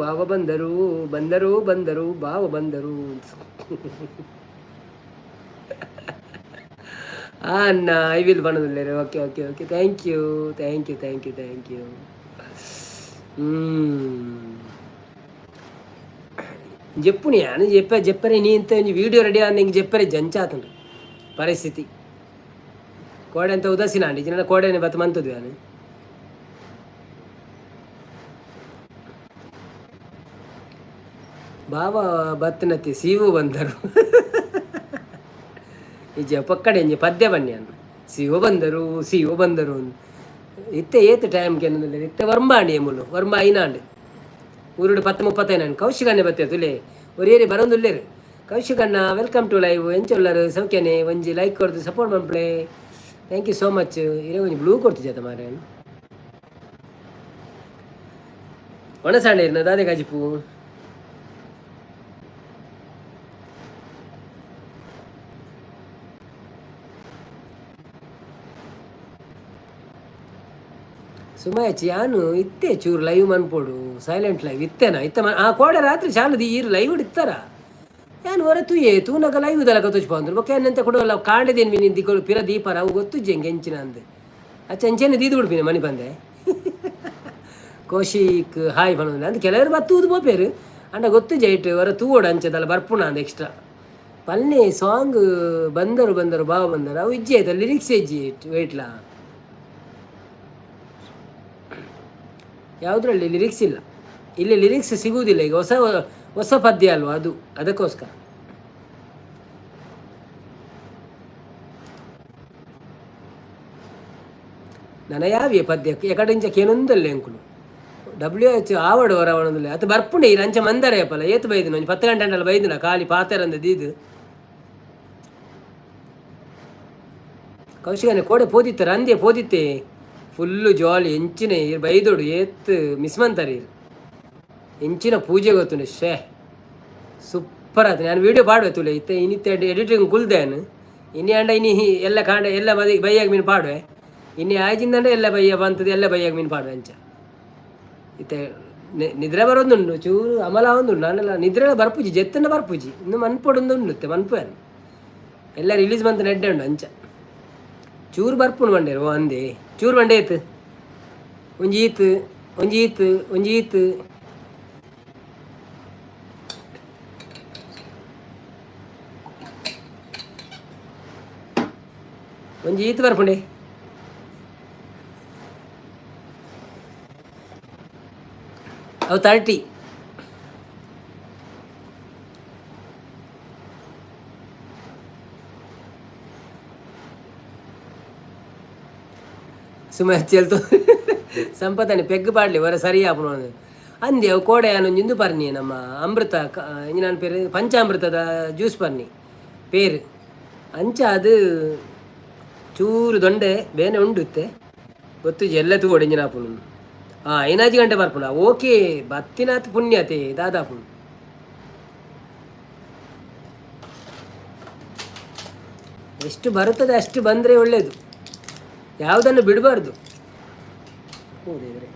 ಬಾವ ಬಂದರು ಬಂದರು ಬಂದರು ಬಾವ ಬಂದರು. ಅಣ್ಣ I will ಬಣ್ಣದಿಲ್ಲ. Okay okay okay, thank you thank you thank you thank you. ಜೆಪ್ಪುನಿ ಯಾನು ಜೆಪ್ಪ ಜೆಪ್ಪರೆ ನೀ ಇಂತ ಒಂಜಿ ವಿಡಿಯೋ ರೆಡಿ ಆದ್ ನಿಂಗೆ ಜೆಪ್ಪರೆ ಜಂಚಾತುಂಡು ಪರಿಸ್ಥಿತಿ. ಕೋಡೆ ಅಂತ ಉದಾಸೀನ ಅಂಡಿ ಜಿನ ಕೋಡೆನೆ ಬತ್ತ ಮಂತುದು ಯಾನು. ಬಾವ ಬತ್ತನತಿ ಸೀವು ಬಂದರು. ನಿಜ ಪಕ್ಕಡೆ ಇಂಜಿ ಪದ್ಯ ಬನ್ನಿ ಅನ್ನು ಸಿಒ ಬಂದರು ಸಿಒ ಬಂದರು. ಇತ್ತೆ ಏತ್ ಟೈಮ್ ಕೆನ್ನಲ್ಲ. ಇತ್ತೆ ವರ್ಂಬಾಂಡಿ ಎಮುಲು ವರ್ಂಬ ಐನಾಂಡ್ ಊರುಡು ಪತ್ತು ಮುಪ್ಪತ್ತೈನಾಂಡ್. ಕೌಶಿಕಣ್ಣೆ ಬತ್ತೆ ತುಲೆ ಒರಿಯರಿ ಬರೋಂದುಲ್ಲೇರು. ಕೌಶಿಕಣ್ಣ welcome to live. ಎಂಚೊಲ್ಲರು ಸೌಖ್ಯನೆ? ಒಂಜಿ ಲೈಕ್ ಕೊಡ್ದು ಸಪೋರ್ಟ್ ಮನ್ಪುಲೆ. Thank you so much. ಇರೇ ಒಂಜಿ ಬ್ಲೂ ಕೊಡ್ತಿದ್ದ ಮಾರೆ. ಒಣಸಾಂಡೆ ಇರ್ನ ದಾದೆ ಕಾಜಿಪು? ಸುಮಾಯಚಿ ಯಾನು ಇತ್ತೆ ಚೂರು ಲೈವ್ ಮನ್ಪೊಡು. ಸೈಲೆಂಟ್ ಲೈವ್ ಇತ್ತೆನಾ ಇತ್ತ ಆ ಕೋಡೆ ರಾತ್ರಿ ಚಾಲುದಿ ಈರು ಲೈವ್ ಇತ್ತಾರ. ಯಾನು ಹೊರ ತೂಯೆ ತೂನಗ ಲೈವ್ ದಲಕ ತುಚ್ಪಂದ್ರು. ಬೊಕ್ಕ ಏನಂತ ಕೊಡವಲ್ಲ ಕಾಂಡದೇನು ಮೀನು ದಿಕ್ಕೋಳು ಪಿರ ದೀಪರ ಅವು ಗೊತ್ತುಜ್ಜಿ ಹೆಂಗೆ ಎಂಚಿನ ಅಂದ್ ಅಚ್ಚ ಅಂಚೆನೆ ದೀದು ಬಿಡ್ಪಿನ ಮನಿ ಬಂದೆ. ಕೋಶಿಕ್ ಹಾಯ್ ಪನೊಂದು ಅಂದ್ ಕೆಲವರು ಬತ್ತೂದು ಪೋಪೇರು. ಅಂಡ ಗೊತ್ತುಜ್ಜಿ ಐಟ್ ಹೊರ ತೂವೋಡು ಅಂಚದಲ್ಲ ಬರ್ಪುಣ ಅಂದ್ ಎಕ್ಸ್ಟ್ರಾ ಪಲ್ನೆ ಸಾಂಗ್ ಬಂದರು ಬಂದರು ಬಾವ ಬಂದರು ಅವು ಇಜ್ಜಿ ಆಯ್ತು ಲಿರಿಕ್ಸ್ ಇಜ್ಜಿ ವೇಟ್ಲಾ ಯಾವುದರಲ್ಲಿ ಲಿರಿಕ್ಸ್ ಇಲ್ಲ. ಇಲ್ಲಿ ಲಿರಿಕ್ಸ್ ಸಿಗುವುದಿಲ್ಲ. ಈಗ ಹೊಸ ಹೊಸ ಪದ್ಯ ಅಲ್ವಾ ಅದು, ಅದಕ್ಕೋಸ್ಕರ. ನನ್ನ ಯಾವಿಯ ಪದ್ಯ ಎಕಡಿಂಚ ಕೇನೊಂದಲ್ಲ ಎಂಕುಲು ಡಬ್ಲ್ಯೂ ಎಚ್ ಆವಡು ಹೊರವಣಂದಿಲ್ಲ ಅದು ಬರ್ಪುಂಡೆ. ಈ ರಂಚ ಮಂದರೆ ಅಪ್ಪಲ್ಲ ಏತು ಬೈದಿನ ಒಂಜಿ 10 ಗಂಟೆ ಅಂಡಲ್ಲ ಬೈದಿನ ಖಾಲಿ ಪಾತೆರಂದ ದೀದು. ಕೌಶಿಕನೆ ಕೋಡೆ ಪೋದಿತ್ತಾರೆ ಅಂದೆ ಪೋದಿತ್ತೆ ಫುಲ್ಲು ಜಾಲಿ ಎಂಚಿನ ಇರ್ ಬೈದೋಡು ಏತ್ ಮಿಸ್ ಮಂತಾರೆ ಇರ್. ಇಂಚಿನ ಪೂಜೆ ಗೊತ್ತುಂಡು. ಶೇ, ಸೂಪರ್ ಆಯ್ತು. ನಾನು ವೀಡಿಯೋ ಪಾಡುವೆ ತುಲೆ. ಇತ್ತೆ ಇನ್ನಿತ್ತೆ ಎಡಿಟಿಂಗ್ ಕುಲ್ದೇನು. ಇನಿ ಅಂಡ ಇನಿ ಎಲ್ಲ ಕಾಂಡ ಎಲ್ಲ ಮದಿ ಬೈಯಾಗ ಮೀನು ಪಾಡುವೆ. ಇನಿ ಆಯ್ಜಿಂದಂಡ ಎಲ್ಲ ಬಯ್ಯ ಬಂತದ್ದು ಎಲ್ಲ ಬೈಯಾಗ ಮೀನು ಪಾಡುವೆ ಅಂಚ. ಇತ್ತೆ ನಿದ್ರೆ ಬರೋದುಂಡು, ಚೂರು ಅಮಲ ಒಂದುಂಡು. ನಾನೆಲ್ಲ ನಿದ್ರೆ ಬರ್ಪುಜಿ, ಜೆತ್ತನ್ನ ಬರ್ಪುಜಿ. ಇನ್ನು ಮನ್ಪೊಡೊಂದು ಉಂಡು ಮನ್ಪು ಎಲ್ಲ ರಿಲೀಸ್ ಬಂತ ನೆಡ್ಡೆ ಉಂಡು ಅಂಚ. ಚೂರು ಬರ್ಪುಂಡು ಬಂಡೇರು. ಓ ಅಂದೆ ಚೂರು ಬಂಡೆ ಆಯ್ತು. ಒಂಜಿ ಈತ್, ಒಂಜಿ ಈತ್, ಒಂಜಿ ಈತ್. ಒಂಜಿ ಈತ್ ಬರ್ಪುಂಡೆ. ಅವು 30. ಸುಮ್ಮನೆ ಚೆಲ್ತು ಸಂಪತನಿ ಪೆಗ್ ಪಾಡ್ಲಿ ಹೊರ ಸರಿ ಆಪುನು ಅಂದೆ. ಅವು ಕೋಡೆ ಇಂದು ಪರ್ನಿ ನಮ್ಮ ಅಮೃತ ಇಂಜಿನ ಪೇರು ಪಂಚಾಮೃತದ ಜ್ಯೂಸ್ ಪರ್ನಿ ಪೇರು ಅಂಚ. ಅದು ಚೂರು ದೊಂಡೆ ಬೇನೆ ಉಂಡುತ್ತೆ ಗೊತ್ತುಜಿ. ಎಲ್ಲ ತೂವೊಡು ಇಂಜಿನ ಆಪುನು. ಹಾಂ, ಐನಾಜಿ ಗಂಟೆ ಬರ್ಪುಣ. ಓಕೆ, ಬತ್ತಿನಾತ್ ಪುಣ್ಯತೆ ದಾದಾಪುನು. ಎಷ್ಟು ಬರುತ್ತದೆ ಅಷ್ಟು ಬಂದರೆ ಒಳ್ಳೆಯದು. ಯಾವುದನ್ನು ಬಿಡಬಾರ್ದು. ಹೌದಿದ್ರೆ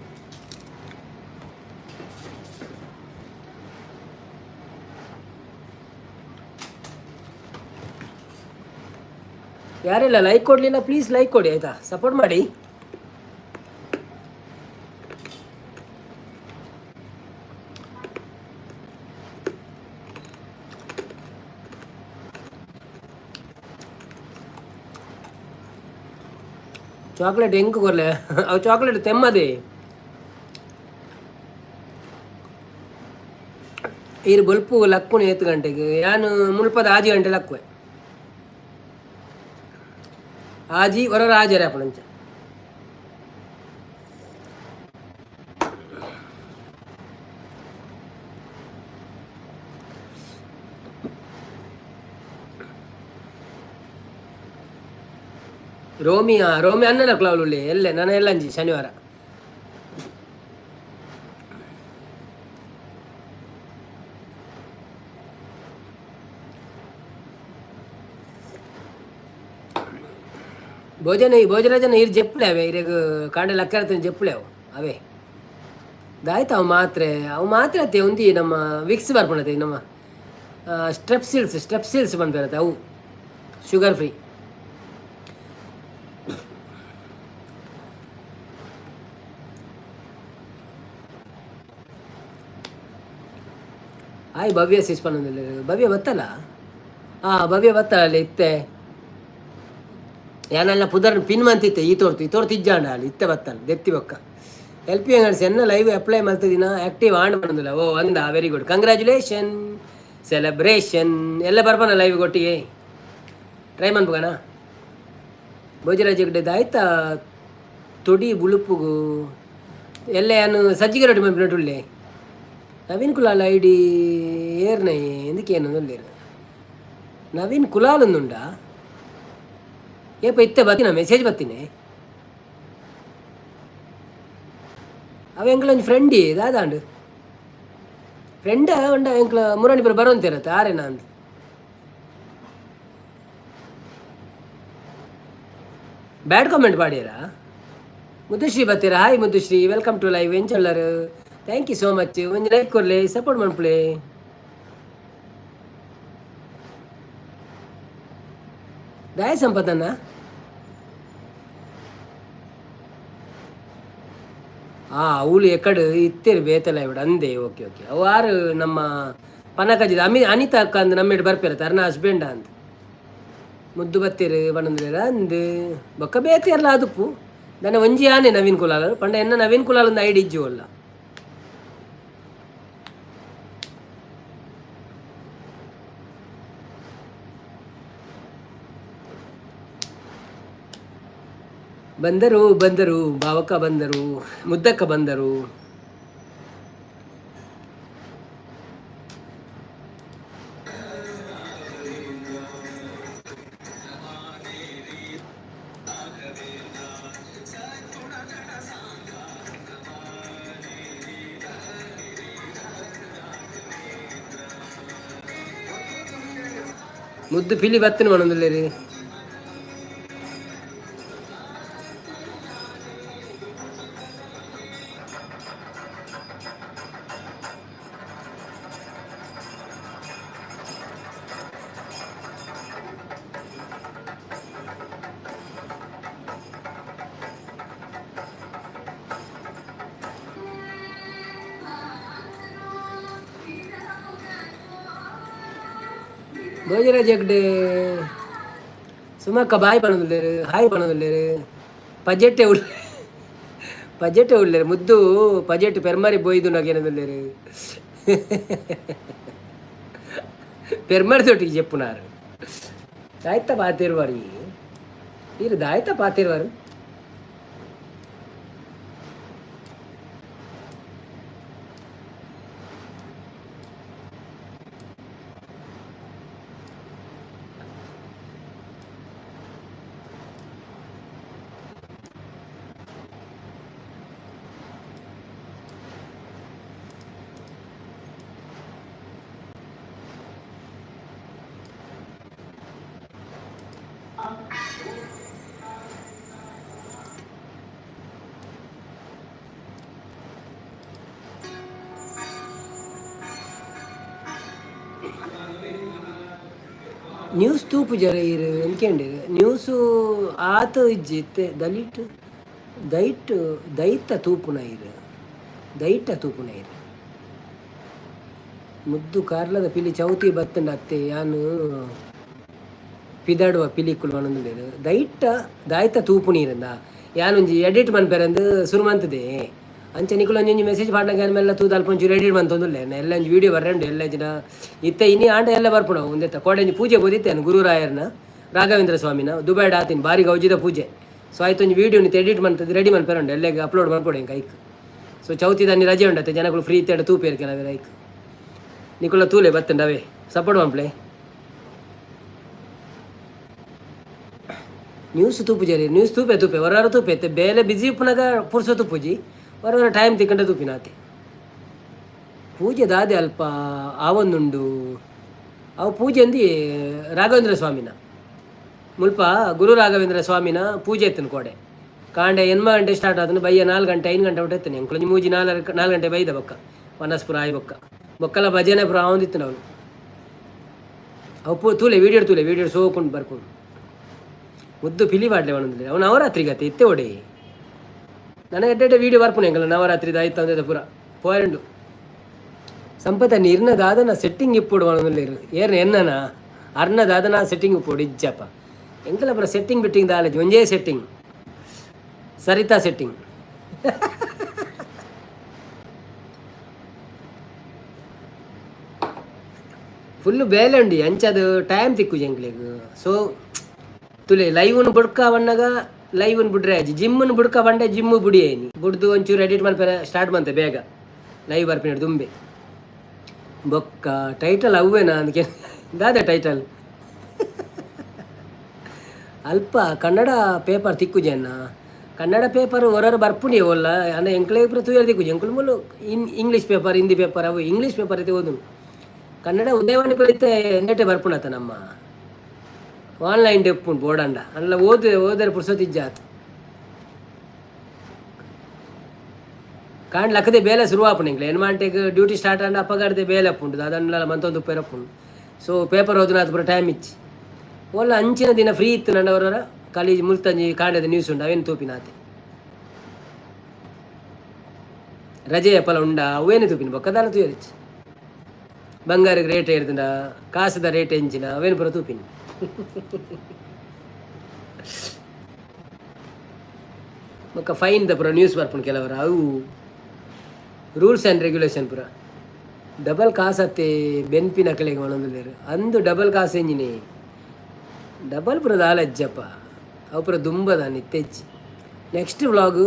ಯಾರೆಲ್ಲ ಲೈಕ್ ಕೊಡಲಿಲ್ಲ, ಪ್ಲೀಸ್ ಲೈಕ್ ಕೊಡಿ ಆಯಿತಾ? ಸಪೋರ್ಟ್ ಮಾಡಿ. ಚಾಕ್ಲೇಟ್ ಹೆಂಗೆ ಕೊರ್ಲೆ? ಅವು ಚಾಕ್ಲೇಟ್ ತೆಮ್ಮದೆ. ಈರು ಬೊಲ್ಪು ಲಕ್ಕುನು ಏತ್ ಗಂಟೆಗೆ? ಯಾನು ಮುಲ್ಪದ ಆಜಿ ಗಂಟೆ ಲಕ್ಕುವೆ. ಆಜಿ ಹೊರ ಆಜರೆ ಅಪ್ಪಣಂಚ. ರೋಮಿಯಾ ರೋಮಿ ಅನ್ನನ ಕ್ಲೌಲುಳ್ಳಿ ಎಲ್ಲೆ ನಾನು ಎಲ್ಲಂಜಿ ಶನಿವಾರ. ಭೋಜನ ಭೋಜರಾಜನ ಇರು ಜೆಪ್ಪುಲೆ ಅವೇ ಇರೆಗ್ ಕಾಂಡೆ ಲಕ್ಕರತನ ಜೆಪ್ಪುಲೆ ಅವು ಅವೇ ದಾಯ್ತು. ಅವು ಮಾತ್ರೆ, ಅವು ಮಾತ್ರೆ ಅತ್ತೆ. ಒಂದಿ ನಮ್ಮ ವಿಕ್ಸ್ ಬರ್ಪುಣತೆ, ನಮ್ಮ ಸ್ಟ್ರೆಪ್ಸಿಲ್ಸ್, ಸ್ಟ್ರೆಪ್ಸಿಲ್ಸ್ ಬಂದ್ಬಿರತ್ತೆ. ಅವು ಶುಗರ್ ಫ್ರೀ. ಆಯ್ ಭವ್ಯ ಸಿಸ್ ಪನ್ನೊಂದಿಲ್ಲ. ಭವ್ಯ ಬತ್ತಲ್ಲ? ಹಾಂ, ಭವ್ಯ ಬತ್ತಲ್ಲ ಅಲ್ಲಿ ಇತ್ತೆ. ಯಾನಲ್ಲ ಪುದರ್ ಪಿನ್ ಮಂತಿತ್ತೆ. ಈ ತೋರ್ತು ಈ ತೋರ್ತು ಇಜ್ಜಾಂಡ ಅಲ್ಲಿ ಇತ್ತೆ ಬತ್ತಲ್ಲ ದೆತ್ತಿ ಬೊಕ್ಕ. ಎಲ್ ಪಿ ಅಂಗಡ್ಸ್ ಎನ್ನ ಲೈವ್ ಅಪ್ಲೈ ಮಲ್ತದಿನ ಆಕ್ಟಿವ್ ಆಂಡ್ ಬಂದಿಲ್ಲ. ಓ ಅಂದ, ವೆರಿ ಗುಡ್, ಕಂಗ್ರ್ಯಾಚುಲೇಷನ್, ಸೆಲೆಬ್ರೇಷನ್. ಎಲ್ಲ ಬರ್ಬಾನ ಲೈವ್ ಕೊಟ್ಟಿಗೆ ಟ್ರೈ ಮನ್ಪುಗಣ. ಭೋಜರಾಜ ಗಿಡ್ಡದ ಆಯ್ತಾ ತೊಡಿ ಬುಳುಪುಗು ಎಲ್ಲ. ಯಾನು ಸಜ್ಜಿಗೆ ರೊಟ್ಟಿ ಮನ್ಪಿನಟುಳ್ಳೆ. Naveen Kulal I D ಏರ್ನ ఎందుకేನು ಒಲ್ಲೇರು? ನವೀನ್ ಕುಲಾಲ್ ಒಂದುಂಡಾ? ಏಪ ಇತ್ತೆ ಬತ್ತಿನ ಮೆಸೇಜ್ ಬತ್ತೀನಿ. ಅವ ಎಂಕ್ಲ ಒಂಜಿ ಫ್ರೆಂಡಿ ದಾದಾಂಡು ಫ್ರೆಂಡ್ ಉಂಡ. ಎಂಕ್ಲ ಮುರಾಣಿ ಪುರ ಬರೋಂತಿರತ್ತೆ ಆರೇನ ಅಂದ್. ಬ್ಯಾಡ್ ಕಾಮೆಂಟ್ ಪಾಡ್ಯರಾ? ಮುದ್ದುಶ್ರೀ ಬತ್ತೀರಾ? Hi Muddushri, welcome to live. ಎಂಚೊಲ್ಲರು? Thank you so much. ಒಂಜಿ ಲೈಕ್ ಕೊರ್ಲೆ, ಸಪೋರ್ಟ್ ಮನ್ಪುಲೆ. ದಾಯ ಸಂಪತ್ತನ್ನ? ಆ ಅವಳು ಎಕಡ್ ಇತ್ತೇರು ಬೇತಲ ಇವಿಡ ಅಂದೆ. ಓಕೆ ಓಕೆ, ಅವು ಆರು ನಮ್ಮ ಪನಕಜಿದ ಅಮಿ ಅನಿತಾ ಅಕ್ಕ ಅಂದ್ ನಮ್ಮೆಡ್ ಬರ್ಪೇರ ಅರ್ನ ಹಸ್ಬೆಂಡ್ ಅಂದ್. ಮುದ್ದು ಬತ್ತೀರು ಬಣ್ಣಂದಿರ ಅಂದ್. ಬೊಕ್ಕ ಬೇತಿರ್ಲ ಅದುಪ್ಪು ದನ ಒಂಜಿ ಆನೆ ನವೀನ್ ಕುಲಾಲ್ ಪಂಡ ಎನ್ನ ನವೀನ್ ಕುಲಾಲ್ ಒಂದು ಐಡಿ ಇಜ್ಜು ಅಲ್ಲ. ಬಂದರು ಬಂದರು, ಭಾವಕ್ಕ ಬಂದರು, ಮುದ್ದಕ್ಕ ಬಂದರು. ಮುದ್ದು ಪಿಲಿ ಬತ್ತಿನ ಪನೊಂದುಲ್ಲೆರ್. ಭೋಜರಾಜ್ ಹೆಗ್ಡೆ, ಸುಮಕ್ಕ ಬಾಯ್ ಪನೊಂದುಲ್ಲೆರ್, ಹಾಯ್ ಪನೊಂದುಲ್ಲೆರ್. ಪಜೆಟ್ಟೆ ಉಳ್ಳೆ, ಪಜೆಟ್ಟೆ ಉಲ್ಲೆರ್. ಮುದ್ದು ಪಜೆಟ್ ಪೆರ್ಮರಿ ಬೋಯ್ದು ನಗೇನದುಲ್ಲೆರ್. ಪೆರ್ಮರಿ ತೊಟ್ಟಿಗೆ ಚೆಪ್ಪುನಾರು. ದಾಯ್ತ ಪಾತಿರ್ವಾರು ಈರು, ದಾಯ್ತ ಪಾತಿರ್ವಾರು. ನ್ಯೂಸ್ ತೂಪುಜರ ಈರ್ ಎಂಕೆಂಡೆರ್? ನ್ಯೂಸು ಆತ್ ಇಜ್ಜಿ ಇತ್ತೆ. ದಲಿಟ್ ದೈಟ್ ದೈತ ತೂಪುನ ಇರ್, ದೈಟ ತೂಪುನ ಇರ್. ಮುದ್ದು ಕಾರ್ಲದ ಪಿಲಿ ಚೌತಿ ಬತ್ತಂಡ ಅತ್ತೆ ಯಾನ್ ಪಿದಾಡುವ ಪಿಲಿಕುಲು ಪನೊಂದುಲ್ಲೆರ್. ದೈಟ ದಾಯ್ತ ತೂಪುನೀರಂದ ಯಾನೊಂಜಿ ಎಡಿಟ್ ಮನ್ಪೆರಂದ್ ಸುರು ಮಂತುದೆ. ಅಂಚ ನಿಕುಲು ಒಂಜೊಂಜಿ ಮೆಸೇಜ್ ಪಾಡ್ನಗ ಯಾನ್ ಮೆಲ್ಲ ತೂದು ಅಲ್ಪ ಒಂಚೂರು ಎಡಿಟ್ ಮಂತೊಂದುಲ್ಲೆ. ಎಲ್ಲ ಒಂಜಿ ವೀಡಿಯೋ ಬರ್ರೆಂಡು ಎಲ್ಲ ಜಿನ ಇತ್ತೆ ಇನಿ ಆಂಡ ಎಲ್ಲ ಬರ್ಪುನವು. ಉಂದೆತ್ತ ಕೋಡೆ ಒಂಜಿ ಪೂಜೆ ಬೋದಿತ್ತೆ ಯಾನ್, ಗುರುರಾಯರ್ನ ರಾಘವೇಂದ್ರ ಸ್ವಾಮಿನ ದುಬೈಡ್ ಆತಿನ ಬಾರಿ ಗೌಜಿದ ಪೂಜೆ. ಸೊ ಆಯ್ತು, ಒಂಜಿ ವೀಡಿಯೋ ನಿತ್ತೆ ಎಡಿಟ್ ಮಂತುದು ರೆಡಿ ಮನ್ಪೆರುಂಡು, ಎಲ್ಲೆಗ್ ಅಪ್ಲೋಡ್ ಮನ್ಪೊಡು ಎಂಕ್ ಐಕ್. ಸೊ ಚೌತಿ ದಾನಿ ರಜೆ ಉಂಡತ್ತೆ, ಜನಕುಲು ಫ್ರೀ ಇತ್ತೆಡ ತೂಪೆರ್ ಕೆಲವೆರ್. ಐಕ್ ನಿಕುಲ ತೂಲೆ, ಬತ್ತುಂಡ ಅವೇ ಸಪೋರ್ಟ್ ಮನ್ಪುಲೆ. ನ್ಯೂಸ್ ತೂಪುಜರಿ? ನ್ಯೂಸ್ ತೂಪೆ, ತೂಪೆ, ಹೊರ ತೂಪೆ. ಇತ್ತೆ ಬೇಲೆ ಬಿಸಿ ಉಪ್ಪುನಗ ಪುರ್ಸೊ ತೂಪುಜಿ, ಹೊರ ಟೈಮ್ ತಿಕ್ಕಂಡ ತೂಪಿನಾತೆ. ಪೂಜೆ ದಾದೆ ಅಲ್ಪ ಆವೊಂದುಂಡು ಅವು ಪೂಜೆ ಅಂದು ರಾಘವೇಂದ್ರ ಸ್ವಾಮಿನ, ಮುಲ್ಪ ಗುರು ರಾಘವೇಂದ್ರ ಸ್ವಾಮಿನ ಪೂಜೆ ಇತ್ತನು ಕೋಡೆ. ಕಾಂಡೆ 8 ಗಂಟೆ ಸ್ಟಾರ್ಟ್ ಆತನು, ಬಯ್ಯ 4 ಗಂಟೆ 5 ಗಂಟೆ ಮುಟ್ಟ ಇತ್ತನೆ. ಎಂಕುಲು ಮೂಜಿ ನಾಲ್ಕು 4 ಗಂಟೆ ಬೈದ ಬೊಕ್ಕ ವನಸ್ಪುರ ಆಯಿ ಬೊಕ್ಕ ಬೊಕ್ಕಲ ಭಜನೆ ಪುರ ಆವೊಂದಿತ್ತು. ಅವನು ಅವು ಪೂ ತೂಲೆ, ವೀಡಿಯೋ ತೂಲೆ, ವೀಡಿಯೋ ಸೋಕೊಂಡು ಬರ್ಪುಂಡು. ಮುದ್ದು ಪಿಲಿ ಪಾಡ್ಲೆ ಪನೊಂದುಲ್ಲೆ. ಅವು ನವರಾತ್ರಿ ಗತೆ ಇತ್ತೆ ಒಡೆ. ನನಗೆ ಎಡ್ಡೆ ವೀಡಿಯೋ ಬರ್ಪುಂಡು ಎಂಕಲ್ಲ ನವರಾತ್ರಿದ ಆಯ್ತು ಅಂದ ಪೂರ ಪೋಯಂಡು. ಸಂಪತ ಇರ್ನ ದಾದನ ಸೆಟ್ಟಿಂಗ್ ಇಪ್ಪೊಡು ಪನೊಂದುಲ್ಲೆರ್. ಏರ್ನ ಎನ್ನನ? ಅರ್ನ ದಾದನ ಸೆಟ್ಟಿಂಗ್ ಇಪ್ಪೊಡು? ಇಜ್ಜಪ್ಪ, ಎಂಕಲ ಪೂರ ಸೆಟ್ಟಿಂಗ್ ಬಿಟ್ಟಿಂಗ್ ದಾಲಜಿ. ಒಂಜೇ ಸೆಟ್ಟಿಂಗ್, ಸರಿತಾ ಸೆಟ್ಟಿಂಗ್. ಫುಲ್ ಬೇಲೆ ಉಂಡು, ಅಂಚದು ಟೈಮ್ ತಿಕ್ಕುಜಿ ಎಂಕ್ಲೆಗ್. ಸೊ ತುಲೆ, ಲೈವ್ನು ಬುಡ್ಕ ಬಣ್ಣಗ ಲೈವ್ನು ಬುಡ್ರೆ ಆಜಿ, ಜಿಮ್ನು ಬುಡ್ಕ ಬಂಡೆ ಜಿಮ್ ಬುಡಿ ಐನಿ. ಬುಡ್ದು ಒಂಚೂರು ಎಡಿಟ್ ಮನ್ಪೆರೆ ಸ್ಟಾರ್ಟ್ ಮಂತೆ, ಬೇಗ ಲೈವ್ ಬರ್ಪಿನ ದುಂಬೆ. ಬೊಕ್ಕ ಟೈಟಲ್ ಅವ್ವೇನಾ ಅಂದಕ್ಕೆ ದಾದ ಟೈಟಲ್? ಅಲ್ಪ ಕನ್ನಡ ಪೇಪರ್ ತಿಕ್ಕುಜೆನ್ನ. ಕನ್ನಡ ಪೇಪರ್ ಹೊರರು ಬರ್ಪುನಿ ಓಲ್ಲ ಅಂದ್ರೆ ಎಂಕ್ಲೆ ಪೂರ ತೂಯರ್ ತಿಕ್ಕುಜಿ. ಎಂಕುಲು ಮೂಲು in English paper, Hindi paper, ಅವು ಇಂಗ್ಲೀಷ್ ಪೇಪರ್ ಐತೆ ಓದುನು. ಕನ್ನಡ ಉದಯವಾಣಿ ಪೂರ ಇತ್ತೆ ನೆಟ್ಟೆ ಬರ್ಪುಣತ ನಮ್ಮ ಆನ್ಲೈನ್ ಡೆಪ್ಪುಂಡು ಬೋಡಂಡ ಅಲ್ಲ ಓದು ಓದರೆ ಪುರ್ಸೊತ್ತಿಜ್ಜಾತ್. ಕಾಂಡ್ ಲಕ್ಕದೆ ಬೇಲೆ ಶುರು ಆಪುಂಡು ಎಂಕ್ಲೆ. ಎನ್ಮಾಂಟೆಗ್ ಡ್ಯೂಟಿ ಸ್ಟಾರ್ಟ್ ಆಂಡ ಅಪ್ಪಗಾಡ್ದೆ ಬೇಲೆ ಅಪ್ಪುಂಡು, ಅದನ್ನೆಲ್ಲ ಮಂತೊಂದು ಉಪ್ಪೇರಪ್ಪುಂಡು. ಸೊ ಪೇಪರ್ ಓದುನಾತ್ ಪೂರ ಟೈಮ್ ಇಚ್ಚಿ. ಓಲ್ಲ ಅಂಚಿನ ದಿನ ಫ್ರೀ ಇತ್ತು ನಂಡವರ ಕಾಲೇಜ್ ಮುಲ್ತಂಜಿ ಕಾಂಡದ ನ್ಯೂಸ್ ಉಂಡು, ಅವೇನು ತೂಪಿನಾತೆ. ರಜೆ ಅಪ್ಪಲ ಉಂಡ ಅವೇನು ತೂಪಿನ, ಬೊಕ್ಕದಾಲ ತೂಯರಿಚ್ಚಿ. ಬಂಗಾರಿಗೆ ರೇಟ್ ಏರ್ದುಂಡ, ಕಾಸುದ ರೇಟ್ ಎಂಚಿನ, ಅವೇನು ಪೂರ ತೂಪಿನಿ. ಬೊಕ್ಕ ಫೈನ್ the ಪೂರ ನ್ಯೂಸ್ ಬರ್ಪುಂಡು ಕೆಲವರು, ಅವು ರೂಲ್ಸ್ ಆ್ಯಂಡ್ ರೆಗ್ಯುಲೇಷನ್ ಪೂರ. ಡಬಲ್ ಕಾಸತ್ತೆ ಬೆನ್ಪಿನಕಲೆಗ್ ಪನೊಂದುಲ್ಲೆರ್. ಅಂದು ಡಬಲ್ ಕಾಸು ಎಂಜಿನಿ? ಡಬಲ್ ಪೂರ ದಾಲ ಇಜ್ಜಪ್ಪ, ಅವು ಪೂರ ದುಂಬದ ಇತ್ತೆಜ್ಜಿ. ನೆಕ್ಸ್ಟ್ ವ್ಲಾಗು,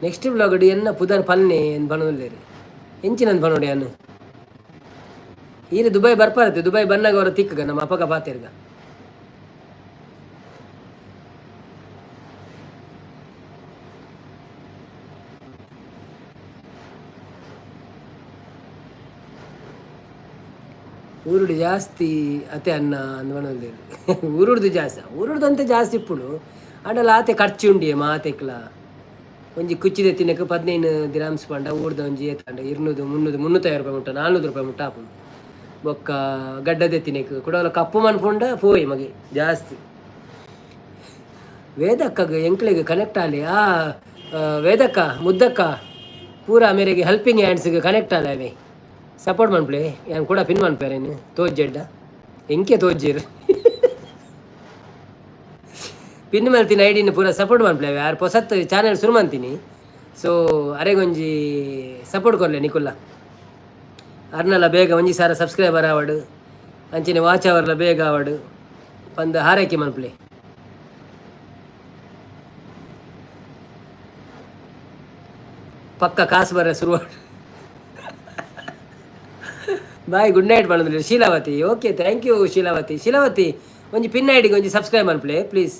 ನೆಕ್ಸ್ಟ್ ವ್ಲಾಗ್ ಎನ್ನ ಪುದರ್ ಪನ್ನೆ ಪನೊಂದುಲ್ಲೆರ್. ಎಂಚಿನಂದ್ ಪನೊಡು ಯಾನ್? ಈರ್ ದುಬೈ ಬರ್ಪಾರತ್ತೆ, ದುಬೈ ಬನ್ನಾಗ ಅವರ ತಿಕ್ಕಗ ನಮ್ಮ ಅಪ್ಪಗ ಪಾತೆರ್ಗ. ಊರುಡು ಜಾಸ್ತಿ ಅತೆ ಅನ್ನ ಅಂದ್ ಪನೊಂದುಲ್ಲೆರ್. ಊರುಡ್ದು ಜಾಸ್ತಿ, ಊರುಡ್ದು ಜಾಸ್ತಿ ಇಪ್ಪುಂಡು. ಆಂಡಲ ಆತೆ ಖರ್ಚು ಉಂಡಿಯೆ ಮಾತೆಕ್ಲ. ಒಂಜಿ ಕುಚ್ಚಿ ದೆತ್ತಿನಕ್ಕೆ 15 ದಿರಾಮ್ಸ್ ಪಂಡ ಊರ್ದ ಒಂಜಿ ಏತಾಂಡ 200 300 350 ರೂಪಾಯಿ ಮುಟ್ಟ, 400 ರೂಪಾಯಿ ಮುಟ್ಟ ಆಪುಂಡು. ಬೊಕ್ಕ ಗಡ್ಡ ದೆತ್ತಿನಕ್ಕೆ ಕುಡವಲ ಕಪ್ಪು ಮನ್ಪುಂಡ ಪೋಯಿ ಮಗೆ ಜಾಸ್ತಿ. ವೇದಕ್ಕಗ್ ಎಂಕ್ಲೆಗ್ ಕನೆಕ್ಟ್ ಆಲೆ. ಆ ವೇದಕ್ಕ ಮುದ್ದಕ್ಕ ಪೂರ ಮೇರೆಗೆ ಹೆಲ್ಪಿಂಗ್ ಹ್ಯಾಂಡ್ಸ್ಗೆ ಕನೆಕ್ಟ್ ಆಲೆ. ಅವೇ ಸಪೋರ್ಟ್ ಮನ್ಪುಲೆ. ಯಾನ್ ಕೂಡ ಪಿನ್ ಮನ್ಪೇರೇನು ತೋಜೆಡ್ಡ ಎಂಕೆ ತೋಜ್ಜೆರ್. ಪಿನ್ ಮಲ್ತಿನ ಐಡಿನ ಪೂರ ಸಪೋರ್ಟ್ ಮನ್ಪುಲೆ. ಯಾರು ಪೊಸತ್ ಚಾನೆಲ್ ಶುರು ಮಂತೀನಿ, ಸೊ ಅರೆಗೊಂಜಿ ಸಪೋರ್ಟ್ ಕೊರ್ಲೆ ನಿಕುಲ್ಲ. ಅರ್ನಲ ಬೇಗ 1,000 ಸಬ್ಸ್ಕ್ರೈಬರ್ ಆವಡು, ಅಂಚಿನ ವಾಚ್ ಅವರ್ಲ ಬೇಗ ಆವಡು ಪಂದ್ ಹಾರೈಕೆ ಮನ್ಪುಲೆ. ಪಕ್ಕ ಕಾಸು ಬರ ಶುರು. ಬಾಯ್, ಗುಡ್ ನೈಟ್ ಪಂಡೊಂದುಲ್ಲೆರ್ Sheelavathi. Okay, thank you Sheelavathi. Sheelavathi ಒಂಜಿ ಪಿನ್ ಐಡಿಗೆ ಒಂಜಿ ಸಬ್ಸ್ಕ್ರೈಬ್ ಮನ್ಪುಲೆ ಪ್ಲೀಸ್.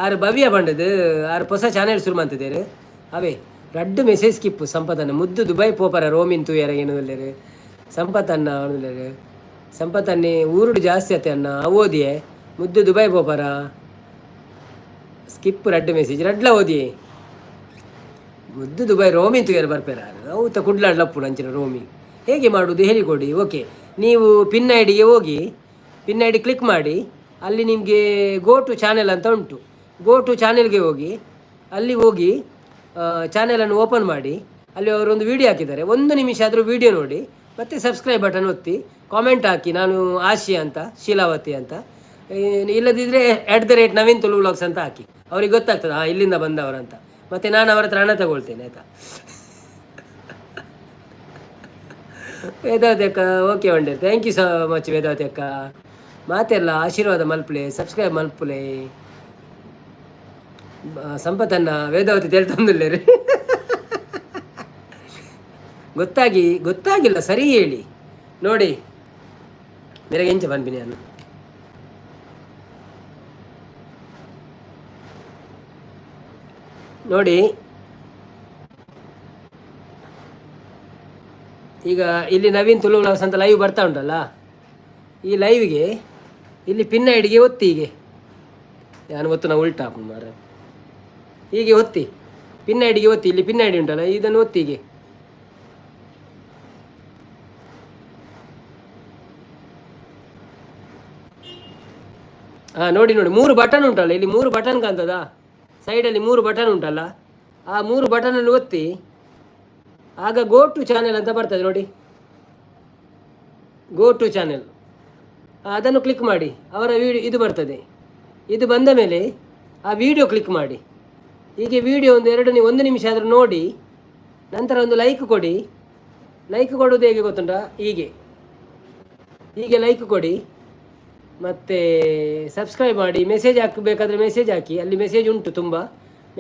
ಆರು ಭವ್ಯ ಪಂಡದು ಆರು ಹೊಸ ಚಾನೆಲ್ ಶುರು ಮಂತಿದ್ದೇರು. ಅವೇ ರಡ್ಡು ಮೆಸೇಜ್ ಸ್ಕಿಪ್. ಸಂಪತನ್ನ ಮುದ್ದು ದುಬೈ ಪೋಪರ ರೋಮಿನ್ ತೂಯರ ಏನುಲ್ಲೆರ್ ಸಂಪತನ್ನ ಅವನುಲ್ಲೆರ್. ಸಂಪತನ್ನೇ ಊರುಡು ಜಾಸ್ತಿ ಅತ್ತೆ ಅನ್ನ ಓದಿಯೇ ಮುದ್ದು ದುಬೈ ಪೋಪರ. ಸ್ಕಿಪ್ ರಡ್ಡು ಮೆಸೇಜ್ ರಡ್ಲ ಓದಿಯೇ. ಮುದ್ದು ದುಬೈ ರೋಮಿನ್ ತೂಯರ ಬರ್ಪೇರ ಅವು ತ ಕುಡ್ಲಾಡ್ಲಪ್ಪುಡು ಅಂಚಿನ ರೋಮಿ ಹೇಗೆ ಮಾಡುವುದು ಹೇಳಿಕೊಡಿ. ಓಕೆ, ನೀವು ಪಿನ್ I ಡಿಗೆ ಹೋಗಿ ಪಿನ್ I D click ಮಾಡಿ. ಅಲ್ಲಿ ನಿಮಗೆ ಗೋ ಟು ಚಾನೆಲ್ ಅಂತ ಉಂಟು. ಗೋ ಟು ಚಾನೆಲ್ಗೆ ಹೋಗಿ, ಅಲ್ಲಿ ಹೋಗಿ ಚಾನೆಲನ್ನು ಓಪನ್ ಮಾಡಿ. ಅಲ್ಲಿ ಅವರೊಂದು ವೀಡಿಯೋ ಹಾಕಿದ್ದಾರೆ. ಒಂದು ನಿಮಿಷ ಆದರೂ ವೀಡಿಯೋ ನೋಡಿ, ಮತ್ತು ಸಬ್ಸ್ಕ್ರೈಬ್ ಬಟನ್ ಒತ್ತಿ, ಕಾಮೆಂಟ್ ಹಾಕಿ ನಾನು ಆಶಿ ಅಂತ, ಶೀಲಾವತಿ ಅಂತ. ಇಲ್ಲದಿದ್ದರೆ @Naveen Tulu vlogs ಅಂತ ಹಾಕಿ. ಅವ್ರಿಗೆ ಗೊತ್ತಾಗ್ತದೆ, ಹಾಂ ಇಲ್ಲಿಂದ ಬಂದವರಂತ. ಮತ್ತು ನಾನು ಅವರ ಹತ್ರ ಹಣ ತಗೊಳ್ತೇನೆ, ಆಯಿತಾ? ವೇದಾವತಿ ಅಕ್ಕ okay ಒಂಡೆ. Thank you so much Vedavathi ಅಕ್ಕ. ಮಾತೆಲ್ಲ ಆಶೀರ್ವಾದ ಮಲ್ಪುಲೆ, ಸಬ್ಸ್ಕ್ರೈಬ್ ಮಲ್ಪುಲೆ. ಸಂಪತ್ತನ್ನ ವೇದಾವತಿ ತೆಲ್ತೊಂದುಲ್ಲೆರ್. ಗೊತ್ತಾಗಿ ಗೊತ್ತಾಗಿಲ್ಲ, ಸರಿ ಹೇಳಿ ನೋಡಿ. ಮೇರೆಗೆ ಎಂಚ ಪನ್ಪಿನಿ ನಾನು? ನೋಡಿ, ಈಗ ಇಲ್ಲಿ ನವೀನ್ ತುಳು ವ್ಲಾಗ್ಸ್ ಅಂತ ಲೈವ್ ಬರ್ತಾ ಉಂಟಲ್ಲ, ಈ ಲೈವ್ಗೆ ಇಲ್ಲಿ ಪಿನ್ ಐಡಿಗೆ ಒತ್ತಿ. ಹೀಗೆ ನಾನು ಒತ್ತು, ನಾವು ಉಲ್ಟಾ ಮಾರ. ಹೀಗೆ ಒತ್ತಿ, ಪಿನ್ ಐಡಿಗೆ ಒತ್ತಿ. ಇಲ್ಲಿ ಪಿನ್ ಐಡಿ ಉಂಟಲ್ಲ, ಇದನ್ನು ಒತ್ತಿ ಹೀಗೆ. ಹಾಂ ನೋಡಿ ನೋಡಿ, 3 ಬಟನ್ ಉಂಟಲ್ಲ ಇಲ್ಲಿ, 3 ಬಟನ್ ಕಾಣ್ತದಾ? ಸೈಡಲ್ಲಿ 3 ಬಟನ್ ಉಂಟಲ್ಲ, ಆ 3 ಬಟನನ್ನು ಒತ್ತಿ. ಆಗ ಗೋ ಟು ಚಾನೆಲ್ ಅಂತ ಬರ್ತದೆ ನೋಡಿ, ಗೋ ಟು ಚಾನೆಲ್, ಅದನ್ನು ಕ್ಲಿಕ್ ಮಾಡಿ. ಅವರ ವಿಡಿಯೋ ಇದು ಬರ್ತದೆ. ಇದು ಬಂದ ಮೇಲೆ ಆ ವಿಡಿಯೋ ಕ್ಲಿಕ್ ಮಾಡಿ. ಹೀಗೆ ವಿಡಿಯೋ ಒಂದು ಎರಡು ಒಂದು ನಿಮಿಷ ಆದರೂ ನೋಡಿ, ನಂತರ ಒಂದು ಲೈಕ್ ಕೊಡಿ. ಲೈಕ್ ಕೊಡೋದು ಹೇಗೆ ಗೊತ್ತುಂಟಾ? ಹೀಗೆ ಹೀಗೆ ಲೈಕ್ ಕೊಡಿ, ಮತ್ತು ಸಬ್ಸ್ಕ್ರೈಬ್ ಮಾಡಿ. ಮೆಸೇಜ್ ಹಾಕಬೇಕಾದ್ರೆ ಮೆಸೇಜ್ ಹಾಕಿ, ಅಲ್ಲಿ ಮೆಸೇಜ್ ಉಂಟು ತುಂಬ,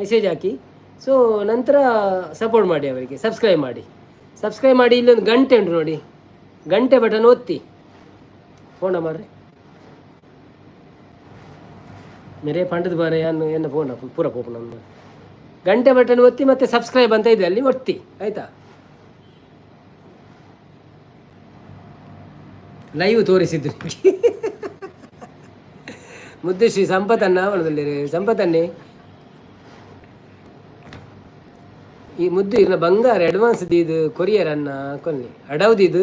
ಮೆಸೇಜ್ ಹಾಕಿ. ಸೊ ನಂತರ ಸಪೋರ್ಟ್ ಮಾಡಿ ಅವರಿಗೆ, ಸಬ್ಸ್ಕ್ರೈಬ್ ಮಾಡಿ. ಸಬ್ಸ್ಕ್ರೈಬ್ ಮಾಡಿ, ಇಲ್ಲೊಂದು ಗಂಟೆ ಉಂಟು ನೋಡಿ, ಗಂಟೆ ಬಟನ್ ಒತ್ತಿ. ಫೋನ ಮಾರ್ರೆ ಮೇರೆ ಪಂಡದ ಬಾರೆ ಏನು ಏನು ಫೋನ್ ಪೂರ ಪೋಪು ನಮ್ಮ. ಗಂಟೆ ಬಟನ್ ಒತ್ತಿ ಮತ್ತು ಸಬ್ಸ್ಕ್ರೈಬ್ ಅಂತ ಇದೆ ಅಲ್ಲಿ ಒತ್ತಿ, ಆಯಿತಾ? ಲೈವ್ ತೋರಿಸಿದ್ದು ನಿಮಗೆ. ಮುದ್ದೆ ಶ್ರೀ ಸಂಪತನ್ನ ಅವನದಲ್ಲಿ ಸಂಪತನ್ನೇ ಈ ಮುದ್ದು ಇರ್ನ ಬಂಗಾರ ಅಡ್ವಾನ್ಸ್ ದೀದು ಕೊರಿಯರ್ ಅನ್ನ ಕೊಲ್ಲಿ ಅಡವ್ದಿದು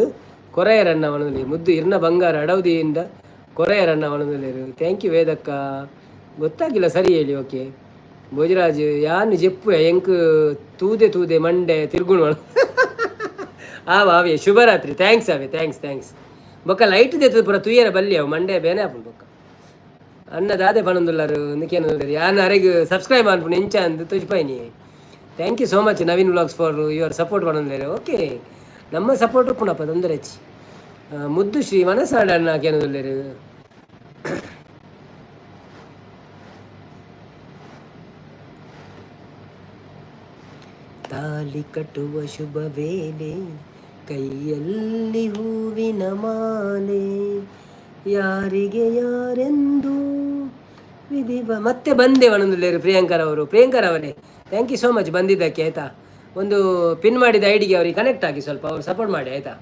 ಕೊರೆಯರ್ ಅನ್ನ ಅವನಲ್ಲಿ. ಮುದ್ದು ಇರ್ನ ಬಂಗಾರ ಅಡವ್ದಿಯಿಂದ ಕೊರೆಯರ್ ಅನ್ನ ಅವನದಲ್ಲಿ. Thank you ವೇದಕ್ಕ. ಗೊತ್ತಾಗಿಲ್ಲ, ಸರಿ ಹೇಳಿ. ಓಕೆ ಭೋಜರಾಜ್ ಯಾನ್ ಜೆಪ್ಪು ಎಂಕ್ ತೂದೆ ತೂದೆ ಮಂಡೆ ತಿರುಗುಣ. ಆವ ಆವೆ, ಶುಭರಾತ್ರಿ. Thanks ಆವೆ, thanks thanks. ಬೊಕ್ಕ ಲೈಟ್ ದೇತದ ಪೂರ ತುಯ್ಯರ ಬಲ್ಲಿ ಅವು ಮಂಡೆ ಬೇನೆ ಆಪುಂಡು. ಬೊಕ್ಕ ಅನ್ನ ದಾದೆ ಪನೊಂದುಲ್ಲಾರು ಇಂದಕೇನು ಯಾನ್ ಅರೆಗ್ ಸಬ್ಸ್ಕ್ರೈಬ್ ಅನ್ಪುಂಡು ಎಂಚ ಅಂದ್ ತೋಜಿಪಾಯಿನಿ. Thank you so much Naveen vlogs for your support ಪನೊಂದುಲ್ಲೆರ್. Okay, ನಮ್ಮ ಸಪೋರ್ಟ್ ಉಪ್ಪುಂಡಪ್ಪ, ತೊಂದರೆ ಹೆಚ್ಚಿ. ಮುದ್ದು ಶ್ರೀ ಮನಸಾಡ ಅಣ್ಣ ಕೇನೊಂದುಲ್ಲೆರ್. ತಾಲಿ ಕಟ್ಟುವ ಶುಭ ವೇಳೆ, ಕೈಯಲ್ಲಿ ಹೂವಿನ ಮಾಲೆ, ಯಾರಿಗೆ ಯಾರೆಂದು ವಿಧಿ ಮತ್ತೆ ಬಂದೆ ಒಂದೊಂದು. ಪ್ರಿಯಾಂಕರ್ ಅವರು, ಪ್ರಿಯಾಂಕರ್ ಅವರೇ thank you so much ಬಂದಿದ್ದಕ್ಕೆ, ಆಯಿತಾ? ಒಂದು ಪಿನ್ ಮಾಡಿದ ಐಡಿಗೆ ಅವರಿಗೆ ಕನೆಕ್ಟ್ ಆಗಿ ಸ್ವಲ್ಪ ಅವ್ರು ಸಪೋರ್ಟ್ ಮಾಡಿ, ಆಯಿತಾ?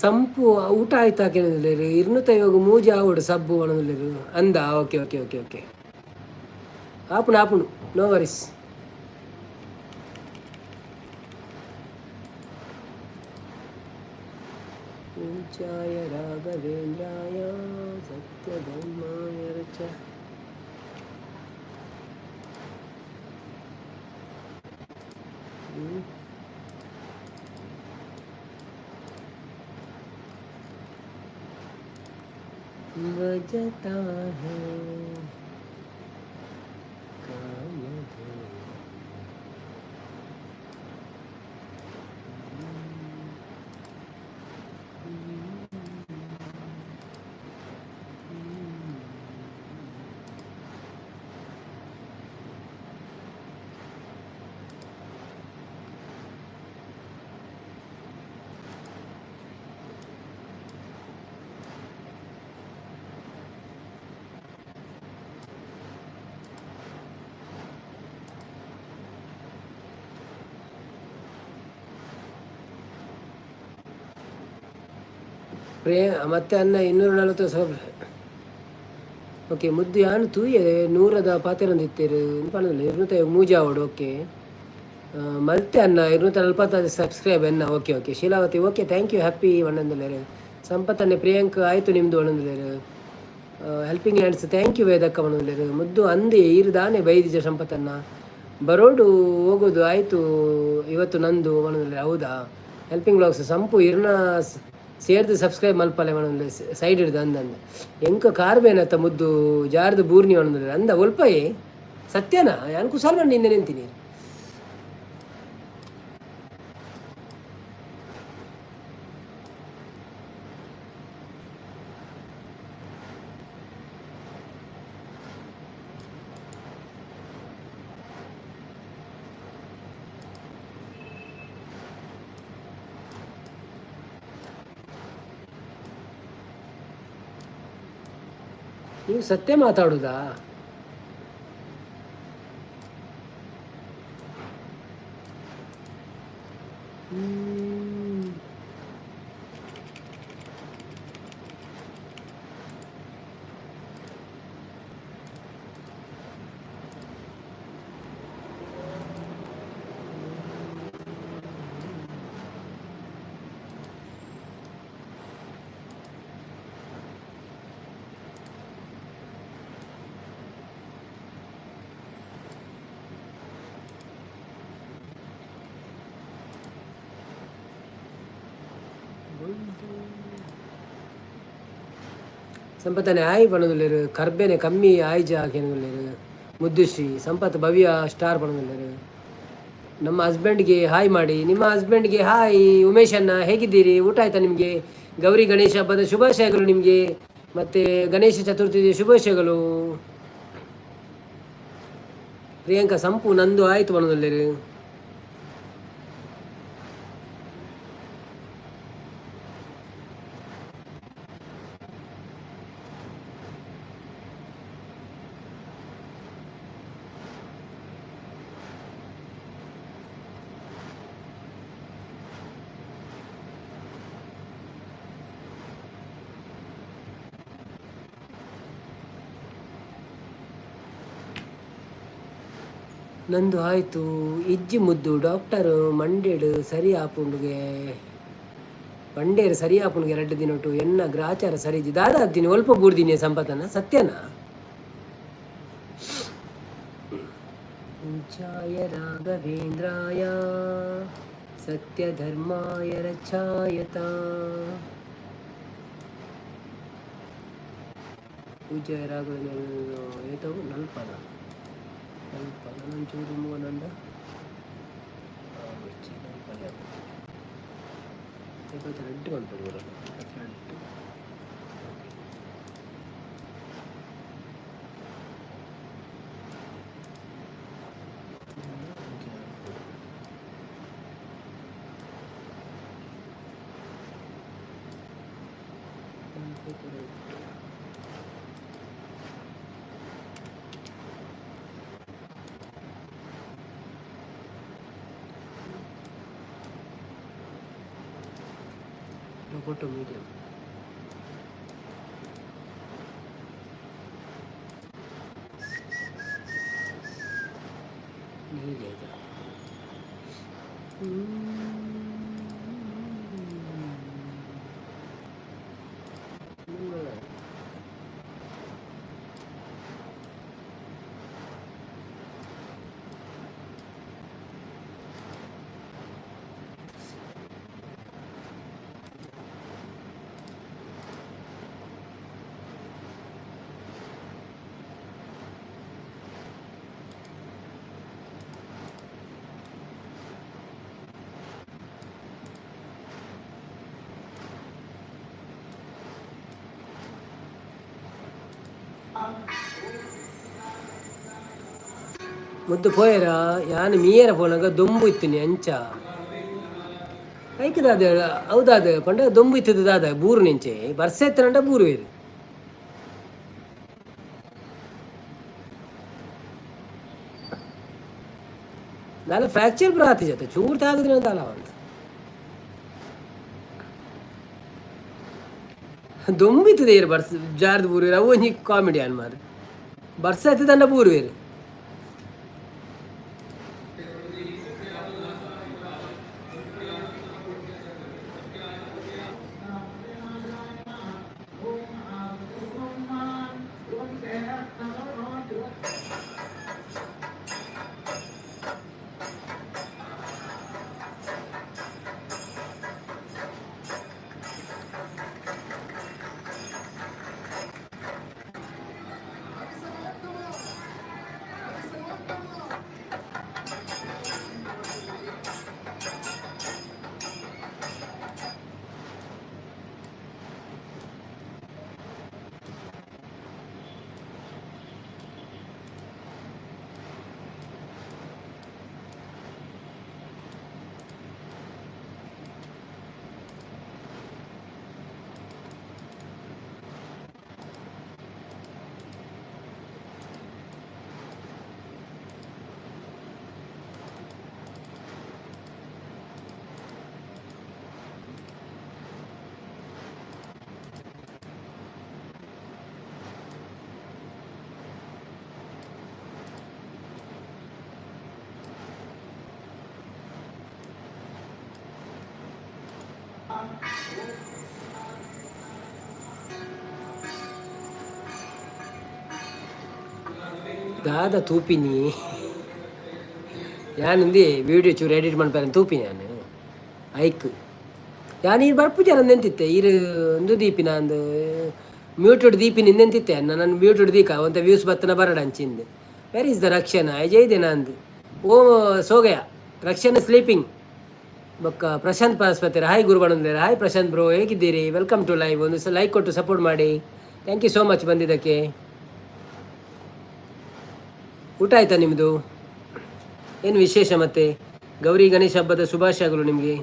ಸಂಪು ಊಟ ಆಯ್ತಾ ಕೇಳಿದ್ರು. ಇರ್ನೂತೈವಗ್ ಮೂಜಿ ಆವೊಡು ಸಬ್ಬು ಪನೊಂದುಲ್ಲೆರ್ ಅಂದ. ಓಕೆ ಓಕೆ ಓಕೆ ಓಕೆ, ಆಪುಂಡು ಆಪುಂಡು, ನೋ ವರೀಸ್. ಪೂಜ್ಯಾಯ ರಾಘವೇಂದ್ರಾಯ ಸತ್ಯಧರ್ಮಾಯ ಚ. बजता है कामधेनु। ಪ್ರೇ ಮತ್ತೆ ಅನ್ನ 240 ಸಬ್. ಓಕೆ ಮುದ್ದು ಯಾನ್ ತೂಯೆ ನೂರದ ಪಾತೆರೊಂದಿತ್ತೆರ್ ಪನೊಂದುಲ್ಲೆ. ಇರ್ನೂತ ಮೂಜಿ ಆವೊಡು. ಓಕೆ ಮಲ್ತೆ ಅನ್ನ 246 ಸಬ್ಸ್ಕ್ರೈಬ್ ಎನ್ನ. Okay okay Sheelavathi, okay thank you. Happy ಪನೊಂದುಲ್ಲೆರ್. ಸಂಪತ್ತನ್ನೆ Priyank ಆಯಿತು ನಿಮ್ಮದು ಪನೊಂದುಲ್ಲೆರ್. ಹೆಲ್ಪಿಂಗ್ ಹ್ಯಾಂಡ್ಸ್ thank you ವೇದಕ್ಕ ಪನೊಂದುಲ್ಲೆರ್. ಮುದ್ದು ಅಂದೆ ಈರು ದಾನೆ ಬೈದಿಜ ಸಂಪತ್ತನ್ನ ಬರೋಡು ಹೋಗೋದು ಆಯಿತು ಇವತ್ತು ನಂದು ಪನೊಂದುಲ್ಲೆರ್. ಹೌದಾ? ಹೆಲ್ಪಿಂಗ್ ಬ್ಲಾಗ್ಸ್ ಸಂಪು ಇರ್ನ ಸೇರ್ದು ಸಬ್ಸ್ಕ್ರೈಬ್ ಮಲ್ಪಲೆ ಪನೊಂದುಲ್ಲೆ. ಸೈಡ್ ಹಿಡ್ದು ಅಂದಂದ ಎಂಕ ಕಾರ್ ಬೇನತ್ತ ಮುದ್ದು ಜಾರ್ದು ಬೂರ್ನಿ ಪನೊಂದುಲ್ಲೆರ್. ಅಂದ ಒಲ್ಪಯೇ ಸತ್ಯನಾ? ಯಾನ್ ಕುಸಾಲ್ ನಿನ್ನೆ ನಿಂತೀನಿ. ನೀವು ಸತ್ಯ ಮಾತಾಡುದಾ? ಸಂಪತ್ತನೆ ಆಯ್ ಪನೊಂದುಲ್ಲೆರ್. ಕರ್ಬೇನೆ ಕಮ್ಮಿ ಆಯ್ಜ ಕೇನೊಂದುಲ್ಲೆರ್. ಮುದ್ದುಶ್ರೀ ಸಂಪತ್ ಭವ್ಯ ಸ್ಟಾರ್ ಪನೊಂದುಲ್ಲೆರ್. ನಮ್ಮ ಹಸ್ಬೆಂಡ್ಗೆ ಹಾಯ್ ಮಾಡಿ. ನಿಮ್ಮ ಹಸ್ಬೆಂಡ್ಗೆ ಹಾಯ್. ಉಮೇಶ್ ಅಣ್ಣ ಹೇಗಿದ್ದೀರಿ? ಊಟ ಆಯ್ತಾ ನಿಮಗೆ? ಗೌರಿ ಗಣೇಶ ಹಬ್ಬದ ಶುಭಾಶಯಗಳು ನಿಮಗೆ, ಮತ್ತು ಗಣೇಶ ಚತುರ್ಥಿ ಶುಭಾಶಯಗಳು. ಪ್ರಿಯಾಂಕಾ ಸಂಪು ನಂದು ಆಯ್ತು ಪನೊಂದುಲ್ಲೆರ್. ನಂದು ಆಯಿತು ಇಜ್ಜಿ ಮುದ್ದು. ಡಾಕ್ಟರ್ ಮಂಡೆಡ್ ಸರಿ ಆಪುಂಡುಗೆ ಪಂಡೇರು ಸರಿ ಆಪುಂಡುಗೆ ರಡ್ಡ್ ದಿನೊಟು ಎನ್ನ ಗ್ರಾಚಾರ ಸರಿ ಇಜ್ಜಿ ದಾದ ಅದ್ದಿನಿ ಒಲ್ಪ ಬೂರ್ದಿನಿ ಸಂಪತನ ಸತ್ಯನಾ? ಪೂಜ್ಯಾಯ ರಾಘವೇಂದ್ರಾಯ ಸತ್ಯಧರ್ಮಾಯ ರಕ್ಷಾಯತ. ಪೂಜ್ಯಾಯ ರಾಘವೇಂದ್ರ ಏತವು ನಲ್ಪದ ನಲ್ಪ ನನೊಂಚೂರು ಮೂವನಂಡ ಬೊಡ್ಚಿ ನಲ್ಪನೆ ಐಪತ್ತ ರಡ್ಡ್ ಮನ್ಪೊಡು ಬರೊಡು ರಡ್ಡ್. Okay Photo medium. ನೀಲೇದ. ಮುದ್ದು ಪೋಯರ ಯಾನ್ ಮೀಯರ ಪೋನಾಗ ದೊಂಬು ಇತ್ತಿನಿ ಅಂಚ. ಐಕ್ ದಾದ ಹೌದಾದ ಪಂಡ ದೊಂಬು ಇತ್ತದ ದಾದ ಬೂರು ನಿಂಚೆ ಬರ್ಸ ಇತ್ತನಂಡ ಬೂರು ಬೇರು. ದಾಲ ಫ್ರಾಕ್ಚರ್ ಪೂರ ಆತಿಜತೆ, ಚೂರು ತಾಗದಿನ ದಾಲ ಅಂತ. ದೊಂಬು ಇತ್ತದ ಏರು ಬರ್ಸ ಜಾರ್ದ ಬೂರು, ಅವು ಒಂಜಿ ಕಾಮಿಡಿ ಅನ್ ಮಾರೆ. ಬರ್ಸ ಇತ್ತದಂಡ ಬೂರು ಬೇರು. ದಾದ ತೂಪಿನಿ ಯಾನಂದು ವೀಡಿಯೋ ಚೂರು ಎಡಿಟ್ ಮನ್ಪರೆ ತೂಪಿನಿ ಯಾನ್ ಐಕ್. ಯಾನ್ ಈರ್ ಬರ್ಪುಜ ನೆಂತಿತ್ತೆ ಈರ್ ಒಂದು ದೀಪಿನ ಅಂದು ಮ್ಯೂಟೆಡ್ ದೀಪಿನಿ ನೆಂತಿತ್ತೆ. ನನ್ನ ಮ್ಯೂಟೆಡ್ ದೀಕ ಒಂತ ವ್ಯೂಸ್ ಬತ್ತನ ಬರಡ ಅಂಚಿಂದು. ವೆರ್ is the ರಕ್ಷಣ ಜೈದೇನ ಅಂದು. ಓ ಸೋಗಯ ರಕ್ಷಣ ಸ್ಲೀಪಿಂಗ್. ಬೊಕ್ಕ ಪ್ರಶಾಂತ್ ಪರಸ್ಪತಿ ಹಾಯ್ ಗುರು ಬಂದಿದ್ದಾರೆ. ಹಾಯ್ ಪ್ರಶಾಂತ್ ಬ್ರೋ, ಹೇಗಿದ್ದೀರಿ? Welcome to live. ಒಂದು ಸಲ ಲೈಕ್ ಕೊಟ್ಟು ಸಪೋರ್ಟ್ ಮಾಡಿ. Thank you so much ಬಂದಿದ್ದಕ್ಕೆ. ಊಟ ಆಯ್ತಾ ನಿಮ್ಮದು? ಏನು ವಿಶೇಷ ಮತ್ತೆ? ಗೌರಿ ಗಣೇಶ ಹಬ್ಬದ ಶುಭಾಶಯಗಳು ನಿಮಗೆ.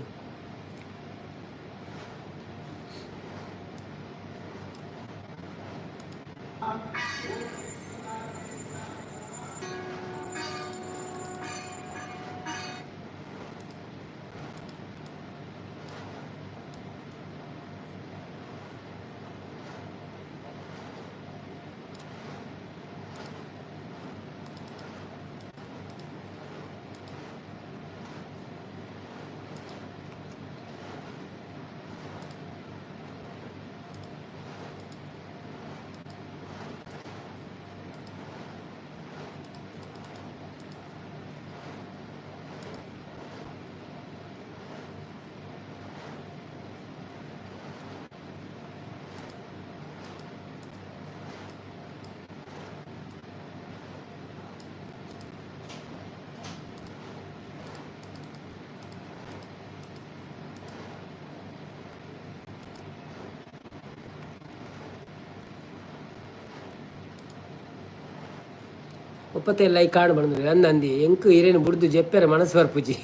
ಒಪ್ಪತ್ತೆ ಲೈಕ್ ಕಾಣ್ ಬಂದ್ರೆ ಅಂದ ಅಂದಿ ಎಂಕು ಇರೇನು ಬುಡ್ದು ಜೆಪ್ಪೆರ ಮನಸ್ಸು ಬರ್ಪುಜಿ.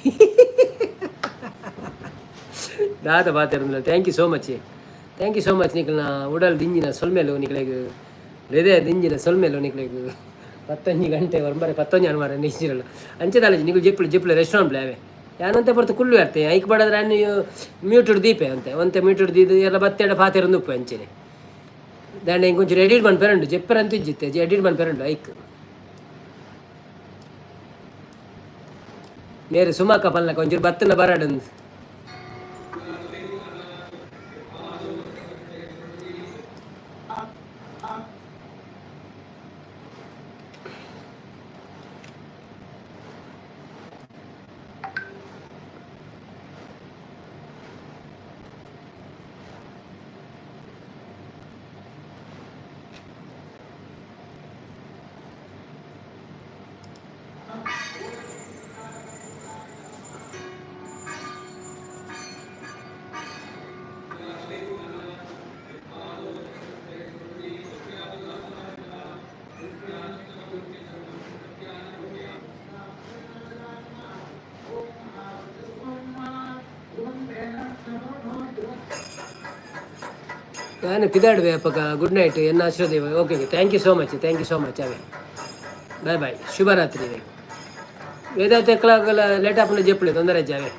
ದಾದ ಬಾತೆರಂದಿಲ್ಲ. Thank you so much, thank you so much. ನಿಕಲ್ನ ಉಡಲ್ ದಿಂಜಿನ ಸೊಲ್ಮೆಲು ನಿಕ್ಲೆಗ್, ಹೃದಯ ದಿಂಜಿನ ಸೊಲ್ಮೆಲು ನಿಕ್ಲೆಗ್. 11 ಗಂಟೆ ಒಂಬರೆ 11 ಅನ್ಮಾರ ನಿಶ್ಚಿರಲ್ಲ ಅಂಚೆದಾಲಜಿ. ನಿಕುಲು ಜೆಪ್ಪುಲು ಜೆಪ್ಪುಲು ರೆಸ್ಟೋರೆಂಟ್ ಅವೇ. ಯಾನಂತೆ ಪೊರ್ತು ಕುಲ್ಲು ಇರ್ತೆ ಐಕ್ ಬಡದ್ರೆ ಅನ್ನು ಮ್ಯೂಟೆಡ್ ದೀಪೆ ಅಂತೆ ಒಂತೆ ಮ್ಯೂಟೆಡ್ ದೀದು ಎಲ್ಲ ಬತ್ತೆಡ ಪಾತೆರೊಂದು ಉಪ್ಪು ಅಂಚನೆ. ದಾಂಡ ಇಂಕೊಂಚೂರು ಎಡಿಟ್ ಮನ್ಪೆರುಂಡು ಜೆಪ್ಪರಂತ ಇಜ್ಜಿತ್ತೆ ಎಡಿಟ್ ಮನ್ಪೆರುಂಡು ಐಕ್. ಮೇರೆ ಸುಮಾಕ ಪಲ್ನಕ ಒಂಚೂರು ಬತ್ತನ ಬರಡಂದು. ನಾನು ಪಿದಾಡುವೆ ಅಪ್ಪಗ. ಗುಡ್ ನೈಟ್ ಎನ್ನ ಆಶೀರ್ವಾದ. Okay okay, thank you so much, thank you so much. ಅವೇ ಬಾಯ್ ಬಾಯ್, ಶುಭರಾತ್ರಿ. ವೇದಾಂತ ಎಕ್ಕಲಾಗಲ್ಲ ಲೇಟ್ ಆಪುನ ಜೆಪ್ಪುಲೆ ತೊಂದರೆ ಅವೇ.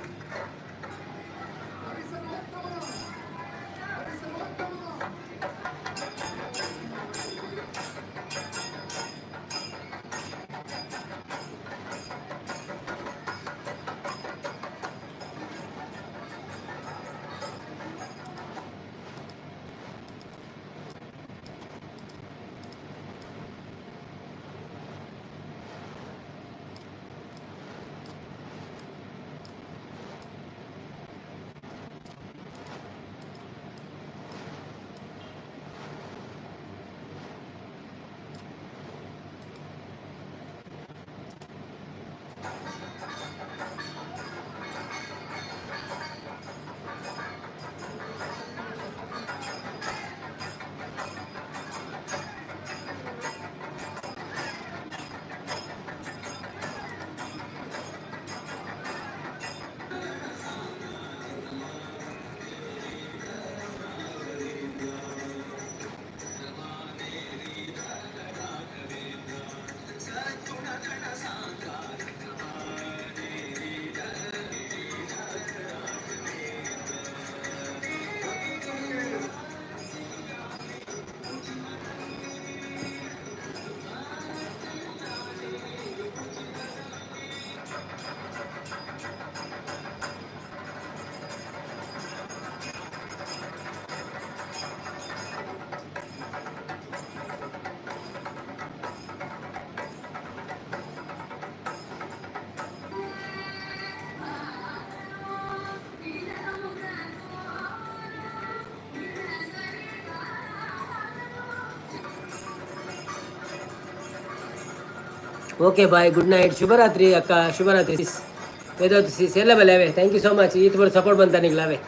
ಓಕೆ ಬಾಯ್, ಗುಡ್ ನೈಟ್, ಶುಭರಾತ್ರಿ ಅಕ್ಕ, ಶುಭರಾತ್ರಿ ಸಿಸ್, ವೇದಾವತಿ ಸಿಸ್ ಎಲ್ಲ ಬಲೆ ಅವೇ. Thank you so much, ಈತ ಬರೋ ಸಪೋರ್ಟ್ ಬಂತಾನಿಗ್ಲಾವೆ.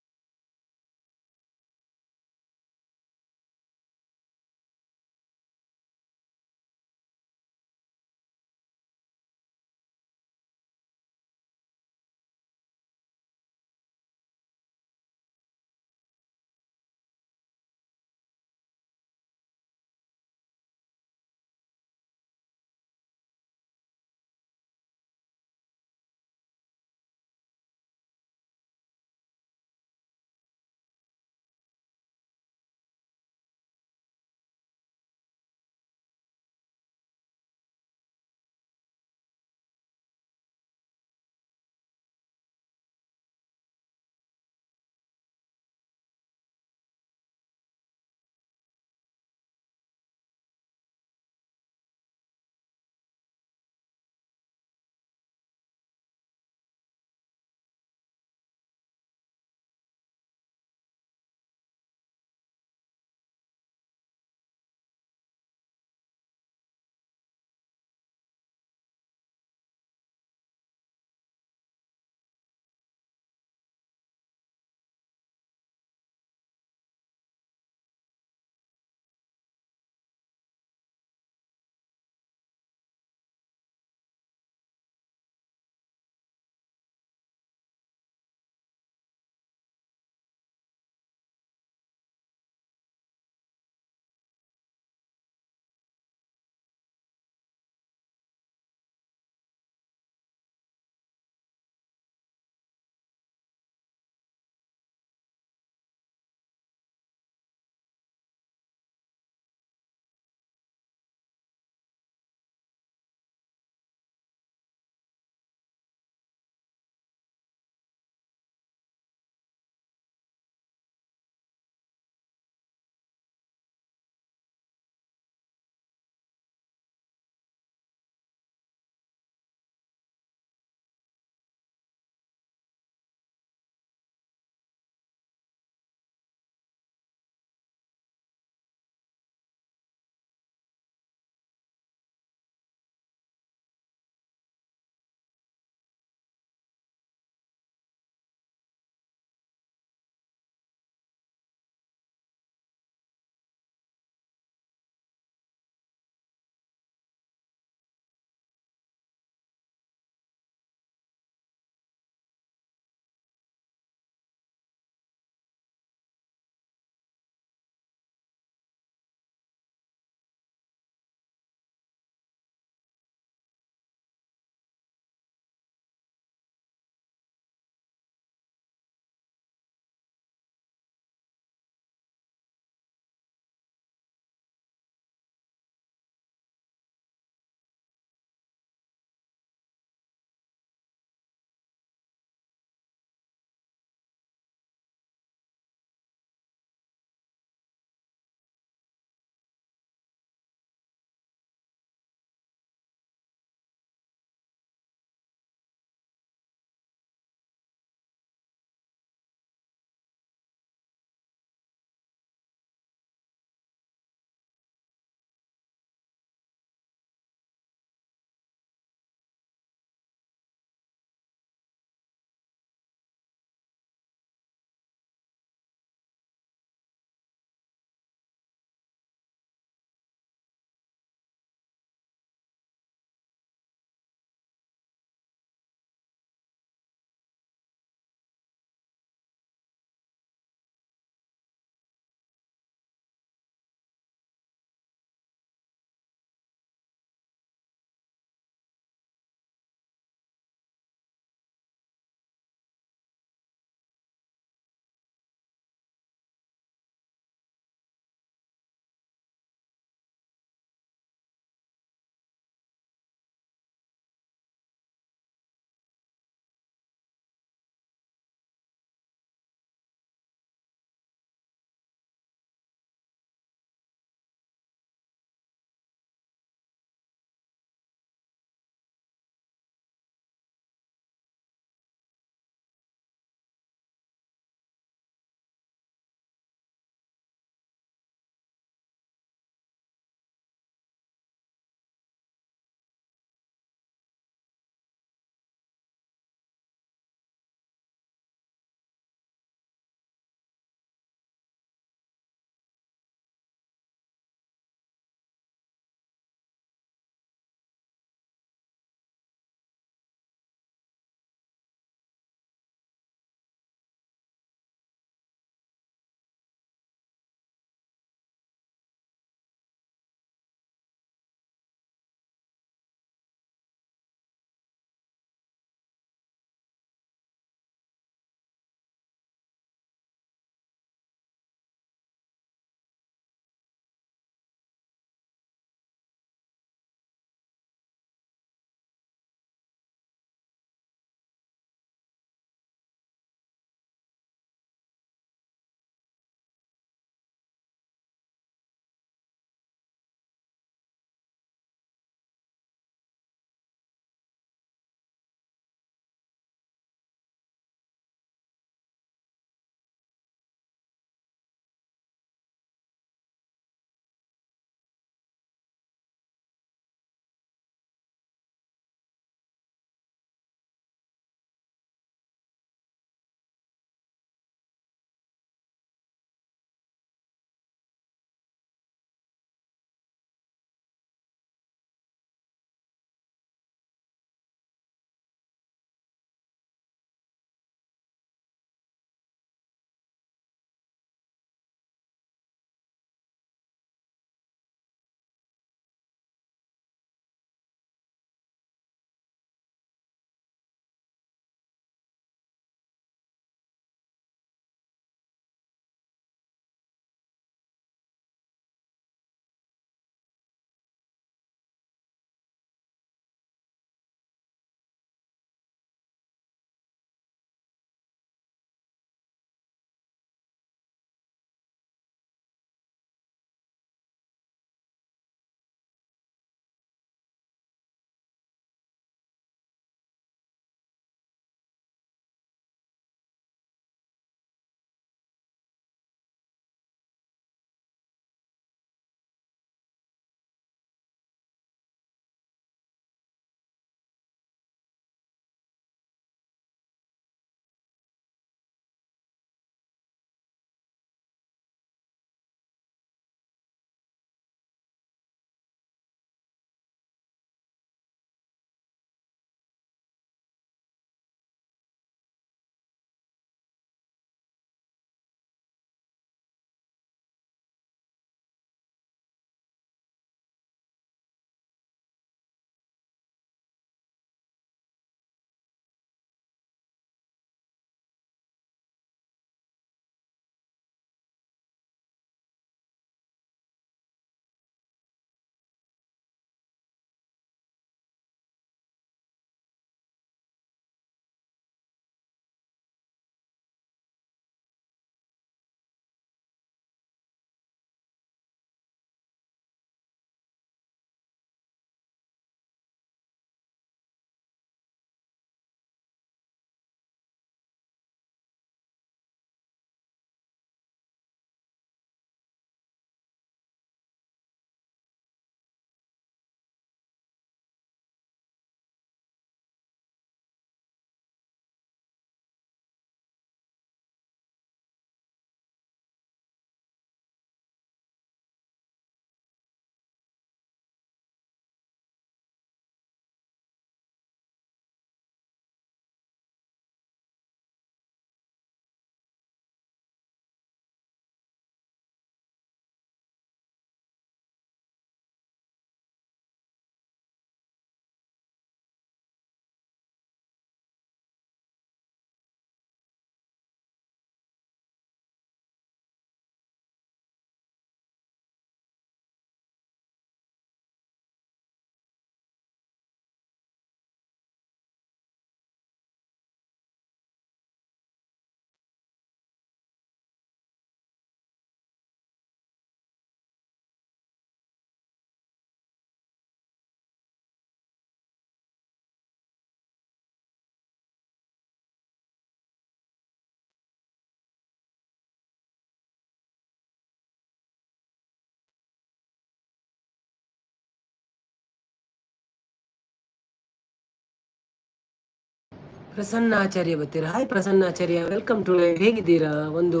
ಪ್ರಸನ್ನ ಆಚಾರ್ಯ ಬರ್ತೀರಾ? Hi Prasanna Acharya, welcome to live. ಹೇಗಿದ್ದೀರಾ? ಒಂದು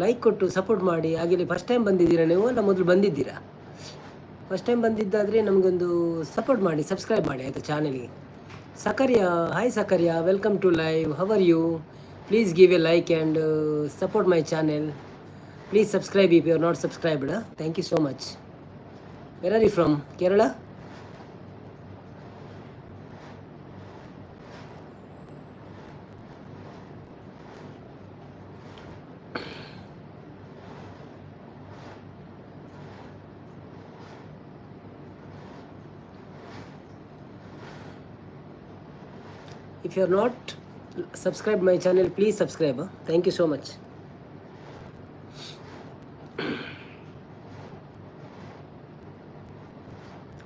ಲೈಕ್ ಕೊಟ್ಟು ಸಪೋರ್ಟ್ ಮಾಡಿ. ಹಾಗೆ ಫಸ್ಟ್ ಟೈಮ್ ಬಂದಿದ್ದೀರಾ ನೀವು ಅಲ್ಲ ಮೊದಲು ಬಂದಿದ್ದೀರಾ? ಫಸ್ಟ್ ಟೈಮ್ ಬಂದಿದ್ದಾದರೆ ನಮಗೊಂದು ಸಪೋರ್ಟ್ ಮಾಡಿ, ಸಬ್ಸ್ಕ್ರೈಬ್ ಮಾಡಿ ಆಯಿತಾ ಚಾನೆಲ್ಗೆ. Sakarya, hi Sakarya, welcome to live. How are you? Please give a like and support my channel. Please subscribe if you are not subscribed. Thank you so much. Where are you from? Kerala? If you are not subscribed my channel, please subscribe. Thank you so much.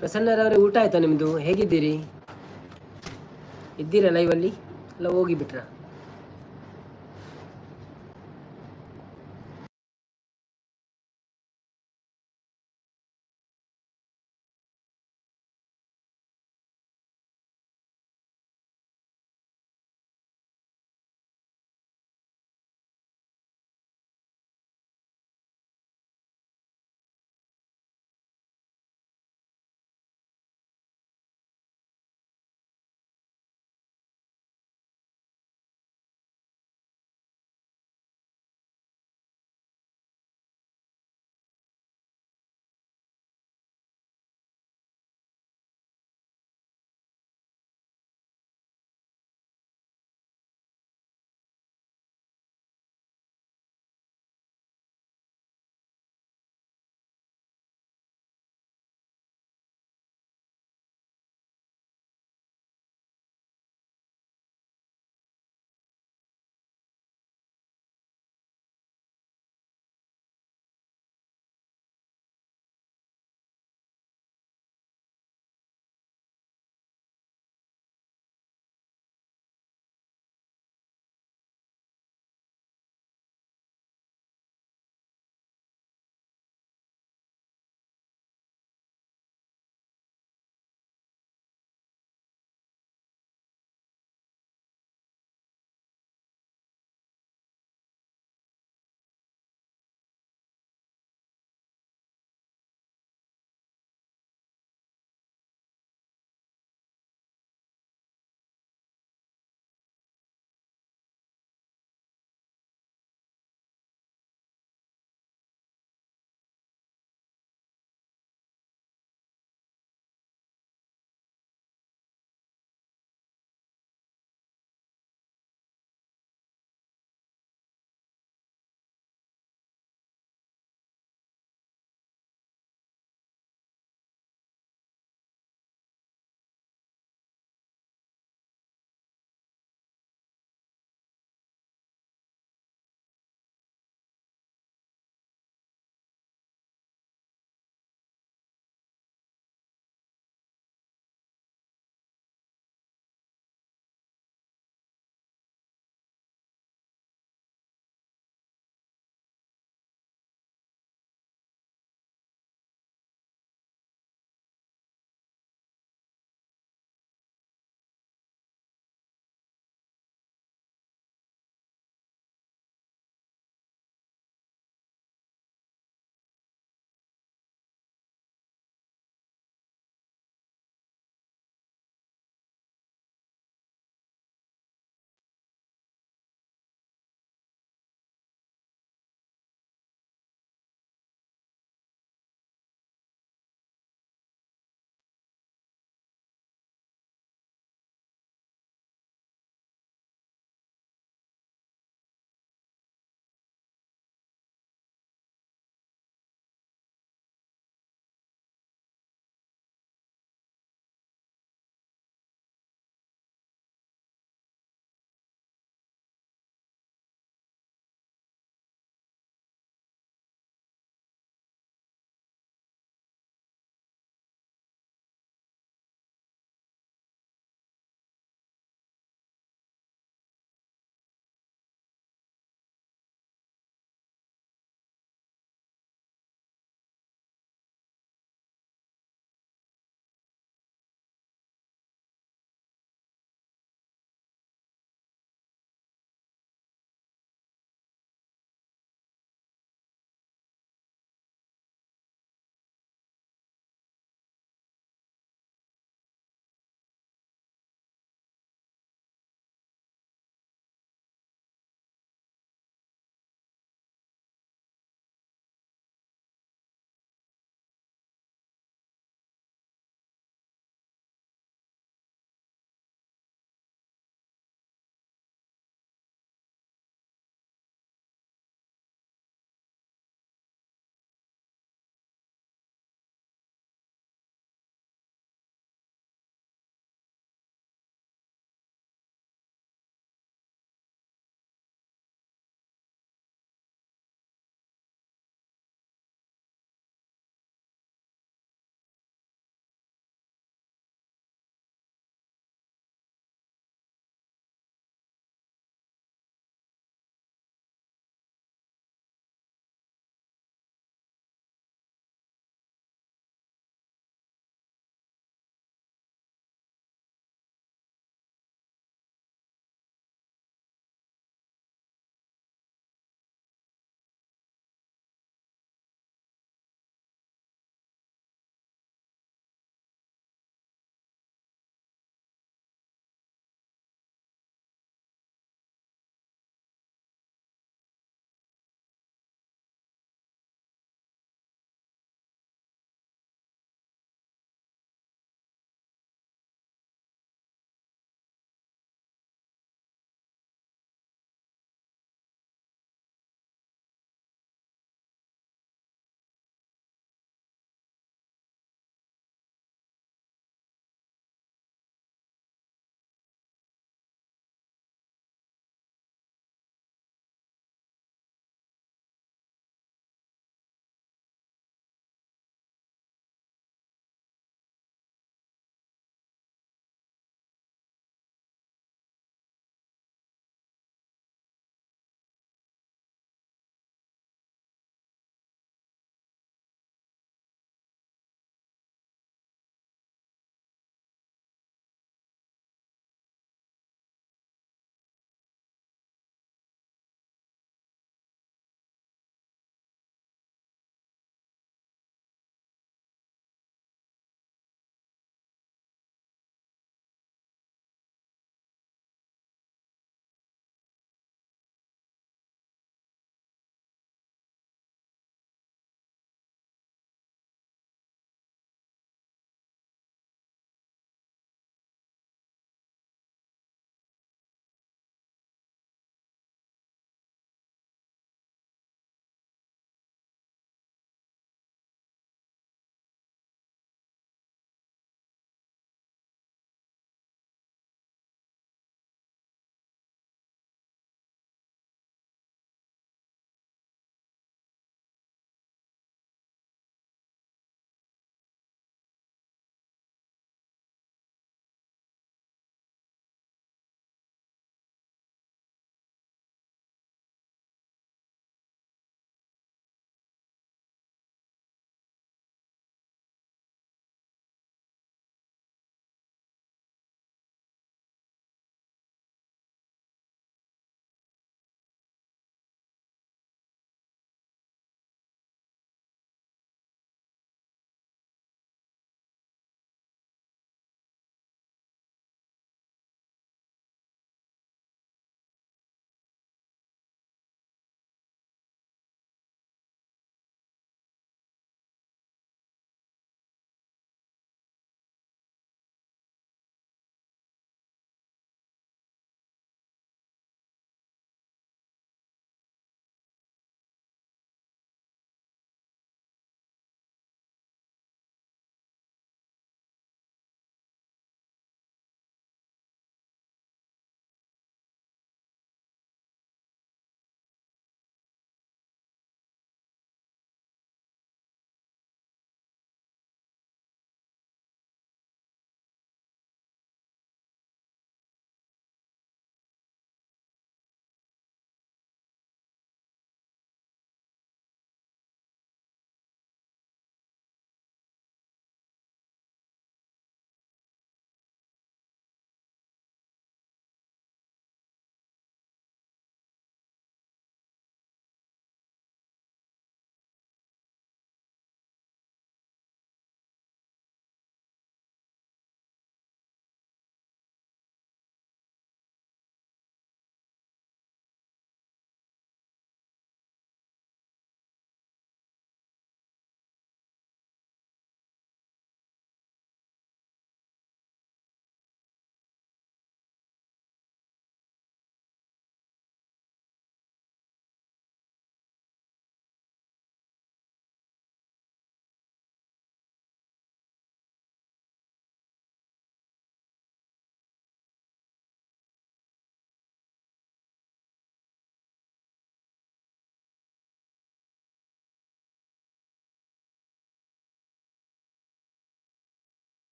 ಪ್ರಸನ್ನರವರೇ, ಊಟ ಆಯ್ತಾ ನಿಮ್ಮದು? ಹೇಗಿದ್ದೀರಿ? ಇದ್ದೀರಾ ಲೈವಲ್ಲಿ ಅಲ್ಲ ಹೋಗಿಬಿಟ್ರಾ?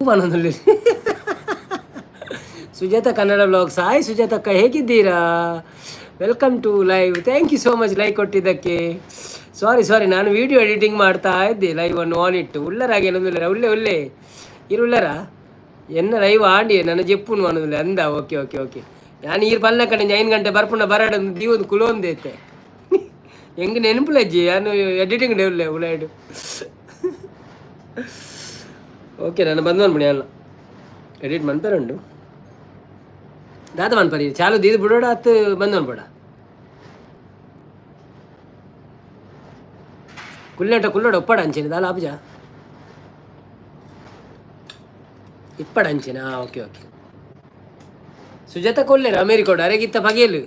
ಪನೊಂದುಲ್ಲೆರ್. Sujatha Kannada blogs, hi ಸುಜಾತಕ್ಕ, ಹೇಗಿದ್ದೀರಾ? Welcome to live. Thank you so much like ಕೊಟ್ಟಿದ್ದಕ್ಕೆ. ಸಾರಿ ಸಾರಿ, ನಾನು video editing ಮಾಡ್ತಾ ಇದ್ದೆ, ಲೈವ್ ಅನ್ನು ಆನ್ ಇಟ್ಟು. ಉಳ್ಳರಾಗೆ ಉಳ್ಳರ ಉಳ್ಳೆ ಉಳ್ಳೆ ಇರುಳ್ಳರ ಎನ್ನ ಲೈವ್ ಆಂಡಿ ನನ್ನ ಜೆಪ್ಪುನು ಅನ್ನೋದಿಲ್ಲ ಅಂದ. ಓಕೆ ಓಕೆ ಓಕೆ, ನಾನು ಈರು ಪಲ್ಲ ಕಡೆ 5 ಗಂಟೆ ಬರ್ಪುಣ ಬರಡ ದೀವೊಂದು ಕುಲೊಂದೈತೆ ಹೆಂಗೆ ನೆನಪುಲಜ್ಜಿ ನಾನು ಎಡಿಟಿಂಗ್ ಉಳ್ಳೆ ಉಳ್ಳಾಯ್ಡು. ಓಕೆ, ನಾನು ಬಂದು ಅನ್ಬಿಡಿ ಅಲ್ಲ ಎಡಿಟ್ ಮನ್ಪೇರುಂಡು ದಾದ ಮನ್ಪರಿ ಚಾಲು ದೀದ್ ಬಿಡೋಡ ಅತ್ತು ಬಂದು ಅನ್ಬೇಡ. ಕುಲ್ಲಟ ಕುಲ್ಲೋಡ ಒಪ್ಪಡ ಅಂಚಿನ ದಾಲ ಆಪುಜ ಇಪ್ಪಡ ಅಂಚಿನ. ಓಕೆ ಓಕೆ, ಸುಜಾತ ಕೊಲ್ಲೇರು ಅಮೇರಿಕೋಡು ಅರೆಗಿತ್ತ ಪಗೆಯಲು.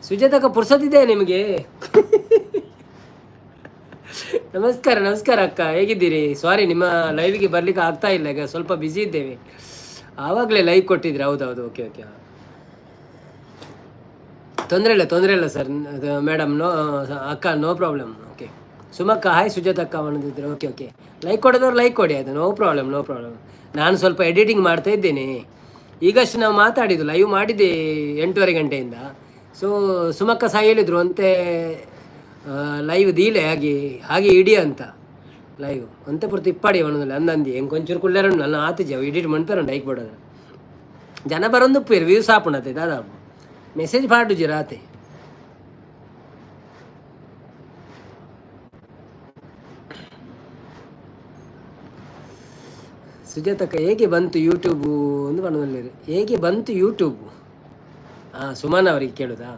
ಸುಜಾತಕ್ಕ ಪುರ್ಸತ್ತಿದೆ ನಿಮಗೆ? ನಮಸ್ಕಾರ ನಮಸ್ಕಾರ ಅಕ್ಕ, ಹೇಗಿದ್ದೀರಿ? ಸಾರಿ, ನಿಮ್ಮ ಲೈವ್ಗೆ ಬರ್ಲಿಕ್ಕೆ ಆಗ್ತಾ ಇಲ್ಲ, ಈಗ ಸ್ವಲ್ಪ ಬ್ಯುಸಿ ಇದ್ದೇವೆ. ಆವಾಗಲೇ ಲೈವ್ ಕೊಟ್ಟಿದ್ರಿ? ಹೌದೌದು, ಓಕೆ ಓಕೆ, ತೊಂದರೆ ಇಲ್ಲ, ತೊಂದರೆ ಇಲ್ಲ ಸರ್, ಮೇಡಮ್, ನೋ ಅಕ್ಕ, ನೋ ಪ್ರಾಬ್ಲಮ್. ಓಕೆ ಸುಮಕ್ಕ, ಹಾಯ್ ಸುಜಾತ ಅಕ್ಕ ಅನ್ನೋದಿದ್ರು. ಓಕೆ ಓಕೆ, ಲೈಕ್ ಕೊಡೋದವ್ರು ಲೈಕ್ ಕೊಡಿ ಆಯಿತು, ನೋ ಪ್ರಾಬ್ಲಮ್, ನೋ ಪ್ರಾಬ್ಲಮ್. ನಾನು ಸ್ವಲ್ಪ ಎಡಿಟಿಂಗ್ ಮಾಡ್ತಾ ಇದ್ದೇನೆ. ಈಗಷ್ಟು ನಾವು ಮಾತಾಡಿದ್ದು, ಲೈವ್ ಮಾಡಿದ್ದೆ 8:30 ಗಂಟೆಯಿಂದ. ಸೊ ಸುಮಕ್ಕ ಸಹ ಹೇಳಿದರು ಅಂತೆ, ಲೈವ್ ದೀಲೆ ಹಾಗೆ ಹಾಗೆ ಇಡಿ ಅಂತ ಲೈವ್ ಅಂತೆ ಪೂರ್ತಿ ಇಪ್ಪಾಡಿ ಅವನಲ್ಲ ಅಂದಂದಿ ಹೆಂಗೆ ಕೊಂಚೂರು ಕುಳ್ಳೇರು ನನ್ನ ಆತಿಜ ಎಡಿಟ್ ಮನ್ಪೇರು ಲೈಕ್ ಬಡೋದು ಜನ ಬರೋದು ಉಪ್ಪೇರು ವ್ಯೂಸ್ ಆಪುಣತೆ ದಾದಾ ಮೆಸೇಜ್ ಪಾಡುಜಿ ರಾತೆ. ಸುಜಾತಕ್ಕ, ಹೇಗೆ ಬಂತು ಯೂಟ್ಯೂಬು ಒಂದು ಬಣ್ಣದಲ್ಲಿ? ಹೇಗೆ ಬಂತು ಯೂಟ್ಯೂಬು? ಹಾಂ, ಸುಮನ್ ಅವರಿಗೆ ಕೇಳುದಾ?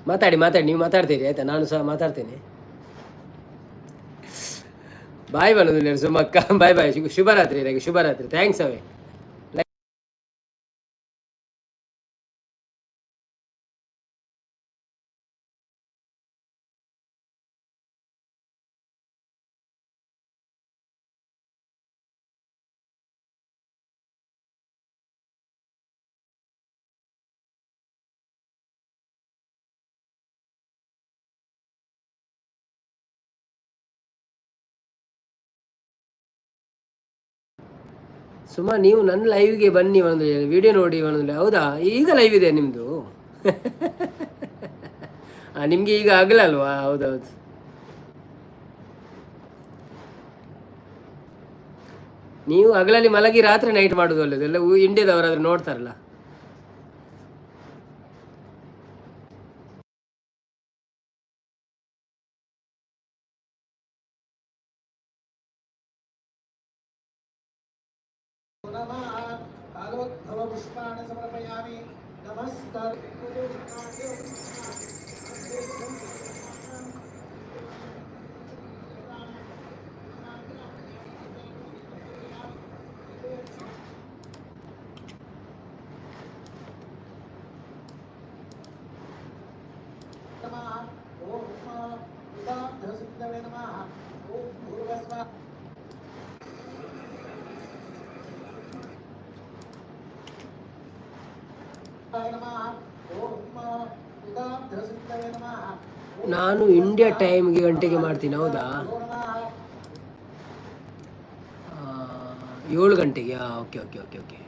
ಮಾತಾಡಿ ಮಾತಾಡಿ, ನೀವು ಮಾತಾಡ್ತೀರಿ ಆಯಿತಾ? ನಾನು ಸಹ ಮಾತಾಡ್ತೇನೆ. ಬಾಯ್ ಬನ್ನೋದಿಲ್ಲ ಸುಮಕ್ಕ, ಬಾಯ್ ಬಾಯ್, ಶುಭರಾತ್ರಿ, ಶುಭರಾತ್ರಿ. Thanks ಅವೇ. ಸುಮಾ, ನೀವು ನನ್ನ ಲೈವ್ಗೆ ಬನ್ನಿ, ಒಂದು ವಿಡಿಯೋ ನೋಡಿ ಒಂದು. ಹೌದಾ? ಈಗ ಲೈವ್ ಇದೆ ನಿಮ್ಮದು? ನಿಮಗೆ ಈಗ ಆಗಲ್ಲ ಅಲ್ವಾ? ಹೌದೌದು. ನೀವು ಹಗಲಲ್ಲಿ ಮಲಗಿ ರಾತ್ರಿ ನೈಟ್ ಮಾಡೋದು ಒಳ್ಳೆಯದು. ಎಲ್ಲ ಇಂಡಿಯಾದವರಾದ್ರೂ ನೋಡ್ತಾರಲ್ಲ.
कालोद्भवपुष्पाणि समर्पयामि। नमस्कार। नमः ॐ नमः ॐ भूर्भुवस्व
ನಾನು ಇಂಡಿಯಾ ಟೈಮ್ಗೆ ಗಂಟೆಗೆ ಮಾಡ್ತೀನಿ. ಹೌದಾ? 7 ಗಂಟೆಗೆ. Okay okay okay okay.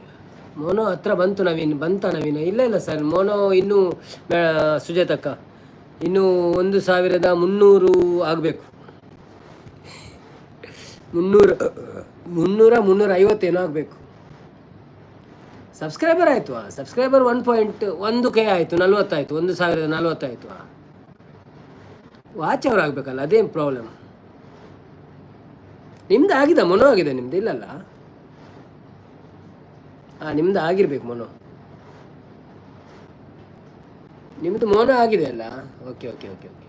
Mono ಹತ್ರ ಬಂತು ನವೀನ್, ಬಂತ ನವೀನ್? ಇಲ್ಲ ಇಲ್ಲ ಸರ್, ಮೋನೋ ಇನ್ನೂ, ಸುಜಾತಕ್ಕ, ಇನ್ನೂ 1300 ಆಗಬೇಕು. 300 300 350 ಏನೋ ಆಗಬೇಕು. ಸಬ್ಸ್ಕ್ರೈಬರ್ ಆಯಿತು, ಸಬ್ಸ್ಕ್ರೈಬರ್ 1.1K ಆಯಿತು, 40 ಆಯಿತು, 1040 ಆಯಿತು. ವಾಚ್ ಅವರ್ ಆಗಬೇಕಲ್ಲ, ಅದೇನು ಪ್ರಾಬ್ಲಮ್. ನಿಮ್ದು ಆಗಿದೆ ಮನೋ? ಆಗಿದೆ ನಿಮ್ದು? ಇಲ್ಲಲ್ಲ? ಹಾಂ, ನಿಮ್ದು ಆಗಿರ್ಬೇಕು ಮನೋ. ನಿಮ್ಮದು ಮೋನ ಆಗಿದೆ ಅಲ್ಲ? Okay okay okay okay.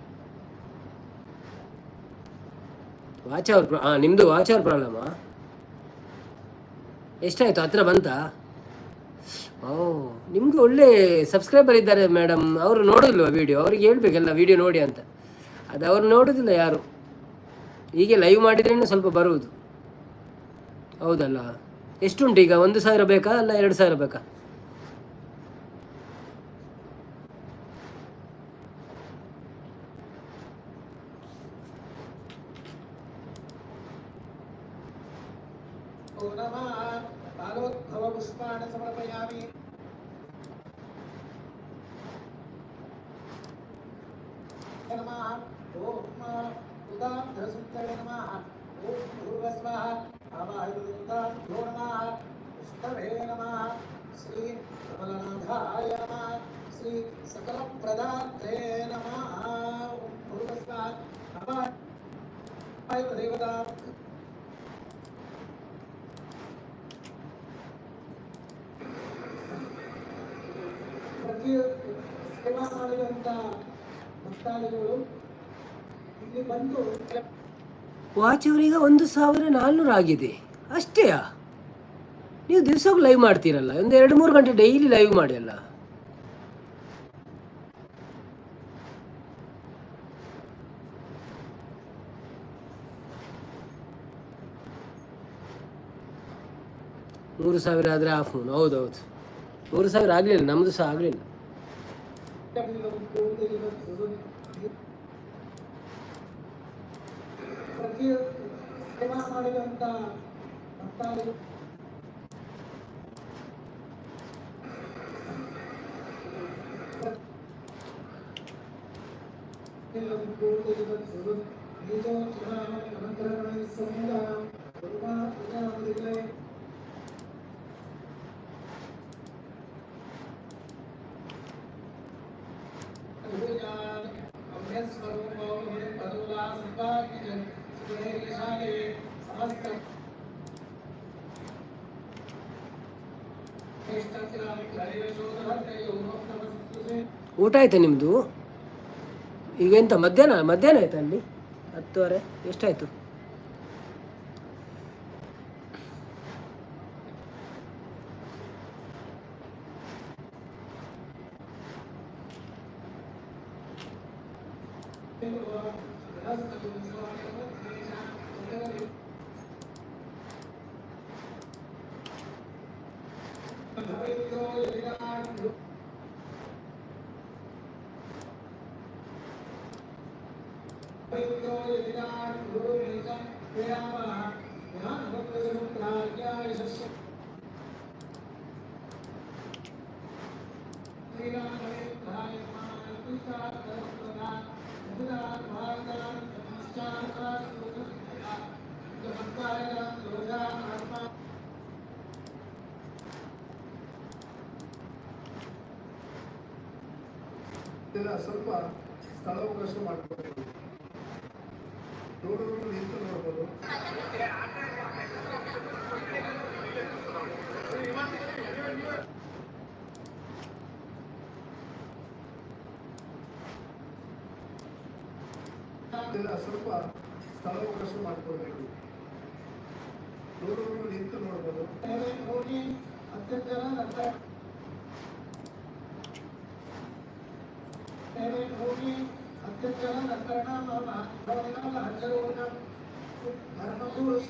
Watch hour, ಹಾಂ, ನಿಮ್ಮದು ವಾಚ್ ಅವರ್ ಪ್ರಾಬ್ಲಮಾ? ಎಷ್ಟಾಯಿತು? ಹತ್ರ ಬಂತಾ? ಓ, ನಿಮಗೆ ಒಳ್ಳೆ ಸಬ್ಸ್ಕ್ರೈಬರ್ ಇದ್ದಾರೆ ಮೇಡಮ್. ಅವರು ನೋಡೋದಿಲ್ವ ವೀಡಿಯೋ? ಅವ್ರಿಗೆ ಹೇಳ್ಬೇಕಲ್ಲ ವೀಡಿಯೋ ನೋಡಿ ಅಂತ. ಅದು ಅವ್ರು ನೋಡೋದಿಲ್ಲ ಯಾರು. ಹೀಗೆ ಲೈವ್ ಮಾಡಿದ್ರೇ ಸ್ವಲ್ಪ ಬರುವುದು, ಹೌದಲ್ಲ? ಎಷ್ಟುಂಟು ಈಗ? 1000 ಬೇಕಾ ಅಲ್ಲ 2000 ಬೇಕಾ?
ನಮಃ. ಬಾಲೋದ್ಭವ ಪುಷ್ಪಾಣಿ ಸಮರ್ಪಯಾಮಿ. ನಮಃ. ಓಂ ಉದಾಂಧ್ರಸುಂದರೇ ನಮಃ. ಓಂ ಭೂರ್ಭುವಃ ಆವಾಹಯುತಾಭ್ಯೋ ನಮಃ. ವಿಷ್ಣವೇ ನಮಃ. ಶ್ರೀ ಕಮಲನಾಥಾಯ ನಮಃ. ಶ್ರೀ ಸಕಲಪ್ರದಾತ್ರೇ ನಮಃ. ಓಂ ಭೂರ್ಭುವಃ ಆವಾಹಯುದೇವತಾ. ಪ್ರತಿ ಸೇವಾ ಮಾಡಿದಂಥ ಭಕ್ತಾದಿಗಳು ಇಲ್ಲಿ ಬಂದು
ವಾಚ್ ಅವರೀಗ 1400 ಆಗಿದೆ ಅಷ್ಟೇಯಾ? ನೀವು ದಿವಸಕ್ಕೂ ಲೈವ್ ಮಾಡ್ತೀರಲ್ಲ, ಒಂದು 2-3 ಗಂಟೆ ಡೈಲಿ ಲೈವ್ ಮಾಡಿ ಅಲ್ಲ. 3000 ಆದರೆ ಹಾಫ್ ಮೂನ್. ಹೌದೌದು, 3000 ಆಗಲಿಲ್ಲ, ನಮ್ಮದು ಸಹ ಆಗಲಿಲ್ಲ.
ಪ್ರತಿ ಸೇವಾ ಮಾಡಿದಂಥ ಭಕ್ತಾದಿಗಳು ಸಮಸ್ತ
ಊಟ ಆಯ್ತಾ ನಿಮ್ಮದು? ಈಗ ಎಂತ ಮಧ್ಯಾಹ್ನ? ಮಧ್ಯಾಹ್ನ ಆಯ್ತಾ ಅಲ್ಲಿ? 10:30 ಎಷ್ಟಾಯಿತು?
ಇದೆಲ್ಲ ಸ್ವಲ್ಪ ಸ್ಥಳಾವಕಾಶ ಮಾಡಿಕೊಡ್ಬೇಕು. ನೋಡೋರು ನಿಂತು ನೋಡ್ಬೋದು. ಇದೆಲ್ಲ ಸ್ವಲ್ಪ ಸ್ಥಳಾವಕಾಶ ಮಾಡಿಕೊಡ್ಬೇಕು. ನೋಡೋರು ನಿಂತು ನೋಡ್ಬೋದು.
ಹೋಗಿ ಅತ್ಯಂತ ಹೋಗಿ ಅತ್ಯಂತ ಧರ್ಮಪುರುಷ.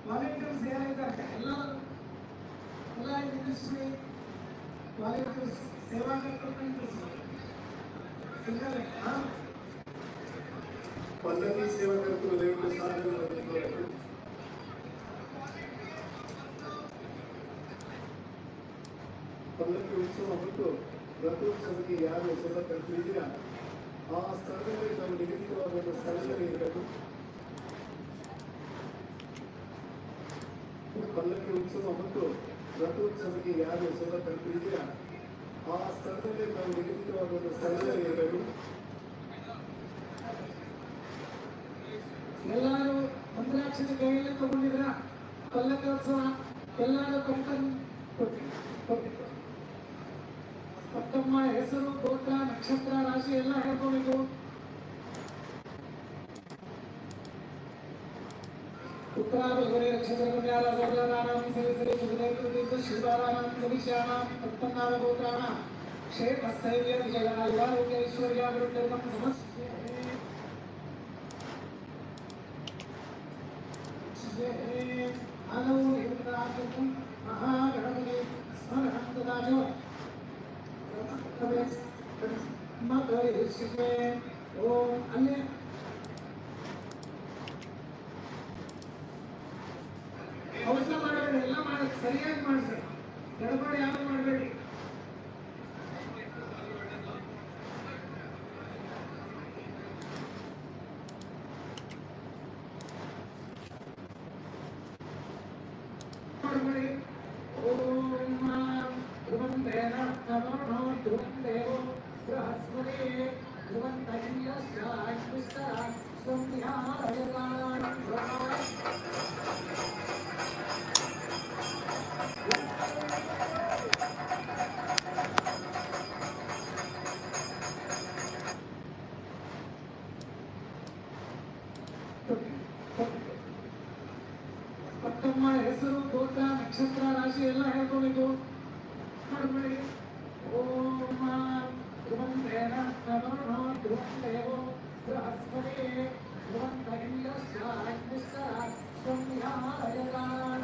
ವಾಲಂಟಿಯರ್ಸ್ ಯಾರಿದ್ದಾರೆ? ಎಲ್ಲರೂ ಎಲ್ಲ ಇಂಡಸ್ಟ್ರಿ ವಾಲಂಟಿಯರ್ಸ್, ಸೇವಾ ಸಿಂಗಲ್.
ಪಲ್ಲಕ್ಕಿ ಸೇವಾಕರ್ತರು ದಯವಿಟ್ಟು ಸಾಲುಗಳಲ್ಲಿ ನಿಂತ್ಕೋಬೇಕು. ಪಲ್ಲಕ್ಕಿ ಉತ್ಸವ ಮತ್ತು ರಥೋತ್ಸವಕ್ಕೆ ಯಾರು ಸೇವಾಕರ್ತರು ಇದ್ದೀರಾ, ಆ ಸ್ಥಳದಲ್ಲಿ ನಾವು ನಿಗದಿತವಾದ ಒಂದು ಸ್ಥಳದಲ್ಲಿ ಇರಬೇಕು. ಪಲ್ಲಕ್ಕಿ ಉತ್ಸವ ಮತ್ತು ರಥೋತ್ಸವಕ್ಕೆ ಯಾರು ಸೇವಾಕರ್ತರು ಇದ್ದೀರಾ, ಆ ಸ್ಥಳದಲ್ಲಿ ನಾವು ನಿಗದಿತವಾದ ಒಂದು ಸ್ಥಳದಲ್ಲಿ ಇರಬೇಕು.
ಎಲ್ಲರೂ ಮಂತ್ರಾಕ್ಷತೆ ಕೈಯಲ್ಲಿ ತಗೊಂಡಿದ್ರ? ಪಲ್ಲಕ್ಕೋತ್ಸವ ಎಲ್ಲರೂ ಟೋಕನ್ ಕೊಟ್ಟಿದ್ರು. ತಮ್ಮ ಹೆಸರು, ಗೋತ್ರ, ನಕ್ಷತ್ರ, ರಾಶಿ ಎಲ್ಲ ಹೇಳ್ಕೋಬೇಕು. ಪುತ್ರಾಭಿಗುರಿ ನಕ್ಷತ್ರ, ಸರಿ ಸರಿ, ಸುಖದೇವ, ಶಿವಾರಾಂ, ಸವಿಶ್ಯಾಮಾಂ, ಉತ್ಪನ್ನಾಮ, ಗೋತ್ರಾಣ. ಕ್ಷೇಮಸ್ಥೈರ್ಯ ವಿಜಯಾಯುರಾರೋಗ್ಯ ಐಶ್ವರ್ಯಾಭಿವೃದ್ಧಿರ್ಥಂ ಸಮಸ್ಯೆ ಆದೌ ಇಂದ್ರಾರ್ಕಂ ಮಹಾಗಣಪತಿ ಸ್ಮರಣಂ ದದಾಚ ಓಂ ಅಲ್ಲೇ ಅವಸರ ಮಾಡಬೇಡಿ, ಎಲ್ಲ ಮಾಡಿ ಸರಿಯಾಗಿ ಮಾಡಿಸಿ, ಗಡಬಡಿ ಯಾರು ಮಾಡಬೇಡಿ. ಮಾಡಬೇಡಿ. ಓಂ ಧ್ರುವಂ ದೇನ ನಮೋ ಧ್ರುವಂ ದೇವೋ ಬೃಹಸ್ಪತಿ ಧ್ರುವಂತ ಇಂದ್ರಶ್ಚಾಗ್ನಿಶ್ಚ ಸ್ವಂ ವಿಹಾರಯತಾಂ. ತಮ್ಮ ಹೆಸರು, ಗೋತ್ರ, ನಕ್ಷತ್ರ, ರಾಶಿ ಎಲ್ಲ ಹೇಳ್ಕೋಬೇಕು, ಮಾಡಬೇಡಿ. ಓಂ ಧ್ರುವಂ ದೇನ ನಮೋ ಧ್ರುವಂ ದೇವೋ ಬೃಹಸ್ಪತಿ ಧ್ರುವಂತ ಇಂದ್ರಶ್ಚಾಗ್ನಿಶ್ಚ ಸ್ವಂ ವಿಹಾರಯತಾಂ.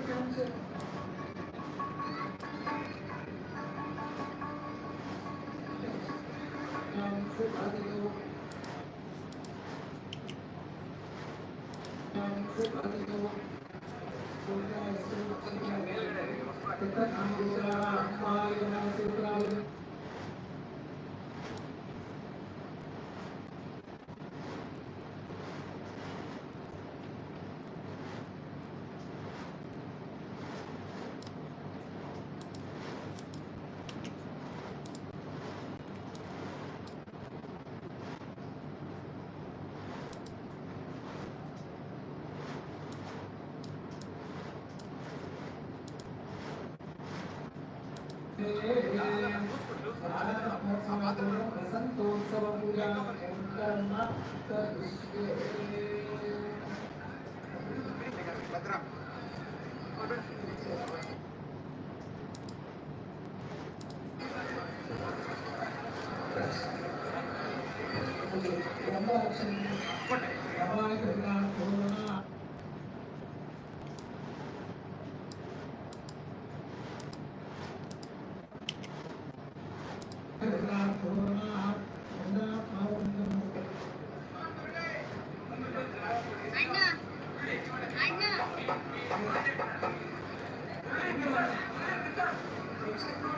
ಕ್ಯಾನ್ಸರ್. ವಸಂತೋತ್ಸವ ಪೂಜಾ ಕರ್ಮ.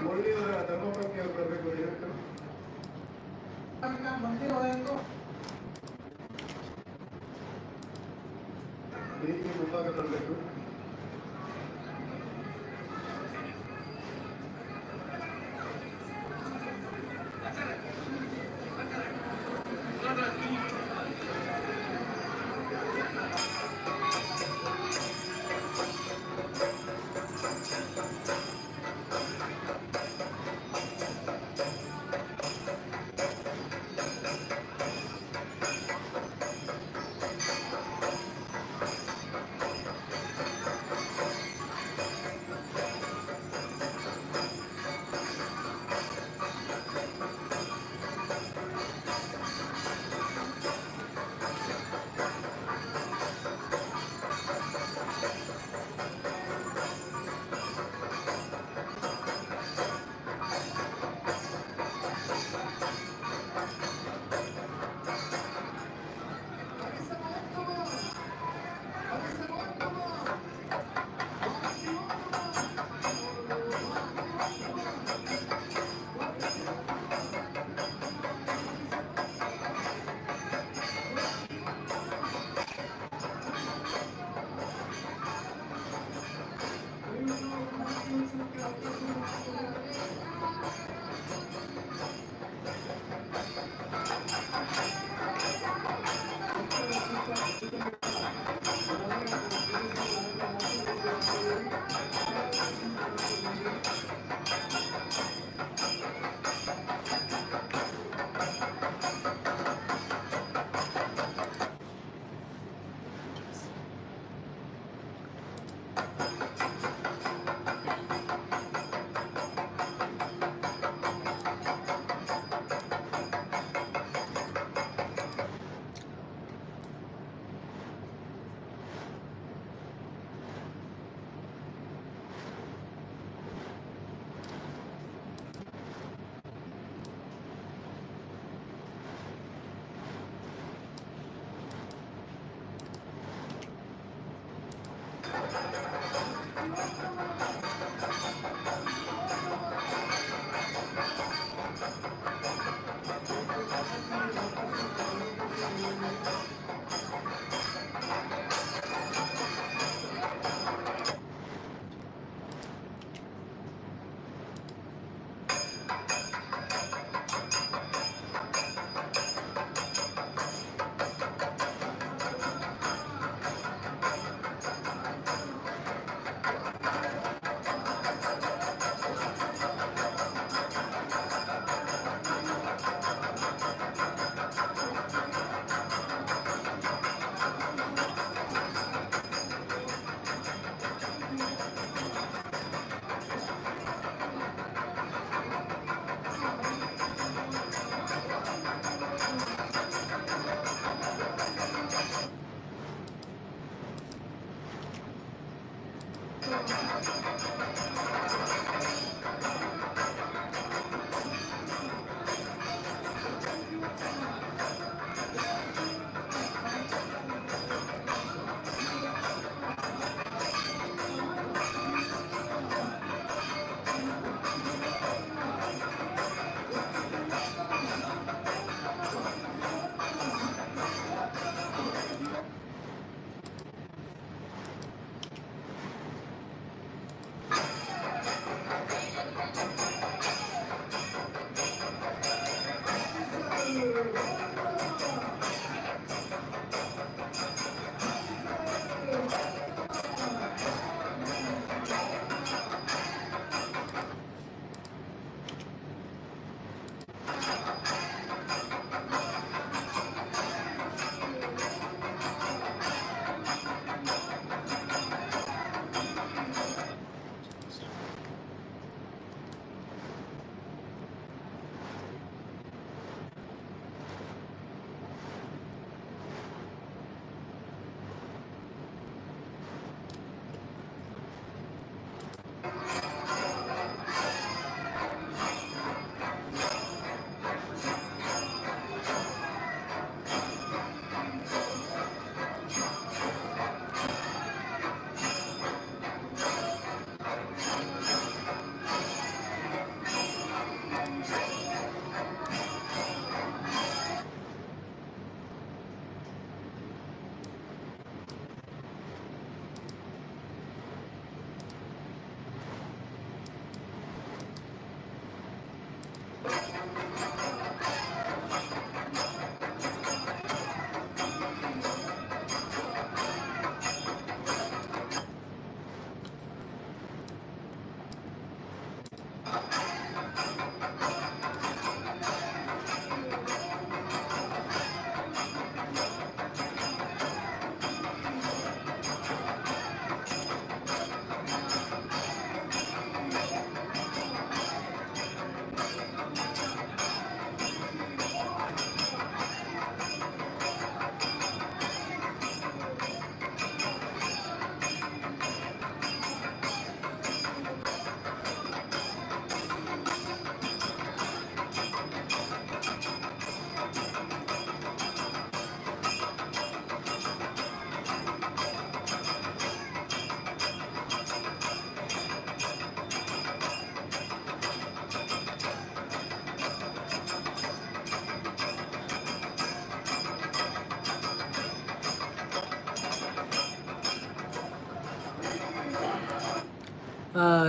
ಮುರಳಿಯವರ ಧರ್ಮಪತ್ನಿಯವರು ಬರಬೇಕು ದಯವಿಟ್ಟು. ವೇದಿಕೆ ಮುಂಭಾಗ ಬರಬೇಕು.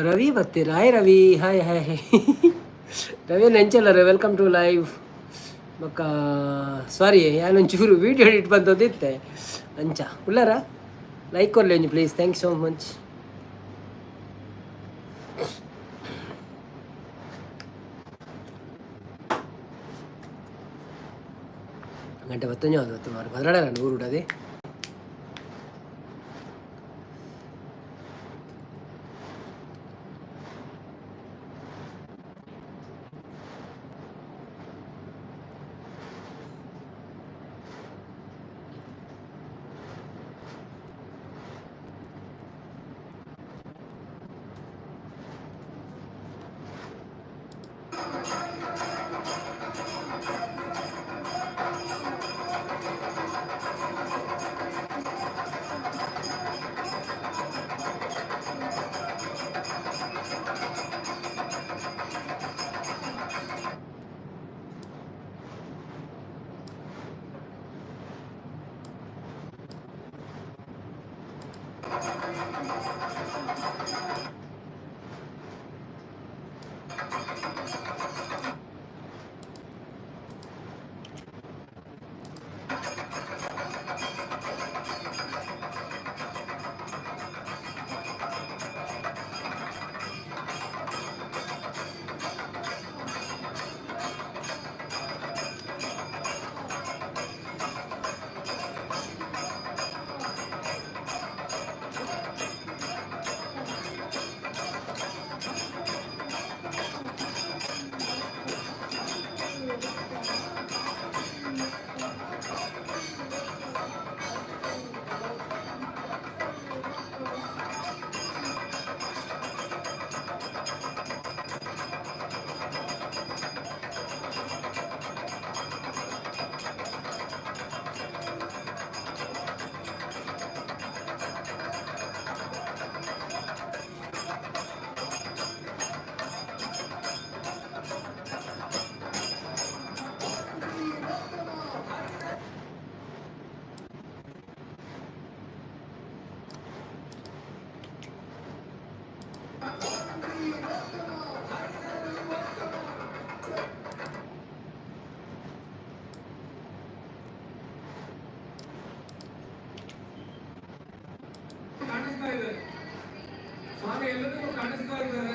ರವಿ ಬತ್ತೀರ. Hi Ravi, hi hi hi Ravi. ನೆಂಚಲ್ಲರ, welcome to live. ಬೊಕ್ಕ ಸಾರಿ, ಯಾನೊಂಚೂರು ವೀಡಿಯೋ ಎಡಿಟ್ ಬಂದದ್ದಿತ್ತೆ ಅಂಚ. ಉಳ್ಳಾರ ಲೈಕ್ ಕೊರ್ಲೆ ಒಂಜಿ please. Thank you so much. ಗಂಟೆ ಬತ್ತೊಂಜಿ ಒಂದು ಬತ್ತು ಮಾರು 12 ಊರು ಅದೇ.
ಕಾಣಿಸ್ತಾ ಇದೆ ಸ್ವಾಮಿ, ಎಲ್ಲರಿಗೂ ಕಾಣಿಸ್ತಾ ಇದ್ದಾರೆ.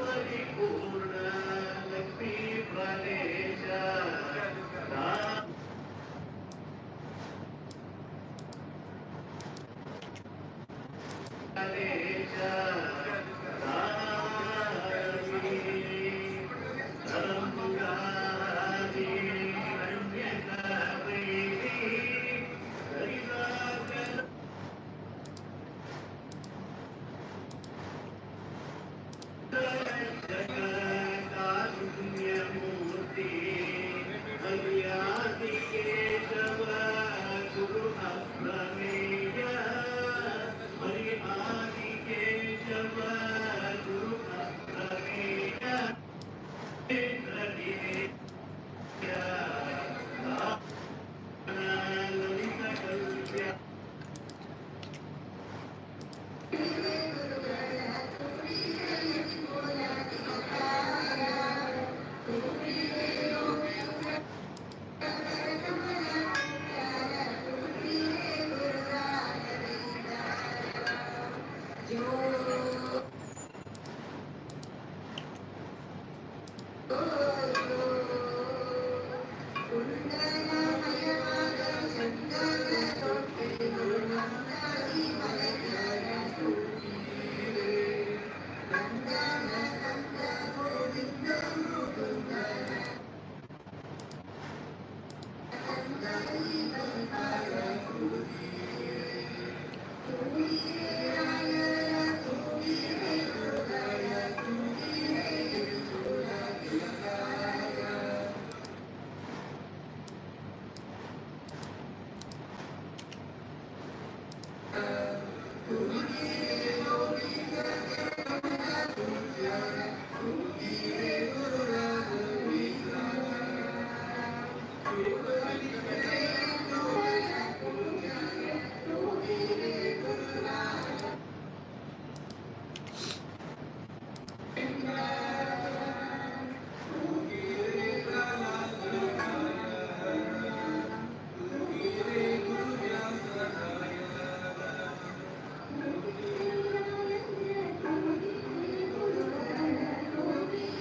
ಪರಿಪೂರ್ಣ ಲಕ್ಷ್ಮೀ.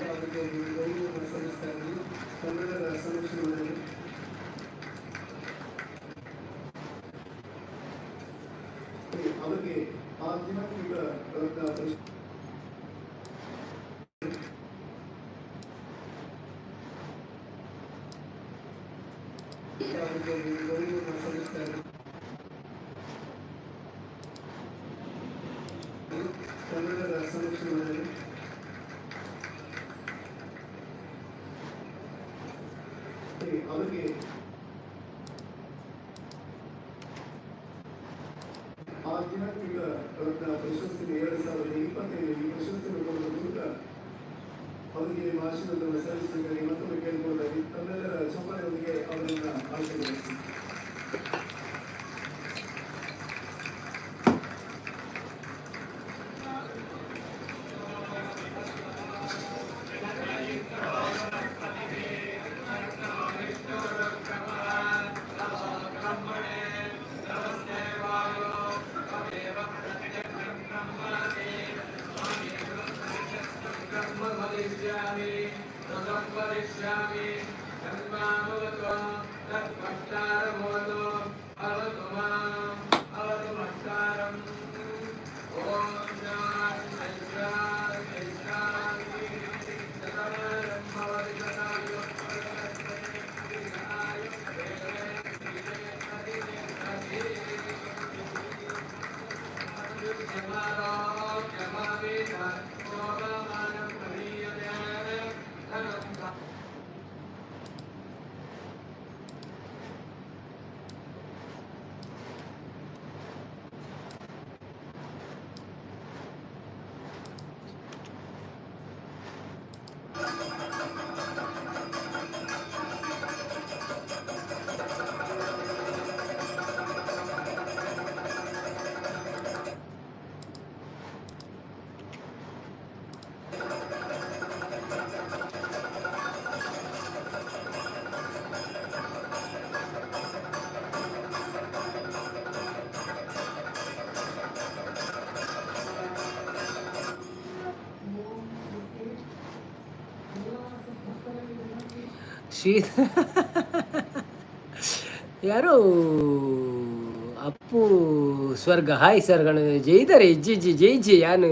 ಅವರಿಗೆ ಒಂದು ಗೌರವವನ್ನು ಸಲ್ಲಿಸ್ತಾ ಇದ್ದೀವಿ ತಮ್ಮೆಲ್ಲರ ಸಮಕ್ಷಮದಲ್ಲಿ. ಅವರಿಗೆ ಆಧ್ಯಾತ್ಮಿಕ ರತ್ನ ಪ್ರಶಸ್ತಿ ಅವರಿಗೆ ಒಂದು ಗೌರವವನ್ನು ಸಲ್ಲಿಸ್ತಾ ಇದ್ದೀವಿ ತಮ್ಮೆಲ್ಲರ ಸಮಕ್ಷಮದಲ್ಲಿ. ಅವರಿಗೆ ಆಧ್ಯಾತ್ಮಿಕ ರತ್ನ ಪ್ರಶಸ್ತಿ 2025 ಈ ಪ್ರಶಸ್ತಿಯನ್ನು ಕೊಡುವ ಮೂಲಕ ಅವರಿಗೆ ನಿಮ್ಮ ಆಶೀರ್ವಾದವನ್ನು ಸಲ್ಲಿಸಬೇಕಾಗಿ ಮತ್ತೊಮ್ಮೆ ಕೇಳಿಕೊಳ್ಳುತ್ತಾ ತಮ್ಮೆಲ್ಲರ ಚಪ್ಪಾಳೆಯೊಂದಿಗೆ ಅವರನ್ನು ಆಶೀರ್ವದಿಸಿ.
ಶ್ರೀ ಯಾರು ಅಪ್ಪು ಸ್ವರ್ಗ ಹಾಯ್ ಸರ್ ಗಣ ಜೈದರೆ ಇಜ್ಜಿ ಇಜ್ಜಿ ಜೈ ಜಿ ಯಾನು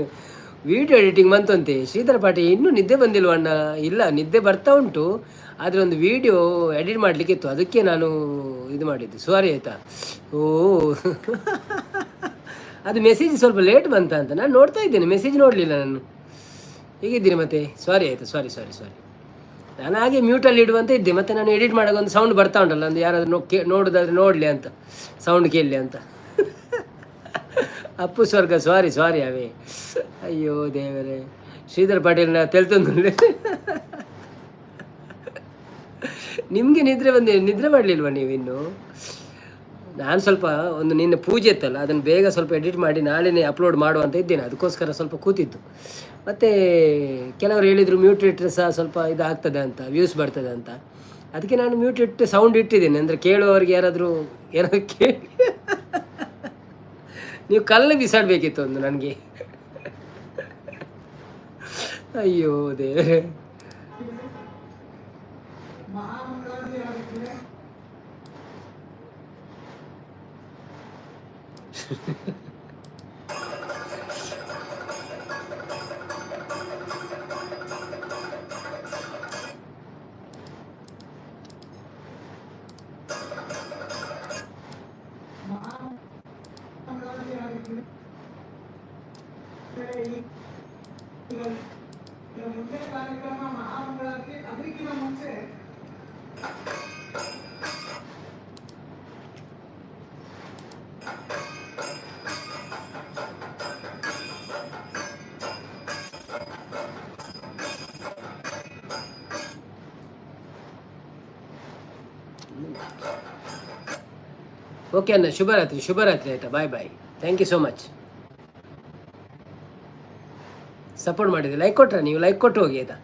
ವಿಡಿಯೋ ಎಡಿಟಿಂಗ್ ಬಂತಂತೆ. ಶ್ರೀಧರ ಪಾಟಿ ಇನ್ನೂ ನಿದ್ದೆ ಬಂದಿಲ್ವ ಅಣ್ಣ? ಇಲ್ಲ, ನಿದ್ದೆ ಬರ್ತಾ ಉಂಟು, ಆದರೆ ಒಂದು ವಿಡಿಯೋ ಎಡಿಟ್ ಮಾಡಲಿಕ್ಕಿತ್ತು, ಅದಕ್ಕೆ ನಾನು ಇದು ಮಾಡಿದ್ದು. ಸಾರಿ ಆಯಿತಾ? ಓ, ಅದು ಮೆಸೇಜ್ ಸ್ವಲ್ಪ ಲೇಟ್ ಬಂತ ಅಂತ ನಾನು ನೋಡ್ತಾ ಇದ್ದೇನೆ, ಮೆಸೇಜ್ ನೋಡಲಿಲ್ಲ ನಾನು. ಹೇಗಿದ್ದೀರಿ ಮತ್ತೆ? ಸಾರಿ ಆಯಿತಾ? ಸಾರಿ ಸಾರಿ ಸಾರಿ. ನಾನು ಹಾಗೆ ಮ್ಯೂಟಲ್ಲಿ ಇಡುವಂತ ಇದ್ದೆ, ಮತ್ತು ನಾನು ಎಡಿಟ್ ಮಾಡುವಾಗ ಒಂದು ಸೌಂಡ್ ಬರ್ತಾ ಉಂಟಲ್ಲ, ಒಂದು ಯಾರಾದರೂ ನೋ ಕೇ ನೋಡೋದಾದ್ರೆ ನೋಡಲಿ ಅಂತ, ಸೌಂಡ್ ಕೇಳಲಿ ಅಂತ. ಅಪ್ಪು ಸ್ವರ್ಗ ಸಾರಿ ಸಾರಿ ಅವೇ. ಅಯ್ಯೋ ದೇವರೇ, ಶ್ರೀಧರ್ ಪಾಟೀಲ್ನ ತೆಲ್ತೊಂದು. ನಿಮಗೆ ನಿದ್ರೆ ಬಂದೆ, ನಿದ್ರೆ ಮಾಡಲಿಲ್ವಾ ನೀವು ಇನ್ನು? ನಾನು ಸ್ವಲ್ಪ ಒಂದು ನಿನ್ನೆ ಪೂಜೆ ಇತ್ತಲ್ಲ, ಅದನ್ನು ಬೇಗ ಸ್ವಲ್ಪ ಎಡಿಟ್ ಮಾಡಿ ನಾಳೆನೇ ಅಪ್ಲೋಡ್ ಮಾಡುವ ಅಂತ ಇದ್ದೇನೆ. ಅದಕ್ಕೋಸ್ಕರ ಸ್ವಲ್ಪ ಕೂತಿದ್ದು. ಮತ್ತು ಕೆಲವರು ಹೇಳಿದರು ಮ್ಯೂಟ್ ಇಟ್ಟರೆ ಸಹ ಸ್ವಲ್ಪ ಇದಾಗ್ತದೆ ಅಂತ, ವ್ಯೂಸ್ ಬರ್ತದೆ ಅಂತ. ಅದಕ್ಕೆ ನಾನು ಮ್ಯೂಟ್ ಇಟ್ಟು ಸೌಂಡ್ ಇಟ್ಟಿದ್ದೇನೆ. ಅಂದರೆ ಕೇಳುವವರಿಗೆ ಯಾರಾದರೂ ಏನಾದರೂ ಕೇಳಿ, ನೀವು ಕಲ್ಲು ಬಿಸಾಡಬೇಕಿತ್ತು ಒಂದು ನನಗೆ. ಅಯ್ಯೋ ದೇವರೇ.
ಮಹಾಮಂಗಳಾರತಿ ಆಗುತ್ತಿದೆ. ಮಹಾಮಂಗಳಾರತಿ ಆಗುತ್ತಿದೆ. ಈಗ ಮುಂದೆ ಕಾರ್ಯಕ್ರಮ ಮಹಾಮಂಗಳಾರತಿ. ಅದಕ್ಕಿಂತ ಮುಂಚೆ
ಓಕೆ ಅಣ್ಣ, ಶುಭರಾತ್ರಿ, ಶುಭರಾತ್ರಿ, ಆಯಿತಾ? Bye bye, thank you so much support ಮಾಡಿದ್ರಿ. ಲೈಕ್ ಕೊಟ್ರಾ ನೀವು? ಲೈಕ್ ಕೊಟ್ಟು ಹೋಗಿ, ಆಯಿತಾ?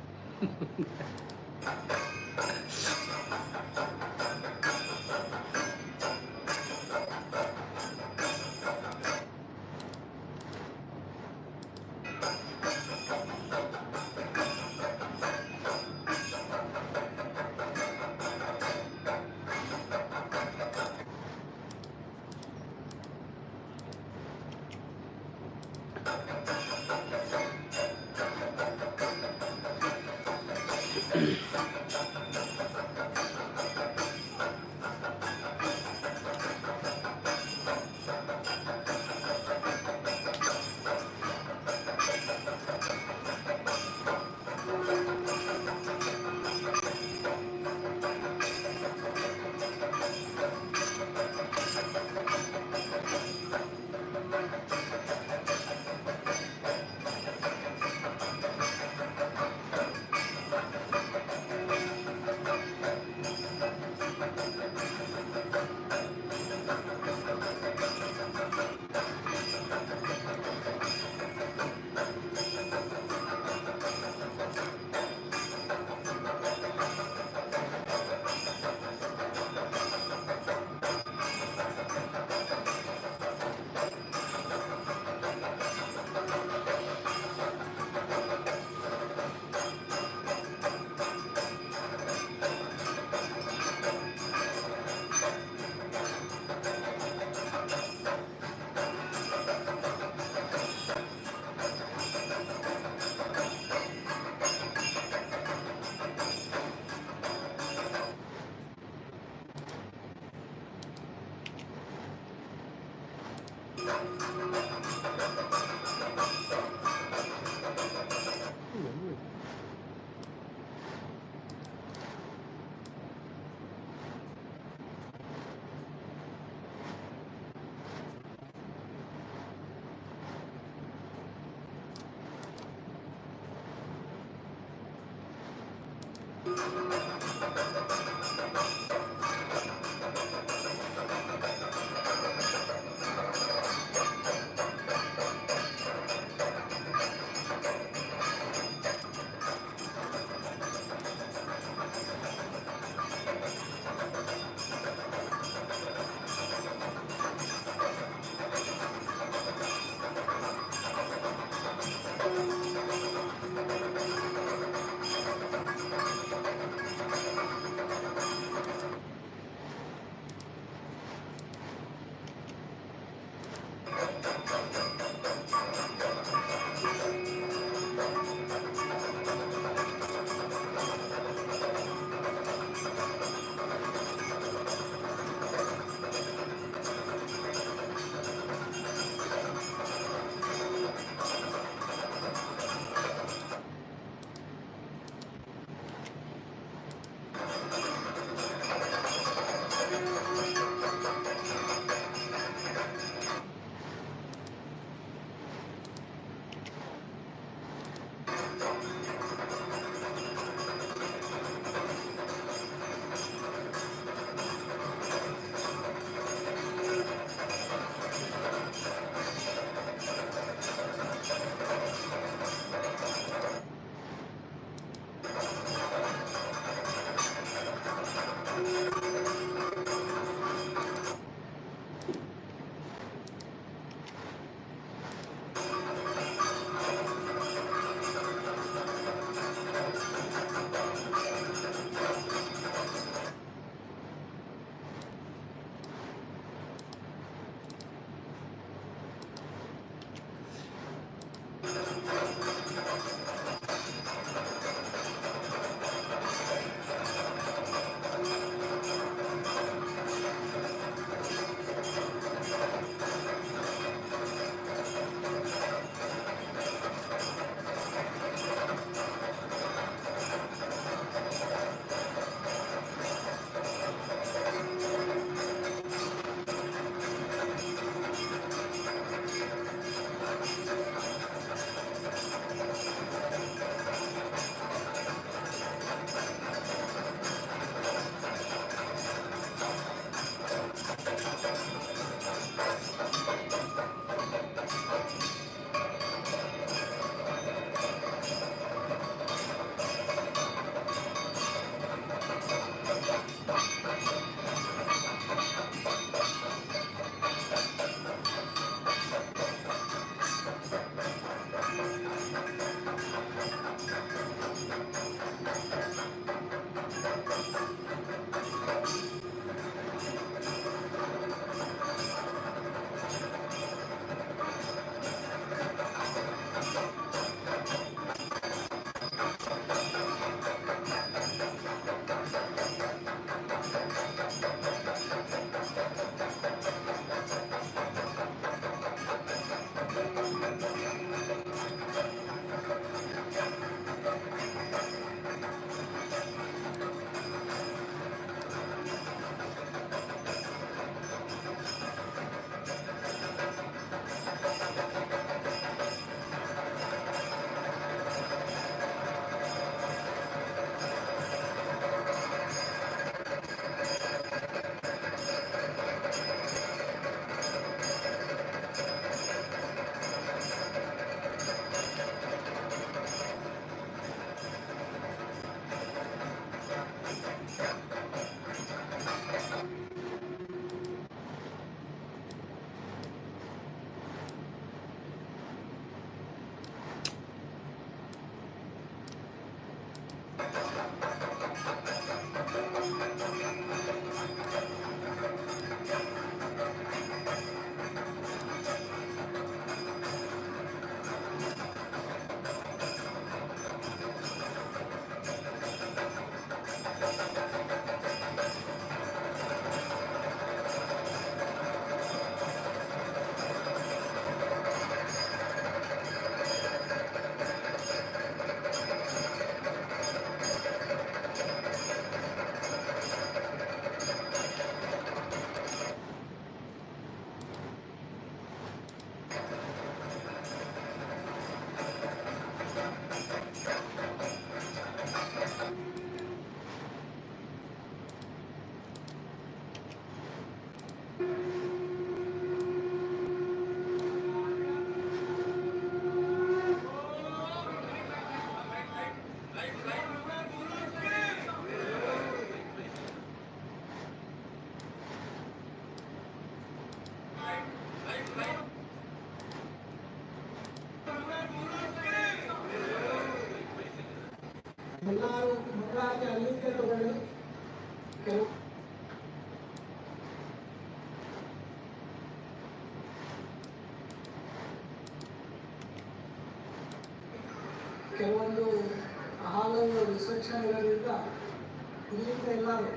ಇಲ್ಲಿಂದ ಎಲ್ಲರೂ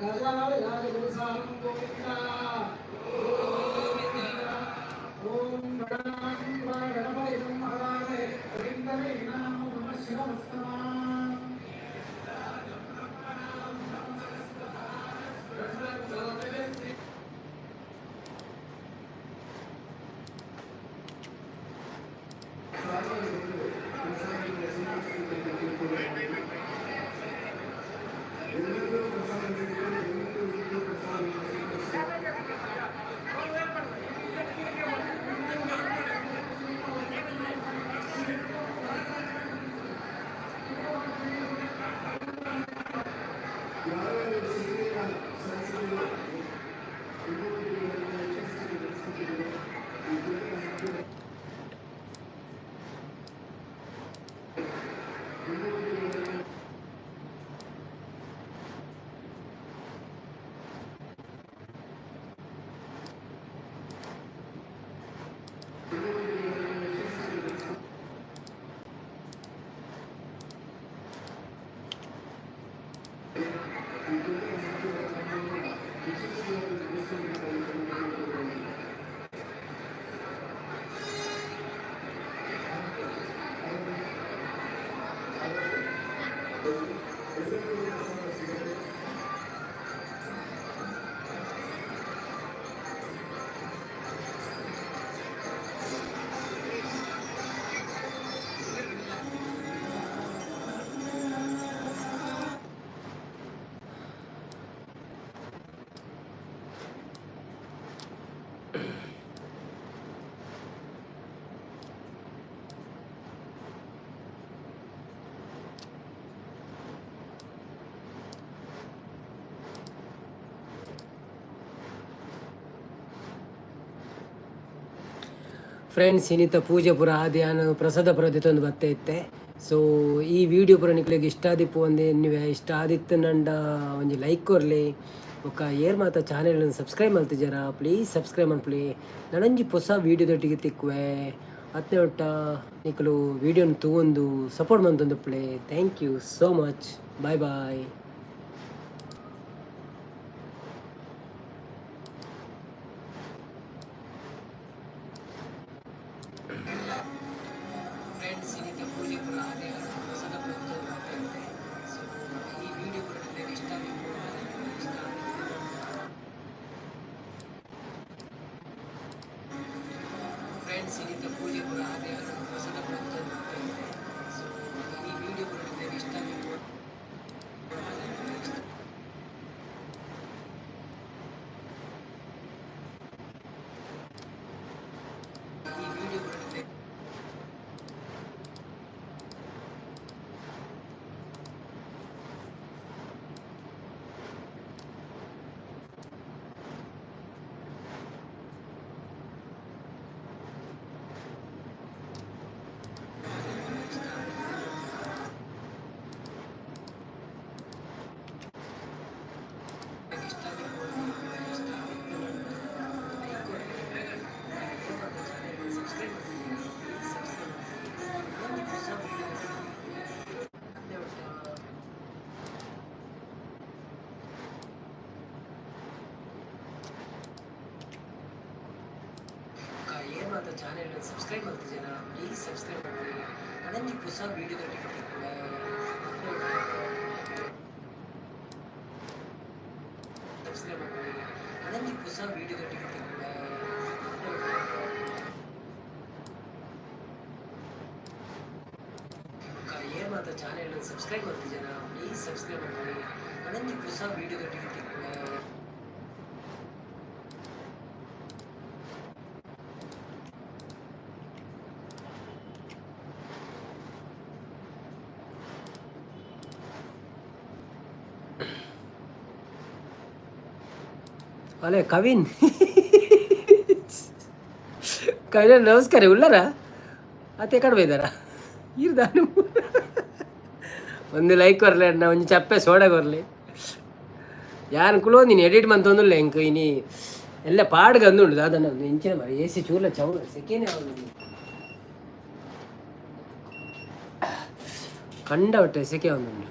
ಗಜಾರಾಜ ಗೋವಿಂದ ಓಂ ಗಣಾಂ ಗಣಪತಿ ಮಹಾರಾಜೇ ಗೋವಿಂದನೇ ನಮೋ ನಮಃ ಶಿವಸ್ತಮಾಂ.
ಯಾರ್ಯಾರು ಸೇವೆಯ ಸಂಸ್ಥೆಯ ಚಟುವಟಿಕೆಗಳನ್ನು ಯಶಸ್ವಿಗೆ ನಡೆಸುತ್ತಿದ್ದಾರೆ, ಈ ದೊಡ್ಡ ಸಂಖ್ಯೆಯ ಚಟುವಟಿಕೆಗಳನ್ನು ಚಟುವಟಿಕೆಗಳನ್ನು ಯಶಸ್ವಿಗೆ ನಡೆಸುತ್ತಿದ್ದಾರೆ. ಈ ದೊಡ್ಡ ಸಂಖ್ಯೆಯ ಕಾರ್ಯವನ್ನು ಯಶಸ್ವಿಯಾಗಿ ನಡೆಸುವಂತಾಗಿ ಕೇಳಿಕೊಳ್ಳುತ್ತೇನೆ. ಎಲ್ಲರಿಗೂ ಪ್ರಸಾದ ಸಿಗುತ್ತೆ.
ಫ್ರೆಂಡ್ಸ್, ಇನ್ನಿತ ಪೂಜೆ ಪೂರ ಆದ್ ಯಾನ್ ಪ್ರಸಾದ ಪೂರ ದೆತೊಂದು ಬತ್ತೆ ಇತ್ತೆ. ಸೊ ಈ ವಿಡಿಯೋ ಪೂರ ನಿಕ್ಲೆಗ್ ಇಷ್ಟ ಆದಿಪ್ಪು ಒಂದೇ ನೀವೆ. ಇಷ್ಟ ಆದಿತ್ತು ನಂಡ ಒಂಜಿ ಲೈಕ್ ಕೊರ್ಲೆ. ಬೊಕ್ಕ ಏರ್ ಮಾತ ಚಾನೆಲ್ ಸಬ್ಸ್ಕ್ರೈಬ್ ಮಲ್ತಿಜರ, ಪ್ಲೀಸ್ ಸಬ್ಸ್ಕ್ರೈಬ್ ಮನ್ಪುಲೆ. ನನೊಂಜಿ ಪೊಸ ವೀಡಿಯೋದೊಟ್ಟಿಗೆ ತಿಕ್ಕುವೆ. ಅತ್ನೆ ಒಟ್ಟ ನಿಕುಲು ವೀಡಿಯೋನ ತೂವೊಂದು ಸಪೋರ್ಟ್ ಮಂತೊಂದುಪ್ಪುಲೆ. Thank you so much, bye bye. Friends, ಇನ್ನಿತ ಪೂಜೆ ಪೂರ ಆದ್ ಪ್ರಸಾದ ಪೂರ. ಸೊ ಈ ವಿಡಿಯೋ ಪೂರ ನಿಕ್ಲೆಗ್ ಇಷ್ಟ ಇಷ್ಟ. ಫ್ರೆಂಡ್ಸ್, ಇನ್ನಿತ ಪೂಜೆ ಪೂರ ಆದ್ ಪ್ರಸಾದ ಪೂರ. ಸೊ ಈ ವಿಡಿಯೋ ಪೂರ ನಿಕ್ಲೆಗ್ ಇಷ್ಟ. ಈ ವಿಡಿಯೋ ಪೂರ ನಿಕ್ಲೆಗ್ ಇಷ್ಟ ಇಷ್ಟ ಲೈಕ್ ಸಬ್ಸ್ಕ್ರೈಬ್ ಸಬ್ಸ್ಕ್ರೈಬ್. ಹೊಸ ವಿಡಿಯೋ. ಏರ್ ಮಾತ ಚಾನೆಲ್ ಸಬ್ಸ್ಕ್ರೈಬ್ ಮಲ್ತಿಜರ, ಪ್ಲೀಸ್ ಸಬ್ಸ್ಕ್ರೈಬ್ ಮಾಡಿ. ನನೊಂಜಿ ಹೊಸ ವೀಡಿಯೋದೊಟ್ಟಿಗೆ ತಿಕ್ಕುವೆ. ಸಬ್ಸ್ಕ್ರೈಬ್ ಮಾಡಿ. ನನೊಂಜಿ ಹೊಸ ವೀಡಿಯೋದೊಟ್ಟಿಗೆ ತಿಕ್ಕುವೆ. ಏರ್ ಮಾತ ಚಾನೆಲ್ ಸಬ್ಸ್ಕ್ರೈಬ್ ಮಲ್ತಿಜರ, ಪ್ಲೀಸ್ ಸಬ್ಸ್ಕ್ರೈಬ್ ಮಾಡಿ. ನನೊಂಜಿ ಹೊಸ ವೀಡಿಯೋದೊಟ್ಟಿಗೆ ತಿಕ್ಕುವೆ. ಅಲೆ ಕವಿನ್, ಕವಿನ್, ನಮಸ್ಕಾರ. ಉಳ್ಳಾರ ಅತ್ತೆ ಕಡಿಮೆ ಇದ್ದಾರ ಇರ್ದಾನು. ಒಂದು ಲೈಕ್ ಕೊರ್ಲೆ ಅಣ್ಣ, ಒಂಜಿ ಚಪ್ಪೆ ಸೋಡ ಕೊರ್ಲೆ. ಯಾನ್ ಕುಲೋ ನೀನು ಎಡಿಟ್ ಮಂತೊಂದುಲ್ಲ ಎಂಕ್ ಇನಿ ಎಲ್ಲ ಪಾಡ್ಗ ಅಂದುಂಡು. ದಾದನ ಇಂಚಿನ ಮರ ಎ ಸಿ ಚೂರ್ಲ ಚೌ ಸೆಕೆನೆ ಕಂಡ ಒಟ್ಟೆ ಸೆಕೆ ಒಂದುಂಡು.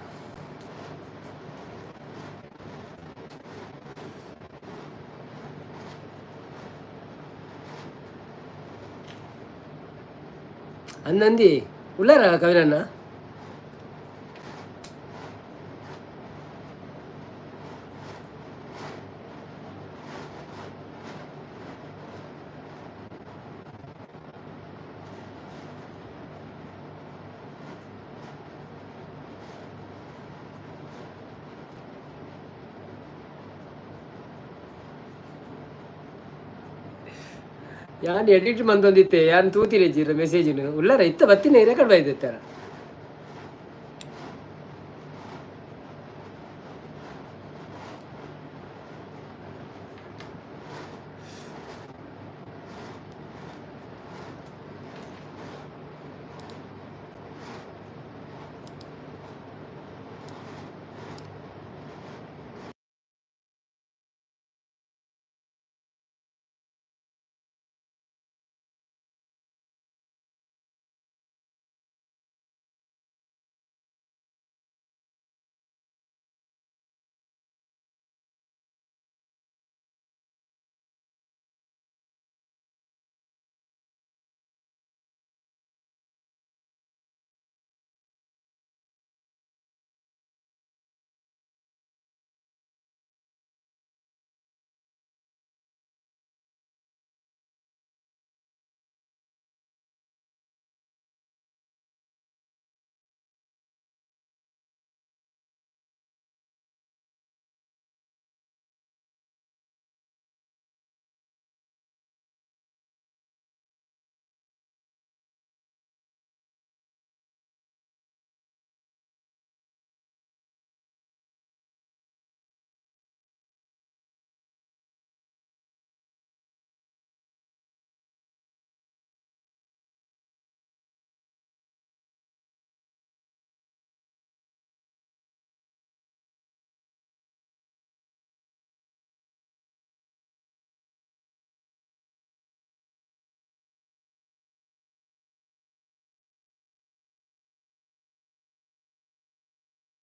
ಅಂದಂದಿ ಉಳ್ಳಾರ ಕವಿನಣ್ಣ? ಯಾನ್ ಎಡಿಟ್ ಮಂತೊಂದಿತ್ತೆ, ಯಾನ್ ತೂತಿರೆಜ್ಜಿರ ಮೆಸೇಜಿನ. ಉಳ್ಳಾರ ಇತ್ತ ಬತ್ತಿನ ರೆಕಾರ್ಡ್ ಬೈದಿತ್ತಾರ.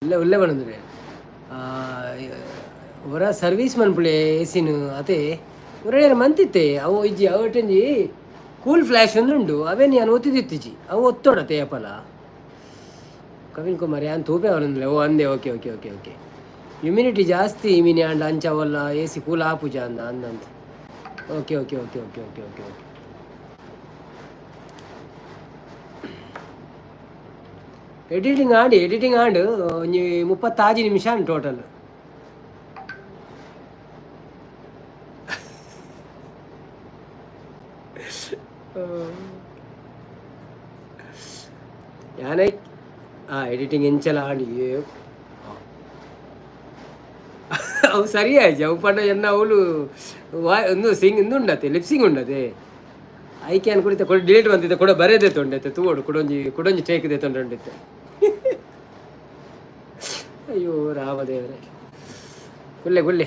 ಉಲ್ಲೆ ಉಲ್ಲೆ ಬಂದ್ರೆ ಹೊರ ಸರ್ವಿಸ್ ಮನ್ಪುಳೆ ಎಸಿನ ಅತೆ ಹೊರಡೆ ಮಂತಿತ್ತೆ. ಅವು ಇಜ್ಜಿ, ಅವು ಒಟ್ಟಂಜಿ ಕೂಲ್ ಫ್ಲ್ಯಾಶ್ ಒಂದು ಉಂಡು, ಅವೇನು ಯಾನ್ ಒತ್ತಿದಿತ್ತಿಜಿ, ಅವು ಒತ್ತೋಡತೆ ಅಪಲ. ಕವಿನ್ ಕುಮಾರ್ ಯಾನ್ ತೂಪೆ ಅವನಂದ್ರೆ ಓ ಅಂದೆ. Okay okay okay okay. Humidity ಜಾಸ್ತಿ ಮೀನಿ ಅಂಡ ಅಂಚ ಅವಲ್ಲ ಎ ಸಿ ಕೂಲ್ ಆಪುಜ ಅಂದ ಅಂದಂತ. Okay okay okay okay okay okay okay. Editing ಆಂಡ್, ಎಡಿಟಿಂಗ್ ಆಂಡ್ ಒಂಜಿ 36 ನಿಮಿಷ ಆಂಡ್ ಟೋಟಲ್. ಯಾನೈ ಆ ಎಡಿಟಿಂಗ್ ಎಂಚಲ ಆಂಡ್. ಏ ಅವು ಸರಿ ಆಯ್ತು. ಅವು ಪಂಡ ಎನ್ನ ಅವಳು ವಾ ಒಂದು ಸಿಂಗ್ ಇಂದು ಉಂಡತೆ, ಲಿಪ್ಸಿಂಗ್ ಉಂಡತೆ. ಐಕೆ ಅನ್ ಕುಡಿತ ಕೊಡ ಡಿಲೀಟ್ ಬಂದಿದ್ದೆ, ಕೂಡ ಬರೇದೆ ತೊಂಡೈತೆ. ತೂವೋಡು, ಕುಡೊಂಜಿ ಕುಡೊಂಜಿ ಟೇಕ್ ದೆ ತೊಂಡುಂಡಿತ್ತೆ. ಅಯ್ಯೋ ರಾಮದೇವರೇ, ಕುಲ್ಲೆ ಕುಲ್ಲೆ.